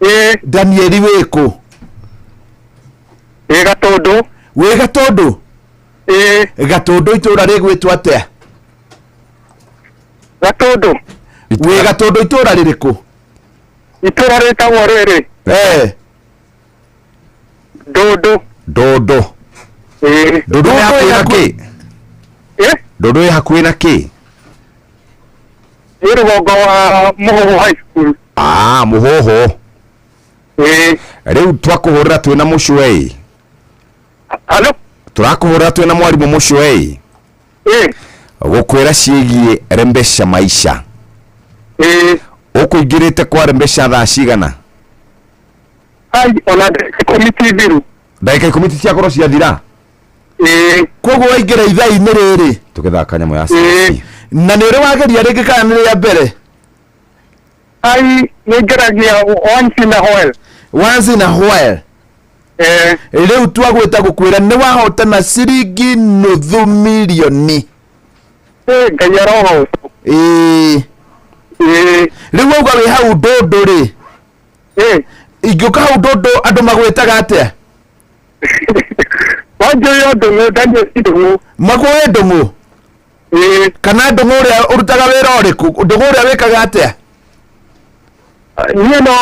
Ĩ. Danieli wĩ kũ? Ĩ Gatũndũ. Wĩ Gatũndũ? Ĩ. Gatũndũ itũra rĩgwĩtwo atĩa? Gatũndũ. Wĩ Gatũndũ itũra rĩrĩkũ? Itũra rĩtagwo rĩrĩ. Ndũndũ. Ndũndũ. Ĩ. Ndũndũ ĩ hakuhĩ na kĩ? Ĩ. Ndũndũ ĩ hakuhĩ na kĩ? Nĩ rũgongo wa Mũhũhũ High School. Ah, Mũhũhũ. Ĩ. Rĩu twakũhũrĩra twĩna mũcwe ĩ. Halo. Tũrakũhũrĩra twĩna mwarimũ mũcwe ĩ. Ĩ. Gũkwĩra ciĩgiĩ Rembesha Maisha. Ĩ. Ũkũingĩrĩte kwa Rembesha thaa cigana? Ai, ona ndagĩka 10 ti thiru. Ndagĩka 10 ti ciakorwo ciathira? Koguo waingĩra ithaa-inĩ rĩrĩ. Tũgĩthaka nyamũ ya CIC. Na nĩ ũrĩ wageria rĩngĩ kana nĩ rĩa mbere? Ai, nĩ ngeragia once in a while. Once in a while. Rĩu twagwĩta gũkwĩra nĩ wahotana ciringi nuthu mirioni. Ngai arogocwo. Ĩĩ. Rĩu wauga wĩ hau ndũndũ rĩ. Ingĩũka hau ndũndũ andũ magwĩtaga atĩa? Wanjũĩ Ndũng'ũ, Daniel Ndũng'ũ. Makũĩ Ndũng'ũ? Kana Ndũng'ũ ũrĩa ũrutaga wĩra ũrĩkũ? Ndũng'ũ ũrĩa wĩkaga atĩa? Niĩ no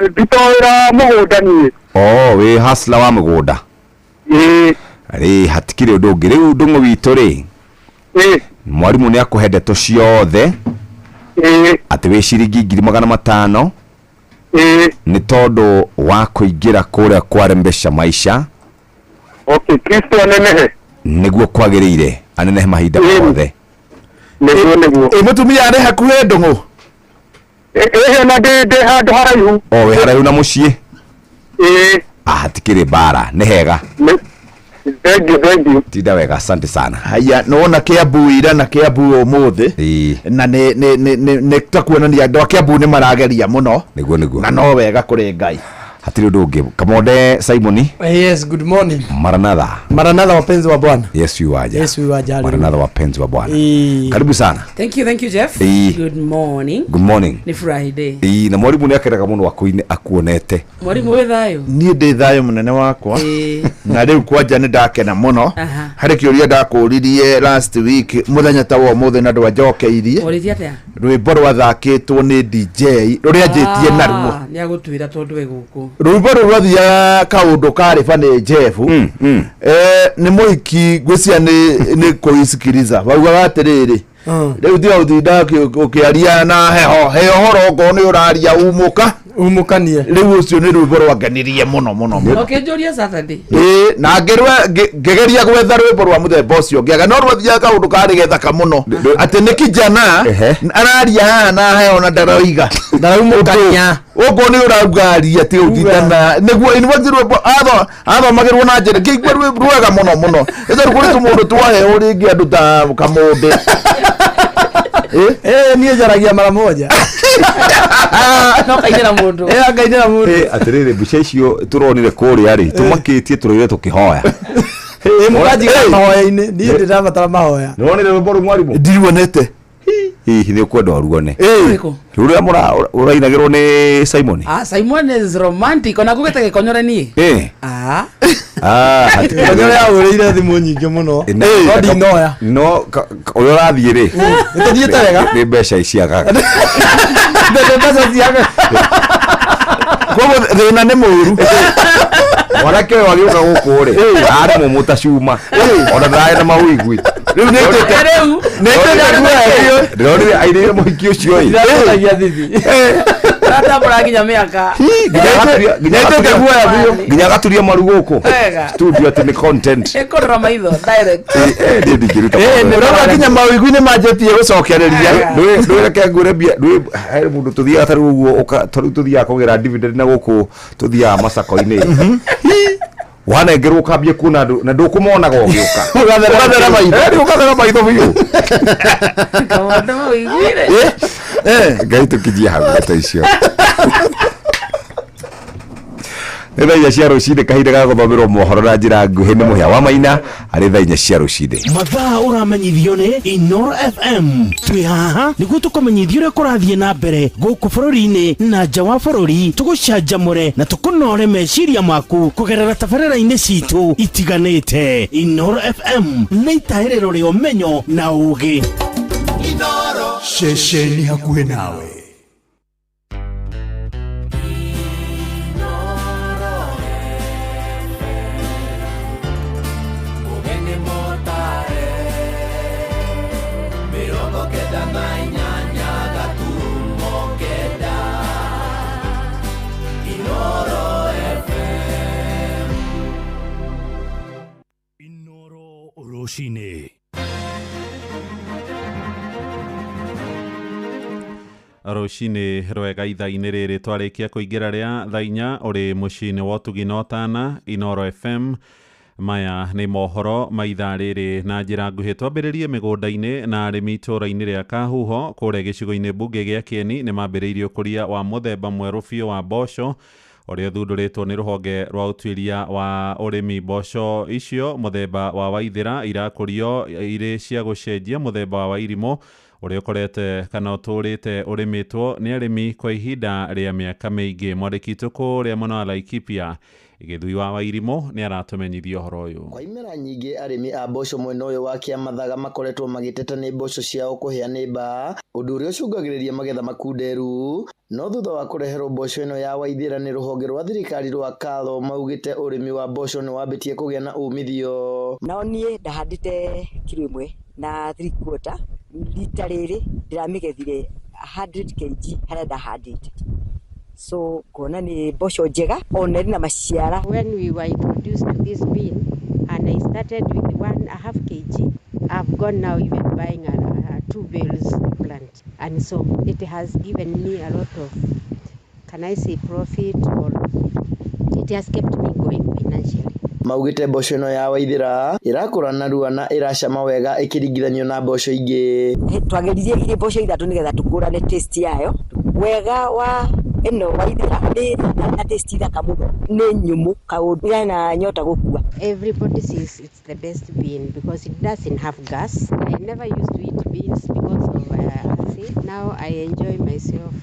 ndutaga wĩra mũgũnda niĩ. Oh, wĩ hustler wa mũgũnda. Rĩ hatikĩrĩ ũndũ ũngĩ rĩu Ndũng'ũ witũ rĩ. Mwarimũ nĩ akũhe ndeto ciothe. Atĩ wĩ ciringi 500,000. Nĩ tondũ wa kũingĩra kũrĩa kwa Rembesha Maisha. Okay, Kristo anenehe. Nĩguo kwagĩrĩire anenehe mahinda mothe. Nĩguo nĩguo. Ĩ mũtumia arĩ hakuhĩ Ndũng'ũ? Ĩĩ ona ndĩ handũ haraihu. O wĩ haraihu na mũciĩ? Ĩĩ. Ah, hatikĩrĩ mbara, nĩ hega. Thank you, thank you. Tinda wega, asante sana. Haya, nĩwona Kiambu ira na Kiambu ũmũthĩ na nĩ nĩ nĩ nĩ nĩ ta kuonania andũ a Kiambu nĩ marageria mũno. Nĩguo nĩguo. Na no wega kũrĩ Ngai. Hatirĩ ũndũ ũngĩ. Kamonde Simoni. Yes, good morning. Maranatha. Maranatha wapenzi wa Bwana. Yesu yuaja. Yesu yuaja. Hallelujah. Maranatha wapenzi wa Bwana. Karibu sana. Thank you, Jeff. Good morning. Good morning. Ni Friday. Ĩĩ, na mwarimũ nĩ akenaga mũno akuonete. Mwarimu wĩ thayũ. Niĩ ndĩ thayũ mũnene wakwa. Na rĩu kwanja nĩ ndakena mũno. Harĩ kĩũria ndakũririe last week mũthenya ta wa ũmũthĩ na ndwanjokeirie. Ũrĩtie atĩa? Rwĩmbo rwathakĩtwo nĩ DJ rũrĩa njĩtie naruo. Nĩ agũtwĩra tondũ e gũkũ. Rwĩmbo rũu rwathiaga kaũndũ karĩ bani Jeff. Nĩ mũhiki ngwĩciria nĩ kũisikiriza waugaga atĩrĩrĩ rĩu tiga gũtinda ũkĩaria na heho he ũhoro okorwo nĩ ũraria umũka umũkanie rĩu ũcio nĩ rwĩmbo rwangenirie mũno mũno mũno. Ũkĩnjũria Saturday. Ĩĩ, na ngĩgeria gwetha rwĩmbo rwa mũthemba ũcio ngĩaga no rwathiaga kaũndũ karĩ gethaka mũno atĩ nĩ kijana araria haha na heho na ndaroiga ndaraumũkania ũguo nĩ ũrauga aria ti ũtindana nĩguo in fact rwĩmbo athomagĩrwo na njĩra ngĩigua rwega mũno mũno nĩ tondũ kũrĩ tũmũndũ twaheo rĩngĩ andũ ta kamũndĩ. Niĩ njaragia mara moja. No kainĩra mũndũ. Akainĩra mũndũ. Atĩrĩrĩ mbica icio tũronire kũrĩa rĩ tũmakĩtie tũrũire tũkĩhoya. Mũkanjiga mahoya-inĩ niĩ ndĩrabatara mahoya. Nĩwonire rwĩmbo rũu mwarimũ? Ndiruonete. Hihi nĩ ũkwenda ũruone. Ũrĩkũ? Rũrĩa ũrainagĩrwo nĩ Simon. Ah, Simon is romantic. Ona ngũgĩte gĩkonyore niĩ. Ah. Ah, hatikĩrĩ. Gĩkonyore ahũrĩire thimũ nyingĩ mũno. No ndinoya. No ũrĩa ũrathiĩ rĩ. Nĩtũthiĩte wega. Nĩ mbeca iciagaga. Nĩ mbeca ciagaga. Koguo thĩna nĩ mũru. Mwanake ũyũ agĩũka gũkũ rĩ arĩ mũmũ ta cuma ona ndararĩ na mawigwi. Rĩu nĩ Rĩu. Ndĩronire ainĩire mũhiki ũcio ĩ. Ndĩratũragia thithi. Ratambũra nginya mĩaka. Nginya agaturia maru gũkũ Wega. studio atĩ nĩ content. Ĩkũrora maitho direct. Niĩ ndingĩruta Ũrona nginya mawĩigwi nĩ manjĩtie gũcokereria. Ndwĩreke ngwĩre mbia he mũndũ tũthiaga ta rĩu ũguo ta rĩu tũthiaga kũgĩra dividend na gũkũ tũthiaga macako-inĩ. Wanengerwo ũkambia kuona andũ na ndũkũmonaga ũgĩũka. Ũgathera maitho. Ũgathera maitho biũ. Kaũndũ wĩiguire. Ngai tũkinyie hau ndeto icio. Nĩ thaa 4 cia rũcinĩ kahinda ga gũthomerwo mohoro na njĩra nguhĩ nĩ Mũhĩa wa Maina arĩ thaa 4 cia rũcinĩ. Mathaa ũramenyithio nĩ Inoro FM. Twĩ haha nĩguo tũkũmenyithie ũrĩa kũrathiĩ na mbere gũkũ bũrũri-inĩ na nja wa bũrũri, tũgũcanjamũre na tũkũnore meciria maku kũgerera tabarĩra-inĩ citũ itiganĩte. Inoro FM nĩ itahĩrĩro rĩa ũmenyo na ũgĩ. Ceceni hakuhĩ nawe. Rũcinĩ. Rũcinĩ rwega ithaa-inĩ rĩrĩ twarĩkia kũingĩra rĩa thaa 4 ũrĩ mũciĩ-inĩ wa ũtugi na ũtana Inoro FM. Maya nĩ mohoro ma ithaa rĩrĩ na njĩra nguhĩ. Twambĩrĩrie mĩgũnda-inĩ na arĩmi itũũra-inĩ rĩa Kahuho kũrĩa gĩcigo-inĩ mbunge gĩa Kĩeni nĩ mambĩrĩirie ũkũria wa mũthemba mwerũ biũ wa mboco ũrĩa ũthundũrĩtwo nĩ rũhonge rwa ũtuĩria wa ũrĩmi. Mboco icio mũthemba wa Waithĩra irakũrio irĩ cia gũcenjia mũthemba wa Wairimũ ũrĩa ũkorete kana ũtũũrĩte ũrĩmĩtwo nĩ arĩmi kwa ihinda rĩa mĩaka mĩingĩ. Mwandĩki witũ kũrĩa mwena wa Laikipia Gĩthui wa Wairimũ nĩ aratũmenyithia ũhoro ũyũ. Kwa imera nyingĩ arĩmi a mboco mwena ũyũ wa Kĩamathaga makoretwo magĩteta nĩ mboco ciao kũhĩa nĩ mbaa, ũndũ ũrĩa ũcũngagĩrĩria magetha makunderu. No thutha wa kũreherwo mboco ĩno ya Waithĩra nĩ rũhonge rwa thirikari rwa KALRO maugĩte ũrĩmi wa mboco nĩ wambĩtie kũgĩa na umithio. No niĩ ndahandĩte kiro ĩmwe na 3/4, rita rĩrĩ ndĩramĩgethire 100 kg harĩa ndahandĩte. So kuona nĩ mboco njega ona ĩrĩ na maciara. When we were introduced to this bean and I started with 1.5 kg, I've gone now even buying a 2 bales plant, and so it has given me a lot of, can I say, profit, or it has kept me going financially. Maugĩte mboco ĩno ya Waithĩra ĩrakũra narua na ĩracama wega ĩkĩringithanio na mboco ingĩ. Twageririe irĩ mboco ithatũ nĩgetha tũkũrane taste yayo. Wega wa ĩno Waithĩra nĩ na taste thaka mũno, nĩ nyũmũ kaũndũ ĩna nyota gũkua. Everybody says it's the best bean because it doesn't have gas. I never used to eat beans because of acid. Now I enjoy myself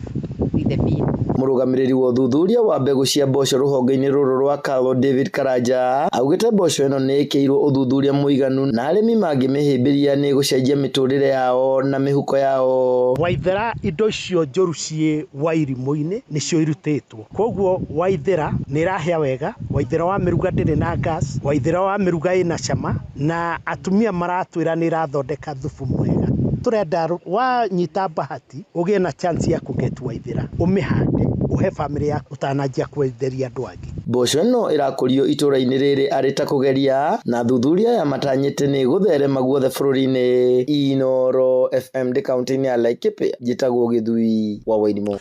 with the bean. Mũrũgamĩrĩri wa ũthuthuria wa mbegũ cia mboco rũhonge-inĩ rũrũ rwa KALRO David Karanja augĩte mboco ĩno nĩ ĩkĩirwo ũthuthuria mũiganu na arĩmi mangĩmĩhĩmbĩria nĩ ĩgũcenjia mĩtũrĩre yao na mĩhuko yao. Waithĩra indo icio njũru ciĩ Wairimũ-inĩ nĩcio irutĩtwo, koguo Waithĩra nĩ ĩrahĩa wega. Waithĩra wa mĩruga ndĩrĩ na gas, Waithĩra wa mĩruga ĩna cama, na atumia maratwĩra nĩ ĩrathondeka thubu mwega. Tũrenda wanyita bahati ũgĩe na chance ya kũget Waithĩra, ũmĩhande ũhe famĩlĩ yaku ũtananjia kwenderia andũ angĩ. Mboco ĩno ĩrakũrio itũũra-inĩ rĩrĩ arĩ ta kũgeria na thuthuria aya matanyĩte nĩ gũtherema guothe bũrũri-inĩ. Inooro FM ndĩ kaũntĩ-inĩ ya Laikipia, njĩtagwo Gĩthui wa Wairimũ.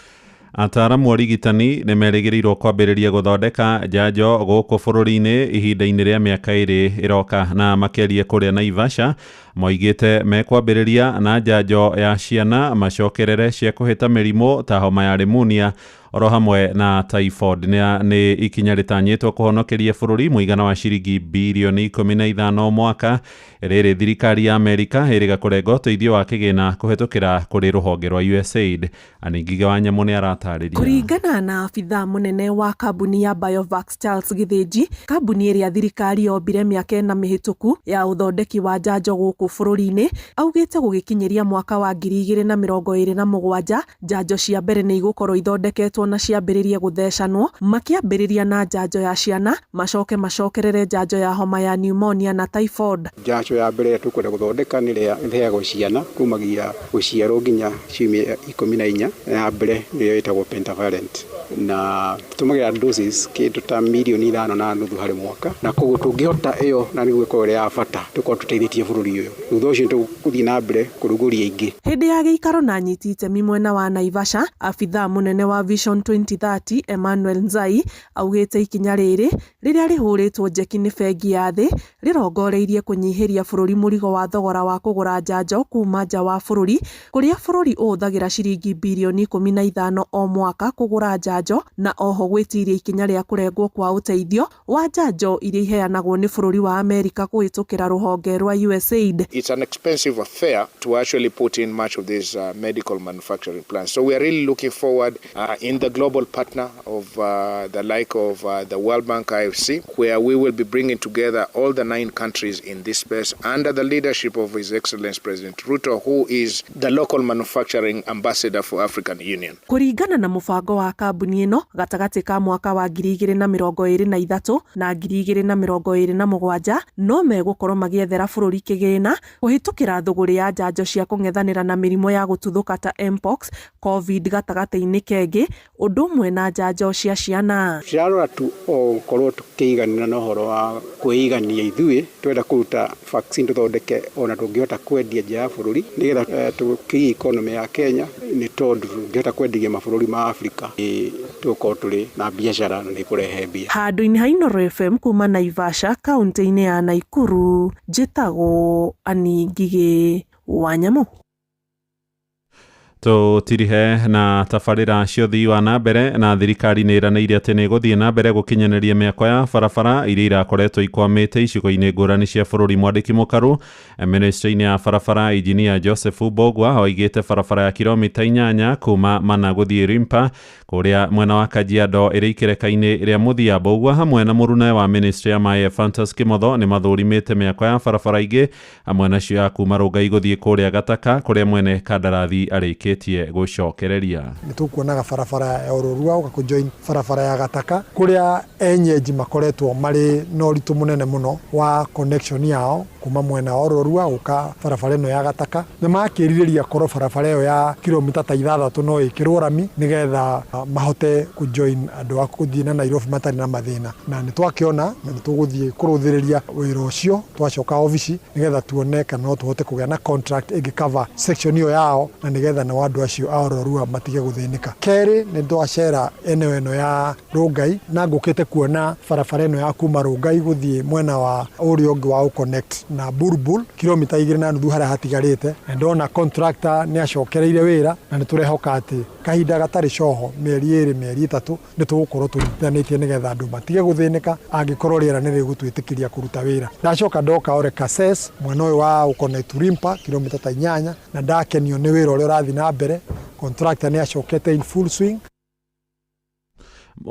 Ataaramu a ũrigitani nĩ merĩgĩrĩirwo kwambĩrĩria gũthondeka njanjo gũkũ bũrũri-inĩ ihinda-inĩ rĩa mĩaka 2 ĩroka, na makĩaria kũrĩa Naivasha moigĩte mekwambĩrĩria na njanjo ya ciana macokerere cia kũhĩta mĩrimũ ta homa ya pneumonia oro hamwe na typhoid. Nĩ ikinya rĩtanyĩtwo kũhonokeria bũrũri mũigana wa ciringi birioni 15 mwaka. Rĩrĩ thirikari ya Amerika ĩrĩga kũrenga ũteithio wa kĩgĩna kũhetũkĩra kũrĩ rũhonge rwa USAID. Aningige wa Nyamũ nĩ aratarĩria. Kũringana na abithaa mũnene wa kambuni ya Biovax Charles Gĩthĩnji, kambuni ĩrĩa thirikari yombire mĩaka 4 mĩhĩtũku ya ũthondeki wa njanjo gũkũ bũrũri-inĩ, augĩte gũgĩkinyĩria mwaka wa 2027 njanjo cia mbere nĩ igũkorwo ithondeketwo na ciambĩrĩrie gũthecanwo, makĩambĩrĩria na njanjo ya ciana, macoke macokerere njanjo ya homa ya pneumonia na typhoid. Njanjo ya mbere tũkwenda gũthondeka nĩ ĩrĩa ĩheagwo ciana kumagia gũciarwo nginya ciumia 14, ya mbere nĩyo ĩtagwo pentavalent, na tũtũmagĩra doses kĩndũ ta milioni 5.5 harĩ mwaka, na koguo tũngĩhota ĩyo na nĩguo ĩkorwo ĩrĩ ya bata tũkorwo tũteithĩtie bũrũri ũyũ. Thutha ũcio tũgũthiĩ na mbere kũrugũria ingĩ. Hĩndĩ ya gĩikaro na anyiti itemi mwena wa Naivasha, abithaa mũnene wa Vision 2030 Emmanuel Nzai augĩte ikinya rĩrĩ rĩrĩa rĩhũrĩtwo njeki nĩ bengi ya thĩ rĩrongoreirie kũnyihĩria bũrũri mũrigo wa thogora wa kũgũra njanjo kuma nja wa bũrũri, kũrĩa bũrũri ũhũthagĩra ciringi birioni 15 o mwaka kũgũra njanjo, na oho gwĩtiria ikinya rĩa kũrengwo kwa ũteithio wa njanjo iria iheanagwo nĩ bũrũri wa Amerika kũhĩtũkĩra rũhonge rwa USAID. It's an expensive affair to actually put in much of these medical manufacturing plants. So we are really looking forward in the global partner of the like of the World Bank IFC, where we will be bringing together all the 9 countries in this space under the leadership of His Excellency President Ruto, who is the local manufacturing ambassador for African Union. Kũringana na mũbango wa kambuni ĩno, gatagatĩ ka mwaka wa 2023 na 2027 no megũkorwo magĩethera bũrũri kĩgĩna kũhĩtũkĩra thũgũrĩ ya njanjo cia kũng'ethanĩra na mĩrimũ ya gũtuthũka ta mpox, covid gatagatĩ-inĩ kengĩ, ũndũ ũmwe na njanjo cia ciana. Tũtirarora tu o gũkorwo tũkĩiganĩra na ũhoro wa kwĩigania ithuĩ, twenda kũruta vaccine tũthondeke ona tũngĩhota kwendia nja ya bũrũri nĩgetha tũkĩrie economy ya Kenya, nĩ tondũ tũngĩhota kwenderia mabũrũri ma Afrika Tũgũkorwo tũrĩ na biacara na nĩ ĩkũrehe mbia. Handũ-inĩ ha Inooro FM kuma Naivasha kaunti-inĩ ya Nakuru, njĩtagwo Annie Ngigĩ wa Nyamu. Tũtirihe na tabarĩra cia ũthii wa na mbere na thirikari nĩ ĩranĩire atĩ nĩ ĩgũthiĩ na mbere gũkinyanĩria mĩako ya barabara iria irakoretwo ikwamĩte icigo-inĩ ngũrani cia bũrũri. Mwandĩki mũkaru ministry-inĩ ya barabara Injinia Joseph Mbogwa oigĩte barabara ya kilomita 8 kuma Mana gũthiĩ Rimpa kũrĩa mwena wa Kajiado ĩrĩ ikereka-inĩ rĩa mũthia. Mbogwa hamwe na mũruna wa ministry ya maĩ Ephantus Kimotho nĩ mathũrimĩte mĩako ya barabara ingĩ hamwe nacio ya kuma Rongai gũthiĩ kũrĩa Gataka kũrĩa mwene kandarathi arĩkĩtie gũcokereria. Nĩ tũkuonaga barabara ya Ororua ũka kũjoin barabara ya Gataka kũrĩa enyeji makoretwo marĩ na ũritũ mũnene mũno wa connection yao kuma mwena wa Ororua gũka barabara ĩno ya Gataka. Nĩ makĩrirĩria korwo barabara ĩyo ya kilomita ta 6 no ĩkĩrwo rami nĩgetha mahote kũjoin andũ a gũthiĩ na Nairobi matarĩ na mathĩna, na nĩ twakĩona na nĩ tũgũthiĩ kũrũthĩrĩria wĩra ũcio twacoka obici nĩgetha tuone kana no tũhote kũgĩa na contract ĩngĩ cover section ĩyo yao na nĩgetha nao andũ acio a Ororua matige gũthĩnĩka. Kerĩ nĩ twacera eneo ĩno ya Rongai na ngũkĩte kuona barabara ĩno ya kuma Rongai gũthiĩ mwena wa ũrĩa ũngĩ wa connect na Bulbul kilomita 2.5 harĩa hatigarĩte, na ndona contractor nĩ acokereire wĩra na nĩ tũrehoka atĩ kahinda gatarĩ coho mĩeri 2 mĩeri 3 nĩ tũgũkorwo tũnyitithanĩtie nĩgetha andũ matige gũthĩnĩka angĩkorwo rĩera nĩ rĩgũtwĩtĩkĩria kũruta wĩra. Ndacoka ndoka Ore Kases mwena ũyũ wa connect Rimpa kilomita ta 8 na ndakenio nĩ wĩra ũrĩa ũrathiĩ na mbere. Contractor nĩ acokete in full swing.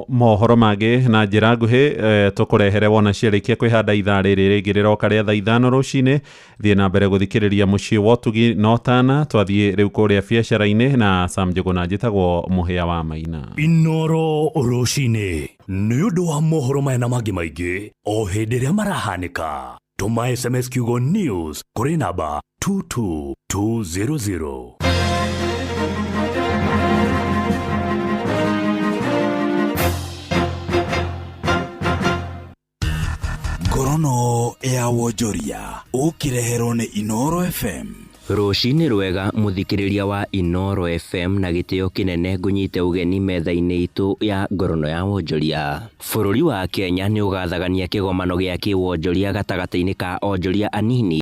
Mohoro mangĩ na njĩra nguhĩ tũkũrehere wona ciarĩkia kwĩhanda ithaa rĩrĩ rĩngĩ rĩroka rĩa thaa 5 rũcinĩ. Thiĩ na mbere gũthikĩrĩria mũciĩ wa ũtugi na ũtana. Twathiĩ rĩu kũrĩa biacara-inĩ na Sam Njũgũna, njĩtagwo Mũhĩa wa Maina. Inooro rũcinĩ nĩ ũndũ wa mohoro maya na mangĩ maingĩ o hĩndĩ ĩrĩa marahanĩka. Tũma SMS kiugo news kũrĩ namba 22200. Ngorono ya wonjoria ũkĩreherwo nĩ Inooro FM. Rũcinĩ rwega mũthikĩrĩria wa Inooro FM na gĩtĩo kĩnene ngũnyite ũgeni metha-inĩ itũ ya ngorono ya wonjoria. Bũrũri wa Kenya nĩ ũgathagania kĩgomano gĩa kĩwonjoria gatagatĩ-inĩ ka onjoria anini